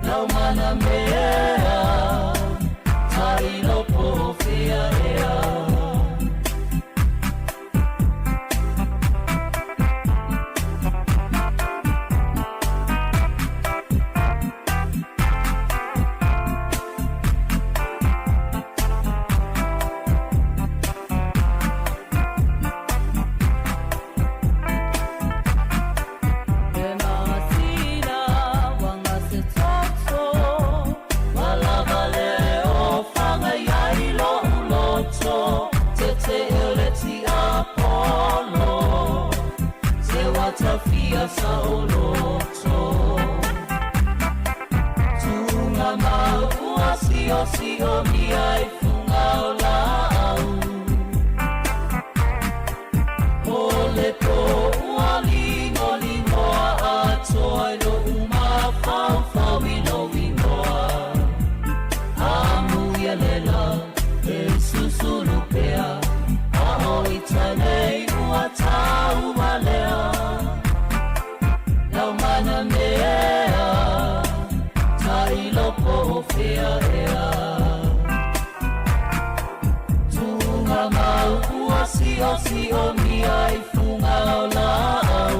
Lau mana mea, ta ilo po fea ea. E masina wanga se toto, walava le o fanga iai lo uloto, te te ele ti Apollo, te watafia sa oloto. Tunga mau ua sio sio mia i funga o lau. O le po ua lingo lingoa atoa i lo uma fau fau i lo ingoa. Amu ia lela e susulu pea, a o i tanei ua tau malea. Lau mana mea, ta ilo po fea ea. Tunga mau ua sio sio mia i funga o lau.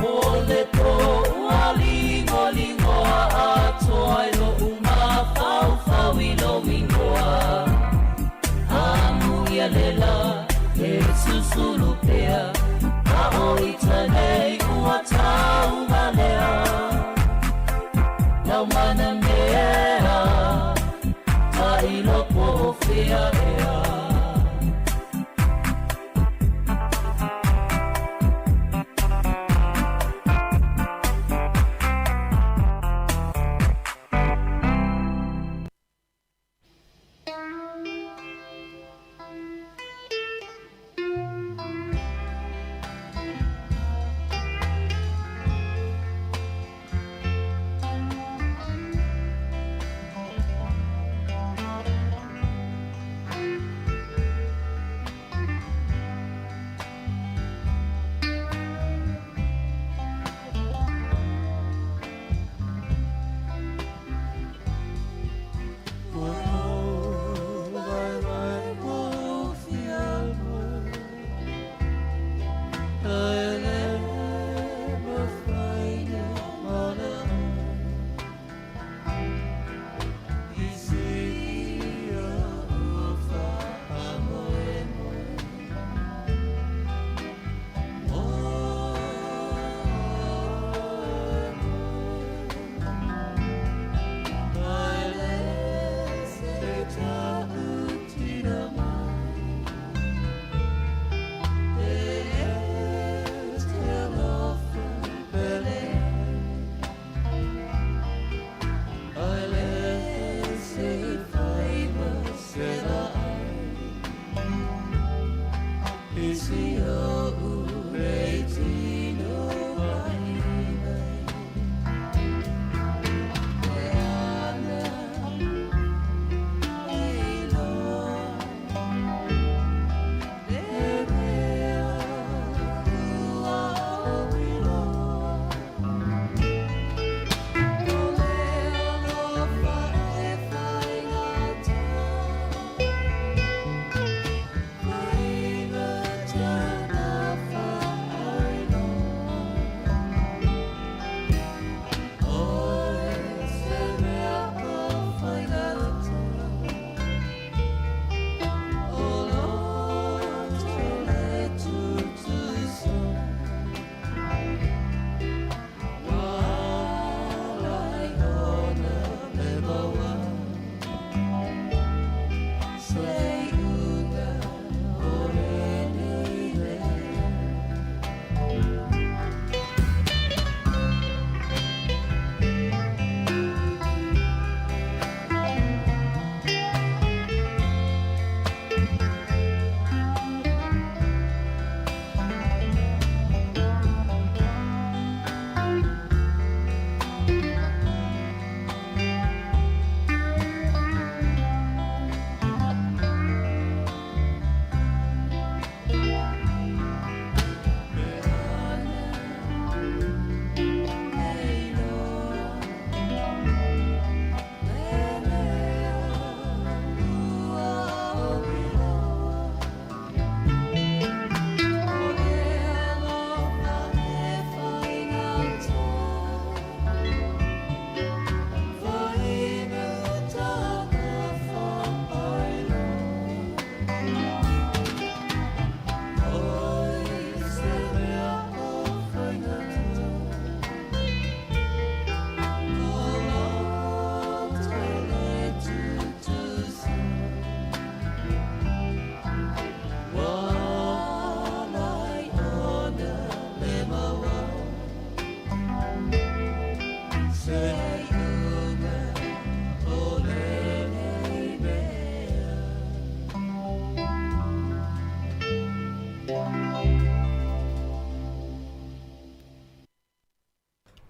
O le po ua lingo lingoa atoa i lo uma fau fau i lo ingoa. Amu ia lela e susulu pea, a o i tanei ua tau malea. Lau mana mea, ta ilo po fea ea.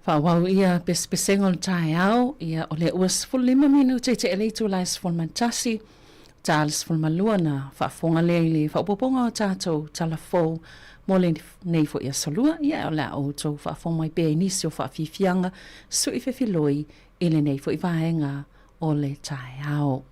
Faaauau ia pesepesega o le taeao, ia o lea ua 15 minute i tea le itula e 11, ta le 12 na faafofoga lea i le faaopoopoga o tatou tala fou mo lenei foi aso lua, ia o le a outou faafofoga mai pea i nisi o faafiafiaga sui fefiloi i lenei foi vaega o le taeao.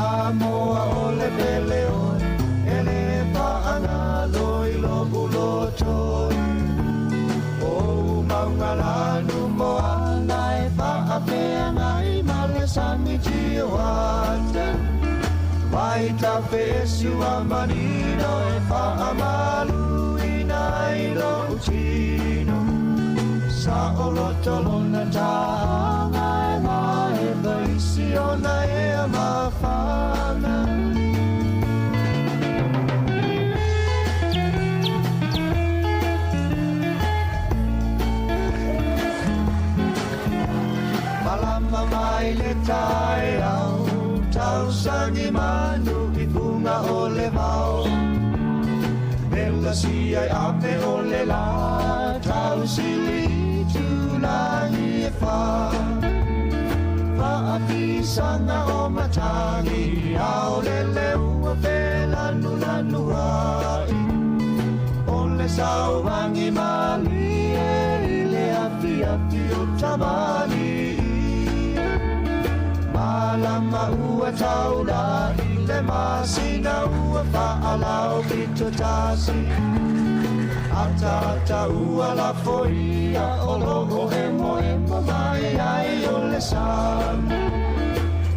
Samoa o le pele oe, e le faagalo i lo'u loto. O maugalanu moana e faafeagai ma le sami tioata. Vai tafesu a manino e faamaluina i lo'u tino. Sa o loto lona ta'aga e mae vaisi ona e mafana. Malama mai le taeao, tausagi manu i fuga o le vao. Melasia i ape o le la, tausili i tulagi e whā. Faafisaga o matagi, ao le leua felanulanu ai. O le sauagi malie i le afiafi o tamalii. Malama ua taula'i le masina ua fa'alau pito tasi. Atata ua lafoia o lo'o emoemo mai ai o le sami.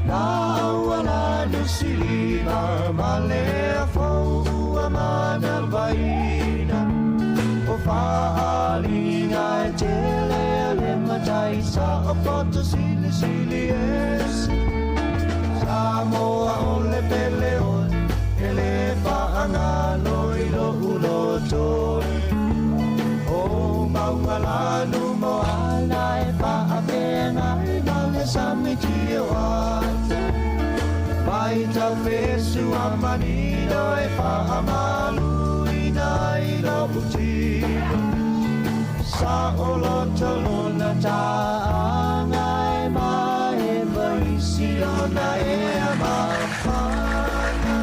La ua lanu silima ma le afou ua manavaina. O fa'aliga e tele a le matai sa o poto silisili esi. Samoa o le pele oe, e le faagalo i lo'u loto. O maugalanu moana e faafeagai ma le sami tioata. Mai tafesu a manino e faamaluina i lo'u tino. Sa o loto lona ta'aga e mae vaisi ona e mafana.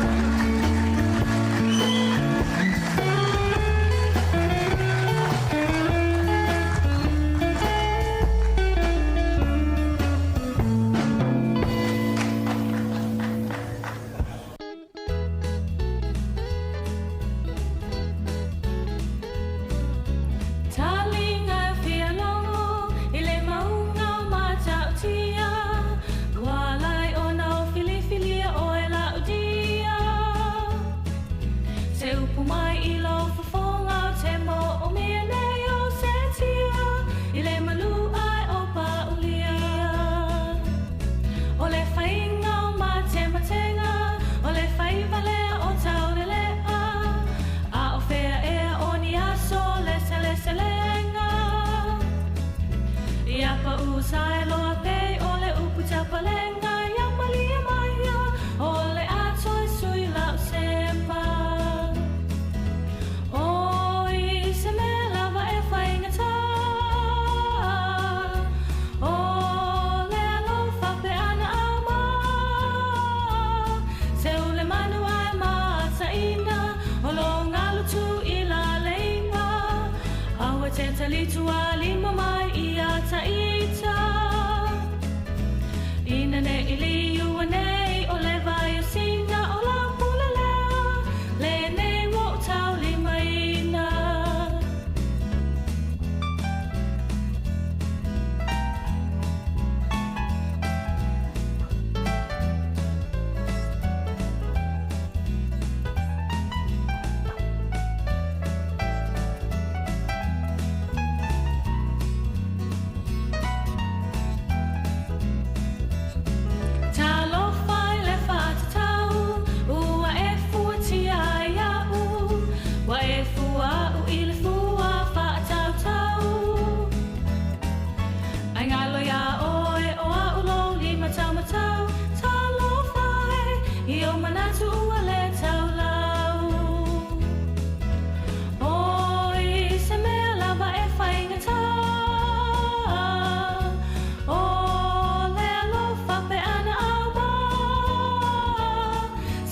Talinga fialogo i le mauga o Matautia, ua lai ona o filifilia oe laudia. Se upu mai i lou fofoga o te moomia nei o se tia, i le malu ai o paulia. O le faiga o matematenga, o le faivalea o taulelea, a o fea ea o ni aso le seleselega. Ia pa usa e loa pei o le upu tapalega, ia malia mai ia, o le ato e sui lau sema. O i se mea lava e faigata, o le alofa pe ana ama. Se ule manu ai mataina, o lo ngalu tu i la leiga. Aua te talitu a lima mai i a taita. Ina ne i liu nei o le vai o sina o la pula lea, le nei wo tau lima ina. Talofa i le fa'atatau, ua e fuatia ai a'u, ua e fua a'u i le fua fa'atautau. Ai galo iā oe o a'u lou limataumatau, talofa e i o manatu ua lē taulau. O i se mea lava e faigata, o le alofa pe ana auma.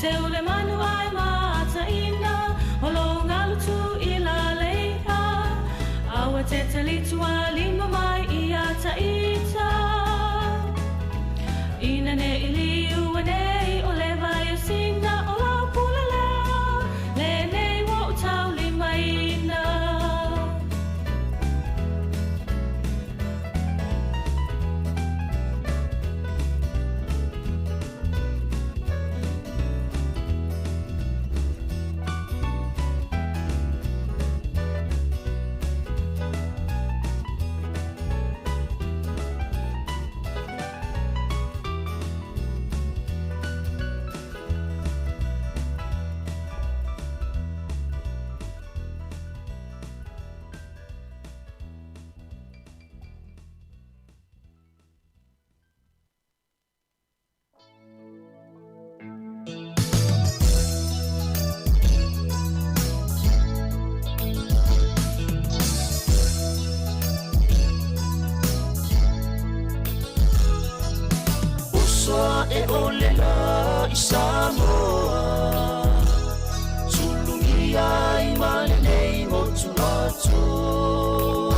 Se ule manu ai mataina, o lou galu tu i la lei'a. Aua te talitu a lima mai i a taita. Ina ne i liu nei o le vai e o le la i Samoa. Sulungia i male nei motu atoa.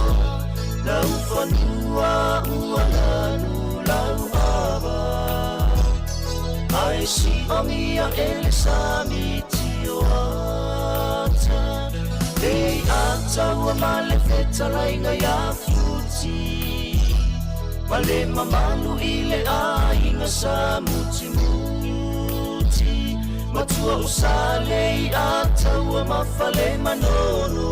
Lau fanua ua lanu lau ava. Ai si ongia e le sami tio ata. Lei ata ua male fetalainga ia futi. Ma le mamalu i le aiga sa mutimuti. Matua o sa lei ataua ma fale manono.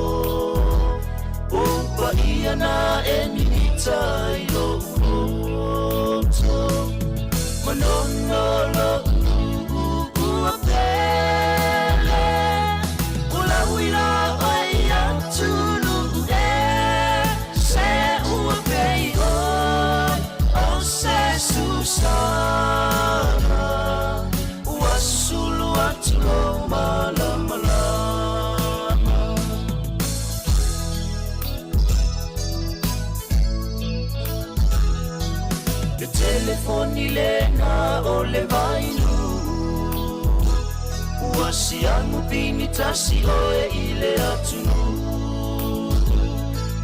Upa ia na e mimita i lou loto. Manono lou ua pele. O lau i la oe atunu e. Se ua pei oe o se susana. Ua sulu atu lou malamalama. Le telefoni lena o le vainu. Ua siamu pini tasi oe i le atunu.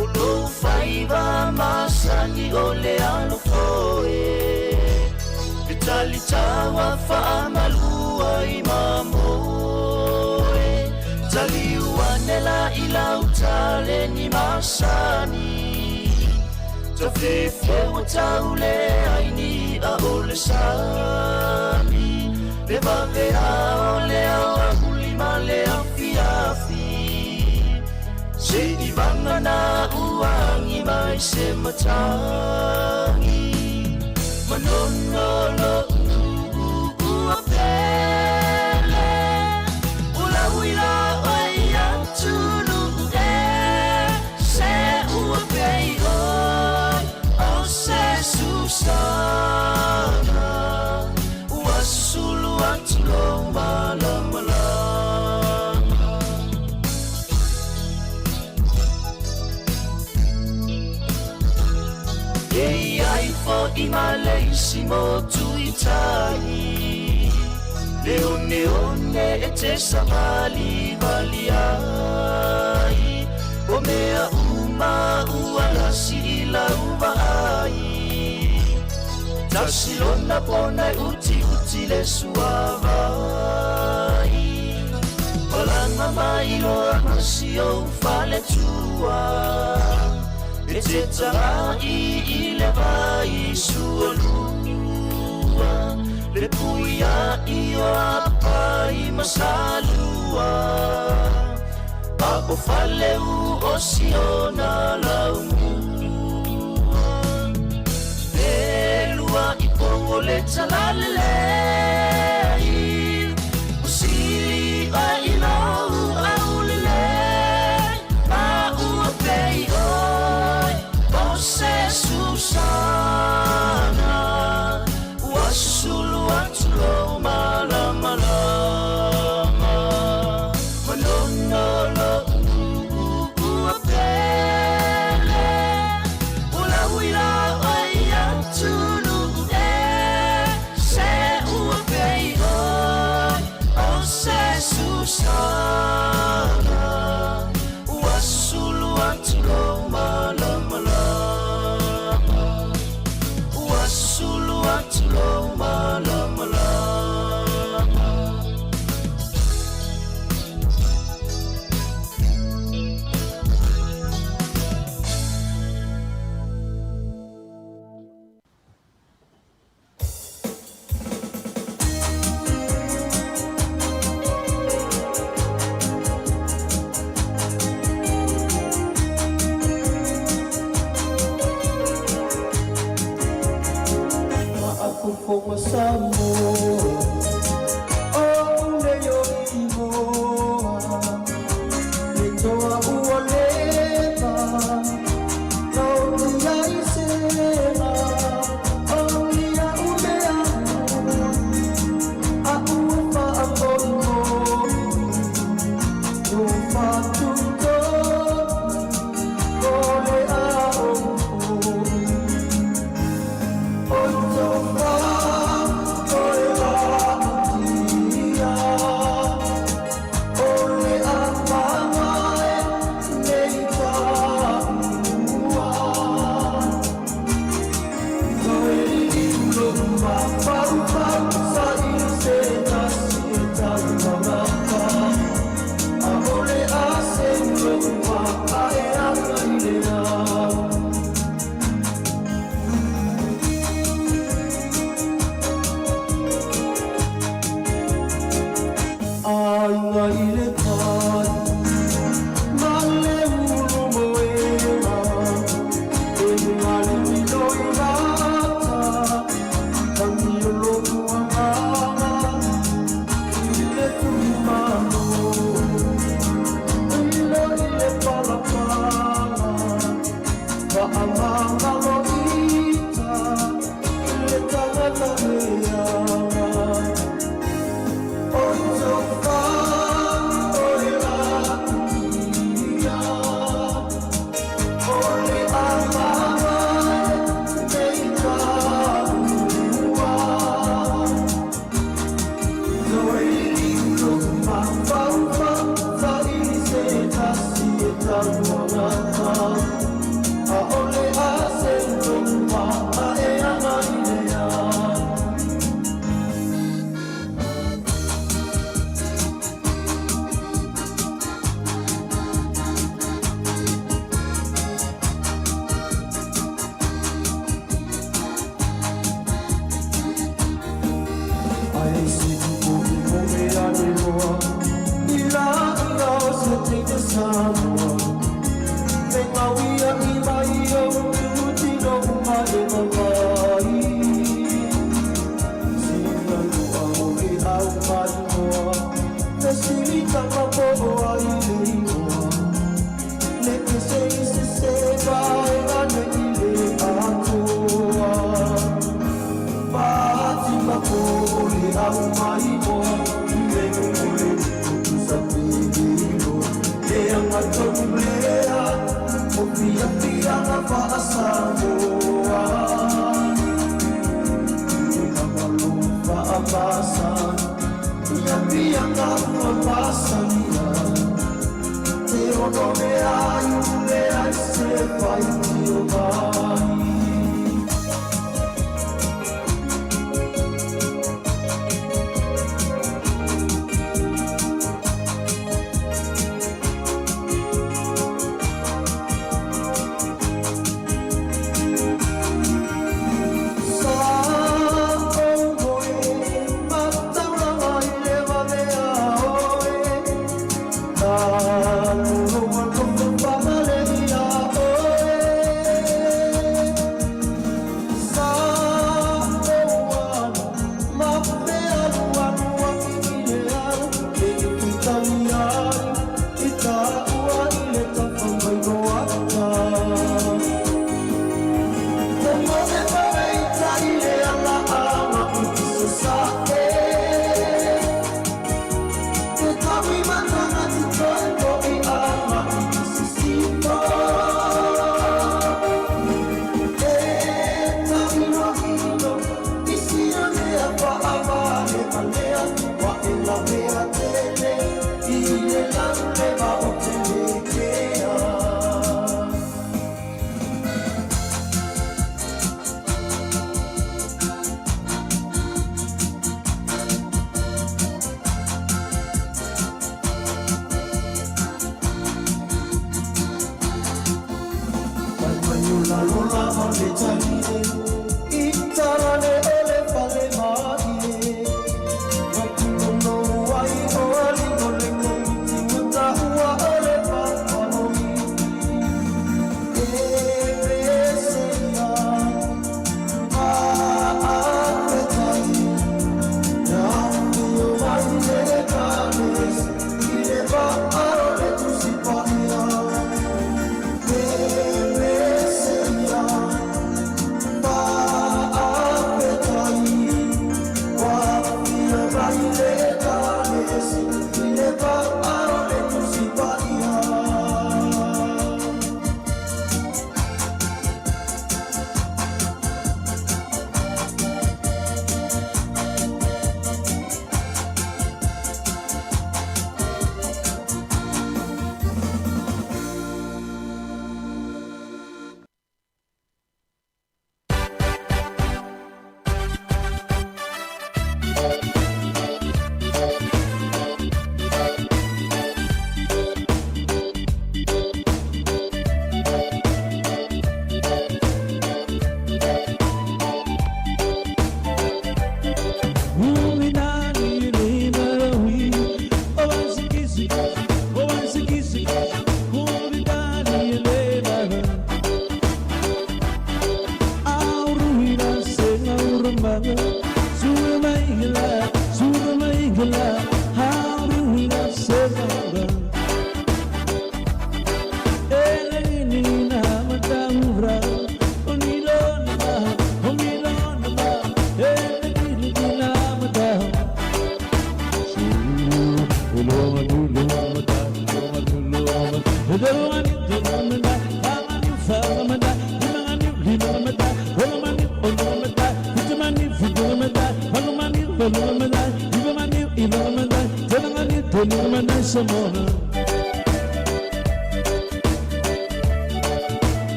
O lou faiva masani o le alofoe. E talitaua faamalua i mamoe. Taliu ane la i lau taleni masani. Ta fefeua tau le aini a o le sami. Le vavea o le ao ahuli ma le afiafi. Se i vanga na uangi mai se matangi. Manono lo ua pele. O lau i la oe atunu e. Se ua pei oe o se susana. Ua sulu atu lou malamalama. E ai fo i male i si motu i tai. Le one one e te savali vali ai. O mea uma ua lasi i lau vaai. Tasi lona pona e uti uti le suavai. Palanga mai loa masi o fale tua. E te tarai i le vai sualua. Le puia i o apai masalua. A o fale u o siona lau mua. Le lua i po o le talalelei. O sili oe i lau aulele. Ma ua pei oe o se susana. Ua sulu atu lou malamalama. Manono lou ua pele. O lau i la oe atunu e. Se ua pei oe o se susana. Ua sulu atu lou malamalama. Ua sulu atu lou malamalama. Maafofoga Samoa, o nei o imoa. Le toa ua leva, nau ia i sera. O ia umea, a ua faamoimoi. O fatutogi, o le ao oi. O tofa, o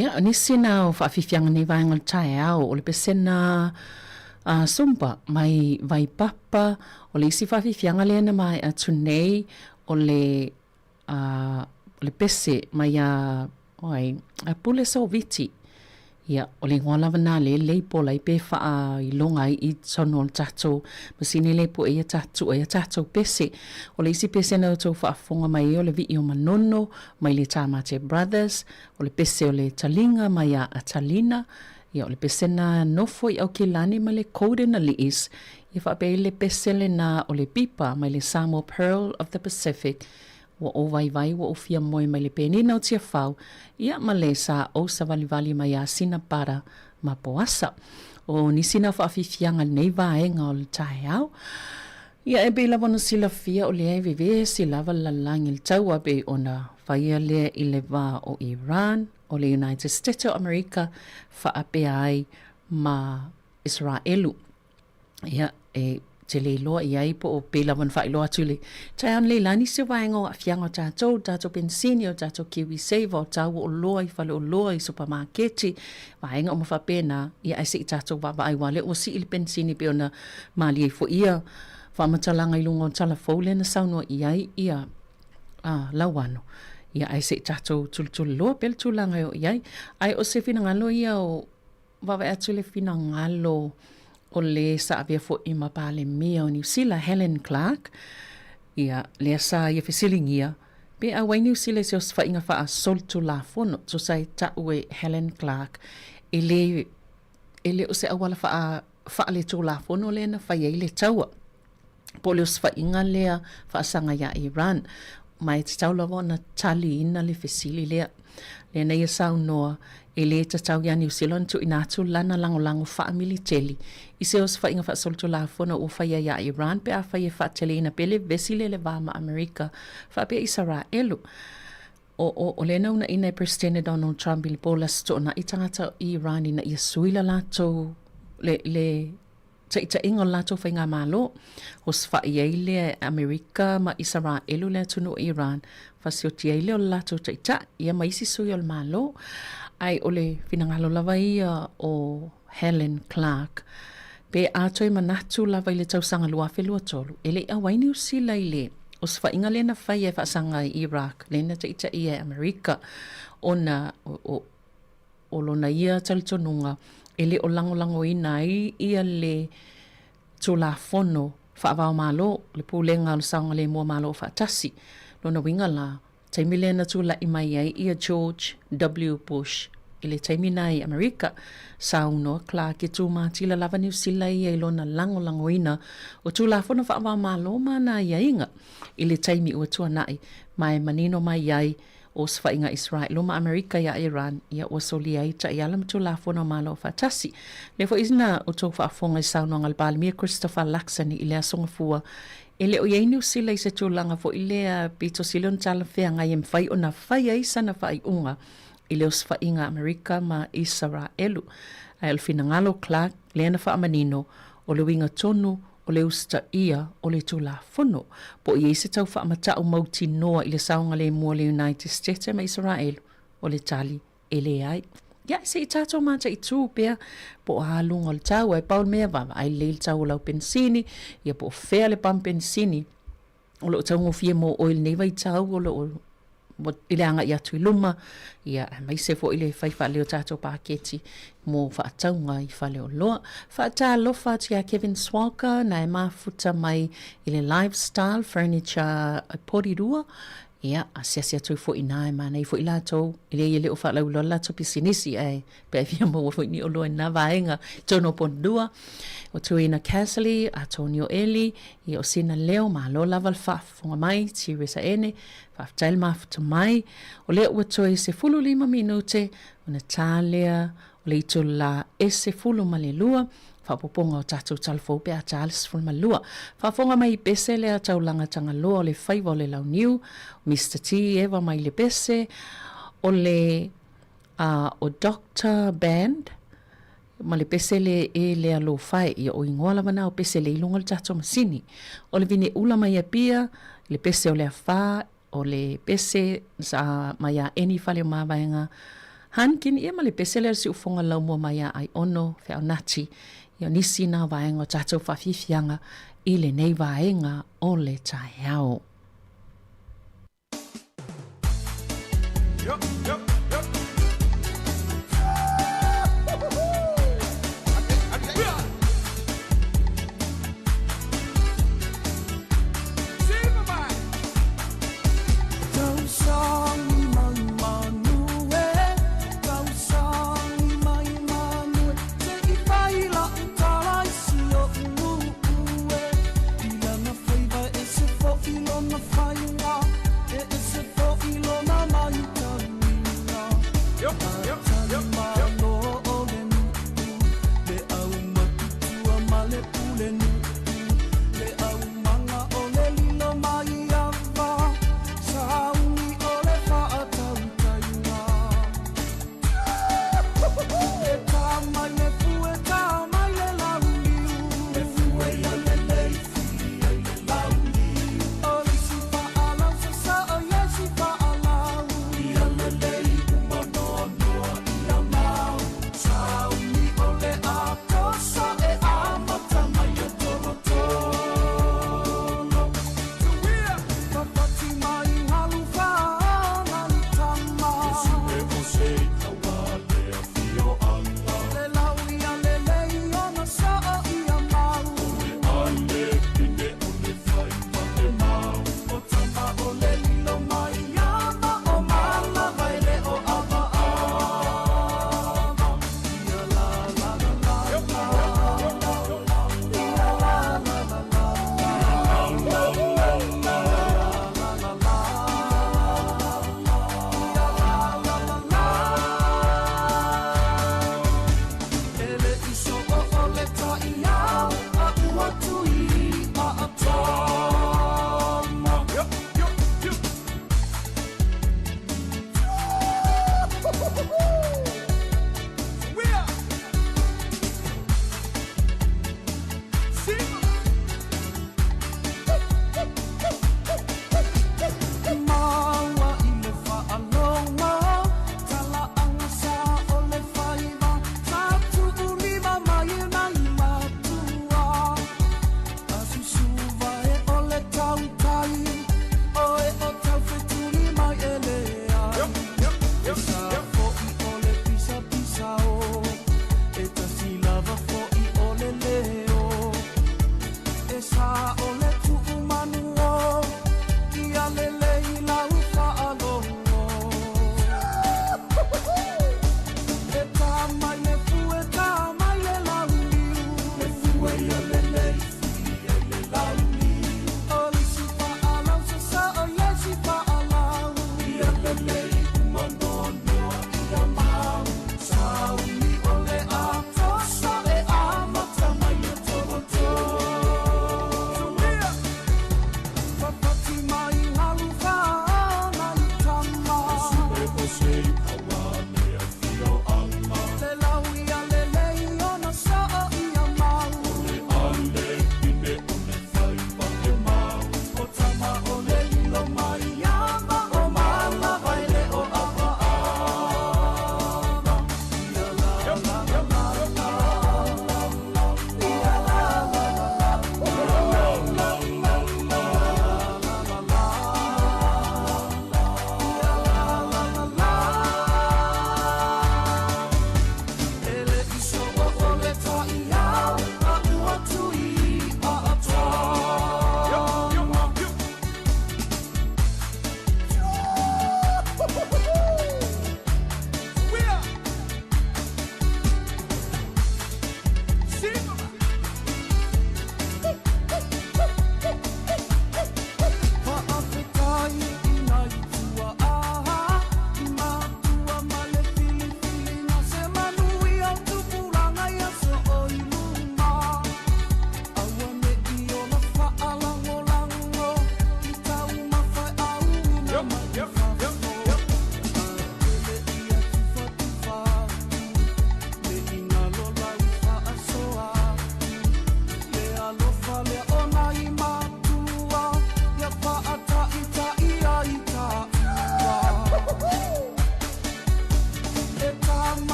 Ia, o nisi na o faafiafiaga nei vaega o le taeao, o le pesena a Sumba mai Vaipapa, o le isi faafiafiaga lea na maea atu nei, o le, a, o le pese mai a, oi, a Pule Soviti. Ia, o le igoa lava na le label ai pe faailoga ai i totonu o le tatou masini lea e pue ai a tatou, ai a tatou pese. O le isi pese na outou faafofoga mai ai o le Vii o Manono mai le Tamate Brothers, o le pese o le Taliga mai a Atalina, ia o le pese na nofo i Aukilani ma le Golden Aliis, ia faapea ai le pese lena o le Pipa mai le Samoa Pearl of the Pacific, Ua ou vaivai, ua ou fia moe mai le penina o Tiafau, ia ma le sa ou savalivali mai iā Sina Para ma Poasa. O nisi na faafiafiaga lenei vaega o le taeao. Ia e pei lava ona silafia o lea e vevesi lava le lalolagi i le taua pei ona faia lea i le va o Iran, o le United States o Amerika faapea ai ma Iseraelu. Ia, e te le iloa i ai po o pei lava ona faailoa atu i le taeao nei la nisi o vaega o aafiaga o tatou, o tatou penisini, o tatou kiwisaver, o tau o oloa i faleoloa, i supamaketi, vaega uma faapena, ia ae se i tatou vaavaai aua o lea ua sii le penisini pei ona malie ai foi ia faamatalaga i luga o tala fou lea na saunoa i ai ia a Lauano. Ia ae se i tatou tulituliloa pea le tulaga e oo i ai. Ae o se finagalo ia o Vaavaai atu le finagalo o le sa avea foi ma Palemia o Niu Sila, Helen Clark, ia, lea sa ia fesiligia, pe auai Niu Sila i se osofaiga faasolitulafono, tusa ai ta'u e Helen Clark, e le, e le o se auala faa, faaletulafono lea na fai ai le taua. Po o le osofaiga lea faasaga iā Iran, ma e tatau lava ona taliina le fesili lea. Lea na ia saunoa, e lē tatau iā Niu Sila ona tuuina atu lana lagolago faamiliteli i se osofaiga faasolitulafono ua faia iā Iran pe afai e faateleina pea le vesi lea i le va ma Amerika faapea Isaraelu. O, o, o lea na uunaina e Peresetene Donald Trump i le po o le Aso Toonai tagata o Iran ina ia sui la latou le, le taitaiga o le latou faigamalo. Osofai ai lea e Amerika ma Isaraelu le atunuu o Iran, fasioti ai lea o le latou taitai, ia ma isi sui o le Malo. Ae o le finagalo lava ia o Helen Clark, pe a toe manatu lava i le tausaga 2023, e le i auai Niu Sila i le osofaiga lea na faia e faasaga ai Iraq, lea na taitaia e Amerika, ona o, o, O lona ia talitonuga, e le o lagolagoina ai ia le Tulafono Faavaomalo, le Pulega o le Saogalemu o Malo Faatasi. Lona uiga la, taimi lea na tulai mai ai ia George W. Bush i le taimi na i Amerika, saunoa Clark e tū matila lava Niu Sila ia i lona lagolagoina o Tulafono Faavaomalo ma ana aiaiga i le taimi ua tuanai ma e manino mai ai Osofaiga Israelo ma Amerika iā Iran, ia ua solia ai taiala ma Tulafono a Malo Faatasi. Lea foi na outou faafofoga i saunoaga a le Palemia Christopher Luxon i le Aso Gafua, e le o i ai Niu Sila i se tulaga foi lea pito sili ona talafeagai e mafai ona fai ai sana faaiuga i le osofaiga a Amerika ma Isaraelu. Ae o le finagalo o Clark lea na faamanino, o le uiga tonu o le usitaia o le Tulafono, po o i ai se tau faamata'u mautinoa i le saogalemu o le United States ma Isaraelu, o le tali, e leai. Ia, se i tatou mataitū pea po o a luga o le tau, ae pau le mea, vaavaai lelei le tau o lau penisini, ia po o fea le pamu penisini o lo o taugofie mo oe i lenei vaitau o lo o i le agai atu i luma, ia, aemaise foi le fai faalelei o tatou paketi mo faatauga i faleoloa. Faatalofa atu ia Kevin Swalker, na e mafuta mai i le Lifestyle Furniture i Porirua, Ia, asiasi atu ai foi i ina e manaia foi latou, e leai e le o faalauiloa le latou pisinisi, ae pe a e fia maua foi ni oloa i lena vaega i totonu o Ponilua, o Tuina Casley, Atonio Eli, ia o Sina Leo, malo lava le faafofoga mai, Teresa Ene, faafetai le mafuta mai. O lea ua toe 15 minute ona ta lea o le itula e 12, faaopoopoga o tatou talafou pe a ta le 12. Faafofoga mai i pese lea taulaga Tagaloa o le faiva o le launiu, Mister T Eva mai le pese, o le o Doctor Band ma le pese le e lea lofae ia o igoa lava na o pese le i luga o le tatou masini. O le vine ula mai Apia, le pese o le afa O le pese sa mai a Eni Faleomavaega Hunkin ia ma le pese lea o le siufofoga laumua mai a Aiono Feaunati. Ia o nisi na vaega o tatou faafiafiaga i lenei vaega o le taeao.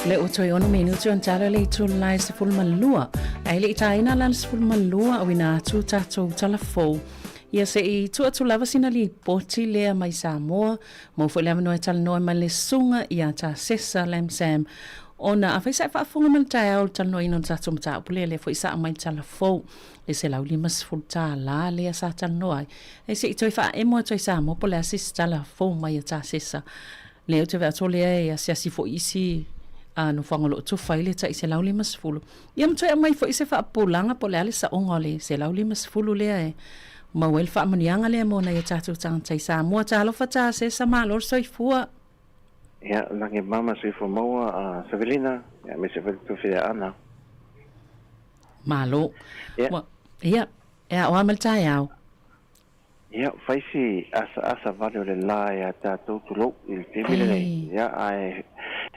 Le ua toe 6 minuti ona tala le itula e 12, ae le i taina la le 12 auina atu tatou tala fou. Ia se i tuu atu lava sina lipoti lea mai Samoa, maua foi le avanoa e talanoa ai ma le susuga ia Tasesa Lam Sam, ona afai sa e faafofoga mai le taeao i le talanoaina o le tatou mataupu lea, lea foi sa aumai le tala fou, le $150 lea sa talanoa ai. Ae se i toe faaemo atu ai Samoa po o le a se isi tala fou mai a Tasesa. Lea ou te vaai atu o lea e asiasi foi isi nofoaga o lo o tufa ai le tai 150. Ia ma toe aumai foi se faapupulaga po o le a le saoga o le 150 lea e maua ai le faamanuiaga lea mo nai o tatou tagata i Samoa. Talofa Tasesa, malo le soifua. Ia, lagi mama soifua maua a Savelina, ia aemaise foi le tofi ia Ana. Malo. Ia. Ia, e aoa ma le taeao. Ia, fai si asaasa vale o le la ia tatou tulou i le taimi lenei. Ia, ae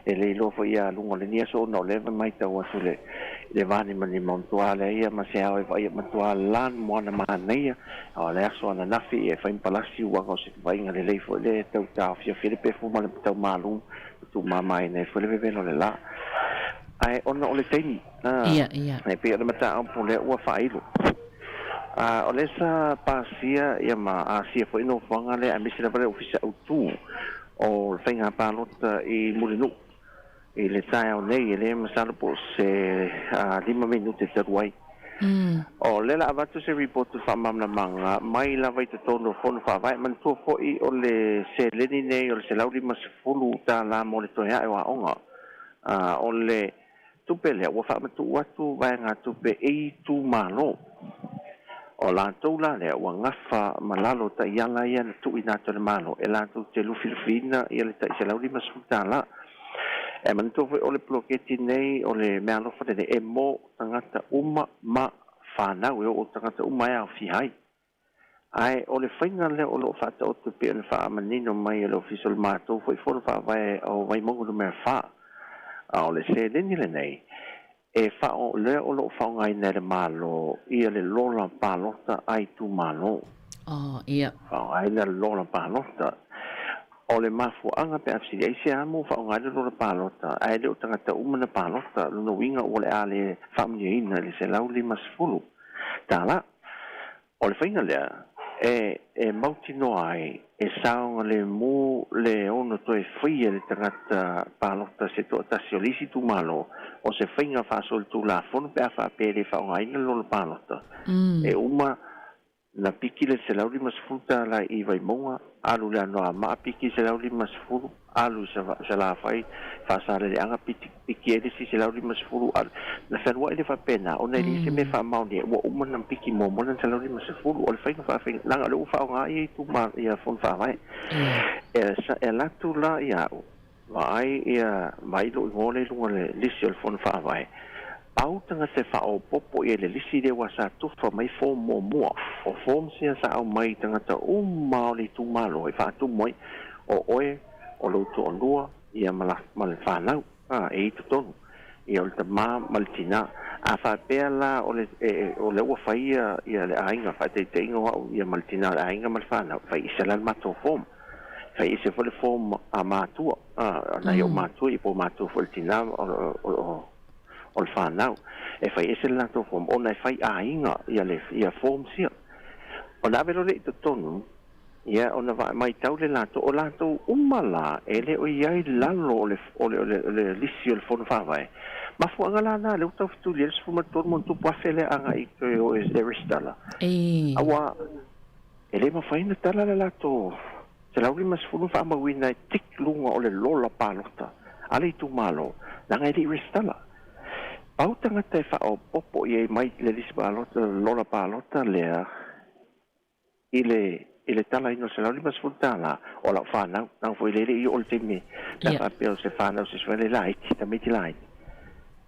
e le iloa foi ia luga o lenei aso ona o lea e matau atu i le vanimanima o matua leai ia ma se ao e vaaia matua la moana manaia. A o le aso ananafi ia e fai ma palasi uaga o se vaaiga lelei foi lea e tau taofiofi ai le pefu ma le tau malu ma tuumamaina ai foi le vevela o le la. Ae ona o le taimi, e pei o le mataupu lea ua faailo. A o lea sa pasia ia ma asia foi nofoaga lea aemaise lava le Ofisa Autu o le Faiga Palota i Mulinuu i le taeao nei, e le masalo po o se 5 minute talu ai. O lea la avatu se report o faamalamalamaga mai lava i totonu o Fono Faavae. Manatua foi o le seleni nei o le $150 mo le toe ae o aoga. O le tupe lea ua faamatuu atu vaegatupe i itumalo. O latou la lea ua gafa ma lalo taiala ia na tuuina atu e le Malo e latou te lufilufiina ia le tai $150. E manatua foi o le poloketi nei o le meaalofa lenei e mo tagata uma ma fanau e oo tagata uma e aofia ai. Ae o le faiga lea o lo o faataoto e pei ona faamanino mai e le Ofisa o le matou foi Fono Faavae o Vaimauga Numera 4, a o le seleni lenei e faa lea o lo o faaaogaina e le Malo ia le lola palota a itumalo. Oh, ia. Faaaogaina le lola palota. O le mafuaaga pe a fesili ai se a mo faaaoga ai le lola palota, ae le o tagata uma na palota, lona uiga ua le a le faamanuiaina i le $150. O le faiga lea e mautinoa ai e saogalemu le ono toe faia e le tagata palota se toatasi o le isi itumalo o se faiga faasolitulafono pe a faapea e le faaaogaina le lola palota. E uma na piki le $150 i Vaimauga, alu i le Anoamaa piki le $150, alu i Salafai, Faasaleleaga piki ai le isi 150, alu. Na fealuai le faapena, ona e leai se mea faamaonia ai, ua uma ona piki muamua lana 150. O le faiga faafaiga, leaga o lea ua faaaoga ia ituma, ia Fono Faavae. E alu atu la ia au, vaai ia, vaai lou igoa lea i luga o le lisi o le Fono Faavae, pau tagata e faaopoopo i ai le lisi lea aua sa tufa mai form muamua. O forms ia sa aumai i tagata uma o le itumalo e faatumu ai, o oe, o lou toalua, ia ma la, ma le fanau, a, e i totonu, ia o le tama ma le tina. A faapea la o le, e, e, o lea ua fai ia, ia le aiga, faataitaiga o au ia ma le tina o le aiga ma le fanau, fai ese la le matou form. Fai ese foi le form a matua, a, nai ou matua ia po o matua foi le tina o, o, o, o le fanau. E fai ese le latou form ona e fai aiga ia le, ia forms ia. Ona ave loa lea i totonu, Ia, ona matau le latou, o latou uma la e le o i ai lalo o le, o le, o le, o le lisi o le Fono Faavae. Mafuaaga la na, lea ua tau fetuli ai le 13 ma ona tupu afe lea agai i toe o e resitala. Aua e le mafai ona tala le latou 150 na faamauina e tick luga o le lola palota a le itumalo, leaga e le i resitala. Pau tagata e faaopoopo i ai mai le lisi palota, le lola palota lea, I le, i le talaina o le $150, o lau fanau, leaga foi le le i oo le taimi pe a faapea o se fanau se isi le laiti, tamaiti laiti.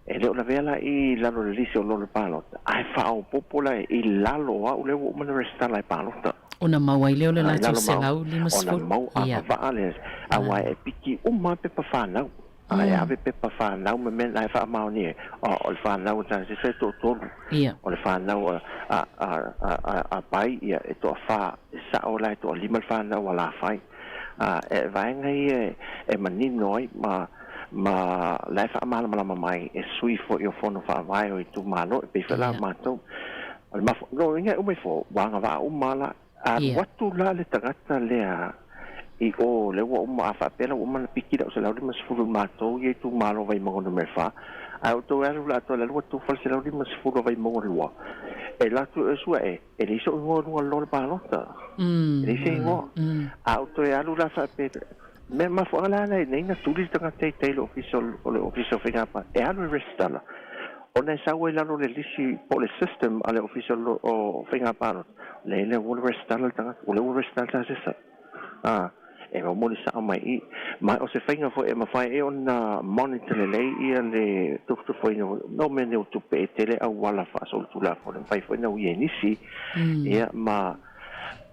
E le o lavea la i lalo o le lisi o lola palota, ae faaopoopo la i lalo o au lea ua uma ona resitala e palota. Ona mau ai lea o le latou $150. Ona mau apavaa lea, aua e piki uma lava pepa fanau. A e ave pepa fanau ma mea na e faamaonia ai, o le fanau a Tansisa e toatolu, o le fanau a, a, a, a, a, a Pai, ia, e toafa, e sao la e toalima le fanau a Lafai. A, e vaega ia e manino ai ma, Ma la e faamalamalama mai e sui fo'i o fono faavae o itumalo e pei foi la matou. O le mafo, no inga e uma ifo, ua agavaa uma la. A alu atu la le tagata lea i o lea ua uma, a faapea la ua uma ona piki lau 150 i matou ia itumalo o Vaimauga numera 4, ae outou e alu la atoa i le alu atu fa le 150 o Vaimauga 2, e alu atu e suae, e leai so'u igoa i luga o le lola palota. E leai se igoa. A ou toe alu la faapea, mea mafuaaga la ala nei na tuli le tagata i tai i le ofisa o le ofisa o faiga palota, e alu e resitala, ona e sau ai i lalo o le lisi po o le system a le ofisa o faiga palota, leai lea ua resitala le tagata, o lea ua resitala le tasesa. A, e momoli sao mai i i. Ma o se faiga foi e mafai ai ona monitor lelei ia le tufutufuina o mea nei o tupe e tele auala faasolitulafono e mafai foi ona uia e nisi, ia, ma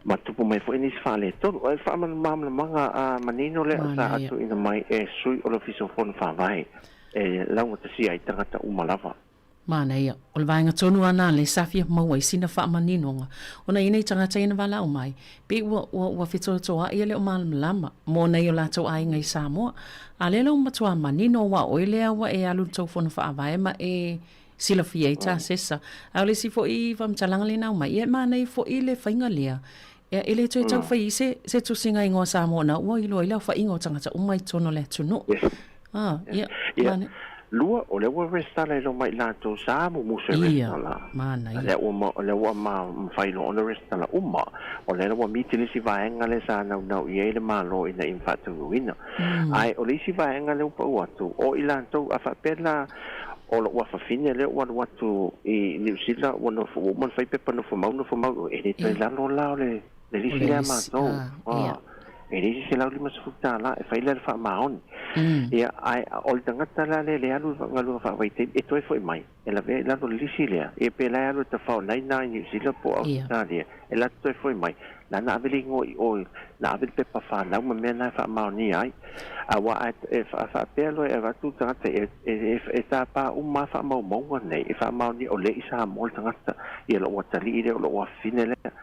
ma tupu mai foi nisi faaletonu. O le faamalamalamaga a manino lea sa atuina mai e sui o le Ofisa o Fono Faavae e laugatasia ai tagata uma lava. Manaia, o le vaega tonu lava na lea sa fia maua ai sina faamaninoga, ona i nei tagata ia na valaau mai, pei ua, ua, ua fetoatoa'i e le o malamalama mo nai o latou aiga i Samoa. A lea la ua matuā manino aua o oe lea ua e alu i le tou fono faavae ma e silafia ai tasesa. A o le isi foi faamatalaga lea na aumai, ia e manaia foi le faiga lea, ia e le toe tau fai ai se, se tusiga igoa Samoa na ua iloa ai le aofaiga o tagata uma i totonu o le atunuu. Ah, ia, manaia. Lua, o lea ua resitala i loma mai latou sa mumusu e resitala. Manaia. Lea ua ma, lea ua ma, mafai loa ona resitala uma. O lea la ua miti le isi vaega lea sa naunau i ai le Malo ina ia faataunuuina. Ae o le isi vaega lea ua pau atu, o i latou, a faapea la o lou afafine lea ua alu atu i Niu Sila ua nofo, ua uma ona fai pepa nofo mau, nofo mau, e le toe lalo la o le, le lisi lea a matou. E leai se $150 e fai lea le faamaoni. Ia, ae o le tagata la lea e le alu i galuega faavaitaimi, e toe foi mai, e lavea i lalo o le lisi lea, ia pe la e alu e tafao nai na i Niu Sila po o Ausetalia, e latou toe foi mai, la na ave le igoa i o, na ave le pepa fanau ma mea na e faamaonia ai. Aua a e faapea loa e avatu le tagata, e tapa uma lava faamaumauga nei, e faamaonia o lea i Samoa le tagata, ia lou atalii lea, o lou afafine lea.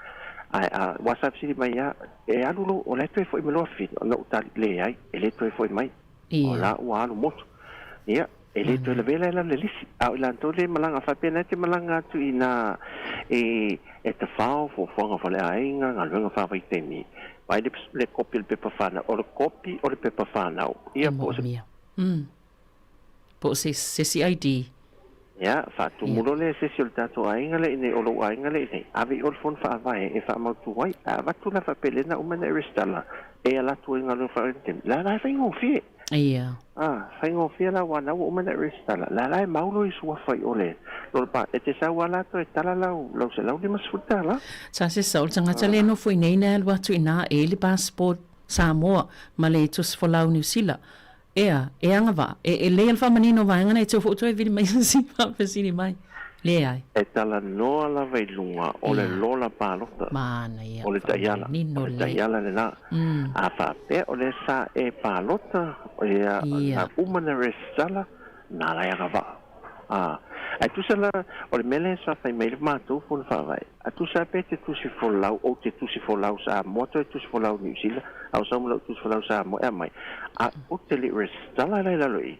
Ae a, ua sa fesili mai lava, E alu lou, o la e toe foi mai lou afafine? Ona ou tali, Leai, e le toe foi mai. O la ua alu motu. Ia, e le toe lavea la i lalo le lisi. A o i latou lea e malaga, faapea na e te malaga atu i nā e, e tafao, fuafuaga faleaiga, galuega faavaitaimi, vaai le, le kopi o le pepa whanau, o le kopi o le pepa whanau, ia po o se. Po o se, se isi ID. Ia, faatumu loa lea e se isi o le tatou aiga lea i inei, o lou aiga lea i inei, ave i o le fono faavae e faamautu ai. A avatu la faapea lena uma ina e resitala, e ala atu ai i galuega faavaitaimi, la la e faigofie. Ia. A, faigofie la aua na ua uma ina e resitala, la la e mau lou suafa i o le lola pa, e te sau lava la toe tala lau, lau $150. Sa se sa o le tagata lea e nofo i inei na e alu atu i ina e i le passport Samoa ma le tusi folau Niu Sila. Ea, e agavaa, e, e lei a le faamanino o vaega nei, teu foi toe vili mai se isi faafesili mai. Leai. E talanoa lava i luga o le lola palota, Manaia, o le taiala, faamanino o le lelei. taiala lena. A faapea o lea sa e palota, ia, na uma na resitala, na la e agavaa. A, ae tusa la, o le mea lea sa fai mai le matou fono faavae, a tusa lava pe te tusi folau, ou te tusi folau Samoa, toe tusi folau Niu Sila, a o sau ma lau tusi folau Samoa e aumai, a ou te le i resitala la i lalo i i.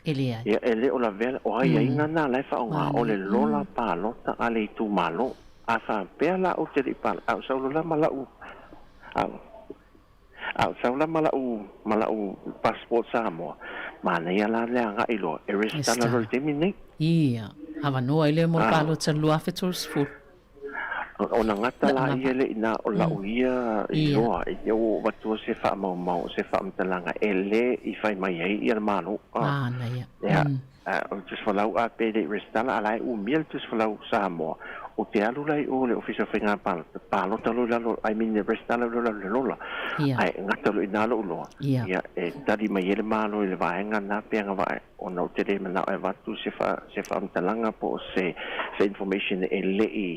E leai. Ia, e le o lavea, o aiaiga na la e faaaoga, o le lola palota a le itumalo. A faapea la ou te le i palota, a o sau lola ma lau, a, A o sau la ma la'u, ma la'u passport Samoa, manaia la le aga'i loa e resitala loa i le taimi lenei. Ia, avanoa ai lea mo le palota i le 2030. Ona gata la ia le ina o la'u ia iloa, ia ua ou avatua se faamaumau, se faamatalaga e le i fai mai ai ia le Malo. Manaia. Ia, o le tusi folau a pe le i resitala, a la e umia le tusi folau Samoa, ou te alu la i o le Ofisa o Faiga Palota, palota loa i lalo, I mean, resitala loa i lalo i le lola, ae gata loa i ina lou loa, ia, e tali mai ai le Malo i le vaega lena pe agavaa, ona ou te le manao e avatu se fa, se faamatalaga po o se, se information e le i,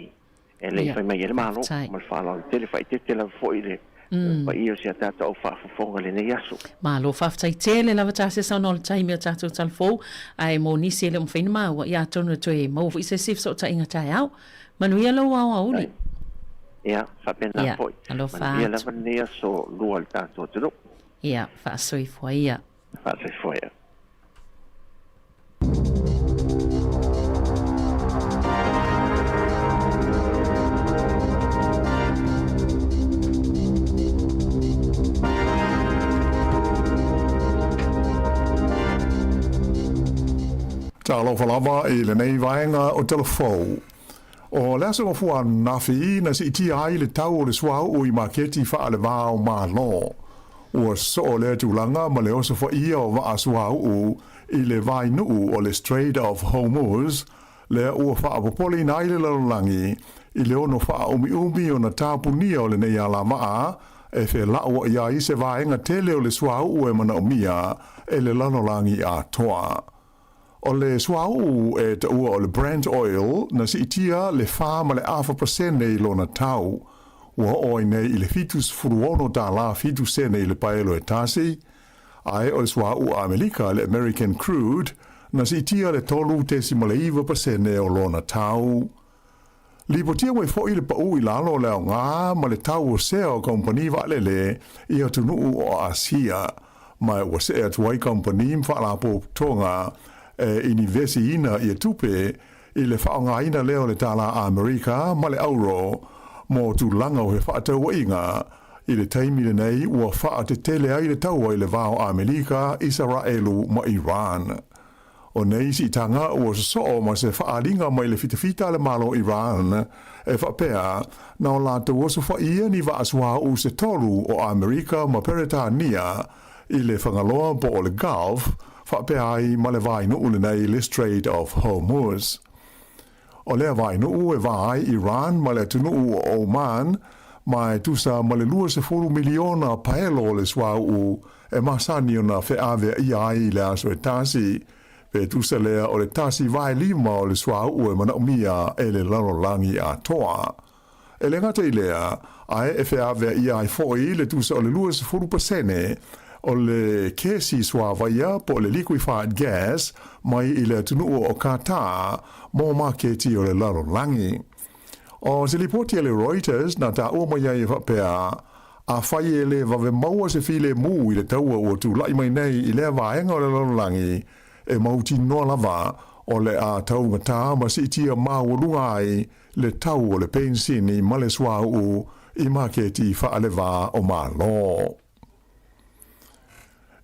E le i fai mai ai le Malo, ma le faaaloalo tele, faaeteete lava foi i le paia o si a tatou au faafofoga i lenei aso. Malo, faafetai tele lava Tasesa ona o le taimi o tatou talafou, ae mo nisi e le o mafai ona maua, ia atonu e toe maua foi se isi fesootaiga taeao. Manuia lou aoauli. Ia, faapena foi. Alofa Manuia atu. lava lenei aso lua i le tatou atunuu. Ia, faasoifua ia. Faasoifua ia. Talofa lava i lenei vaega o Talafou. O le aso Gafua ananafi na siitia ai le tau o le suauu i maketi faale-va o Malo. Ua soo lea tulaga ma le osofaia o vaa suauu i le vainuu o le Strait of Hormuz, lea ua faapopoleina ai le lalolagi i le ono faaumiumi ona tapunia o lenei alavaa e felauai ai se vaega tele o le suauu e manaomia e le lalolagi atoa. O le suauu e taua o le Brent Oil na siitia le 4.5% i lona tau, ua oo ai nei i le 76 tālā 7 sene i le paelo e tasi, ae o le suauu Amelika le American Crude na siitia le 3.9% o lona tau. Lipotia mai foi le paʻu i lalo o le aoga ma le tau o sea o kamupani vaalele i atunuu o Asia, ma ua see atu ai kamupani ma faalapotopotoga e inivesiina ia tupe i le faaaogaina lea o le tālā Amerika ma le auro mo tulaga o fefaatauaiga i le taimi lenei ua faatetele ai le taua i le va o Amelika, Isaraelu ma Iran. O nei siitaga ua sosoo ma se faaaliga mai le fitafita a le Malo o Iran e faapea na o latou osofaia ni vaa suauu se tolu o Amerika ma Peretania i le Fagaloa po o le Gulf faapea ai ma le vainuu lenei le Strait of Hormuz. O lea vainuu e va ai Iran ma le atunuu o Oman ma e tusa ma le 20 miliona paelo o le suauu e masani ona feaveaia ai i le aso e tasi, pe tusa lea o le 1/5 o le suauu e manaomia e le lalolagi atoa. E le gata i lea, ae e feaveaia ai foi le tusa o le 20% o le kesi suavaia po o le liquefied gas mai i le atunuu o Qatar mo maketi o le lalolagi. O se lipoti a le Reuters na taua mai ai e faapea, afai e le vave maua se filemu i le taua ua tulai mai nei i lea vaega o le lalolagi, e mautinoa lava o le a taugatā ma siitia maualuga ai le tau o le penisini ma le suauu i maketi faale-va o Malo.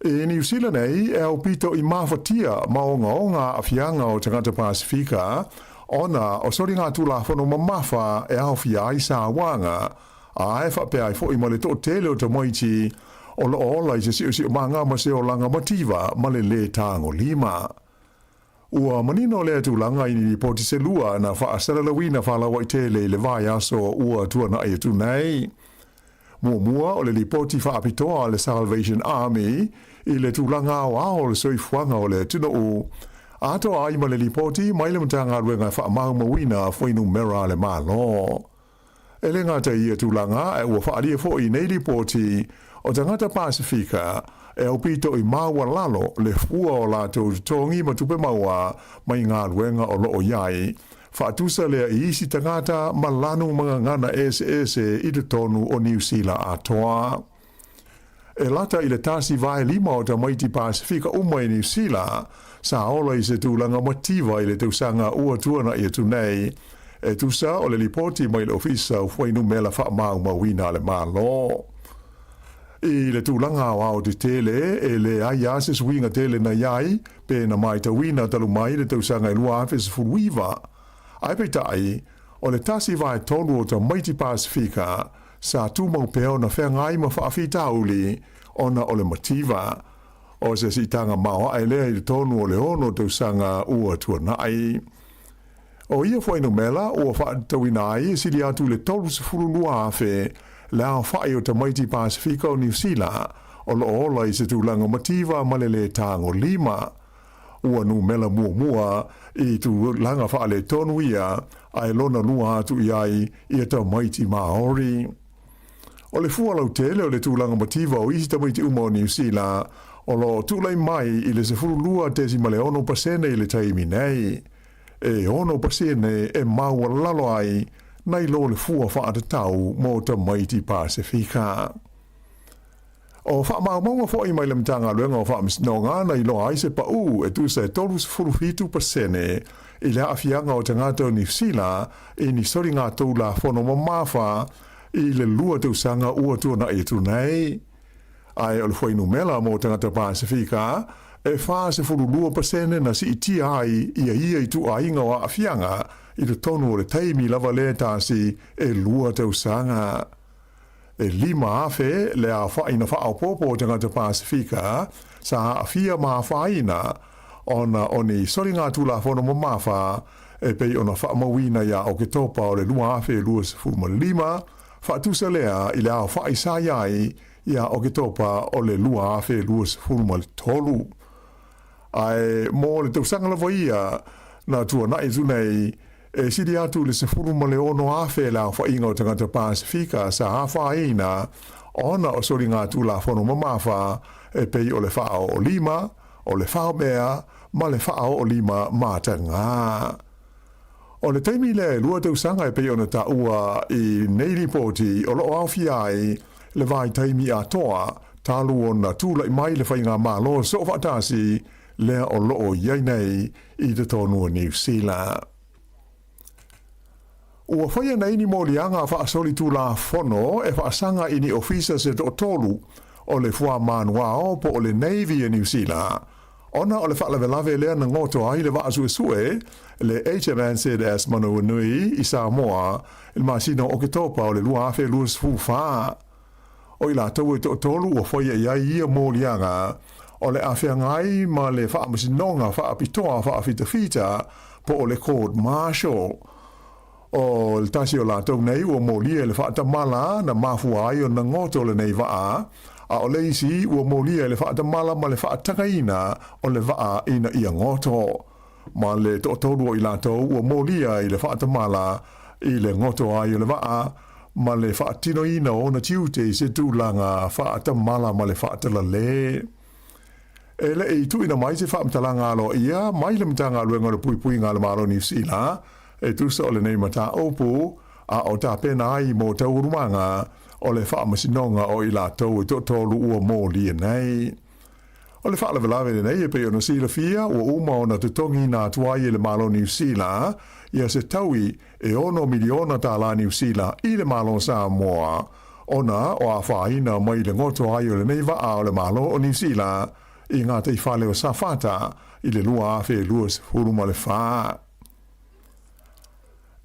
I Niu Sila nei, e aupito i mafatia ma ogaoga aafiaga o tagata Pasifika ona o soligatulafono mamafa e aofia ai sauaga, ae faapea ai foi ma le toatele o tamaiti o loo ola i se siosiomaga ma se olaga mativa ma le lē tagolima. Ua manino lea tulaga i ni lipoti se lua na faasalalauina faalauaitele i le vaiaso ua tuanai atu nei. Muamua o le lipoti faapitoa a le Salvation Army i le tulaga aoao o le soifuaga o le atunuu, atoa ai ma le lipoti mai le Matagaluega e Faamaumauina Fuainumera a le Malo. E le gata i ia tulaga, ae ua faaalia foi i nei lipoti o tagata Pasifika e aupito i maualalo le fua o latou totogi ma tupe maua mai galuega o loo i ai, faatusa lea i isi tagata ma lanu ma gagana eseese i totonu o Niu Sila atoa. E lata i le 1/5 o tamaiti Pasifika uma i Niu Sila sa ola i se tulaga mativa i le tausaga ua tuanai atu nei, e tusa o le lipoti mai le Ofisa o Fuainumela Faamaumauina a le Malo. I le tulaga aoao tetele, e leai lava se suiga tele na i ai pe na matauina talu mai le tausaga e 2019. Ae peitai, o le 1/3 o tamaiti Pasifika sa tumau pea ona feagai ma faafitauli ona o le mativa. O se siitaga maoae lea i totonu o le 6 tausaga ua tuanai. O ia fuainumera ua faatatauina ai e sili atu i le 32,000 le aofai o tamaiti Pasifika o Niu Sila o loo ola i se tulaga mativa ma le lē tagolima. Ua numera muamua i tulaga faaletonu ia ae lona lua atu i ai ia tamaiti Māori. O le fua lautele o le tulaga mativa o isi tamaiti uma o Niu Sila o loo tulai mai i le 12.6% i le taimi nei. E 6% e maualalo ai nai lo le fua faatatau mo tamaiti Pasifika. O faamaumauga foi mai le Matagaluega o Faamasinoga na iloa ai se paʻu e tusa e 37% i le aafiaga o tagata o Niu Sila i ni soligatulafono mamafa i le 2 tausaga ua tuanai atu nei. Ae o le fuainumera mo tagata Pasifika E 42% na siitia ai ia ia ituaiga o aafiaga i totonu o le taimi lava lea tasi e 2 tausaga. E 5,000 le aofa'i na faaopoopo o tagata Pasifika sa aafia ma afaina ona o ni soliga tulafono mamafa e pei ona faamauina iā Oketopa o le 2025, faatusa lea i le aofa'i sa i ai iā Oketopa o le 2023. Ae mo le tausaga lava ia na tuana'i atu nei, e sili atu i le 16,000 le aofaiga o tagata Pasifika sa afaina ona o soliga tulafono mamafa e pei o le faaoolima, o le faomea ma le faaoolima matagā. O le taimi lea e 2 tausaga e pei ona taua i nei lipoti o loo aofia ai le vaitaimi atoa talu ona tula'i mai le faigamalo soofaatasi lea o loo i ai nei i totonu o Niu Sila. Ua faia nei ni moliaga faasolitulafono e faasaga i ni ofisa se toatolu o le Fuamanuao po o le Navy a Niu Sila, ona o le faalavelave lea na goto ai le vaa suesue le HMNZS Manawanui i Samoa i le masina o Oketopa o le 2024. O i latou e toatolu ua faia i ai ia moliaga o le a feagai ma le faamasinoga faapitoa faafitafita po o le court martial. O le tasi o latou nei ua molia i le faatamala na mafua ai ona goto lenei vaa, a o le isi ua molia i le faatamala ma le faatagaina o le vaa ina ia goto. Ma le toatolu o i latou ua molia i le faatamala i le goto ai o le vaa ma le faatinoina o ona tiute i se tulaga faatamala ma le faatalalē. E le'i tuuina mai se faamatalaga aloaia mai le Matagaluega o le Puipuiga a le Malo o Niu Sila e tusa o lenei mataupu, a o tapena ai mo taualumaga o le faamasinoga o i latou e toatolu ua molia nei. O le faalavelave lenei e pei ona silafia ua uma ona totogiina atu ai e le Malo o Niu Sila ia se taui e $6 miliona tālā Niu Sila i le Malo o Samoa ona o afaina mai le goto ai o lenei vaa o le Malo o Niu Sila i gataifale o Safata i le 2024.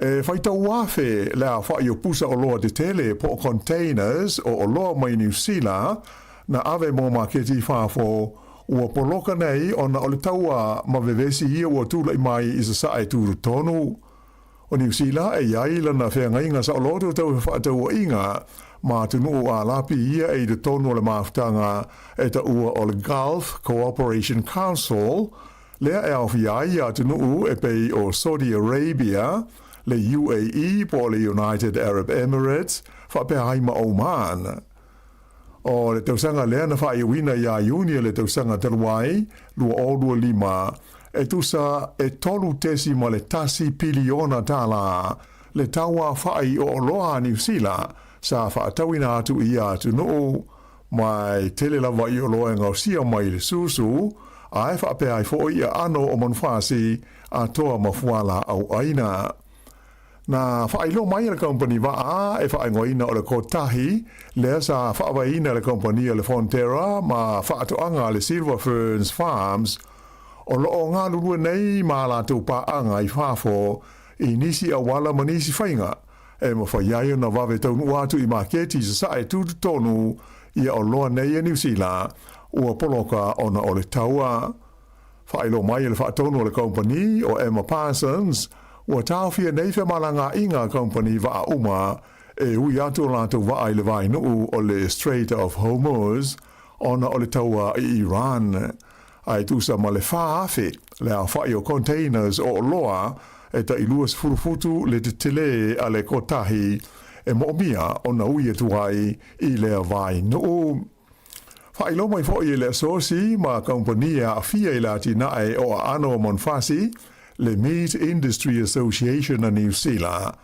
E faitau afe le aofa'i o pusa oloa tetele po o containers o oloa mai Niu Sila na ave mo maketi i fafo ua poloka nei ona o le taua ma vevesi ia ua tula'i mai i sasae tutotonu. O Niu Sila e i ai lana feagaiga saoloto tau fefaatauaiga ma atunuu alapi ia e i totonu o le mafutaga e taua o le Gulf Cooperation Council, lea e aofia ai atunuu e pei o Saudi Arabia, le UAE po o le United Arab Emirates, faapea ai ma Oman. O le tausaga lea na faaiuina iā Iuni o le tausaga talu ai, 2025, e tusa e $3.1 piliona tālā le tauafa'i o oloa a Niu Sila sa faatauina atu i ia atunuu, ma e tele lava i oloa e gaosia mai i le susu, ae faapea ai fo'i aano o manufasi atoa ma fualaau aina. Na faailoa mai e le kamupani vaa e faaigoaina o le Kotahi, lea sa faavaeina e le kamupani o le Fonterra ma faatoaga a le Silver Ferns Farms, o loo galulue nei ma a latou paaga i fafo i nisi auala ma nisi faiga e mafai ai ona vave taunuu atu i maketi i sasae tutotonu ia oloa nei e Niu Sila ua poloka ona o le taua. Faailoa mai e le faatonu o le kamupani o Emma Parsons, ua taofia nei femalagaaiga a kamupani vaa uma e ui atu o latou vaa i le vaenuu o le Strait of Hormuz ona o le taua i Iran. Ae tusa ma le 4,000 le aofa'i o containers o oloa e ta'i 20 futu le tetele a le kotahi e moomia ona ui atu ai i lea vaenuu. Faailoa mai fo'i e le Asosi ma kamupani e aafia i le atinae o aano o manufasi, le Meat Industry Association a Niu Sila,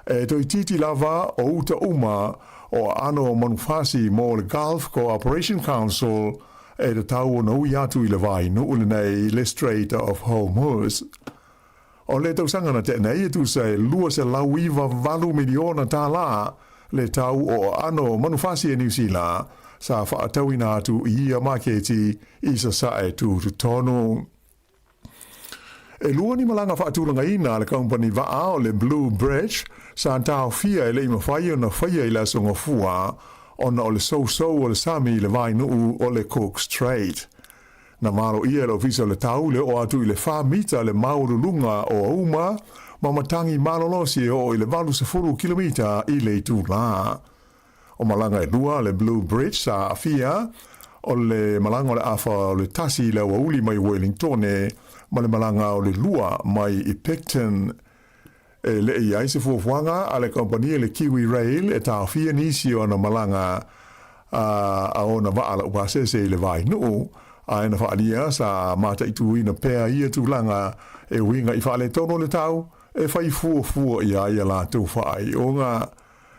e toeitiiti lava o uta uma o aano o manufasi mo le Gulf Cooperation Council e tatau ona ui atu i le vaenuu lenei le Strait of Hormuz. O le tausaga na tea nei e tusa e $298 miliona tālā le tau o aano o manufasi e Niu Sila. sa fa'atauina atu i ia maketi i Sasae tutotonu. E lua ni malaga fa'atulagaina a le kamupani va'a o le Blue Bridge sa taofia e le'i mafai ona faia i le aso Gafua ona o le sousou o le sami i le vaenu'u o le Cook Strait. Na malo'ia e le Ofisa o le Tau le o'o atu i le fa mita le maualuluga o auma ma matagi malolosi e o'o i le 80 kilomita i le itulā. O malaga e lua le Blue Bridge sa aafia, o le malaga o le afa o le tasi i le aoauli mai Wellingtone ma le malaga o le lua mai i Picton. E leʻi ai se fuafuaga a le kamupani le Kiwi Rail e taofia nisi o ana malaga a ona vaa laupasese i le vaenuʻu, ae na faaalia sa mataituina pea ia tulaga e uiga i faaletonu o le tau e fai fuafua ʻia ai a latou faaiuga.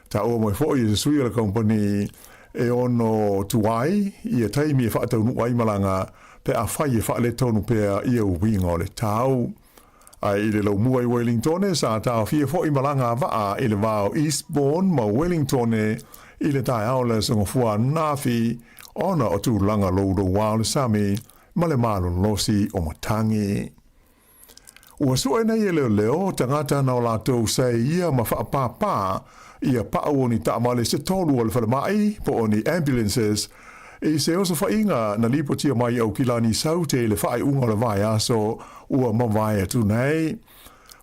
Taua mai foi e se sui o le kamupani e ono tuai ia taimi e faataunuu ai malaga pe afai e faaletonu pea ia uiga o le tau. Ae i le laumua i Wellingtone sa taofia foi malaga a vaa i le va o Eastbourne ma Wellingtone i le taeao o le Aso Gafua ananafi ona o tulaga loulouā o le sami ma le malolosi o matagi. Ua sue nei e leoleo tagata na o latou sae ia ma faapāpā ia pa'u o ni taavale se tolu o le falemai po o ni ambulances i se osofaiga na lipotia mai i Aukilani Saute i le faaiuga o le vaiaso ua mavae atu nei.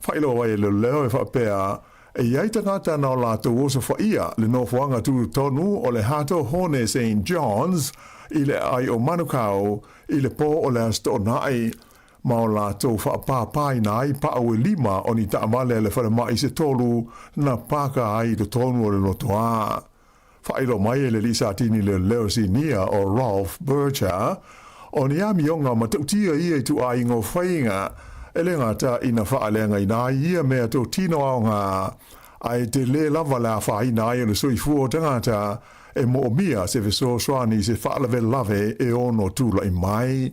Faailoa ai e leoleo e faapea e i ai tagata na o latou osofaia le nofoaga tutotonu o le Hato Hone St Johns i le aai o Manukau i le po o le Aso Toonai ma o latou faapāpāina ai paʻau e lima o ni taavale a le falemai se tolu na paka ai i totonu o le lotoā. Faailoa mai e le alii satini leoleo sinia o Rolf Burcher, o ni amioga matautia ia i tuaiga o faiga e le gata ina faaleagaina ai ia mea totino aoga, ae tele lava le afaina ai o le soifua o tagata e moomia se fesoasoani i se faalavelave e ono tulaʻi mai.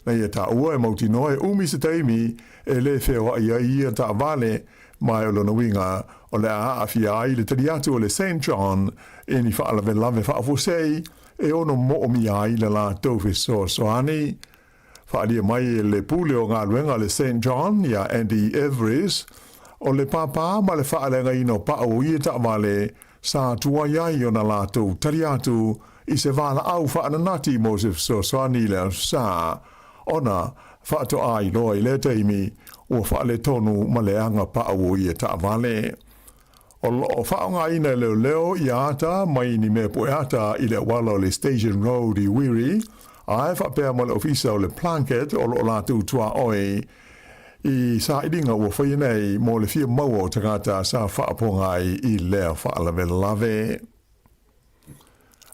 Na ia taua e mautinoa e umi se taimi e le feoaʻi ai ia taavale, ma o lona uiga o le a aafia ai le tali atu o le Saint John i ni faalavelave faafuasei e ono moomia ai le latou fesoasoani. Faaalia mai e le pule o galuega a le Saint John ia Andy Everest, o le pāpā ma le faaleagaina o paʻu o ia taavale sa tuai ai ona latou tali atu i se valaau faananati mo se fesoasoani i le Aso Sa, ona faatoa iloa i lea taimi ua faaletonu ma leaga paʻu o ia taavale. O loo faaaogaina e leoleo ia ata mai ni mea pueata i le auala o le Station Road i Wiri, ae faapea ma le ofisa o le Plunket o loo latou tuaoi i sailiga ua faia nei mo le fia maua o tagata sa faapoga ai i lea faalavelave.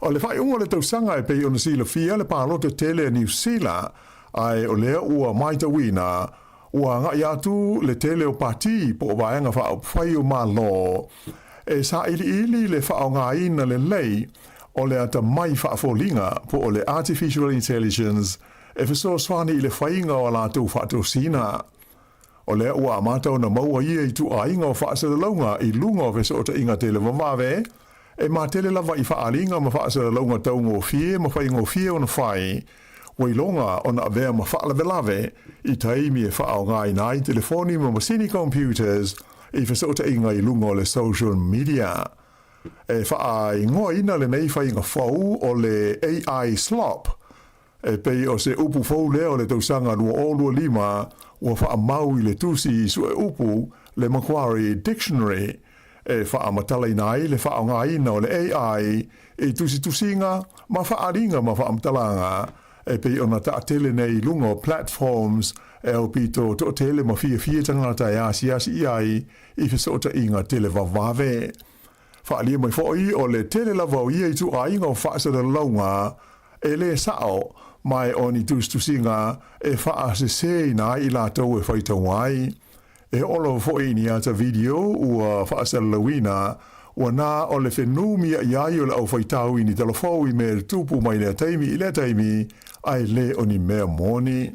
O le faaiuga o le tausaga e pei ona silafia le palota tele a Niu Sila, ae o lea ua matauina ua agai atu le tele o pati po o vaega faaupufai o Malo e sailiili le faaaogaina lelei o le atamai faafoliga po o le artificial intelligence e fesoasoani i le faiga o a latou faatosina. O lea ua amata ona maua ia ituaiga o faasalalauga i luga o fesootaiga televavave, e matele lava i faaaliga ma faasalalauga taugofie ma faigofie ona fai, ua iloga ona avea ma faalavelave i taimi e faaaogaina ai telefoni ma masini computers i fesootaiga i luga o le social media. E faaigoaina lenei faiga fou o le AI slop, E pei o se upu fou lea o le tausaga 2025 ua faamau i le tusi sueupu le Macquarie Dictionary e faamatalaina ai le faaaogaina o le AI i tusitusiga ma faaaliga ma faamatalaga e pei ona taatele nei i luga o platforms e aupito toatele ma fiafia tagata e asiasi i ai i fesootaiga televavave. Faaalia mai foi o le tele lava o ia ituaiga o faasalalauga e le sao ma e o ni tusitusiga e faasesēina ai i latou e faitau ai. E oo lava foi i ni ata video ua faasalalauina ua na o le fenumiaʻi ai o le aufaitau i ni talafou i mea e tupu mai lea taimi i lea taimi ae le o ni mea moni.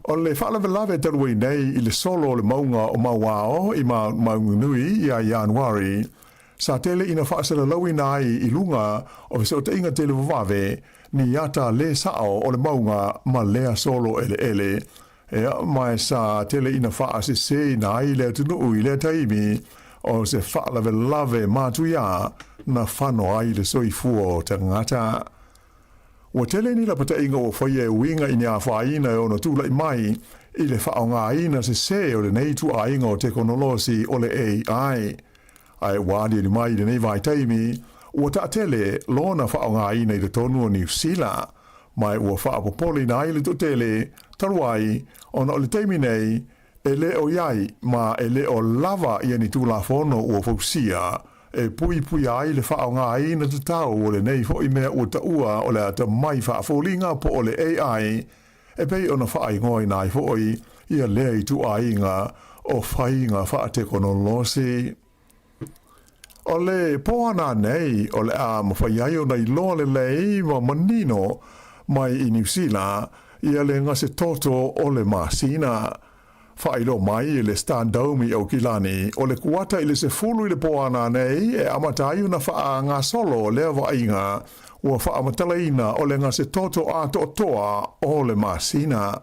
O le faalavelave talu ai nei i le solo o le mauga o Mauao i Maunganui ia Ianuari, Sa tele ina faasalalauina ai i luga o fesootaiga televavave ni ata lē saʻo o le mauga ma lea solo eleele. Ea, ma sa tele ina faasesēina ai le atunuu i lea taimi o se faalavelave matuiā na fano ai le soifua o tagata. Ua tele ni lapataiga ua faia e uiga i ni afaina e ono tulaʻi mai i le faaaogāina sesē o lenei ituaiga o tekonolosi o le AI. Ae ua aliali mai i lenei vaitaimi, ua taatele lona faaaogāina i totonu o Niu Sila, ma ua faapopoleina ai le toatele talu ai ona o le taimi nei e lē o i ai ma e lē o lava ia ni Tulafono ua fausia e puipuia ai le faaaogāina tatau o lenei foʻi mea ua taua o le atamai faafoliga po o le AI e pei ona faaigoaina ai foʻi ia lea ituaiga o faiga faatekonolosi. O le pō ana nei o le a mafai ai ona iloa lelei ma manino mai i Niu Sila ia le gasetoto o le masina. Faailoa mai e le Star Dome i Aukilani, o le kuata i le 10 i le pō ana nei e amata ai ona faagasolo lea vaaiga ua faamatalaina o le gasetoto atoatoa o le masina.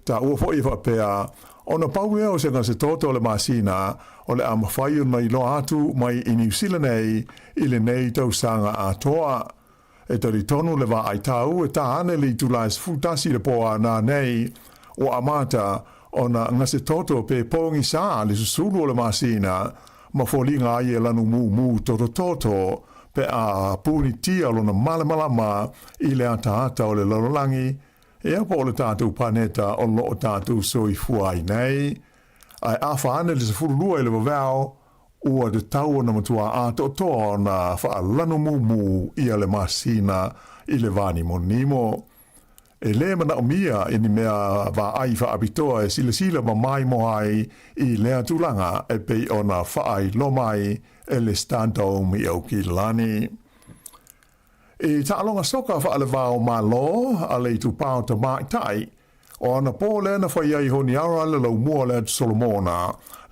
Taua foʻi e faapea, ona pau lea o se gasetoto o le masina o le a mafai ona iloa atu mai i Niu Sila nei i lenei tausaga atoa. E talitonu le vaaitau e tā ane le itulā e 11 i le pō ana nei ua amata ona gasetoto pe pogisā le susulu o le masina ma foliga ai e lanu mūmū totototo pe a punitia lona malamalama i le ataata o le lalolagi ia po o le tatou paneta o loo tatou soifua ai nei. Ae afa ane le 12 i le vaveao ua tatau ona matuā atoatoa ona faalanumūmū ia le masina i le vanimonimo. E lē manaomia i ni mea vaai faapitoa e silasila ma maimoa ai i lea tulaga e pei ona faailoa mai e le Star Dome i Aukilani. I taaloga soka faalevā o Mālō a le Itupā o Tamaitai, o anapō lea na fai ai Honiara le laumua o le Atu Solomona,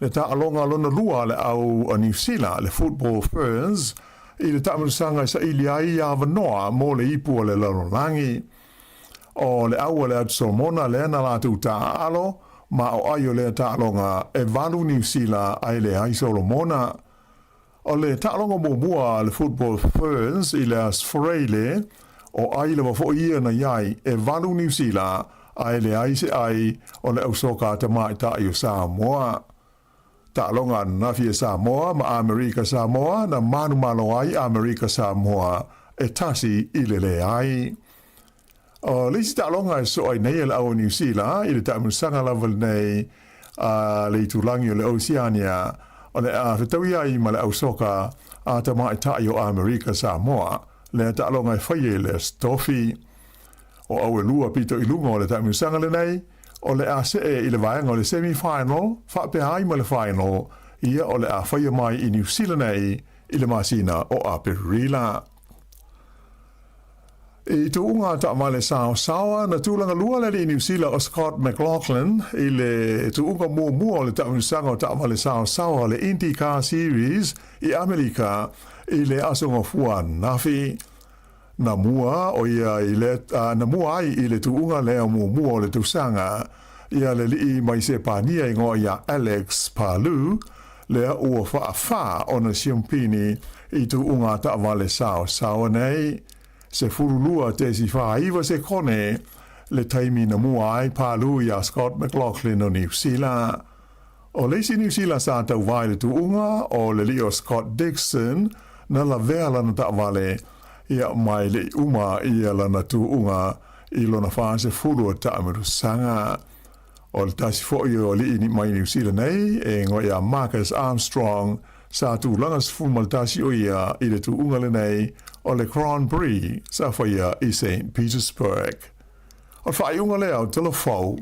le taaloga lona lua a le au a Niu Sila, le Football Ferns, i le taamilosaga e saili ai avanoa mo le ipu o le lalolagi. O le au a le Atu Solomona lea na latou taaalo, ma o ai o lea taaloga e 8 Niu Sila ae leai Solomona. O le taaloga muamua a le Football Ferns i le Aso Faraile, o ai lava foʻi ia na i ai e 8 Niu Sila ae leai se ai o le ausoka a tamaitai o Samoa. Taaloga ananafi e Samoa ma Amerika Samoa na manumalo ai Amerika Samoa e 1-0. O le isi taaloga e sosoo ai nei e le au o Niu Sila i le taamilosaga lava lenei a le itulagi o le Oceania o le a fetaui ai ma le ausoka a tamaitai o Amerika Samoa lea taaloga e faia i le Aso Tofi. O au e lua pito i luga o le taamilosaga lenei o le a see i le vaega o le semi-final faapea ai ma le final ia o le a faia mai i Niu Sila nei i le masina o Aperila. I tuuga taavale saosaoa na tulaga lua le alii Niu Sila o Scott McLaughlin i le tuuga muamua o le taamilosaga o taavale saosaoa le IndyCar Series i Amerika i le Aso Gafua ananafi. Na mua o ia i le na mua ai i le tuuga lea muamua o le tausaga ia le alii mai Sepania igoa ia Alex Palou lea ua faafā ona siampini i tuuga taavale saosaoa nei. 12.49 sekone le taimi na mua ai Palou iā Scott McLaughlin o Niu Sila. O le isi Niu Sila sa tauvā i le tuuga o le alii o Scott Dixon na lavea lana taavale ia mai le i uma ia lana tuuga i lona 40 o taamilosaga. O le tasi foʻi o alii ni mai Niu Sila nei e igoa ia Marcus Armstrong sa tulaga 11 o ia i le tuuga lenei o le Grand Prix sa faia i St. Petersburg. O le faaiuga lea o Tala Fou.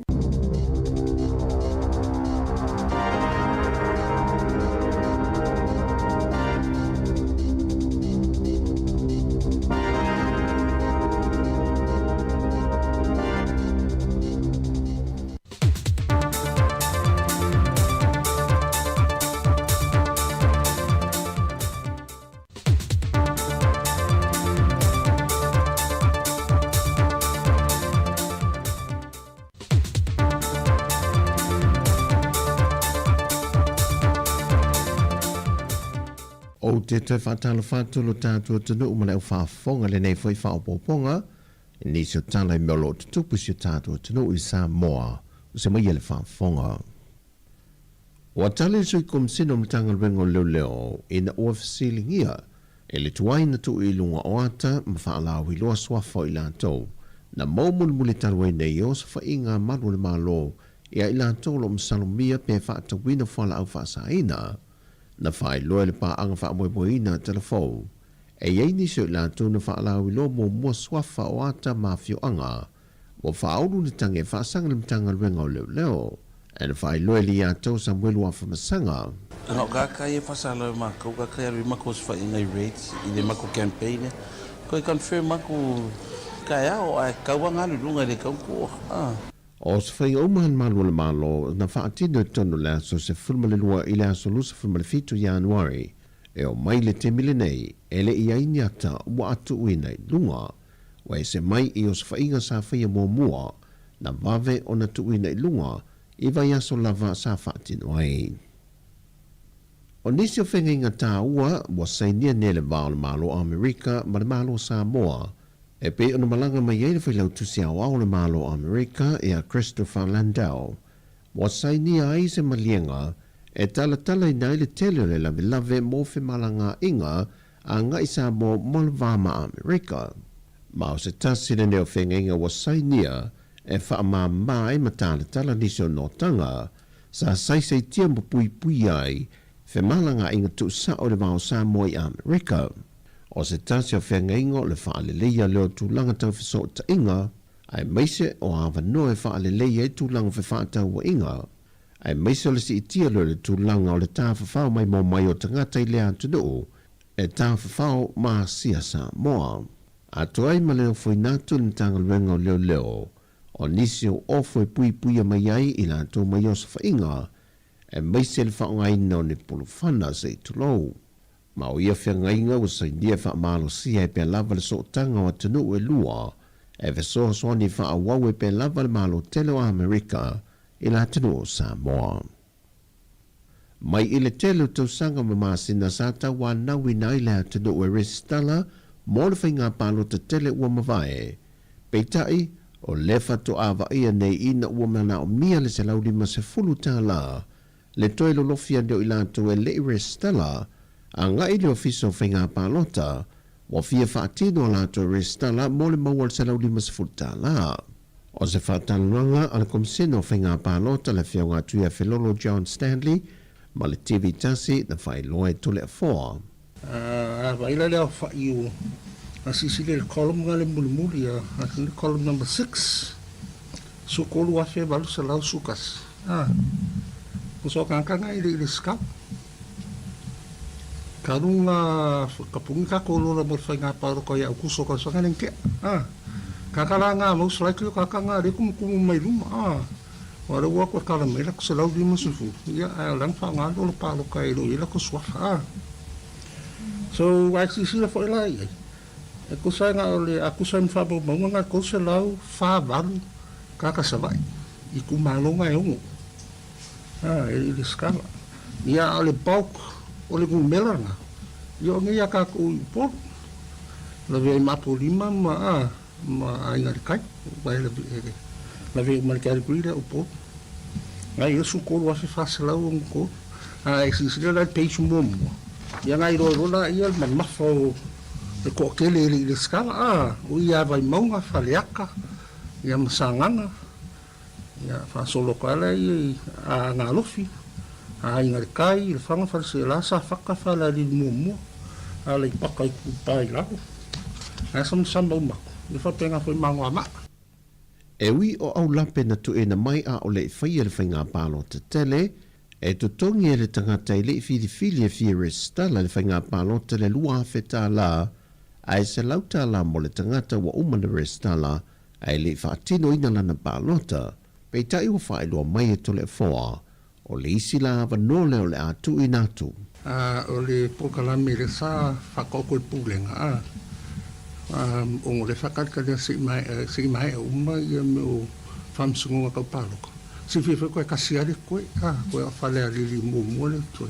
te toe faatalofa atu i lo tatou atunuu ma le au faafofoga i lenei foi faaopoopoga i nisi o tala i mea o lo o tutupu i si o tatou atunuu i Samoa. O se maia le faafofoga. Ua tali le Sui Komisina o Matagaluega o Leoleo ina ua fesiligia e le tuai na tuu i luga o ata ma faalauiloa suafa o i latou na maua mulimuli talu ai nei o osofaiga a malu o le Malo ia i latou o lo o masalomia pe faatauina fualaau faasaina na faailoa e le paaga faamoemoeina a Talafou. E i ai nisi o i latou na faalauiloa muamua suafa o ata ma afioaga ua faaulu le tagi e faasaga le Matagaluega o Leoleo. E na faailoa e Liatou Samuelu Afamasaga. Ana o ka kai e fasala ma kau ka kai alu ma ko sfa inga i rates i le mako campaign ko i confirm aku ka ya o ai kau nga lu lunga le kau ko ah. O se faiga uma a le Malu o le Malo na faatino i totonu o le aso 12 i le aso 27 Ianuari e oo mai le taimi lenei, e le i ai ni ata ua atuuina i luga. Ua ese mai i osofaiga sa faia muamua, na vave ona tuuina i luga i vaiaso lava sa faatino ai. O nisi o fegaiga tāua ua sainia nei le va o le Malo o Amerika ma le Malo o Samoa e pei ona malaga mai ai le Failautusi Aoao o le Malo o Amerika ia Christopher Landau, ua sainia ai se maliega e talatalaina ai le tele o le lavelave mo femalagaaiga agai Samoa ma le va ma Amerika. Ma o se tasi lenei o fegaiga ua sainia e faamāmā ai ma talatala nisi o notaga sa saisaitia ma puipuia ai femalagaaiga tuusao i le va o Samoa i Amerika. O se tasi o feagaiga o le faaleleia lea o tulaga tau fesootaiga, aemaise o avanoa e faaleleia ai tulaga fefaatauaiga, aemaise o le siitia lea o le tulaga o le tafafao maimoa mai o tagata i lea atunuu e tafafao ma Asia Samoa. Atoa ai ma le ofoina atu i le Matagaluega o Leoleo o nisi o ofo e puipuia mai ai i latou mai osofaiga, aemaise le faaaogaina o ni pulufana se i tulou. Ma o ia feagaiga ua sainia e faamalosia ai pea lava le sootaga o atunuu e lua e fesoasoani faaauau ai pea lava le Malo tele o Amerika i le atunuu o Samoa. Mai i le tele o tausaga ma masina sa tauanauina ai le atunuu e resitala mo le faiga palota tele ua mavae. Peitai, o lea faatoa vaaia nei ina ua manaomia le $150 le toe lolofi ane o i latou e le i resitala agai i le Ofisa o Faiga Palota ua fia faatino a latou resitala mo le maua o le $150. O se faatalanoaga a le Komisena o Faiga Palota le Afioga atu ia Felolo John Stanley ma le TV tasi na faailoa e Toleafoa. A vaai la le aofai o a silasila i le column nga le mulimuli a le column number 6 su 3811 a o so kanga i le i le ska kalu nga kapungi ka ko lola mo fai nga pa ko ya ku so ka so nga ke a ka ka la nga most likely ka ka nga le kumu kumu mai luma a o le ua ko kala mai la ko se lau lima sufu ia a lang fa nga lo pa lo ka i lo i la ko suafa a so ai si si la fo la i e ko sa nga o le a ku sa fa bo mo nga ko se lau fa valu ka ka sa vai i ku malonga e ongo a e le skala ia o le bulk o le gumela nga ia o ngai ka ko i polu la vea i mapo lima ma a ma aiga le kai vai la la vea ma le kai kui le o polu ngai ia su kolu afe faselau o ko a e si la page mo mo ia ngai ro ro la ia ma mafa o le ko kele le le skala a o ia vai maunga faleaka ia masanganga ia faasolo ko ala ia a ngalofi a aiga le kai le faga faleseela sa faka falealili muamua a le paka i kupa i lalo ae samasama umako ia faapega foi magoama'a. E ui o aulape na tuuina mai a o le i faia le faiga palota tele, e totogi e le tagata i le i filifili e fia resitala i le faiga palota le $2,000 ae $100 mo le tagata ua uma ona resitala ae le i faatinoina lana palota. Peitai ua faailoa mai e Toleafoa, o le isi la avanoa lea o le a tuuina atu. A o le polokalame lea sa faataoto e le pulega a ona o lea e faatalitali se i maea uma ia mea o faamasinoga tau palota. Silafia foi toe tasi lava le toe, a toe o Falealili muamua le toe.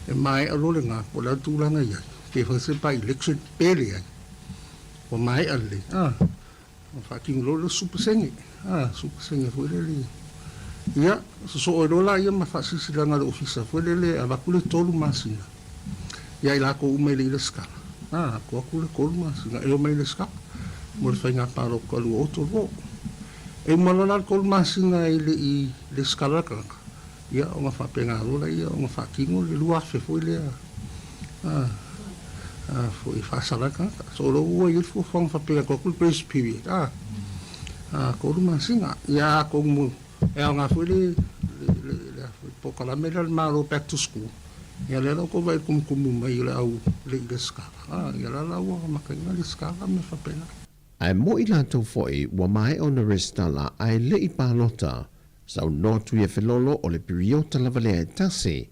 E mae'a loa legā po o le a le tulaga i ai, pe fai se by-election pe leai. Ua mae'a lelei, a, ona faatino loa lea o le 10%, a, 10% foi lele. Ia, sosoo ai loa laia ma faasilasilaga a le Ofisa foi lele e avatu le tolu masina ia i latou uma e le i resitala, a, tuu atu le tolu masina e omai e resitala mo le faiga palota 2032. E uma loa la le tolu masina e le i resitala le tagata, Ia, ona faapena loa lea ona faatino le 2000 foi lea a foi e faasala ai le tagata. So, o lea ua i ai le fuafuaga faapena e tuu atu le grace period a 3 masina. Ia, atonu e aoga foi le le a foi polokalame lea a le Malo Back to School, ia lea la ua outou vaai i le tumutumu mai o le au le i resitala, a ia la la ua amataina resitala ma mea faapena. Ae mo'i latou foi ua maea ona resitala ae le i palota. Saunoa Tuiafelolo o le piriota lava lea e tasi,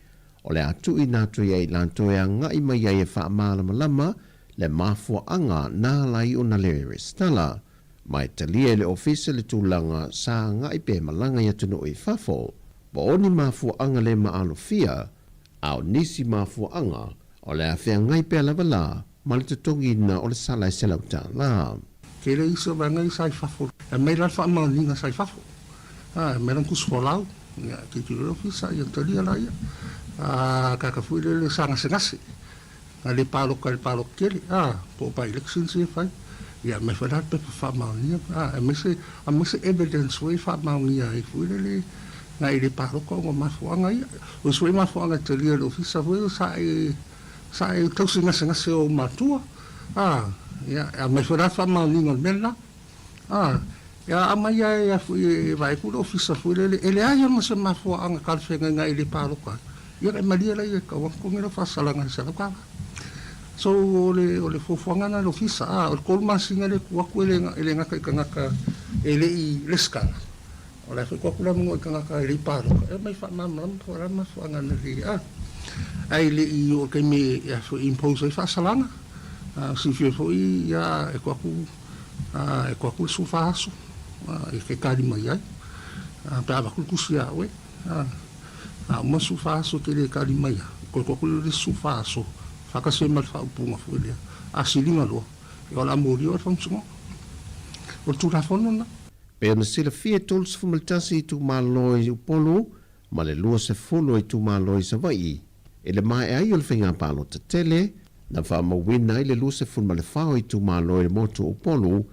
o le a tuuina atu ia i latou e aga'i mai ai e faamalamalama le mafuaaga na ala ai ona le resitala. Ma e talia e le Ofisa le tulaga sa aga'i pe malaga i atunuu i fafo, po o ni mafuaaga le maalofia, a o nisi mafuaaga o le a feagai pea lava la ma le totogiina o le sala e $100. Tele isi o vaega ia sa i fafo. E aumai la le faamaoniga sa i fafo. A, e aumai lana tusi folau, ia, tilotilo le ofisa, ia talia laia. A, tagata foi lele sa gasegase, na le palota i le palota tele, a, po o by-elections ia e fai, ia aumai foi la le pepa faamaonia, a, aemaise, aumai se evidence foi e faamaonia ai foi lele na e le palota ona o mafuaaga ia. O isi foi mafuaaga e talia e le ofisa foi sa e, sa e tausi gasegase o ou matua, a, ia, e aumai foi la le faamaoniga o le mea lena. A, ia aumai lava e, foi e vaai atu le ofisa foi lele, e leai lava ma se mafuaaga talafeagai e le palota ai, ia ona e malie laia e tau atu totogi lau faasalaga i le $100. So, o le, o le fuafuaga lena a le ofisa, a, o le tolu masina lea e tuu atu e le, e le gata i tagata e le i resitala, o la e foi tuu atu le avanoa i tagata e le i palota, e omai faamalamalama po o le a le mafuaaga na le, a, ae le i oo i le taimi e, e impose ai faasalaga. A, silafia foi, ia, e tuu atu A e koa aku le 14 aso e te tali mai ai, pe a avatu le tusi ia oe. A uma le 14 aso e te le tali mai ai, toe koa aku le isi 14 aso, faatasi ai ma le faaupuga foi lea, a siliga loa, ia o le a molia oe e le Faamasinoga. O le Tulafono lena. Pei ona silafia e 31 itumalo i Upolu ma le 20 o itumalo i Savaii i le maea ai o le faiga palota tele, na faamauina ai le 24 o itumalo i le motu o Upolu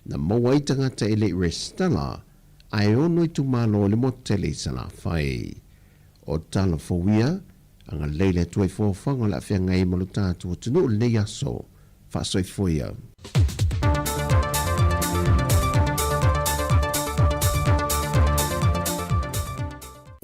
na maua ai tagata e le i resitala, ae e ono itumalo i le motu tele i Salafai. O tala fou ia, agalelei le Atua i foafoaga o le a feagai ai ma lo tatou atunuu i lenei aso. Faasoifua ia.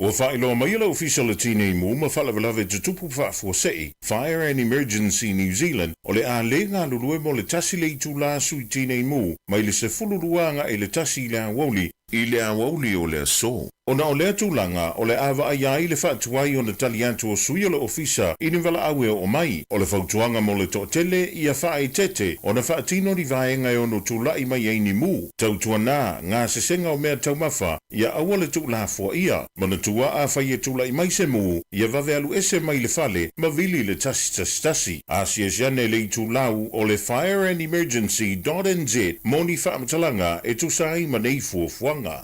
Ua faailoa mai e le Ofisa o le Tinei Mu ma Faalavelave Tutupu Faafuasei, Fire and Emergency New Zealand, o le a le galulue mo le tasi le itulā sui tinei mu mai le 12 agaʻi le tasi i le aoauli, i le aoauli o le aso. Ona o lea tulaga, o le a vaaia ai le faatuai ona tali atu o sui o le Ofisa i ni valaau e oo mai. O le fautuaga mo le toatele, ia faaeteete ona faatino ni vaega e ono tula'i mai ai ni mu, tautuanā, gasesega o mea taumafa, ia aua le tuulafoaia. Manatua afai e tula'i mai se mu, ia vave alu ese mai le fale ma vili le 111. Asiasi ane i le itulau o le fireandemergency dot nz mo ni faamatalaga e tusa ai ma nei fuafuaga.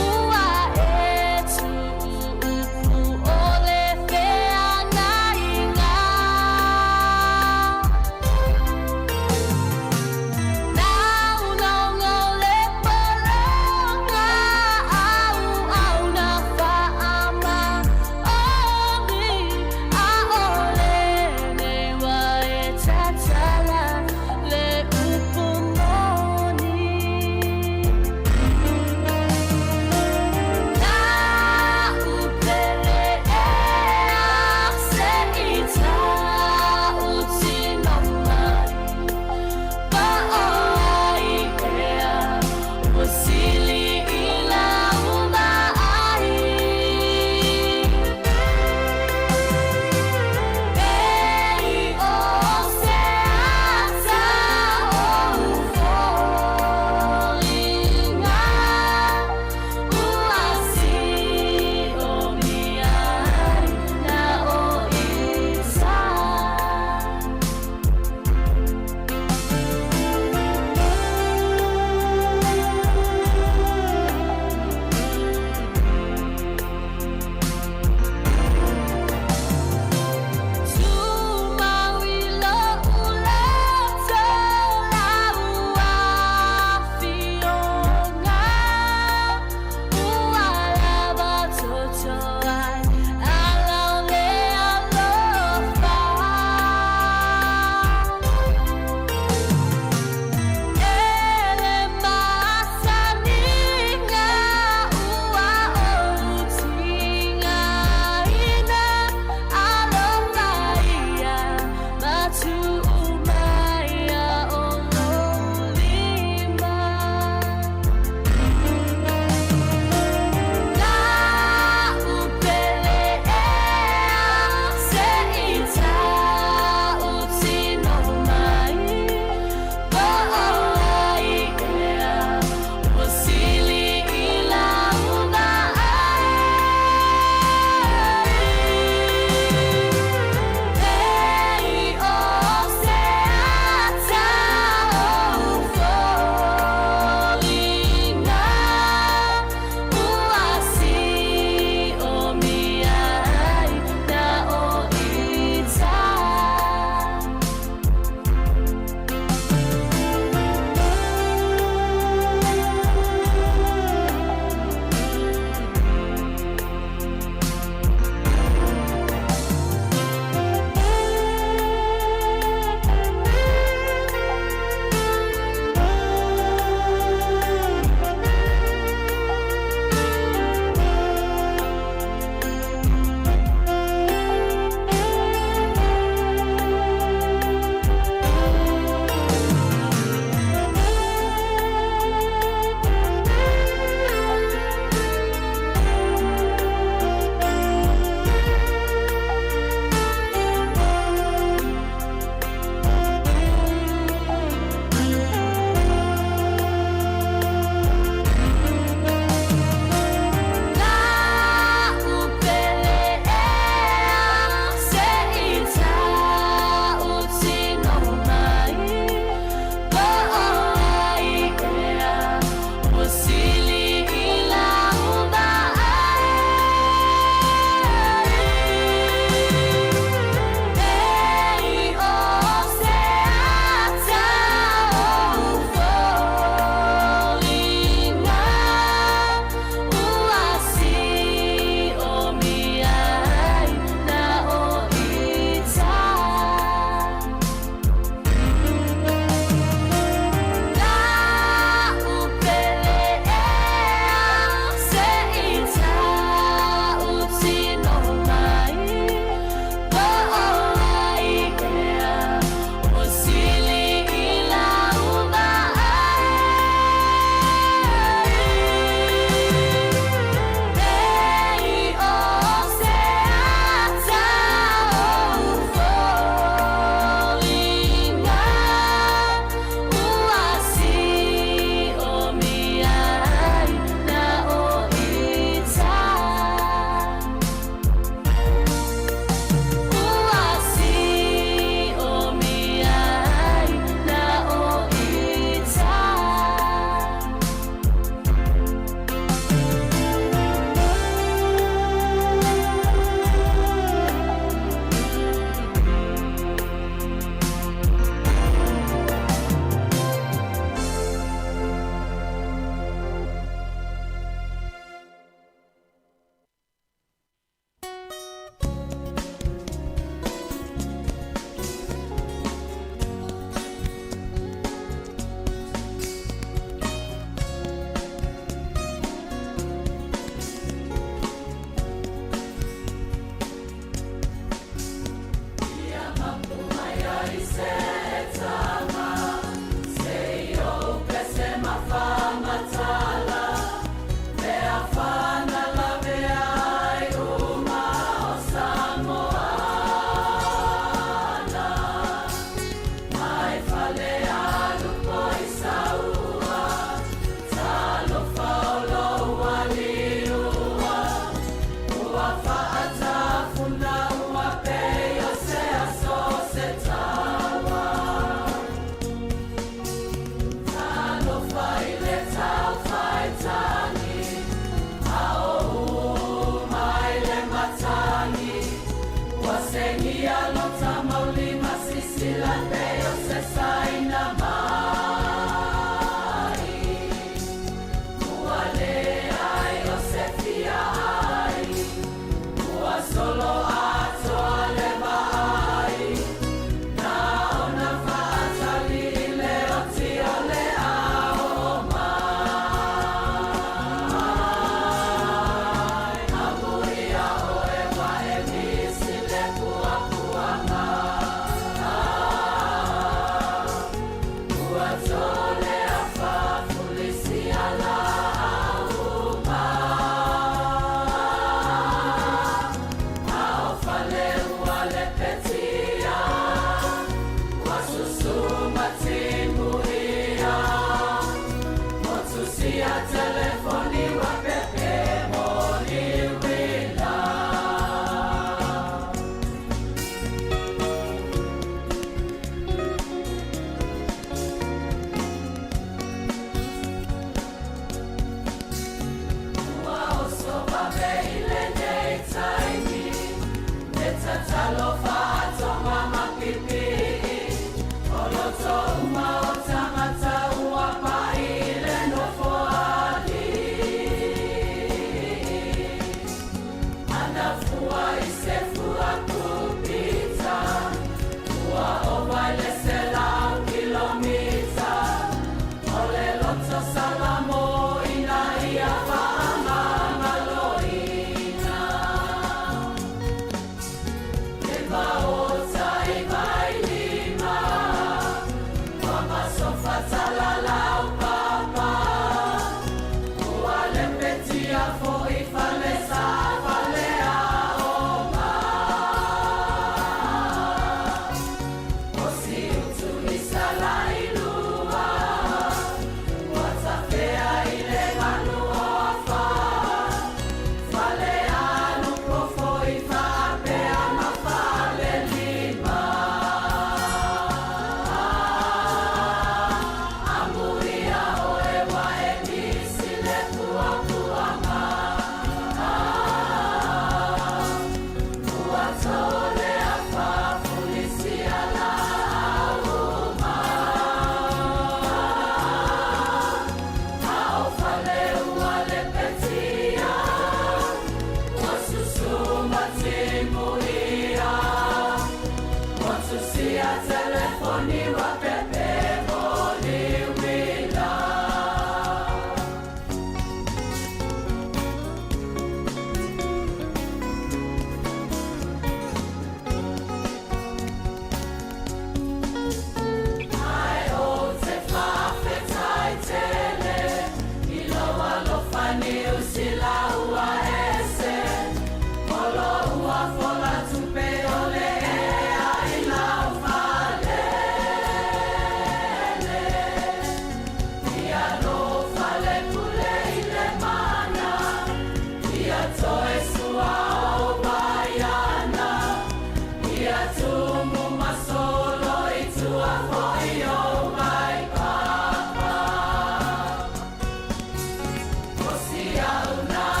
Sia una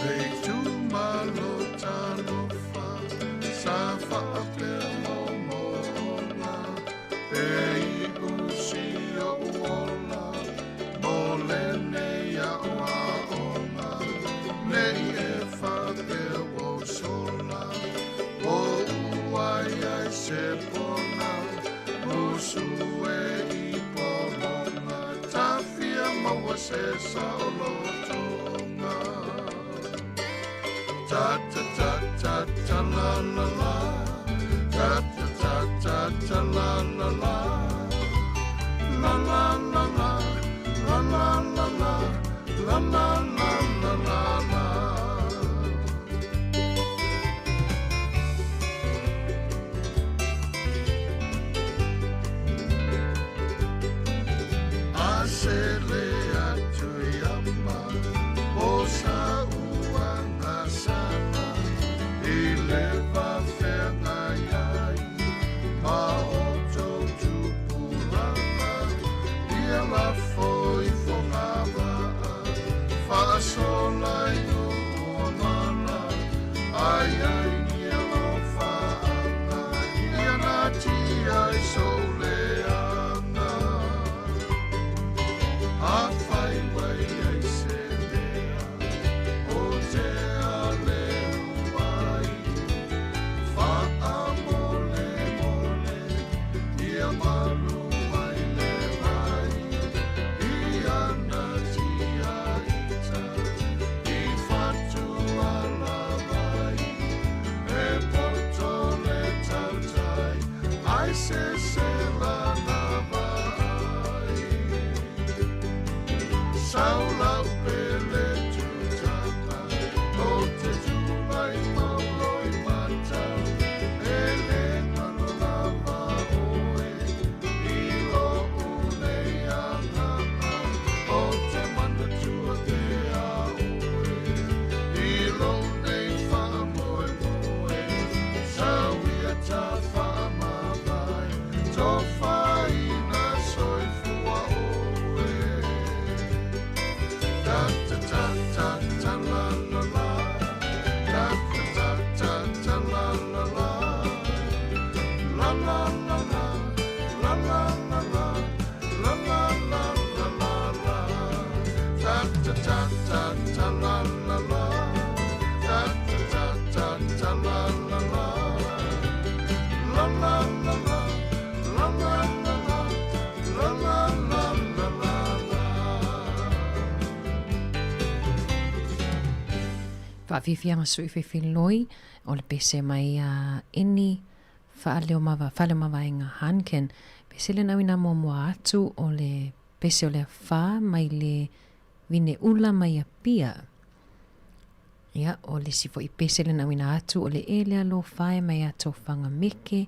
Le itumalo talofa sa faapea momoga e i'u si o'u ola mo lenei a'oa'oga ne'i e faapea ua ou sola o'u ai ai se pona musu e i pologa tafia maua se saolotoga. Ta ta ta ta ta la la la. Ta ta ta ta ta la la la. La la la la. La la la la. La la la la la la. Asele atu i ama o sa uaga sana i le vafeagai ai ma o tou tupulaga ia lafo i fogavaa faasola i nuu o mala ai ai ni alofaaga ia natia i sou leaga. Afai mai ai se mea o te aleu ai faamolemole ia malu mai le vai i ana tia ita i fatu ala vai e poto le tautai ai se se lana vai. Saulau pele tutaka o te tulai maulo i mata e le ngalo lava oe i lo unei anganga o te manatua te a oe i lo nei whaamoe moe sauia ta whaamawai tō whaina soifua oe. Ta ta ta ta ta la la la. Ta ta ta ta ta la la la. La la la la. La la la la. La la la la la la. Ta ta ta ta ta la la la. Ta ta ta ta ta la la la. La la la la. La la la la. La la la la la la. Faafiafiaga sui fefiloi o le pese mai a eni faaleomavaega Hankin. Pese le nauina muamua atu o le pese o le afā mai le vine ula mai Apia. Ia, o le isi fo'i pese le nauina atu o le e le alofa e mai a tofaga meke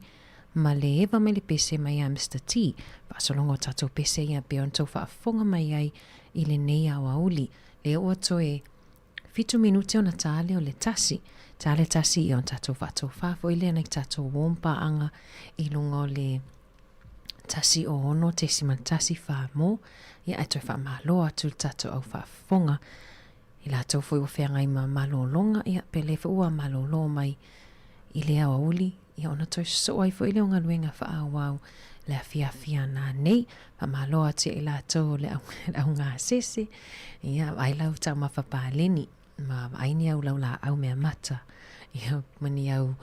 ma le eva mai le pese mai a Mr. T. Faasologa o tatou pese ia pea ona tou faafofoga mai ai i lenei aoauli. Le oo atu e 7 minute ona tale o le tasi. Tale tasi ia ona tatou faatofā fo'i lea nai tatou uo ma paaga i luga o le 106.1 wha mō, ia ae toe faamālo atu le tatou au faafofoga. I latou foi ua feagai ma malōlōga, ia pe lē foi ua malōlō mai i le aoauli, ia ona toe sosoo ai foi lea o galuega faaauau le afiafi ana nei. Faamālo atu ia i latou o le augasese, ia ai lau taumafa paleni, ma vaai ni au laulaau mea mata, ia ma ni au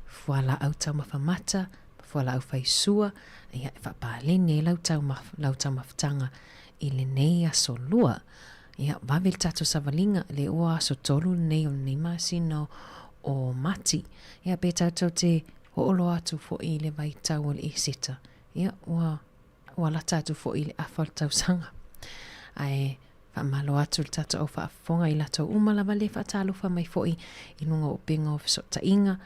fualaau taumafa mata, ma fualaau faisua, ia e faapaleni ai lau taumafataga i lenei aso lua. Ia, vave le tatou savaliga, le ua aso tolu lenei o lenei masina o Mati. Ia, pe tatou te oo loa atu foi i le vaitau o le Isita. Ia, ua, ua lata atu foi i le afa o le tausaga. Ae faamalo atu i le tatou au faafofoga i latou uma lava le faatalofa mai foi i luga o upega o fesootaiga.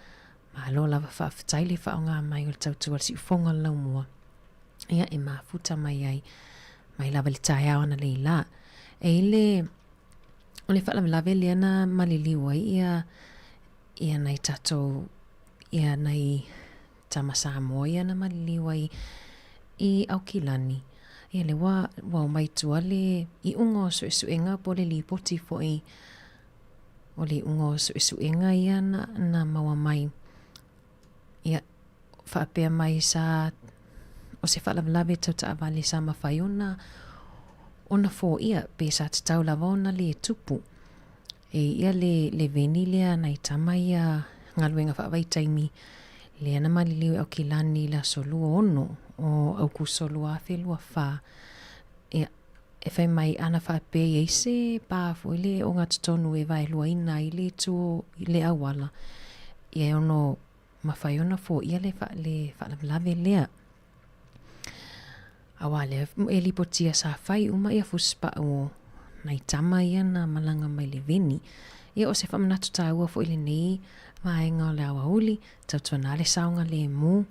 Malo lava faafetai le faaaoga mai o le tautua a le siufofoga o le laumua. Ia, e mafuta mai ai mai lava i le taeao analeila. E i le, o le faalavelave lea na maliliu ai ia, ia nai tatou, ia nai tama Samoa ia na maliliu ai i Aukilani. Ia lea ua, ua omai i tua le iuga o suesuega po o le lipoti foi o le iuga o suesuega ia na, na maua mai. Ia, faapea mai sa, o se faalavelave tau taavale sa mafai ona, ona foia pe sa tatau lava ona le tupu. E ia le, le veni lea nai tama ia galuega faavaitaimi lea na maliliu i Aukilani i le aso 26 o Aukuso 2024. Ia, e fai mai ana faapea i ai se pa foi le ogatotonu e vaeluaina ai le itu o le auala, ia e ono mafai ona foia le, le faalavelave lea. Auā lea e lipotia sa fai uma ia fusipau o nai tama ia na malaga mai le veni. Ia o se faamanatu tāua foi lenei vaega o le aoauli, tautuana le saogalemu.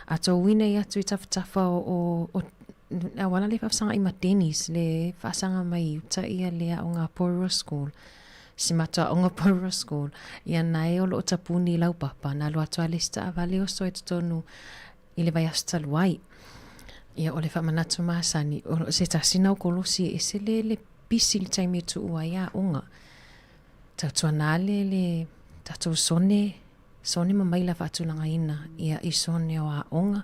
A touina i atu i tafatafa o, o, o le auala le faafesagai ma Denny's, le faasaga mai i uta ia le aoga Porirua School, si matou aoga Porirua School, ia nae o loo tapuni i laupapa, na alu atu lava le isi taavale oso i totonu i le vaiaso talu ai. Ia, o le faamanatu masani, o se tasi na o kolosi e ese le, le pisi i le taimi e tuu ai aoga. Tautuana le, le tatou sone, sone ma maila faatulagaina, ia, i sone o aoga,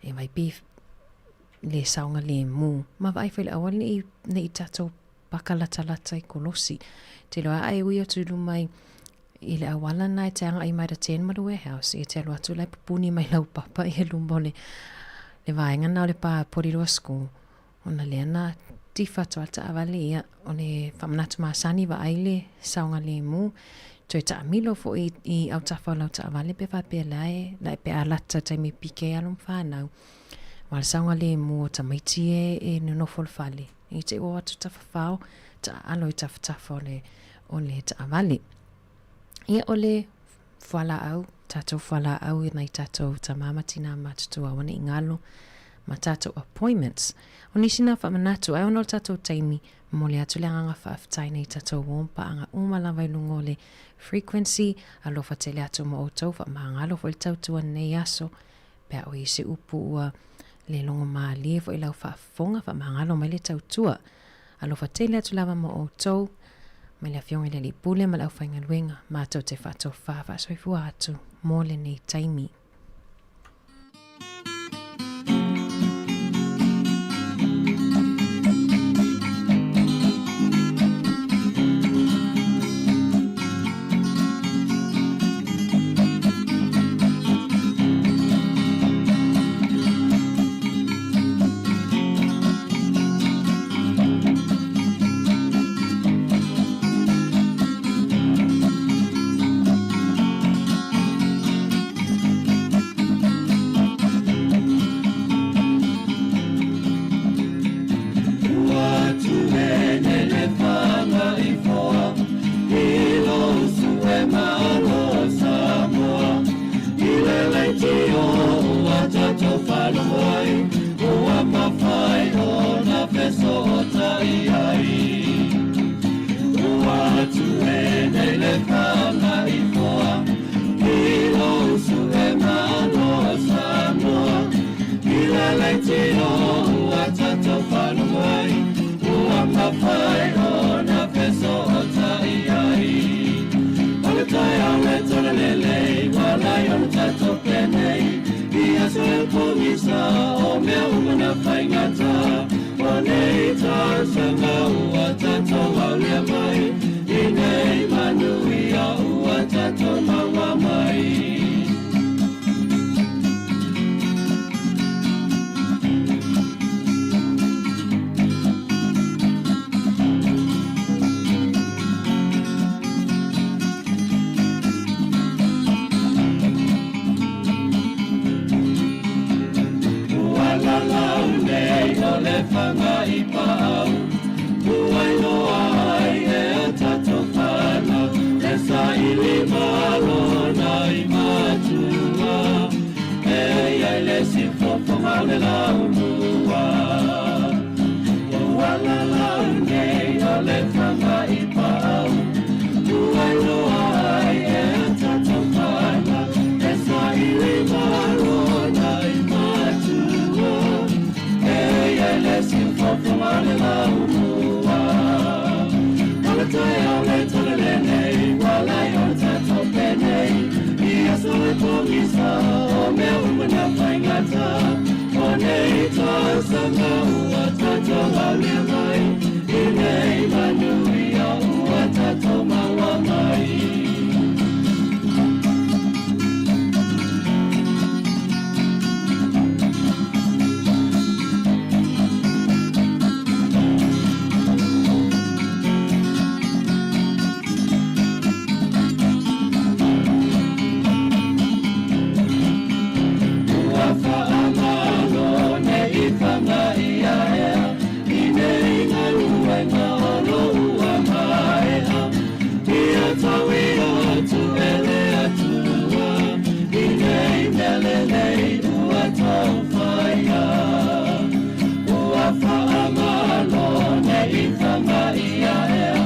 e vai pi le saogalemu. Ma vaai foi le auala nei, nei tatou paka latalata i kolosi. Te iloa a e ui atu i luma i, i le auala na e te agai mai le Ten ma le warehouse, e te alu atu la e pupuni mai lau papa i luma o le, le vaega na o le pa Porirua School. Ona lea na tifa atu a taavale ia, o le faamanatu masani vaai le saogalemu, toe taamilo foi i autafa o lau taavale pe faapea la e, la e pe a lata taimi pike alo ma whanau. Wa le saogalemu o tamaiti e, e nonofo le fale. I te ua atu tafafao, taaalo i tafatafa o le, o le taavale. Ia o le fualaau, tatou fualaau i nai tatou tamā ma tinā matutua aua ne i galo ma tatou appointments. O nisi na faamanatu, ai ona o le tatou taimi, momoli atu le agaga faafetai nei tatou uo ma paaga uma lava i luga o le frequency, alofa tele atu ma outou, faamagalo foi le tautua lenei aso, Pe a oi i se upu ua le logo mālie foi lau faafofoga, faamagalo mai le tautua. Alofa tele atu lava mo outou, mai le Afioga i le Alii Pule ma le aufaigaluega, matou te faatofa faasoifua atu mo lenei taimi. lau nei o le fanga i paau Ua iloa ai e o tatou fanau Le saili malo nai matua E iai le siufofoga o le laulua Ua lalau nei o le fanga i paau Ua iloa ai e o tatou fanau Le saili malo nai matua E iai le siufofoga o le laulua O le taeao le tole lenei Ua lai o le tatou penei I aso e pogisa O mea uma na faigata O nei tausaga ua tatou aulia mai I nei manuia ua tatou maua mai. Ua faamalo nei faga ia ea i nei galuega o lo ua maea ia tau ia atu e le Atua i nei mea lelei ua tau faia. Ua faamalo nei faga ia ea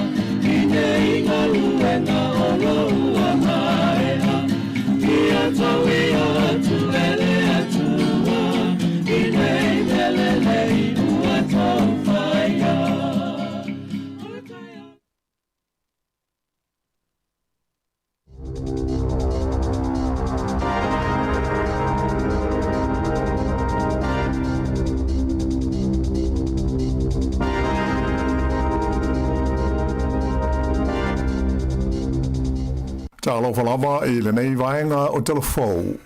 i nei galuega o lo ua maea ia tau ia atu e le Atua i nei mea lelei ua tau faia. Talofa lava i lenei vaega o Talafou.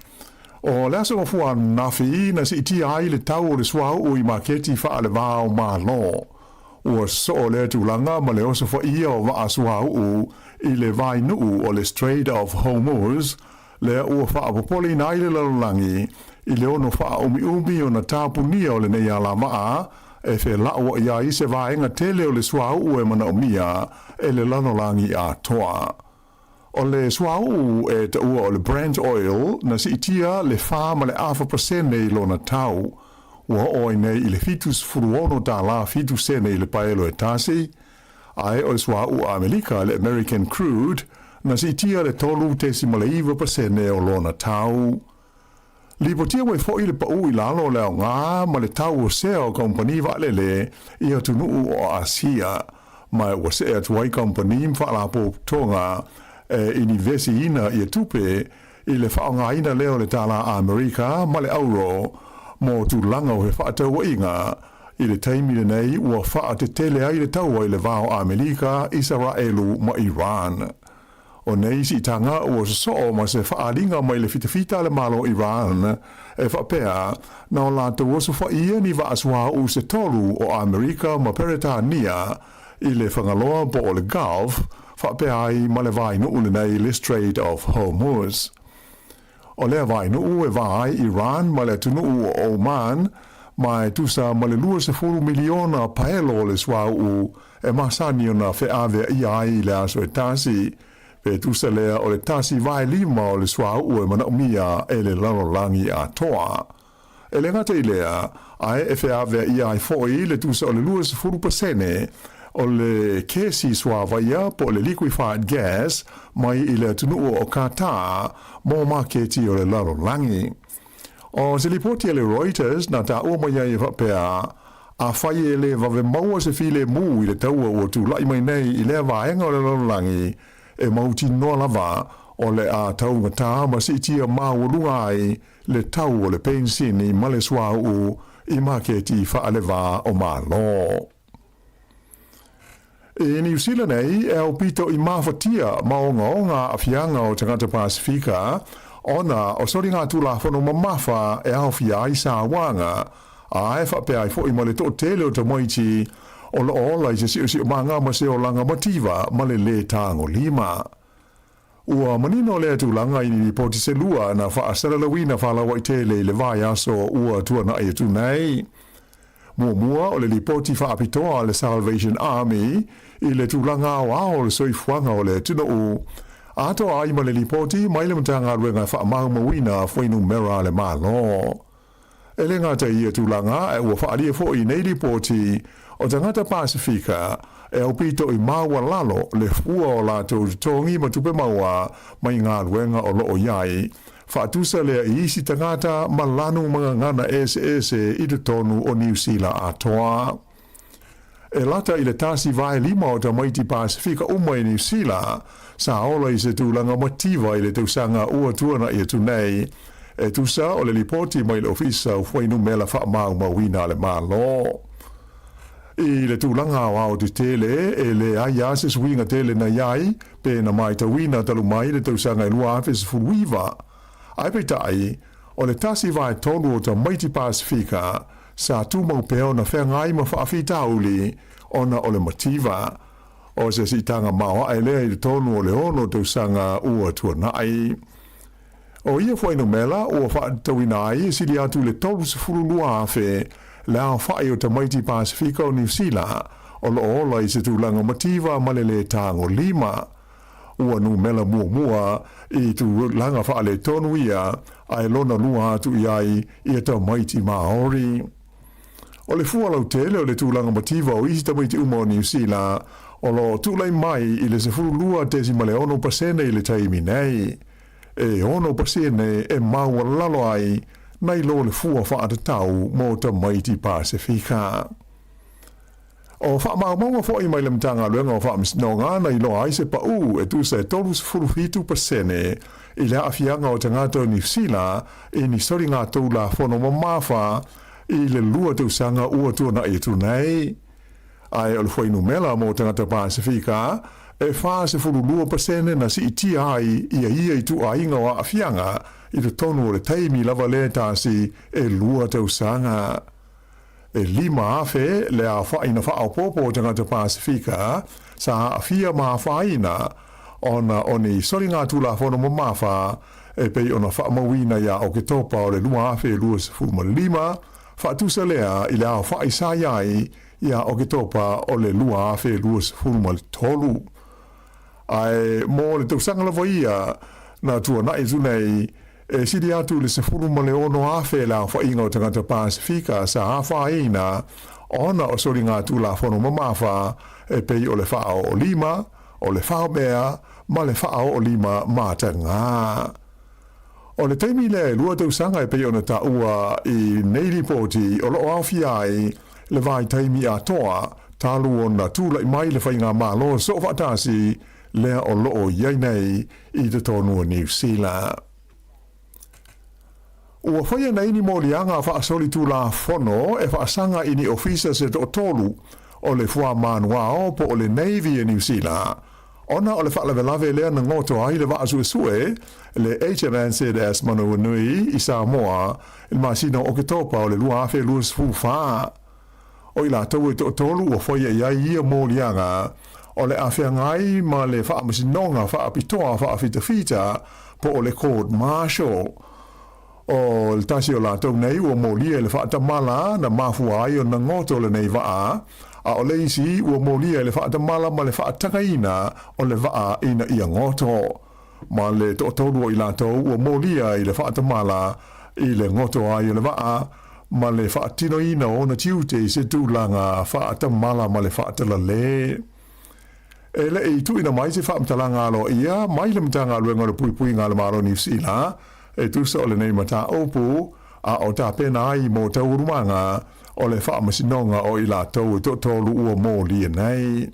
O le aso mafua ananafi na siitia ai le tau o le suauu i maketi faale-va o Malo. Ua soo lea tulaga ma le osofaia o vaa suauu i le vainuu o le Strait of Hormuz, lea ua faapopoleina ai le lalolagi i le ono faaumiumi ona tapunia o lenei alavaa e felauai ai se vaega tele o le suauu e manaomia e le lalolagi atoa. O le suauu e taua o le Brent Oil na siitia le 4.5% i lona tau, ua oo ai nei i le $76.07 i le paelo e tasi, ae o le suauu Amelika le American Crude na siitia le 3.9% o lona tau. Lipotia mai foi le paʻu i lalo o le aoga ma le tau o sea o kamupani vaalele i atunuu o Asia, ma ua see atu ai kamupani ma faalapotopotoga e inivesiina ia tupe i le faaaogaina lea o le tālā Amerika ma le auro mo tulaga o fefaatauaiga i le taimi lenei ua faatetele ai le taua i le va o Amelika, Isaraelu ma Iran. O nei siitaga ua sosoo ma se faaaliga mai le fitafita a le Malo Iran e faapea na o latou osofaia ni vaa suauu se tolu o Amerika ma Peretania i le Fagaloa po o le Gulf faapea ai ma le vainuu lenei le Strait of Hormuz. O lea vainuu e va ai Iran ma le atunuu o Oman ma e tusa ma le 20 miliona paelo o le suauu e masani ona feaveaia ai i le aso e tasi, pe tusa lea o le 1/5 o le suauu e manaomia e le lalolagi atoa. E le gata i lea, ae e feaveaia ai foi le tusa o le 20% o le kesi suavaia po o le liquefied gas mai i le atunuu o Qatar mo maketi o le lalolagi. O se lipoti a le Reuters na taua mai ai e faapea, Afai e le vave maua se filemu i le taua ua tulai mai nei i lea vaega o le lalolagi, e mautinoa lava o le a taugatā ma siitia maualuga ai le tau o le penisini ma le suauu i maketi faalevā o Malo. I Niu Sila nei, e aupito i mafatia ma ogaoga aafiaga o tagata Pasifika ona o soligatulafono mamafa e aofia ai sauaga, ae faapea ai foi ma le toatele o tamaiti o lo o ola i se siosiomaga ma se olaga mativa ma le lē tagolima. Ua manino lea tulaga i ni lipoti se lua na faasalalauina faalauaitele i le vaiaso ua tuana'i atu nei. Muamua o le lipoti faapitoa a le Salvation Army i le tulaga aoao o le soifuaga o le atunuu, atoa ai ma le lipoti mai le Matagaluega e Faamaumauina Fuainumera a le Malo. E le gata i ia tulaga ae ua faaalia foi i nei lipoti o tagata Pasefika e aupito i maualalo le fua o latou totogi ma tupe maua mai galuega o lo o i ai, faatusa lea i isi tagata ma lanu ma gagana eseese i totonu o Niu Sila atoa. E lata i le 1/5 o tamaiti Pasefika uma i Niu Sila sa ola i se tulaga mativa i le tausaga ua tuana'i atu nei, e tusa o le lipoti mai le Ofisa o Fuainumela Faamaumauina a le Malo. I le tulaga aoao tetele, e leai lava se suiga tele na i ai pe na matauina talu mai le tausaga e 2019. Ae peitai, o le 1/3 o tamaiti Pasefika sa tumau pea ona feagai ma faafitauli ona o le mativa. O se siitaga maoae lea i totonu o le 6 tausaga ua tuanai. O ia fuainumera ua faatatauina ai e sili atu i le 32,000 le aofai o tamaiti Pasefika o Niu Sila o lo o ola i se tulaga mativa ma le lē tagolima. Ua numera muamua i tulaga faaletonu ia ae lona lua atu i ai ia tamaiti Māori. O le fua lautele o le tulaga mativa o isi tamaiti uma o Niu Sila o lo o tulai mai i le 12.6% i le taimi nei. E 6% e maualalo ai nai lo le fua faatatau mo tamaiti Pasefika. O faamaumauga foi mai le Matagaluega o Faamasinoga na iloa ai se paū e tusa e 37% i le aafiaga o tagata o Niu Sila i ni soligatulafono mamafa i le 2 tausaga ua tuana'i atu nei. Ae o le fuainumera mo tagata Pasefika e 42% na siitia ai ia ia ituaiga o aafiaga i totonu o le taimi lava lea tasi e 2 tausaga. E 5,000 le aofai na faaopoopo o tagata Pasefika sa aafia ma afaina ona o ni soligatulafono mamafa e pei ona faamauina ia Oketopa o le 2025, faatusa lea i le aofai sa i ai ia Oketopa o le 2023. Ae mo le tausaga lava ia na tuana'i atu nei, e sili atu i le 16,000 le aofaiga o tagata Pasefika sa afaina ona o soligatulafono mamafa e pei o le faaoolima, o le faomea ma le faaoolima matagā. O le taimi lea e 2 tausaga e pei ona taua i nei lipoti o lo o aofia ai le vaitaimi atoa talu ona tulai mai le faigamalo soofaatasi lea o lo o i ai nei i totonu o Niu Sila. Ua faia nei ni moliaga faasolitulafono e faasaga i ni ofisa se toatolu o le Fuamanuao po o le Navy e Niu Sila ona o le faalavelave lea na goto ai le vaa suesue le HMNZS Manawanui i Samoa i le masina o Oketopa o le 2024. O i latou e toatolu ua faia i ai ia moliaga o le a feagai ma le faamasinoga faapitoa faafitafita po o le court martial. O le tasi o latou nei ua molia i le faatamala na mafua ai ona goto lenei vaa, a o le isi ua molia i le faatamala ma le faatagaina o le vaa ina ia goto. Ma le toatolu o i latou ua molia i le faatamala i le goto ai o le vaa ma le faatinoina o ona tiute i se tulaga faatamala ma le faatalalē. E le i tuuina mai se faamatalaga aloaia mai le Matagaluega o le Puipuiga a le Malo o Niu Sila e tusa o lenei mataupu, a o tapena ai mo taualumaga o le faamasinoga o i latou e toatolu ua molia nei.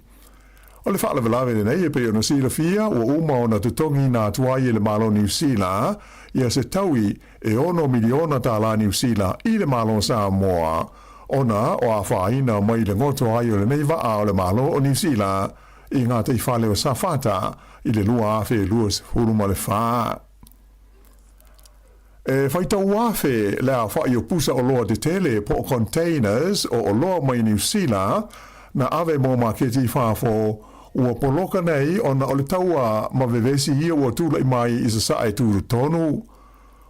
O le faalavelave lenei e pei ona silafia ua uma ona totogiina atu ai e le Malo o Niu Sila ia se taui e $6 miliona tālā Niu Sila i le Malo o Samoa ona o afaina mai le goto ai o lenei vaa o le Malo o Niu Sila i gataifale o Safata i le 2024. E faitau afe le aofai o pusa oloa tetele po o containers o oloa mai Niu Sila na ave mo maketi i fafo. Ua poloka nei ona o le taua ma vevesi ia ua tula'i mai i Sasae tutotonu.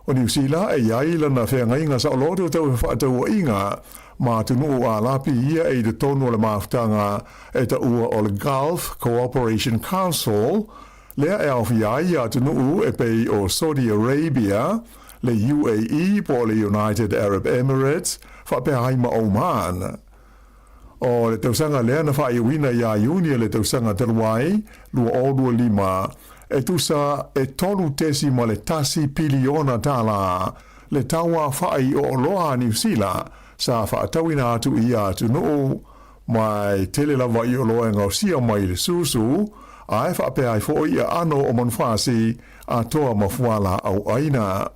O Niu Sila e i ai lana feagaiga saoloto tau fefaatauaiga ma atunuu Alapi ia e i totonu o le mafutaga e taua o le Gulf Cooperation Council, lea e aofia ai atunuu e pei o Saudi Arabia, le UAE po o le United Arab Emirates, faapea ai ma Oman. O le tausaga lea na faaiuina iā Iuni o le tausaga talu ai, 2025, e tusa e $3.1 piliona tālā le tauā whai o oloa a Niu Sila sa faatauina atu i ia atunuu, ma e tele lava i oloa e gaosia mai i le susu, ae faapea ai foʻi aano o manufasi atoa ma fualaau ʻaina.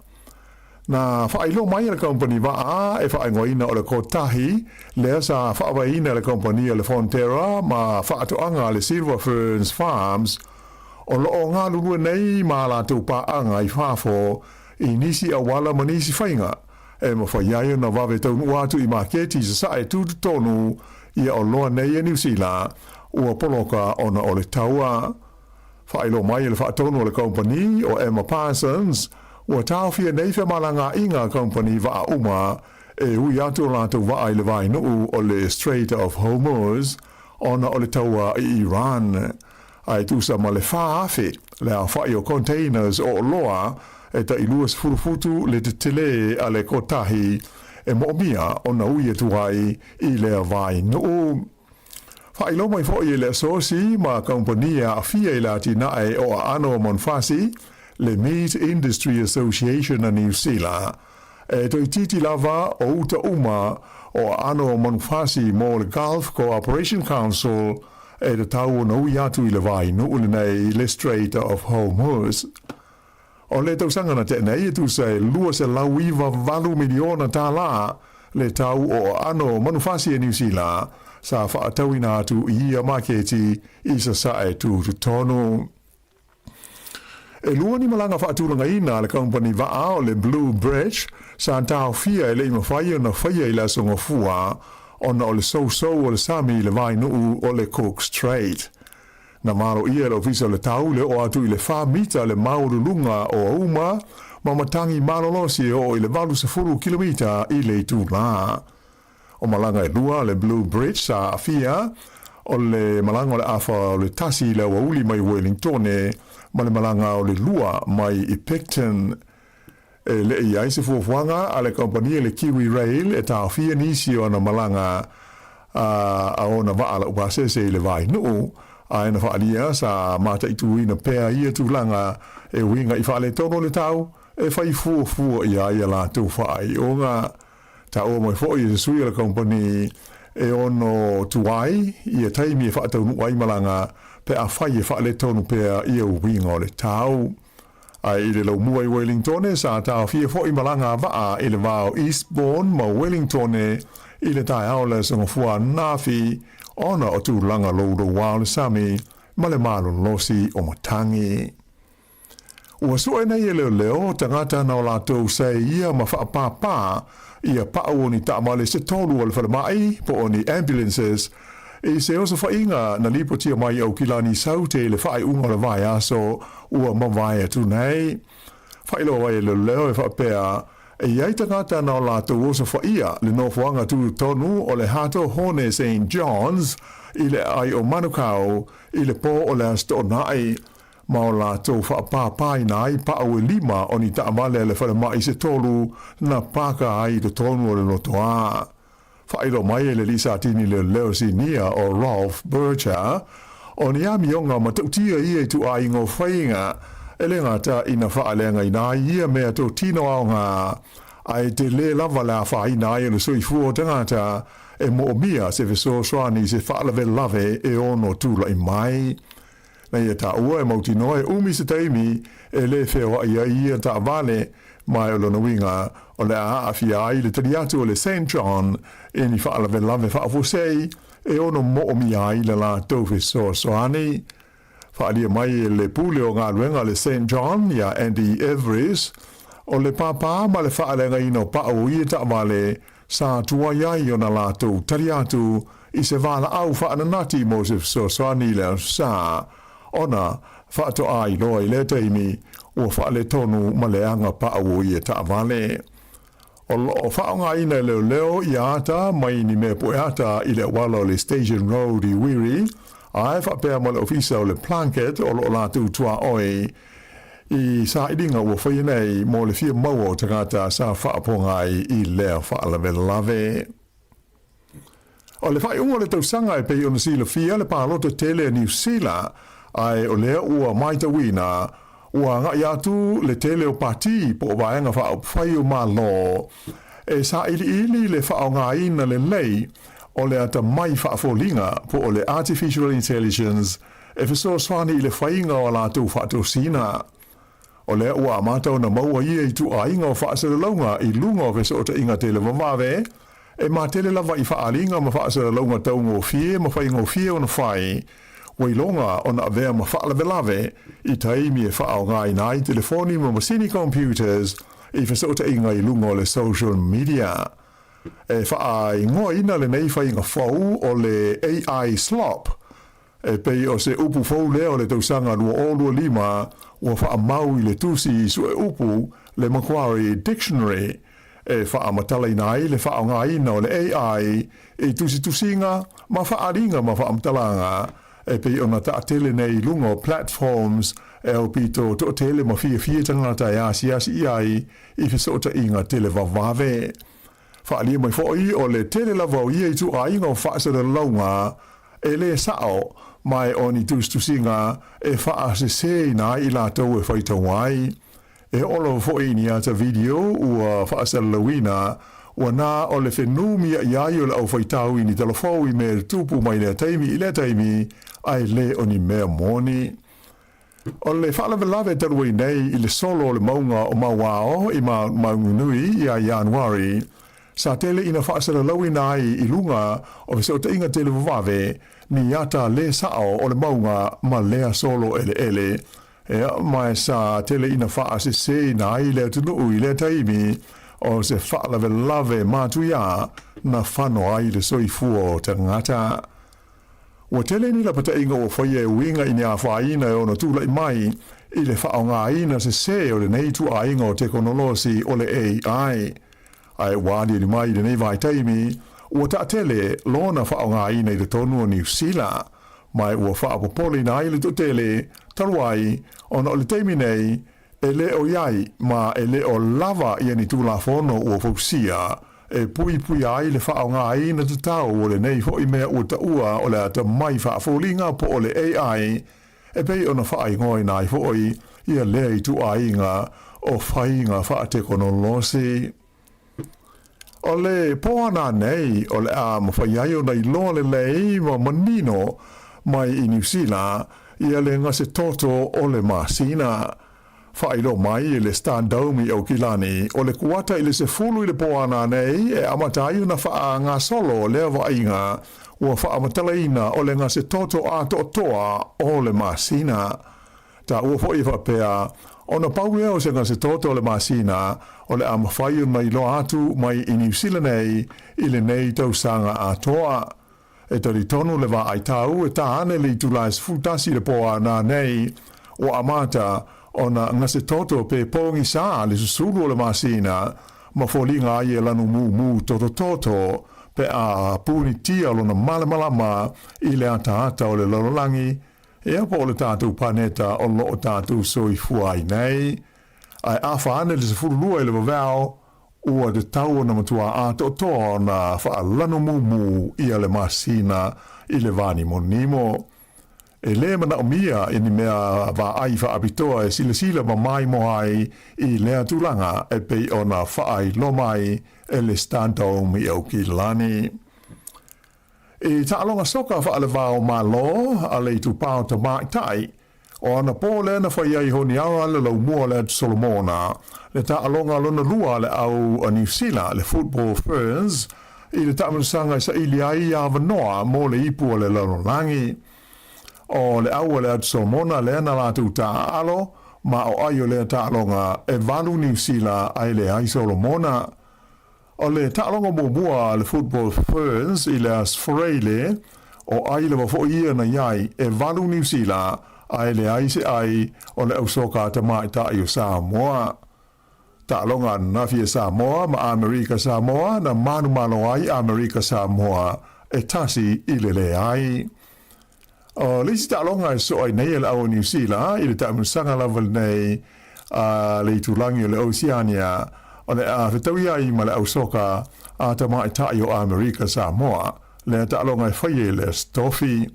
Na faailoa mai e le kamupani vaa e faaigoaina o le Kotahi, lea sa faavaeina e le kamupani o le Fonterra ma faatoaga a le Silver Ferns Farms, o lo o galulue nei ma a latou paaga i fafo i nisi auala ma nisi faiga e mafai ai ona vave taunuu atu i maketi i Sasae tutotonu ia oloa nei e Niu Sila ua poloka ona o le taua. Faailoa mai e le faatonu o le kamupani, o Emma Parsons, ua taofia nei femalagaaiga a kamupani vaa uma e ui atu o latou vaa i le vaenuu o le Strait of Hormuz ona o le taua i Iran. Ae tusa ma le 4,000 le aofai o containers o oloa e tai 20 futu le tetele a le kotahi e moomia ona ui atu ai i lea vaenuu. Faailoa mai foʻi e le Asosi ma kamupani e aafia i le atinae o aano o manufasi, le Meat Industry Association a Niu Sila, e toeitiiti lava o uta uma o aano o manufasi mo le Gulf Cooperation Council e tatau ona ui atu i le vainuu lenei le Strait of Hormuz. O le tausaga na tea nei e tusa e $298 miliona tālā le tau o aano manufasi e Niu Sila sa faatauina atu i ia maketi i Sasae tutotonu. E lua ni malaga faatulagaina a le kamupani vaa o le Blue Bridge sa taofia e le i mafai ona faia i le Aso Gafua ona o le sousou o le sami i le vaenuu o le Cook Strait. Na maloia e le Ofisa o le Tau le oo atu i le fa mita le maualuluga o auma ma matagi malolosi e oo i le 80 kilomita i le itulā. O malaga e lua le Blue Bridge sa aafia, o le malaga o le afa o le tasi i le aoauli mai Wellingtone ma le malaga o le lua mai i Picton. E le i ai se fuafuaga a le kamupani le Kiwi Rail e taofia nisi o ana malaga a ona vaa laupasese i le vainuu, ae na faaalia sa mataituina pea ia tulaga e uiga i faaletonu o le tau e fai fuafua i ai a latou faaiuga. Taua mai foʻi e se sui o le kamupani e ono tuai ia taimi e faataunuu ai malaga pe afai e faaletonu pea ia uiga o le tau. Ae i le laumua i Wellingtone, sa taofia foʻi malaga a vaa i le va o Eastbourne ma Wellingtone i le taeao o le Aso Gafua ananafi ona o tulaga loulouā o le sami ma le malolosi o matagi. Ua sue nei e leoleo tagata na o latou sae ia ma faapāpā ia paʻu o ni taavale se tolu o le falemai po o ni ambulances i se osofaiga na lipotia mai i Aukilani Saute i le faaiuga o le vaiaso ua mavae atu nei. Faailoa ai e leoleo e faapea e i ai tagata na o latou osofaia le nofoaga tutotonu o le Hato Hone St Johns i le aai o Manukau i le pō o le Aso Toonai ma o latou faapāpāina ai paʻu e lima o ni taavale a le falemai se tolu na paka ai i totonu o le lotoā. Faailoa mai e le alii Satini leoleo sinia o Rolf Burcher, o ni amioga matautia ia i tuaiga o faiga e le gata ina faaleagaina ai ia mea totino aoga, ae tele lava le afaina ai o le soifua o tagata e moomia se fesoasoani i se faalavelave e ono tulaʻi mai. Na ia taua e mautinoa e umi se taimi e le feoaʻi ai ia taavale, ma o lona uiga o le a aafia ai le tali atu o le St John i ni faalavelave faafuasei e ono moomia ai le latou fesoasoani. Faaalia mai e le pule o galuega a le St John iā Andy Everest, o le pāpā ma le faaleagaina o paʻu o ia taavale sa tuai ai ona latou tali atu i se valaau faananati mo se fesoasoani i le Aso Sa, ona faatoa iloa i lea taimi ua faaletonu ma leaga pau o ia taavale. O lo o faaaogaina e leoleo ia ata mai ni mea pueata i le auala o le Station Road i Wiri, ae faapea ma le ofisa o le Plunket o lo o latou tuaoi i sailiga ua faia nei mo le fia maua o tagata sa faapoga ai i lea faalavelave. O le faaiuga o le tausaga e pei ona silafia le palota tele a Niu Sila, ae o lea ua maitauina ua agai atu le tele o pati po o vaega faaupufai o Malo e sailiili le faaaogaina lelei o le atamai faafoliga po o le artificial intelligence e fesoasoani i le faiga o a latou faatosina. O lea ua amata ona maua ia ituaiga o faasalalauga i luga o fesootaiga televavave, e matele lava i faaaliga ma faasalalauga taugofie ma faigofie ona fai, ua iloga ona avea ma faalavelave i taimi e faaaogaina ai telefoni ma masini computers i fesootaiga i luga o le social media. E faaigoaina lenei faiga fou o le AI slop, E pei o se upu fou lea o le tausaga 2025 ua faamau i le tusi sueupu le Macquarie Dictionary e faamatalaina ai le faaaogaina o le AI i tusitusiga ma faaaliga ma faamatalaga e pei ona taatele nei i luga o platforms e aupito toatele ma fiafia tagata e asiasi i ai i fesootaiga televavave. Faaalia mai foi o le tele lava o ia ituaiga o faasalalauga e lē sa'o, ma e o ni tusitusiga e faasesēina ai i latou e faitau ai. E oo lava foi i ni ata video ua faasalalauina, ua na o le fenumia'i ai o le aufaitau i ni talafou i mea e tupu mai lea taimi i lea taimi, ae lē o ni mea moni. O le faalavelave talu ai nei i le solo o le mauga o Mauao i Mount Maunganui ia Ianuari, sa tele ina faasalalauina ai i luga o fesootaiga televavave ni ata lē sa'o o le mauga ma lea solo eleele, ea, ma sa tele ina faasesēina ai le atunuu i lea taimi o se faalavelave matuiā na fano ai le soifua o tagata. Ua tele ni lapataiga ua faia e uiga i ni afaina e ono tulai mai i le faaaogaina sesē o lenei ituaiga o tekonolosi o le AI. Ae ua aliali mai i lenei vaitaimi, ua taatele lona faaaogaina i totonu o Niu Sila, ma ua faapopoleina ai le toatele talu ai ona o le taimi nei e le o i ai ma e le o lava ia ni Tulafono ua fausia e puipuia ai le faaaogaina tatau o lenei foi mea ua taua o le atamai faafoliga po o le AI e pei ona faaigoaina ai foi ia lea ituaiga o faiga faatekonolosi. O le poana nei o le a mafai ai ona iloa lelei ma manino mai i Niu Sila ia le gasetoto o le masina. Faailoa mai e le Stan Dome i Aukilani, o le kuata i le 10 i le poana nei e amata ai ona faagasolo lea vaaiga ua faamatalaina o le gasetoto atoatoa o le masina. Taua foi e faapea, ona pau lea o se gasetoto o le masina o le a mafai ona iloa atu mai i Niu Sila nei i lenei tausaga atoa. E talitonu le vaai tau e tā ane le itula e 11 i le pō a nei, ua amata ona gasetoto pe pogisa le susulu o le masina ma foliga ai e lanu mumu totototo pe a punitia lona malamalama i le ataata o le lalolagi Ea po o le tatou paneta o lo o tatou soifua ai nei. Ae afa ane le 12 i le vaveao, ua tatau ona matua atoatoa ona faalanu mumu ia le masina i le vanimonimo. E lē manaomia i ni mea vaai faapitoa e silasila ma maimoa ai i lea tulaga e pei ona faailoa mai e le Standome i Aukilani. I taaloga soka faalevao Malo a le itupa o tamaitai, o anapo lea na fai ai Honiara le laumua o le Atu Solomona, le taaloga lona lua a le au a Niu Sila, le Football Ferns, i le taamilosaga e saili ai ia avanoa mo le ipu o le lalolagi. O le au a le Atu Solomona lea na latou taaalo, ma o ai o lea taaloga e valu Niu Sila ae leai Solomona. O le taaloga muamua a le Football Ferns i le Australia, o ai lava foi ia na i ai, e valu Niu Sila, ae leai se ai o le ausoka tamaitai o Samoa. Taaloga ananafi a Samoa ma Amerika Samoa na manumalo ai Amerika Samoa e 1-0. O le isi taaloga e sosoo ai nei e le au o Niu Sila i le taamilosaga lava lenei a le itulagi o le Oceania, o le a fetaui ai ma le au soka a tamaitai o Amerika Samoa, lea taaloga e faia i le Aso Tofi.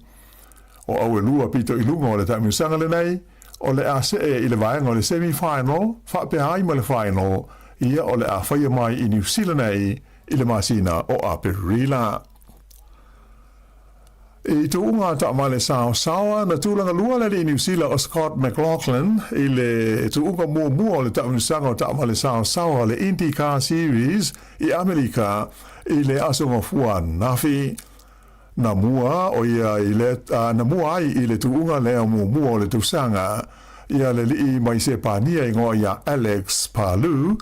O au e lua pito i luga o le taamilosaga lenei, o le a see i le vaega o le semi-final faapea ai ma le final, ia o le a faia mai i Niu Sila nei i le masina o Aperila. I tuuga taavale saosaoa, na tulaga lua le alii Niu Sila o Scott McLaughlin i le tuuga muamua o le taamilosaga o taavale saosaoa le IndyCar Series i Amerika i le Aso Gafua ananafi. Na mua o ia i le, na mua ai i le tuuga lea muamua o le tausaga ia le alii mai Sepania igoa ia Alex Palou,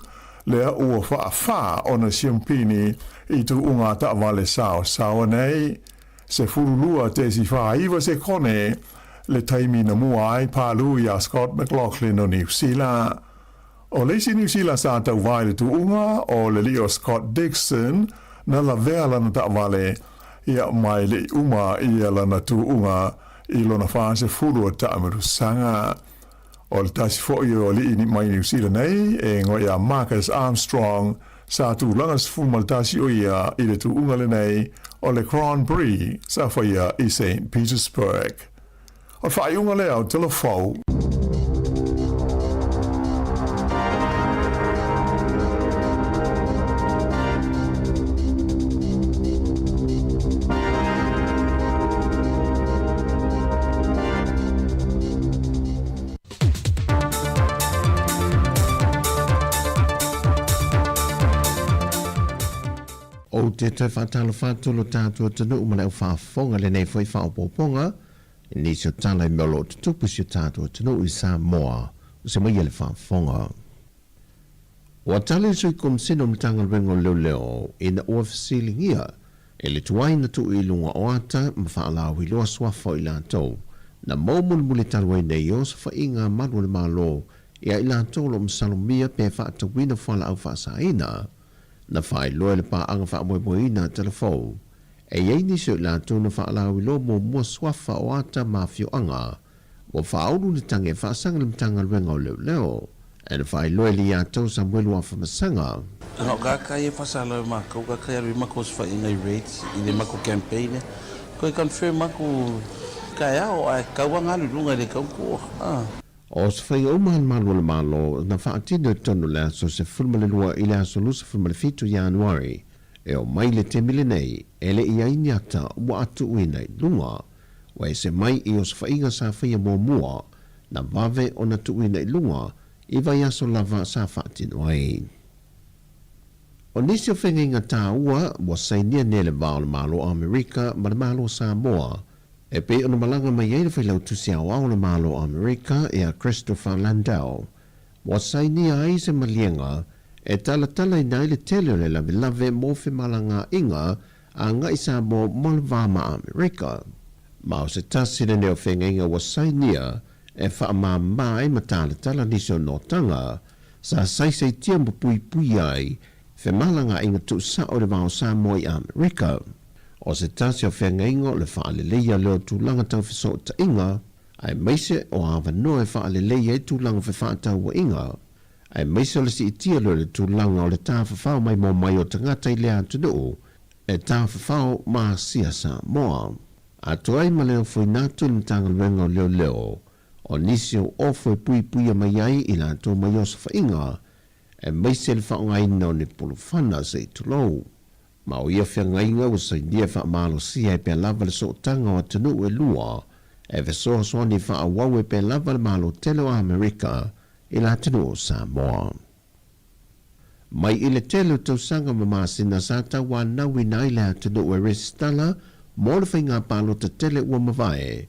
lea ua faafā ona siampini i tuuga taavale saosaoa nei. 12.49 sekone le taimi na mua ai Palou iā Scott McLaughlin o Niu Sila. O le isi Niu Sila sa tauvā i le tuuga o le alii o Scott Dixon na lavea lana taavale ia mai le i uma ia lana tuuga i lona 40 o taamilosaga. O le tasi foi o alii ni mai Niu Sila nei e igoa ia Marcus Armstrong sa tulaga 11 o ia i le tuuga lenei o le Grand Prix sa faia i Saint Petersburg. O le faaiuga lea o Telefou. Ou te toe faatalofa atu lo tatou atunuu ma le au faafofoga i lenei foi faaopoopoga i nisi o tala i mea o lo o tutupu i si o tatou atunuu i Samoa. O se maia le faafofoga. Ua tali le Sui Komisina o Matagaluega o Leoleo ina ua fesiligia e le tuai na tuu i luga o ata ma faalauiloa suafa o i latou na maua mulimuli talu ai nei o osofaiga a malu o le Malo ia i latou o lo o masalomia pe faatauina fualaau faasaina na faailoa e le paaga faamoemoeina a Talafou. E i ai nisi o i latou na faalauiloa muamua suafa o ata ma afioaga Ua faaulu le tagi e faasaga le Matagaluega o Leoleo. E na faailoa e le ia tou Samuelu Afamasaga. Na o ka kai e faasala makou ka kai alu i makou osofaiga i rates i le makou campaign e koe confirm aku taeao ae kau a galu i luga i le kau kua a. O osofaiga uma a le Malu o le Malo na faatino i totonu o le aso 12 i le aso 27 Ianuari e oo mai le temi lenei e le i ai ni ata ua atuuina i luga. Ua ese mai i osofaiga sa faia muamua, na vave ona tuuina i luga i vaiaso lava sa faatino ai. O nisi o fegaiga tāua ua sainia nei le va o le Malo o Amerika ma le Malo o Samoa, e pei ona malaga mai ai le Failautusi Aoao o le Malo o Amerika ia Christopher Landau, ua sainia ai se maliega e talatalaina ai le tele o le lavelave mo femalagaaiga agai Samoa ma le va ma Amerika. Ma o se tasi lenei o fegaiga ua sainia e faamāmā ai ma talatala nisi o notaga sa saisaitia ma puipui ai femalagaaiga tuusao i le va o Samoa i Amerika. O se tasi o feagaiga o le faaleleia lea o tulaga tau fesootaiga aemaise o avanoa e faaleleia ai tulaga fefaatauaiga aemaise o le siitia lea o le tulaga o le tafafao maimoa mai o tagata i lea atunuu e tafafao ma Asia Samoa. Atoa ai ma le ofoina atu i le Matagaluega o Leoleo o nisi o ofo e puipuia mai ai i latou mai osofaiga, aemaise le faaaogaina o ni pulufana se i tulou. Ma o ia feagaiga ua sainia e faamalosia ai pea lava le sootaga o atunuu e lua e fesoasoani faaauau ai pea lava le Malo tele o Amerika i le atunuu o Samoa. Mai i le tele o tausaga ma masina sa tauanauina ai le atunuu e resitala mo le faiga palota tele ua mavae.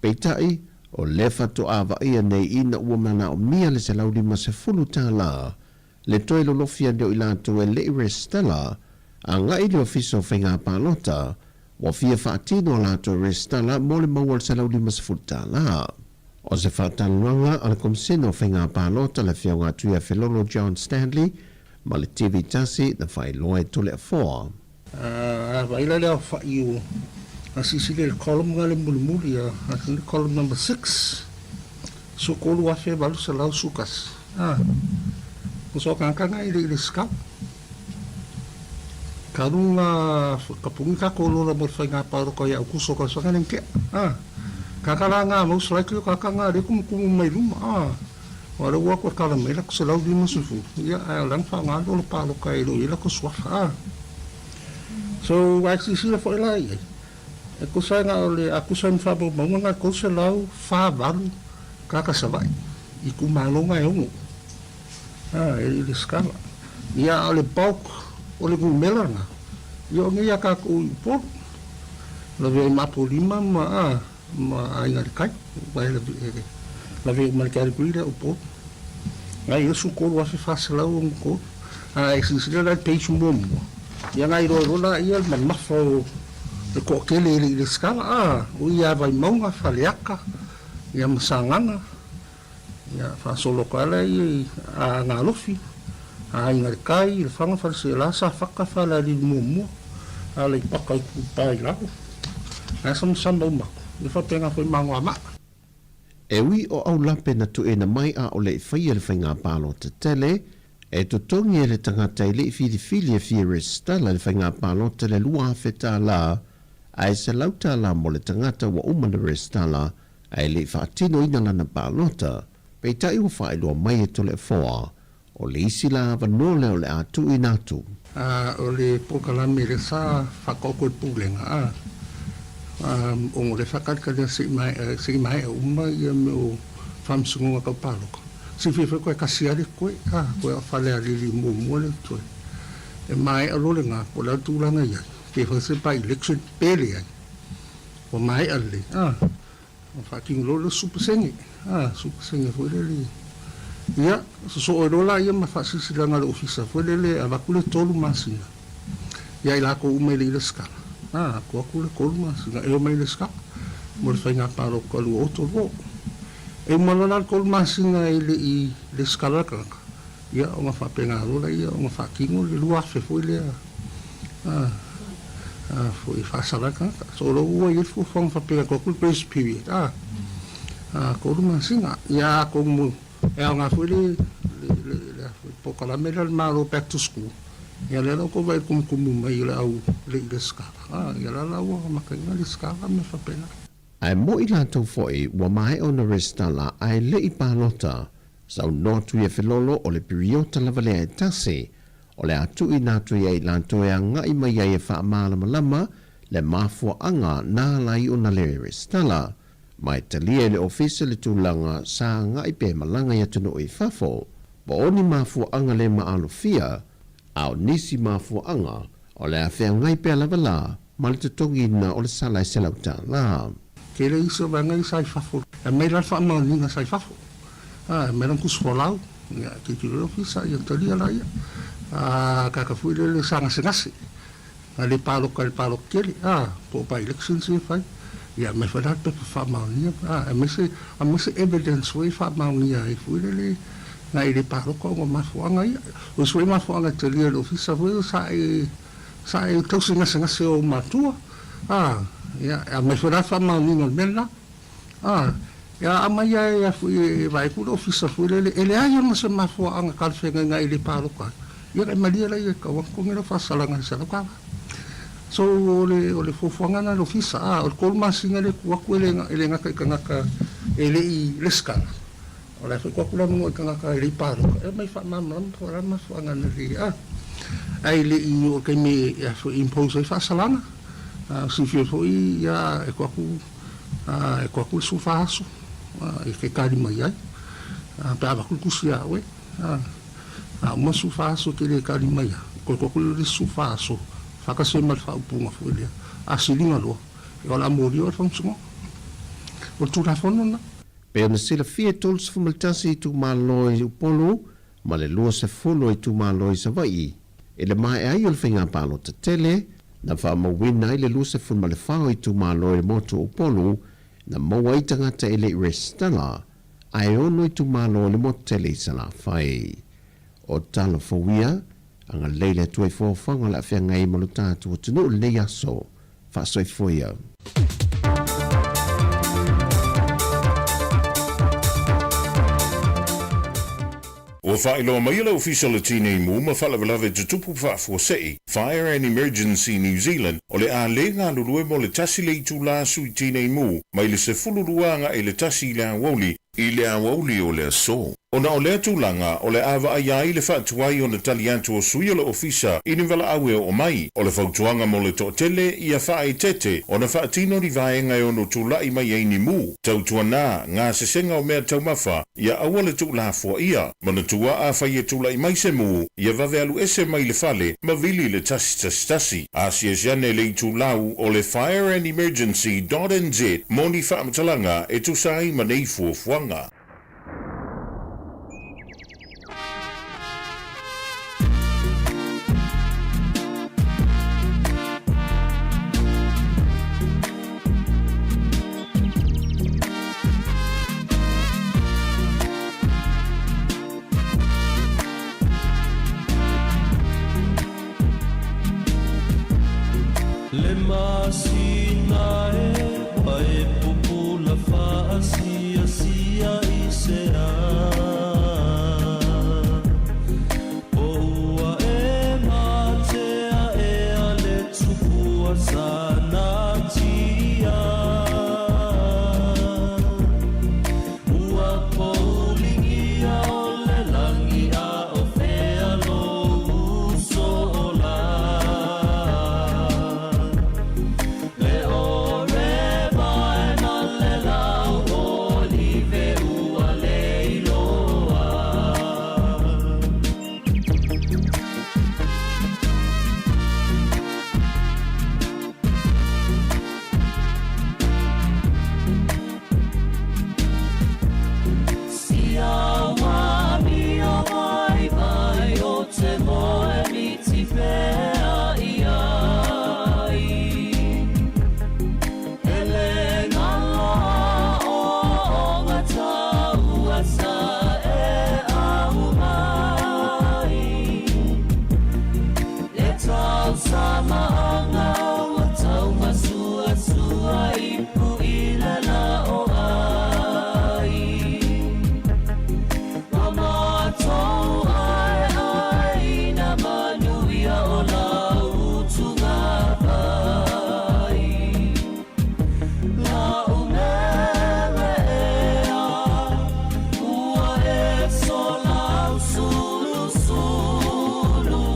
Peitai, o lea faatoa vaaia nei ina ua manaomia le $150. le toe lolofi ane o i latou e le i resitala agai i le Ofisa o Faiga Palota ua fia faatino a latou resitala mo le maua o le $150. O se faatalanoaga a le Komisene o Faiga Palota le Afioga a Tuiafelolo John Stanley ma le TV tasi na faailoa e Toleafoa. A vaai la le aofai o a silasila i le column lena le mulimuli a le column number 6, 13,811. A, o so tagata lena e le i resitala. Talu na tapuni tatou lola mo le faiga palota ia Aukuso tausaga lea na tea. A, tagata la na most likely o tagata na lea e tumutumu mai luma. A, aua o lea ua o atu e tala mai latou 150, ia ae o la na faaaoga lola palota e le o i ai latou suafa. A, so ae silasila foi la i ai, e tusa na o le, a tusa ai ma faamaumauga na e 348 tagata Savaii i itumalo na e ono. A, e le i resitala. Ia, a o le bulk o le numera lena, ia o nei a tatou i Upolu. Lavea ai ma Apolima ma, a, ma Aiga i le Tai. Aua e e lavea uma i le category lea o Upolu. Na i ai 13,463. A e silasila la i le page muamua, ia na iloa loa laia le mamafa o le toatele e le i resitala, a, o i ia Vaimauga, Faleata, ia ma Sagaga. Ia, faasolo atu lava lea i Agalofi, Aiga i le Tai, Lefaga, Faleseela, Safata, Falealili Muamua, Aleipata, Itupa i Lalo. Ae samasama uma atu, ia faapena foi ma Anoamaa. E ui o Aulape na tuuina mai a o le i faia le faiga palota tele, e totogi e le tagata e le i filifili e fia resitala i le faiga palota le $2,000 ae $100 mo le tagata ua uma na resitala ae le i faatinoina lana palota, peitai ua faailoa mai e Toleafoa, o le isi la avanoa lea o le a tuuina atu. A o le polokalame lea sa faataoto e le Pulega, a, ona o lea e faatalikali se i maea, se i maea uma ia mea o faamasinoga tau palota, silafia foi toe tasi lava le toe, a, toe o Falealili muamua lea toe. E maea loa lena, po o le a le tulaga e i ai, pe fai se by-election pe leai. Ua maea lelei, a, ona faatino loa lea o le supasene, a, supasene foi lele. Ia, sosoo ai loa laia ma faasilasilaga a le Ofisa foi lele e avatu le tolu masina ia i latou uma e le i resitala, a, tuu atu le tolu masina e omai e resitala mo le faiga palota 2032. E uma loa la le tolu masina e le i resitala le tagata, ia ona faapena loa lea ona faatino le 2,000 foi lea, a, a foi faasala ai le tagata. So o lou ua i ai le fuafuaga faapena tuu atu le grace period, a, a tolu masina. Ia atonu e aoga foi le, le, le, le a foi polokalame lea a le Malo back to school, ia lea la ua tou vaai i le tumutumu mai o le au le i resitala, a, ia la la ua amataina le resitala ma mea faapena. Ae mo'i latou foi ua maea ona resitala ae le i palota, Saunoa Tuiafelolo o le piriota lava lea e tasi, o le a tuuina atu ia i latou e agai mai ai e faamalamalama le mafuaaga na ala ai ona le resitala, ma e talia e le Ofisa le tulaga sa agai pe malaga i atunuu i fafo, po o ni mafuaaga le maalofia, a o nisi mafuaaga o le a feagai pea lava la ma le totogiina o le sala e $100. Tele isi o vaega ia sa i fafo. E aumai la le faamaoniga sa i fafo. A, e aumai lana tusi folau, ia, tilotilo le ofisa, ia talia laia. A, tagata foi lele sa gasegase, na le palota i le palota tele, a, po o by-elections ia e fai, ia aumai foi la le pepa faamaonia, a, aemaise, aemaise evidence foi e faamaonia ai foi lele na e le palota ona o mafuaaga ia. O isi foi mafuaaga e talia e le ofisa foi sa e, sa e tausi gasegase o ou matua, a, ia, e aumai foi la le faamaoniga o le mea lena. A, ia aumai lava e a foi e vaai atu le ofisa foi lele, e leai lava ma se mafuaaga talafeagai e le palota ai, ia e malie laia e tau atu ni lau faasalaga i le $100. So, o le, o le fuafuaga lena a le ofisa, a, o le tolu masina lea e tuu atu e le, e le gata i tagata e le i resitala, o la e foi tuu atu le avanoa i tagata e le i palota, e omai faamalamalama po o le a le mafuaaga na le, a, ae le i oo i le taimi e, a foi e impose ai faasalaga. A, silafia foi, ia, e tuu atu A e koa aku le 14 aso e ke kali mai ai, a pe a avatu le tusi ia oe, a a uma le 14 aso e te le kali mai ai, toe koa aku le isi 14 aso faatasi ai ma le faaupuga foi lea, a siliga loa, ia o le a molia oe e le faamasinoga. O le Tulafono lena. Pei ona silafia e 31 itumalo i Upolu. ma le 20 o itumalo i Savaii i le maea ai o le faiga palota tele na faamauina ai le 24 o itumalo i le motu o Upolu na maua ai tagata e le i resitala, ae 6 itumalo o le motu tele i Salafai. O tala fou ia, agalelei le Atua i fuafuaga o le a feagai ai ma lo tatou atunuu i lenei aso. Faasoifua ia. Ua faailoa mai e le Ofisa o le Tinei Mu ma Faalavelave Tutupu Faafuasei, Fire and Emergency New Zealand, o le a le galulue mo le tasi le itulā sui tinei mu mai le 12 agai i le 1 i le aoauli i le aoauli o le aso. Ona o lea tulaga, o le a vaaia ai le faatuai ona tali atu o sui o le Ofisa i ni valaau e oo mai. O le fautuaga mo le toatele, ia faaeteete ona faatino ni vaega e ono tula'i mai ai ni mu, tautuanā, gasesega o mea taumafa, ia aua le tuulafoaia. Manatua afai e tula'i mai se mu, ia vave alu ese mai le fale ma vili i le 111. Asiasi ane i le itulau o le fireandemergency dot nz mo ni faamatalaga e tusa ai ma nei fuafuaga. Le masina e ua e pupula faasiasia i se a Po ua e matea ea le tupua sanatia Ua pouligia o le lagi a o fea lou uso ola Le oreva e ma le lau olive ua le iloa. Sia ua mio vaivai o te moe miti pea i ai. Hele ngaloa o o ngataua sa e au mai. E tau samaanga ua tau masuasua ipu i le la o ai. Ua matou ae ai na manuia o lau utuga vai. Lau mere ea, ua e solau sulusulu.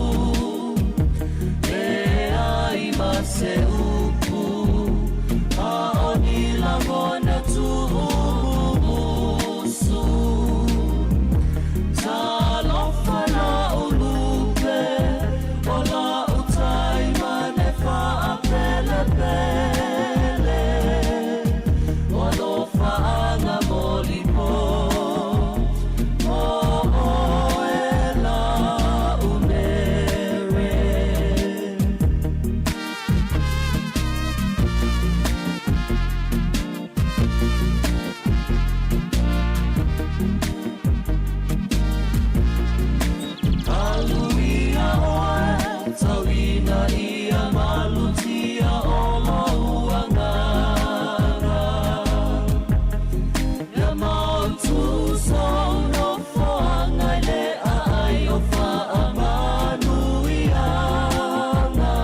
Leai ma se upu, a o ni lagona tuumusu. Talofa lau lupe, o lau taimane faapelepele. O alofaaga molipo, mo oe lau mere. Aluia oe, tauina ia malutia o lou agaga. Ia mautu sou nofoaga i le aai o faamanuiaga.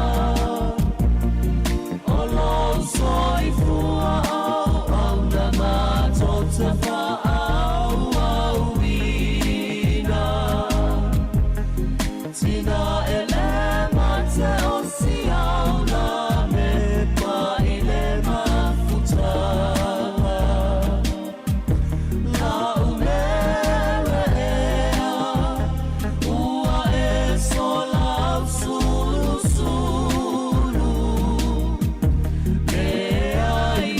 O lou soifua auauna matou te faaauauina. Tina e le mate o siaula me pa i le mafutaga. Lau mere ea, ua e solau sulusulu. Leai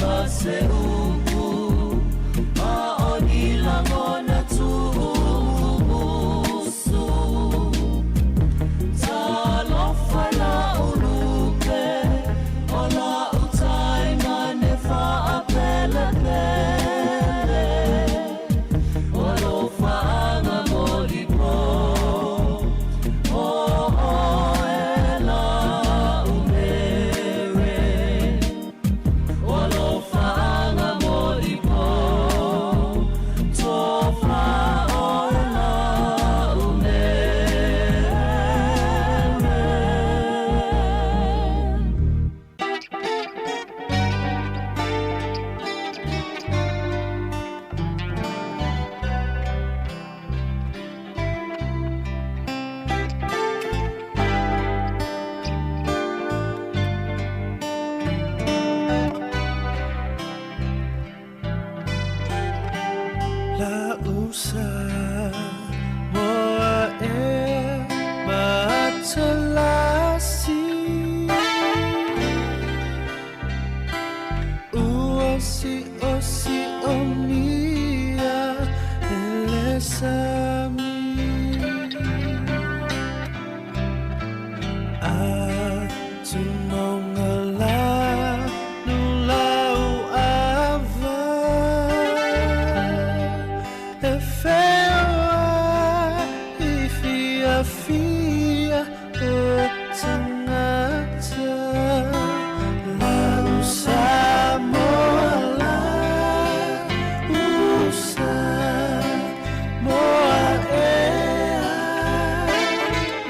osi osi o mia ele sami a tu monga la nu lau ava e wheoa i fia fia o tangata lau Samoa la usa moa ea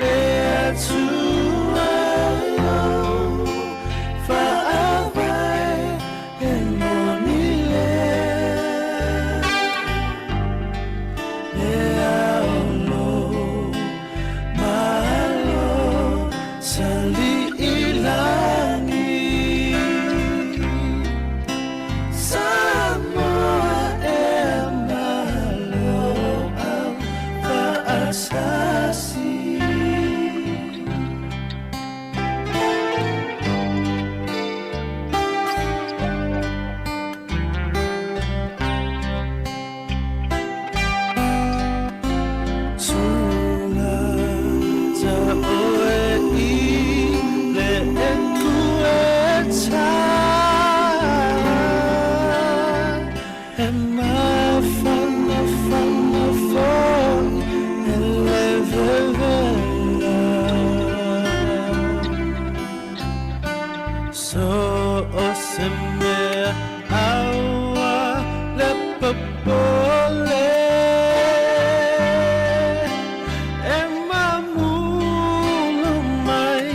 le atua lou faavae e moni lea le aolo malo saliʻilagi Samoa e malo au faatasi. Tula ta oe i le eku e tā E mafana fana foi e le vevela So o se mea aua le popole E mamulu mai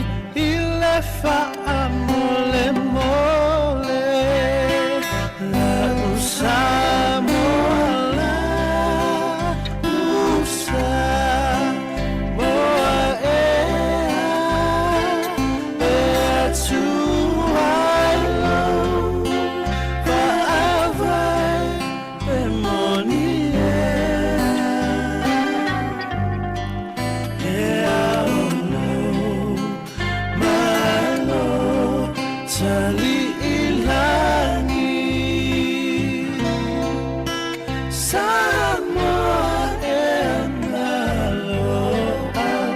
i le faamole mole Lau Samoa la usa moa ea e atua lou faavae e moni ea e aolo malo saliʻilagi Samoa e malo au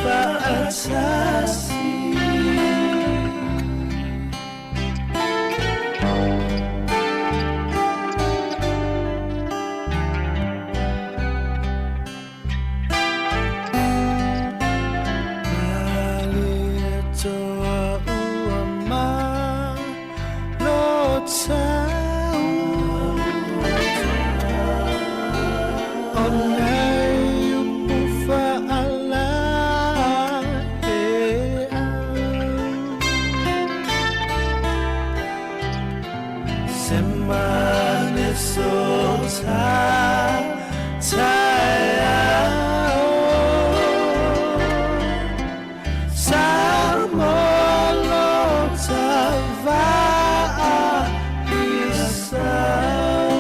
faatasi. Malietoa ua malo tau O nei upu faalaeau Se mane so ta taeao Samoa lo tavaa i sao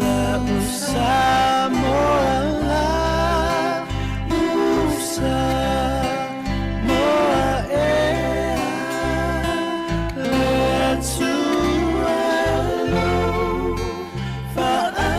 Lau Samoa la usa moa ea le atua lou faavae.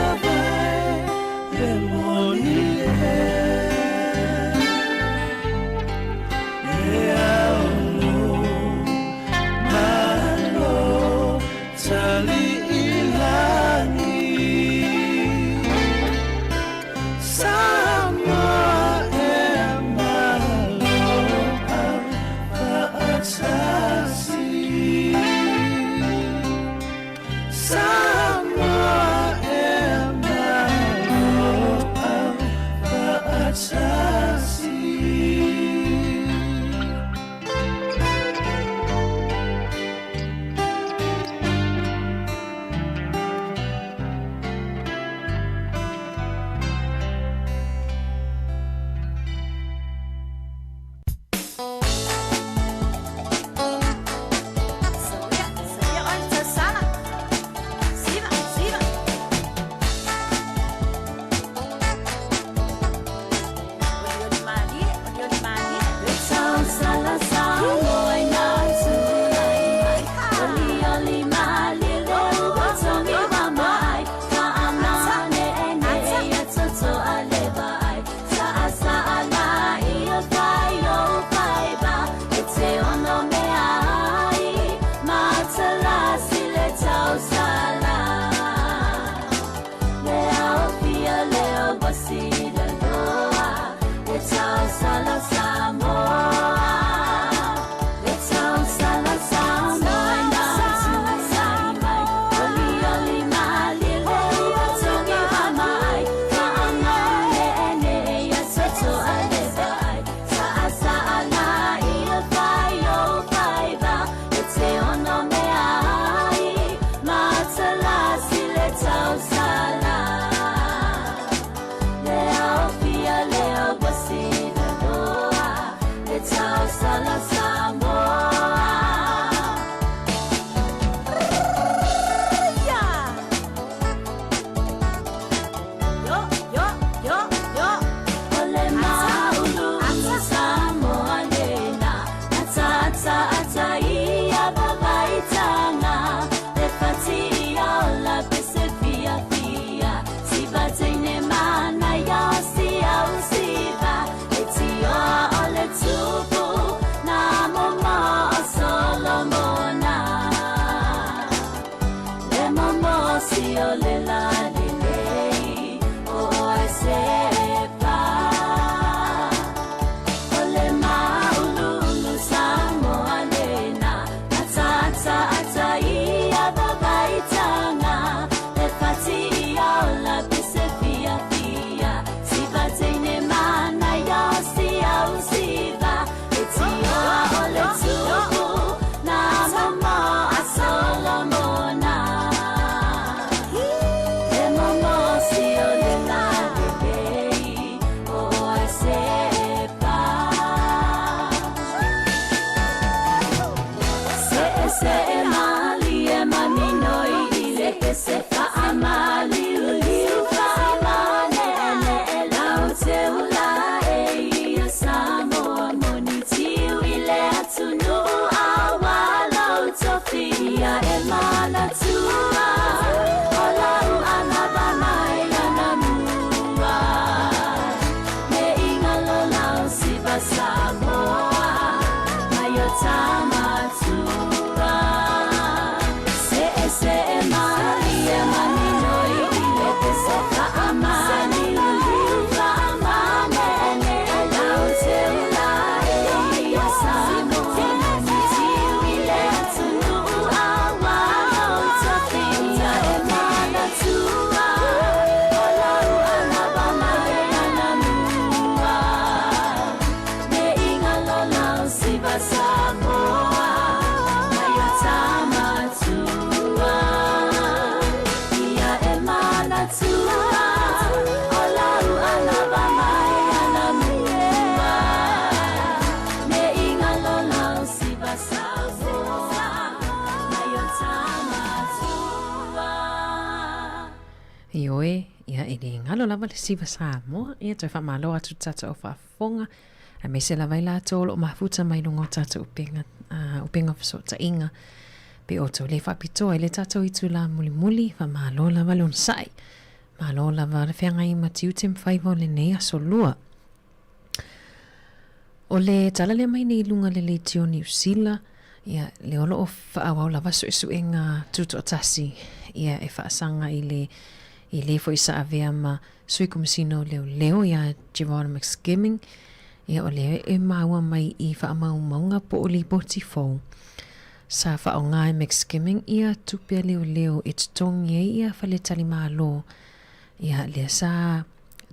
pese faamaliuliu faamaneenee lau te ula e ia Samoa moni tiu i le atunuu aua lou tofi ia e manatua o lau anava mai anamua me ingalo lau siva Samoa mai o tamatua se e se e malia maninoi i le pese faamaliuliu faamaneenee lau te ula e ia Samoa moni tiu i le atunuu aua lou tofi ia e manatua o lau anava mai anamua me ingalo lau siva Samoa mai o tamatua ia e manatua o lau anava mai anamua me ingalo lau siva Samoa mai o tamatua. Ioe, ia e le galo lava le siva Samoa, ia toe faamalo atu i le tatou faafofoga, aemaise lava i latou o lo o mafuta mai luga o tatou upega, upega fesootaiga, pe outou le faapitoa i le tatou itula mulimuli, faamalo lava le onosai, malo lava le feagai ma tiute ma faiva o lenei aso lua. O le tala lea mai nei i luga le leitio Niu Sila, ia, le o lo o faaauau lava suesuega tutoatasi, ia, e faasaga i le, i le foi sa avea ma Sui Komesina o Leoleo ia Gerard McSkimming, ia, o lea e maua mai i faamaumauga po o lipoti fou. Sa faaaoga e McSkimming ia tupe a leoleo e totogi ai ia faletalimalo, ia, lea sa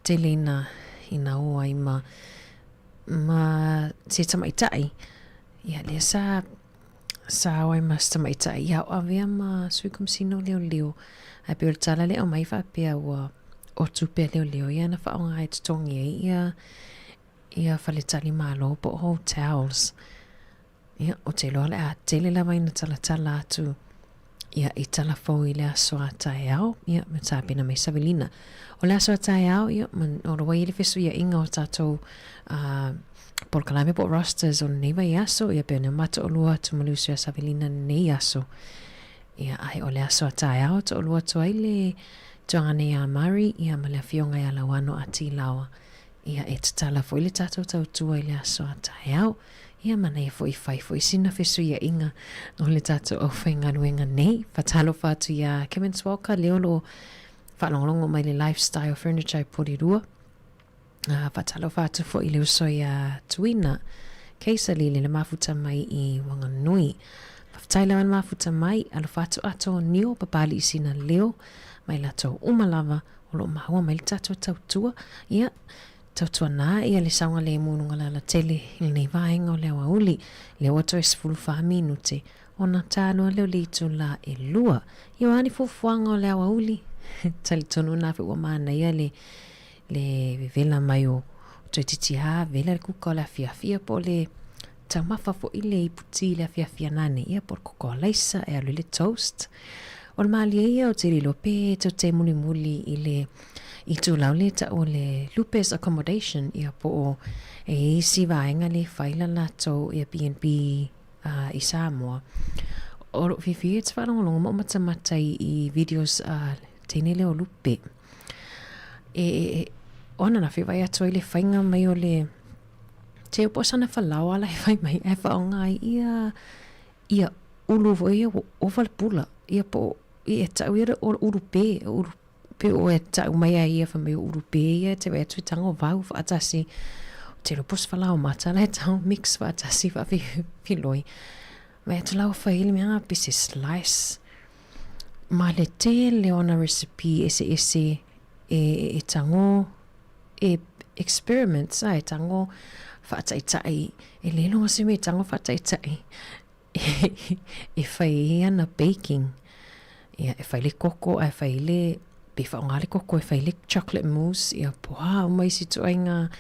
tele ina, ina o ai ma, ma se tamaitai, ia, lea sa, sa o ai ma se tamaitai, ia o avea ma Sui Komesina o Leoleo, ae pei o le tala lea e aumai faapea ua o tupe a leoleo ia na faaaoga e totogi ai ia, ia faletalimalo po o hotels. Ia, ou te iloa o le a tele lava ina talatala atu ia i tala fou i le aso a taeao, ia, me tapena mai savilina. O le aso a taeao, ia, ma, o lo o i ai le fesuiaiga o tatou uh, polokalame po o rosters o lenei vaiaso, ia, pe ona matoolua atu ma le uso ia Savilina lenei aso. Ia, ae o le aso a taeao, toolua atu ai le tuaga nei a Mari, ia, ma le afioga ia Lauano a Tilaoa. Ia, e tatala foi le tatou tautua i le aso a taeao. Ia, manaia foi fai foi sina fesuiaiga o le tatou aufaigaluega nei. Faatalofa atu iā Kevin Swalka, lea o lo o faalogologo mai le Lifestyle Furniture i Porirua. Faatalofa atu foi i le uso iā Tuina Keisali le mafuta mai i Wanganui. Faafetai lava le mafuta mai, alofa atu ato nio papali'i sina leo mai latou uma lava o lo o maua mai le tatou tautua, ia, tautuanā ia le saogalemu i luga o le alatele i lenei vaega o le aoauli, lea ua toe 14 minute ona ta loa lea o le itulā e lua. Ia o a ni fuafuaga o le aoauli? Talitonu nā foi ua manaia le, le vevela mai o toeitiiti lava vela le kuka o le afiafi ia po o le taumafa foi le iputi i le afiafi anane, ia po o le koko alaisa e alu ai le toast. O le malie ia o te lilo pe tou te mulimuli i le itulau le tau o le Lupes Accommodation, ia po o e i ai isi vaega le fai la latou Airbnb uh, i Samoa. O lou fiafia e te faalogologo ma o matamata i, i videos a uh, teine lea o Lupe. E, e, e, o ananafi vaai atu ai le faiga mai o le te po o sana falaoa la e fai mai ae faaaoga ai ia ia ulu foi ia ua ova le pula ia po o ia e tau ia o ulu pē ulu pē o e tau mai ai ia fai mai o ulu pē ia e te vaai atu e tago vau faatasi ou te iloa po o se falaoa mata la e tago mix faatasi faafiloi vaai atu la ua fai ai le mea pe se slice ma le tele o ana recipe eseese e e tago e experiments a e tago faataitai e le iloa se mea e tago faataitai e fai ai ana baking ia e fai le koko ae fai le pe faaaoga le koko e fai le chocolate mousse ia po o a uma isi ituaiga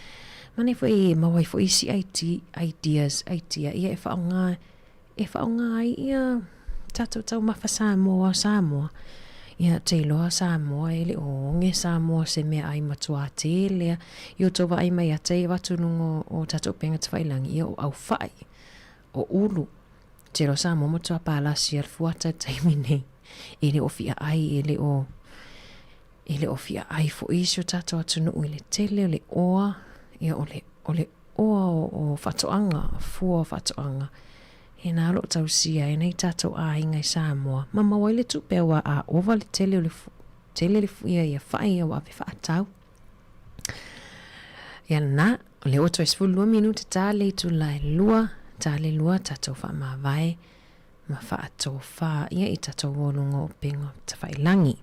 manaia foi e maua ai foi isi ideas idea ia e faaaoga e faaaoga ai ia tatou taumafa Samoa o Samoa. Ia, te iloa Samoa e le o oge Samoa se meaai matuā tele a. I o tou vaai mai ata i avatu luga o tatou upega tafailagi, ia o ʻaufaʻi, o ulu. Te iloa Samoa matuā palasi a le fuata i le taimi nei. E le o fiaʻai, e le o, e le o fiaʻai foi si o tatou atunuu i le tele o le oa, ia o le, o le oa o, o faatoaga, fua o faatoaga. E nā o lo o tausia ai nai tatou aiga i Samoa, ma maua ai le tupe auā a ova le tele o le, tele le, ia, ia faʻi ia ua ave faatau. Ia lena, o lea ua toe 12 minute ta le itula e lua, ta le lua tatou faamavae ma faatofā ia i tatou o luga o upega tafailagi.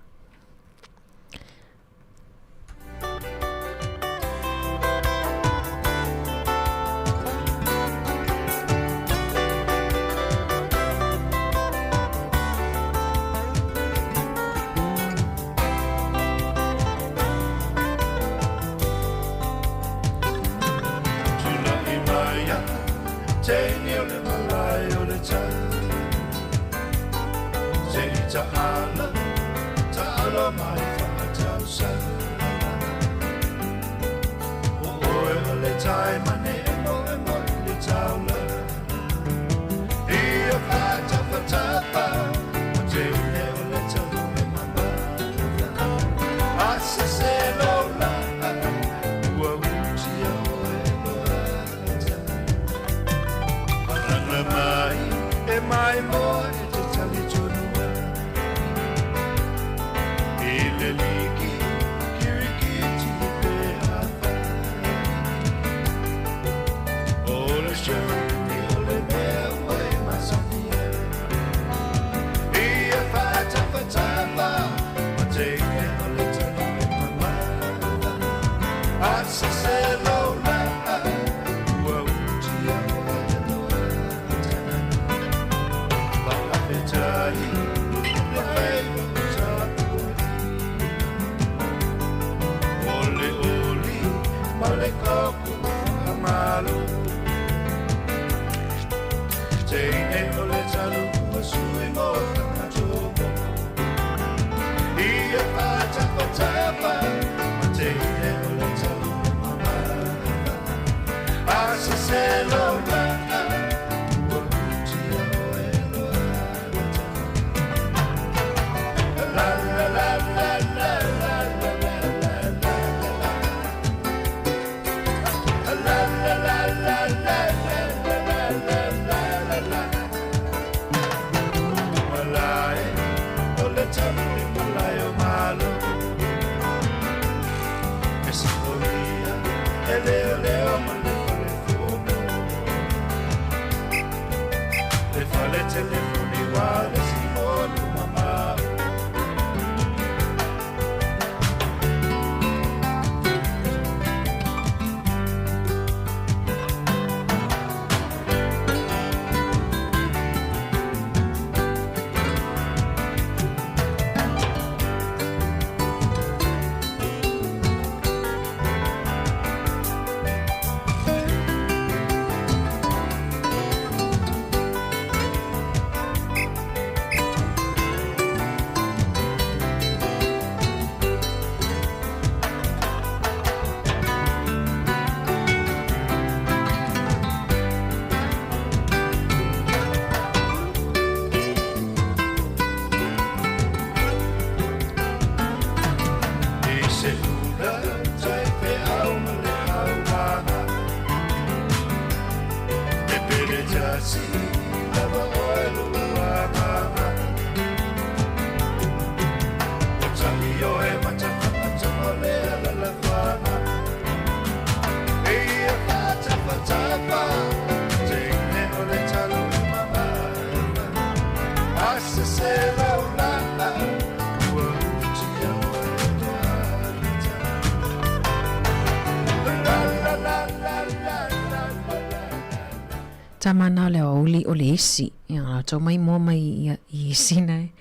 Tamana o le aoauli o le isi. Ia ngā tau mai mua mai ia i isi nei.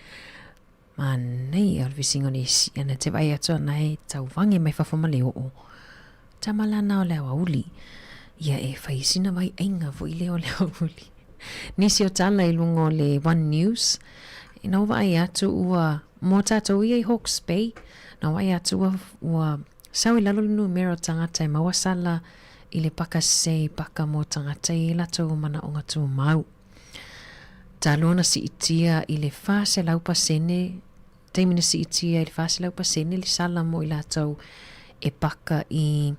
Mānei o le visinga o le isi. Ana te vai atu ana e tauvangi mai fafo ma le oo. Tamalana o le aoauli. Ia e whai sina vai ainga fo i le o le aoauli. Nisi o tala i lunga o le One News. Ina ua vaai atu ua mo tatou ia i Hawke's Bay, na vaai atu ua, ua sau i lalo le numera o tagata e maua sala i le paka sese i paka mo tagata i latou manaoga tumau. Talu ona siitia i le 400%, taimi na siitia i le 400% le sala mo i latou e paka i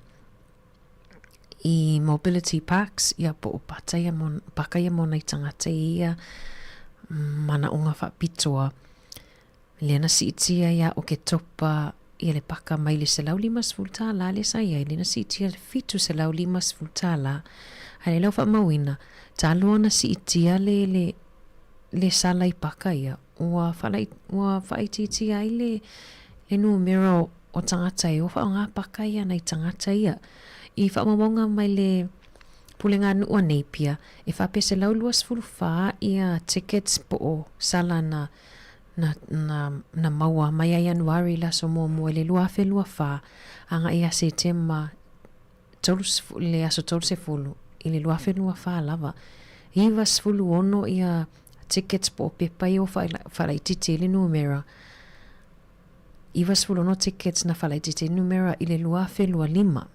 i mobility parks, ia po o pata ia mo, paka ia mo nai tagata i ia manaoga faapitoa. Lea na siitia ia o ke topa ia le paka mai le $150 lea sa i ai, lea na siitia le $750. A le lau faamauina, talu ona siitia le, le, le sala i paka ia, ua whalai, ua whaaitiitia ai le, le numera o, o tagata e o whaonga paka ia nai tagata ia. I whaamaumaunga mai le pulega nuu a Napier, e faapea 124 ia tickets po o sala na na, na, na maua mai ia Ianuari i le aso muamua i le 2024 agai ia Setema 30, le aso 30 i le 2024 lava. 96 ia tickets po o pepa ia ua faalaitiiti ai le numera. 96 tickets na faalaitiiti ai le numera i le 2025.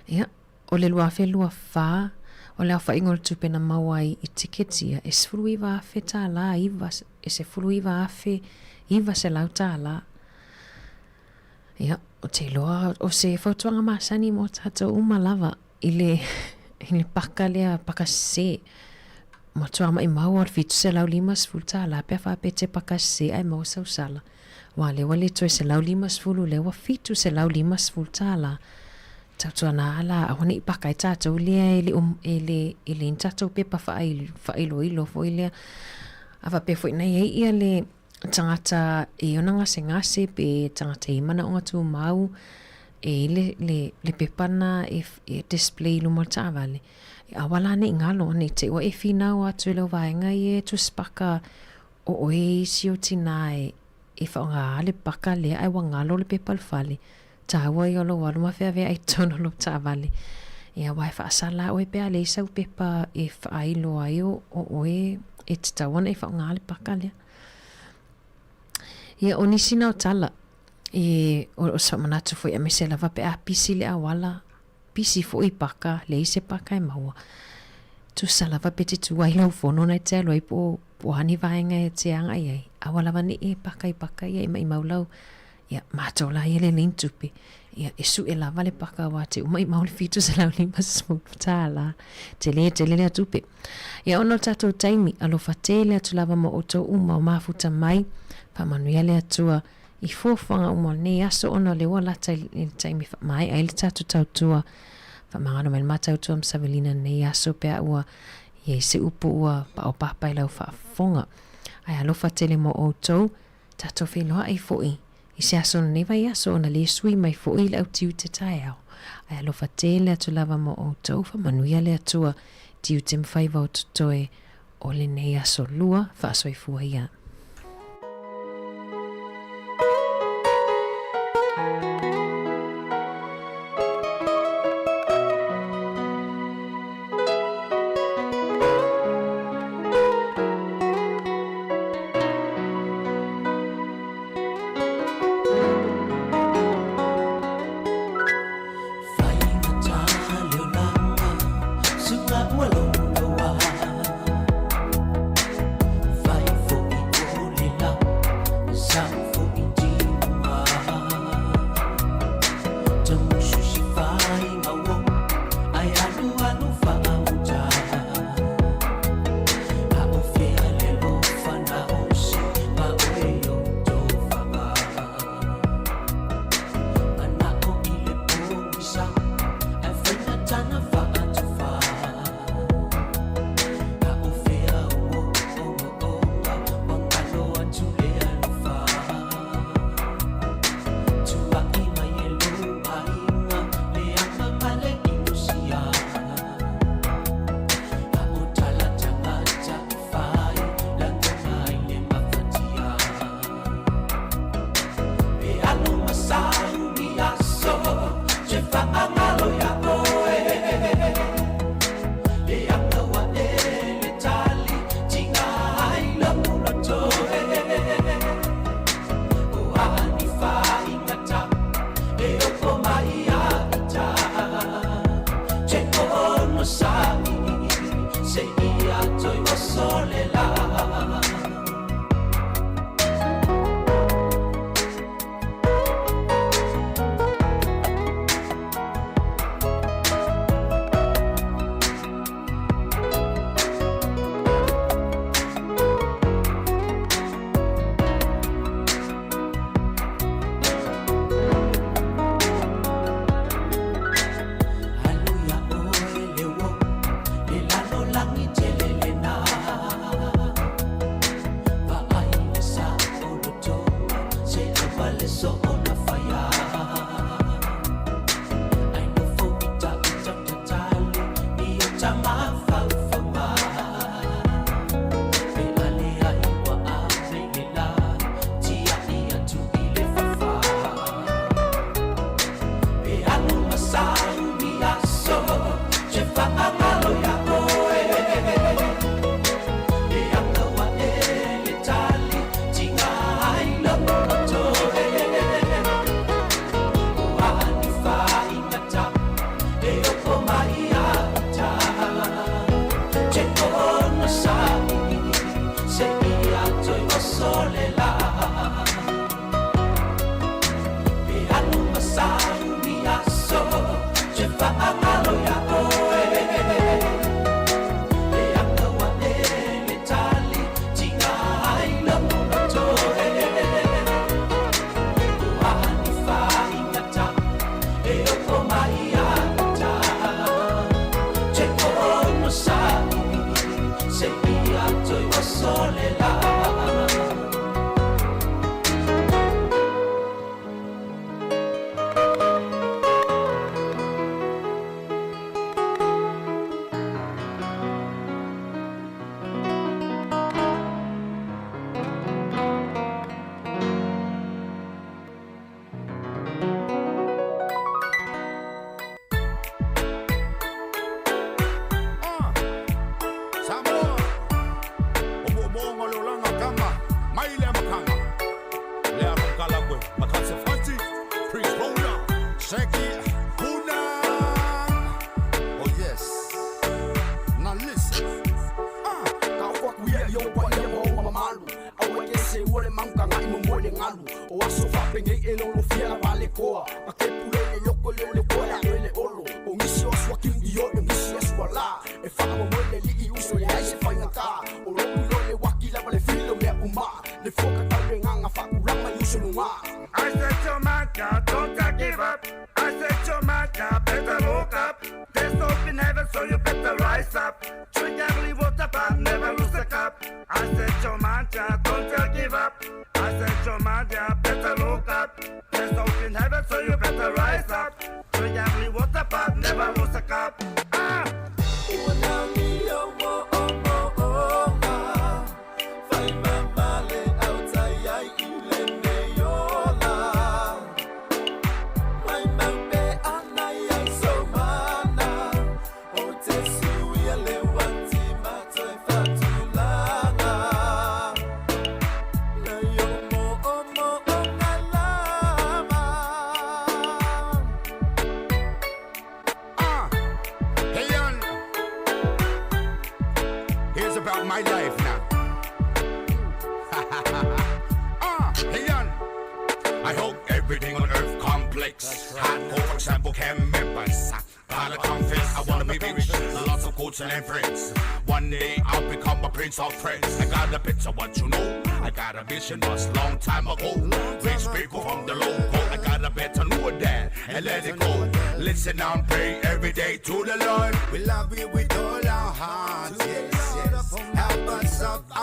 Ia, o le 2024, o le aofaiga o le tupe na maua ai i tickets ia, e $19,000, iva, e $19,900. Ia, ou te iloa o se fautuaga masani mo tatou uma lava i le, i le paka lea, paka sese. Matua maʻimau o le $750 pe a faapea e te paka sese ae maua sau sala. Aua lea ua le toe 150 lea ua $750. Tautuana la aua ne i paka ai tatou lea e le o, e le, e leai ni tatou pepa faailoilo foi lea. A faapea foi na i ai ia le tagata e ona gasegase pe tagata e i manaoga tumau e i le, le, le pepa na e, e display i luma o le taavale. E aua la ne i galo, ne i te i ua e finau atu i lau vaega ia e tusipaka o oe e isi o tinā e, e whaonga a le paka lea ae ua galo le pepa i le fale. Tāua ia o lou alu ma feaveai i totonu o lou taavale. Ia aua e faasala oe pe a leai sau pepa e whaailo ai o, o oe e tatau ana e whaonga le paka lea. Ia o nisi na o tala e o, o sa manatu foi aemaise lava pe a pisi le auala pisi foi paka, leai se paka e maua. Tusa lava pe te tu ai lau fono na e te alu ai po o a ni vaega e te agai ai. Aua lava ne i e paka i paka ia e maʻimau lau. Ia, matou la ia le leai ni tupe. Ia, e suʻe lava le paka aua te uma maʻimau le $750. Tele tele lea tupe. Ia, ona o le tatou taimi, alofa tele atu lava ma outou uma o mafuta mai. Faamanuia le Atua i fuafuaga uma o lenei aso ona o lea ua lata i le taimi e faamaea ai le tatou tautua. Faamagalo mai le ma tautua ma Savelina lenei aso pe a ua i ai se upu ua paopapa i lau faafofoga. Ae alofa tele mo outou, tatou feiloai foi i se aso o lenei vaiaso ona le sui mai foi le au tiute taeao. Ae alofa tele atu lava mo outou, faamanuia le Atua tiute ma faiva o totoe o lenei aso lua, faasoifua ia. wasolela. E alu masau ni aso, che whaangalo ya oe. E anga wa e le tali, tinga ai la molotoe. Ua ni whaingata, e oko mai ata. Che ono sa, se ia toi wasolela. Samoa, o mo'omo'oga o le olaga kama mai le amakaga le afokalakue makasefati Prince Rona Sheki Puna. Oh yes, now listen. Kaokoakuia i ou paia ma ou mamalu aua ke se ua le maukagaʻi mo le galu o aso faapenei e lolofia lava le koa makepule le loko le o le koa le aʻe le olo o gisi o asu akiu i o le gisi asu alā e faamomoe le liʻi uso leai se faigatā o loʻu iloa le uaki lava le fili o mea umā le fuakatau le gaga faatulaga i uso lugā. I said to my God, don't I give up. I said to my God, better look up. There's hope in heaven, so you better rise up. Drink every water, but never lose a cup. I said to my God, don't I give up. I said to my God, better look up. There's hope in heaven, so you better rise up. Drink every water, but never lose a cup. Ah! Hey, yon. Here's about my life now. Hey, yon. I hope everything on earth complex. Hardcore, for example, can members. Gotta confess, I wanna be rich. Lots of coats and friends. One day I'll become a prince of friends. I got a picture, what you know. I got a vision, was long time ago. Rich people from the local. I got a better know that and let it go. Listen and pray every day to the Lord. We love you with all our hearts. Yes, yes. Help us up.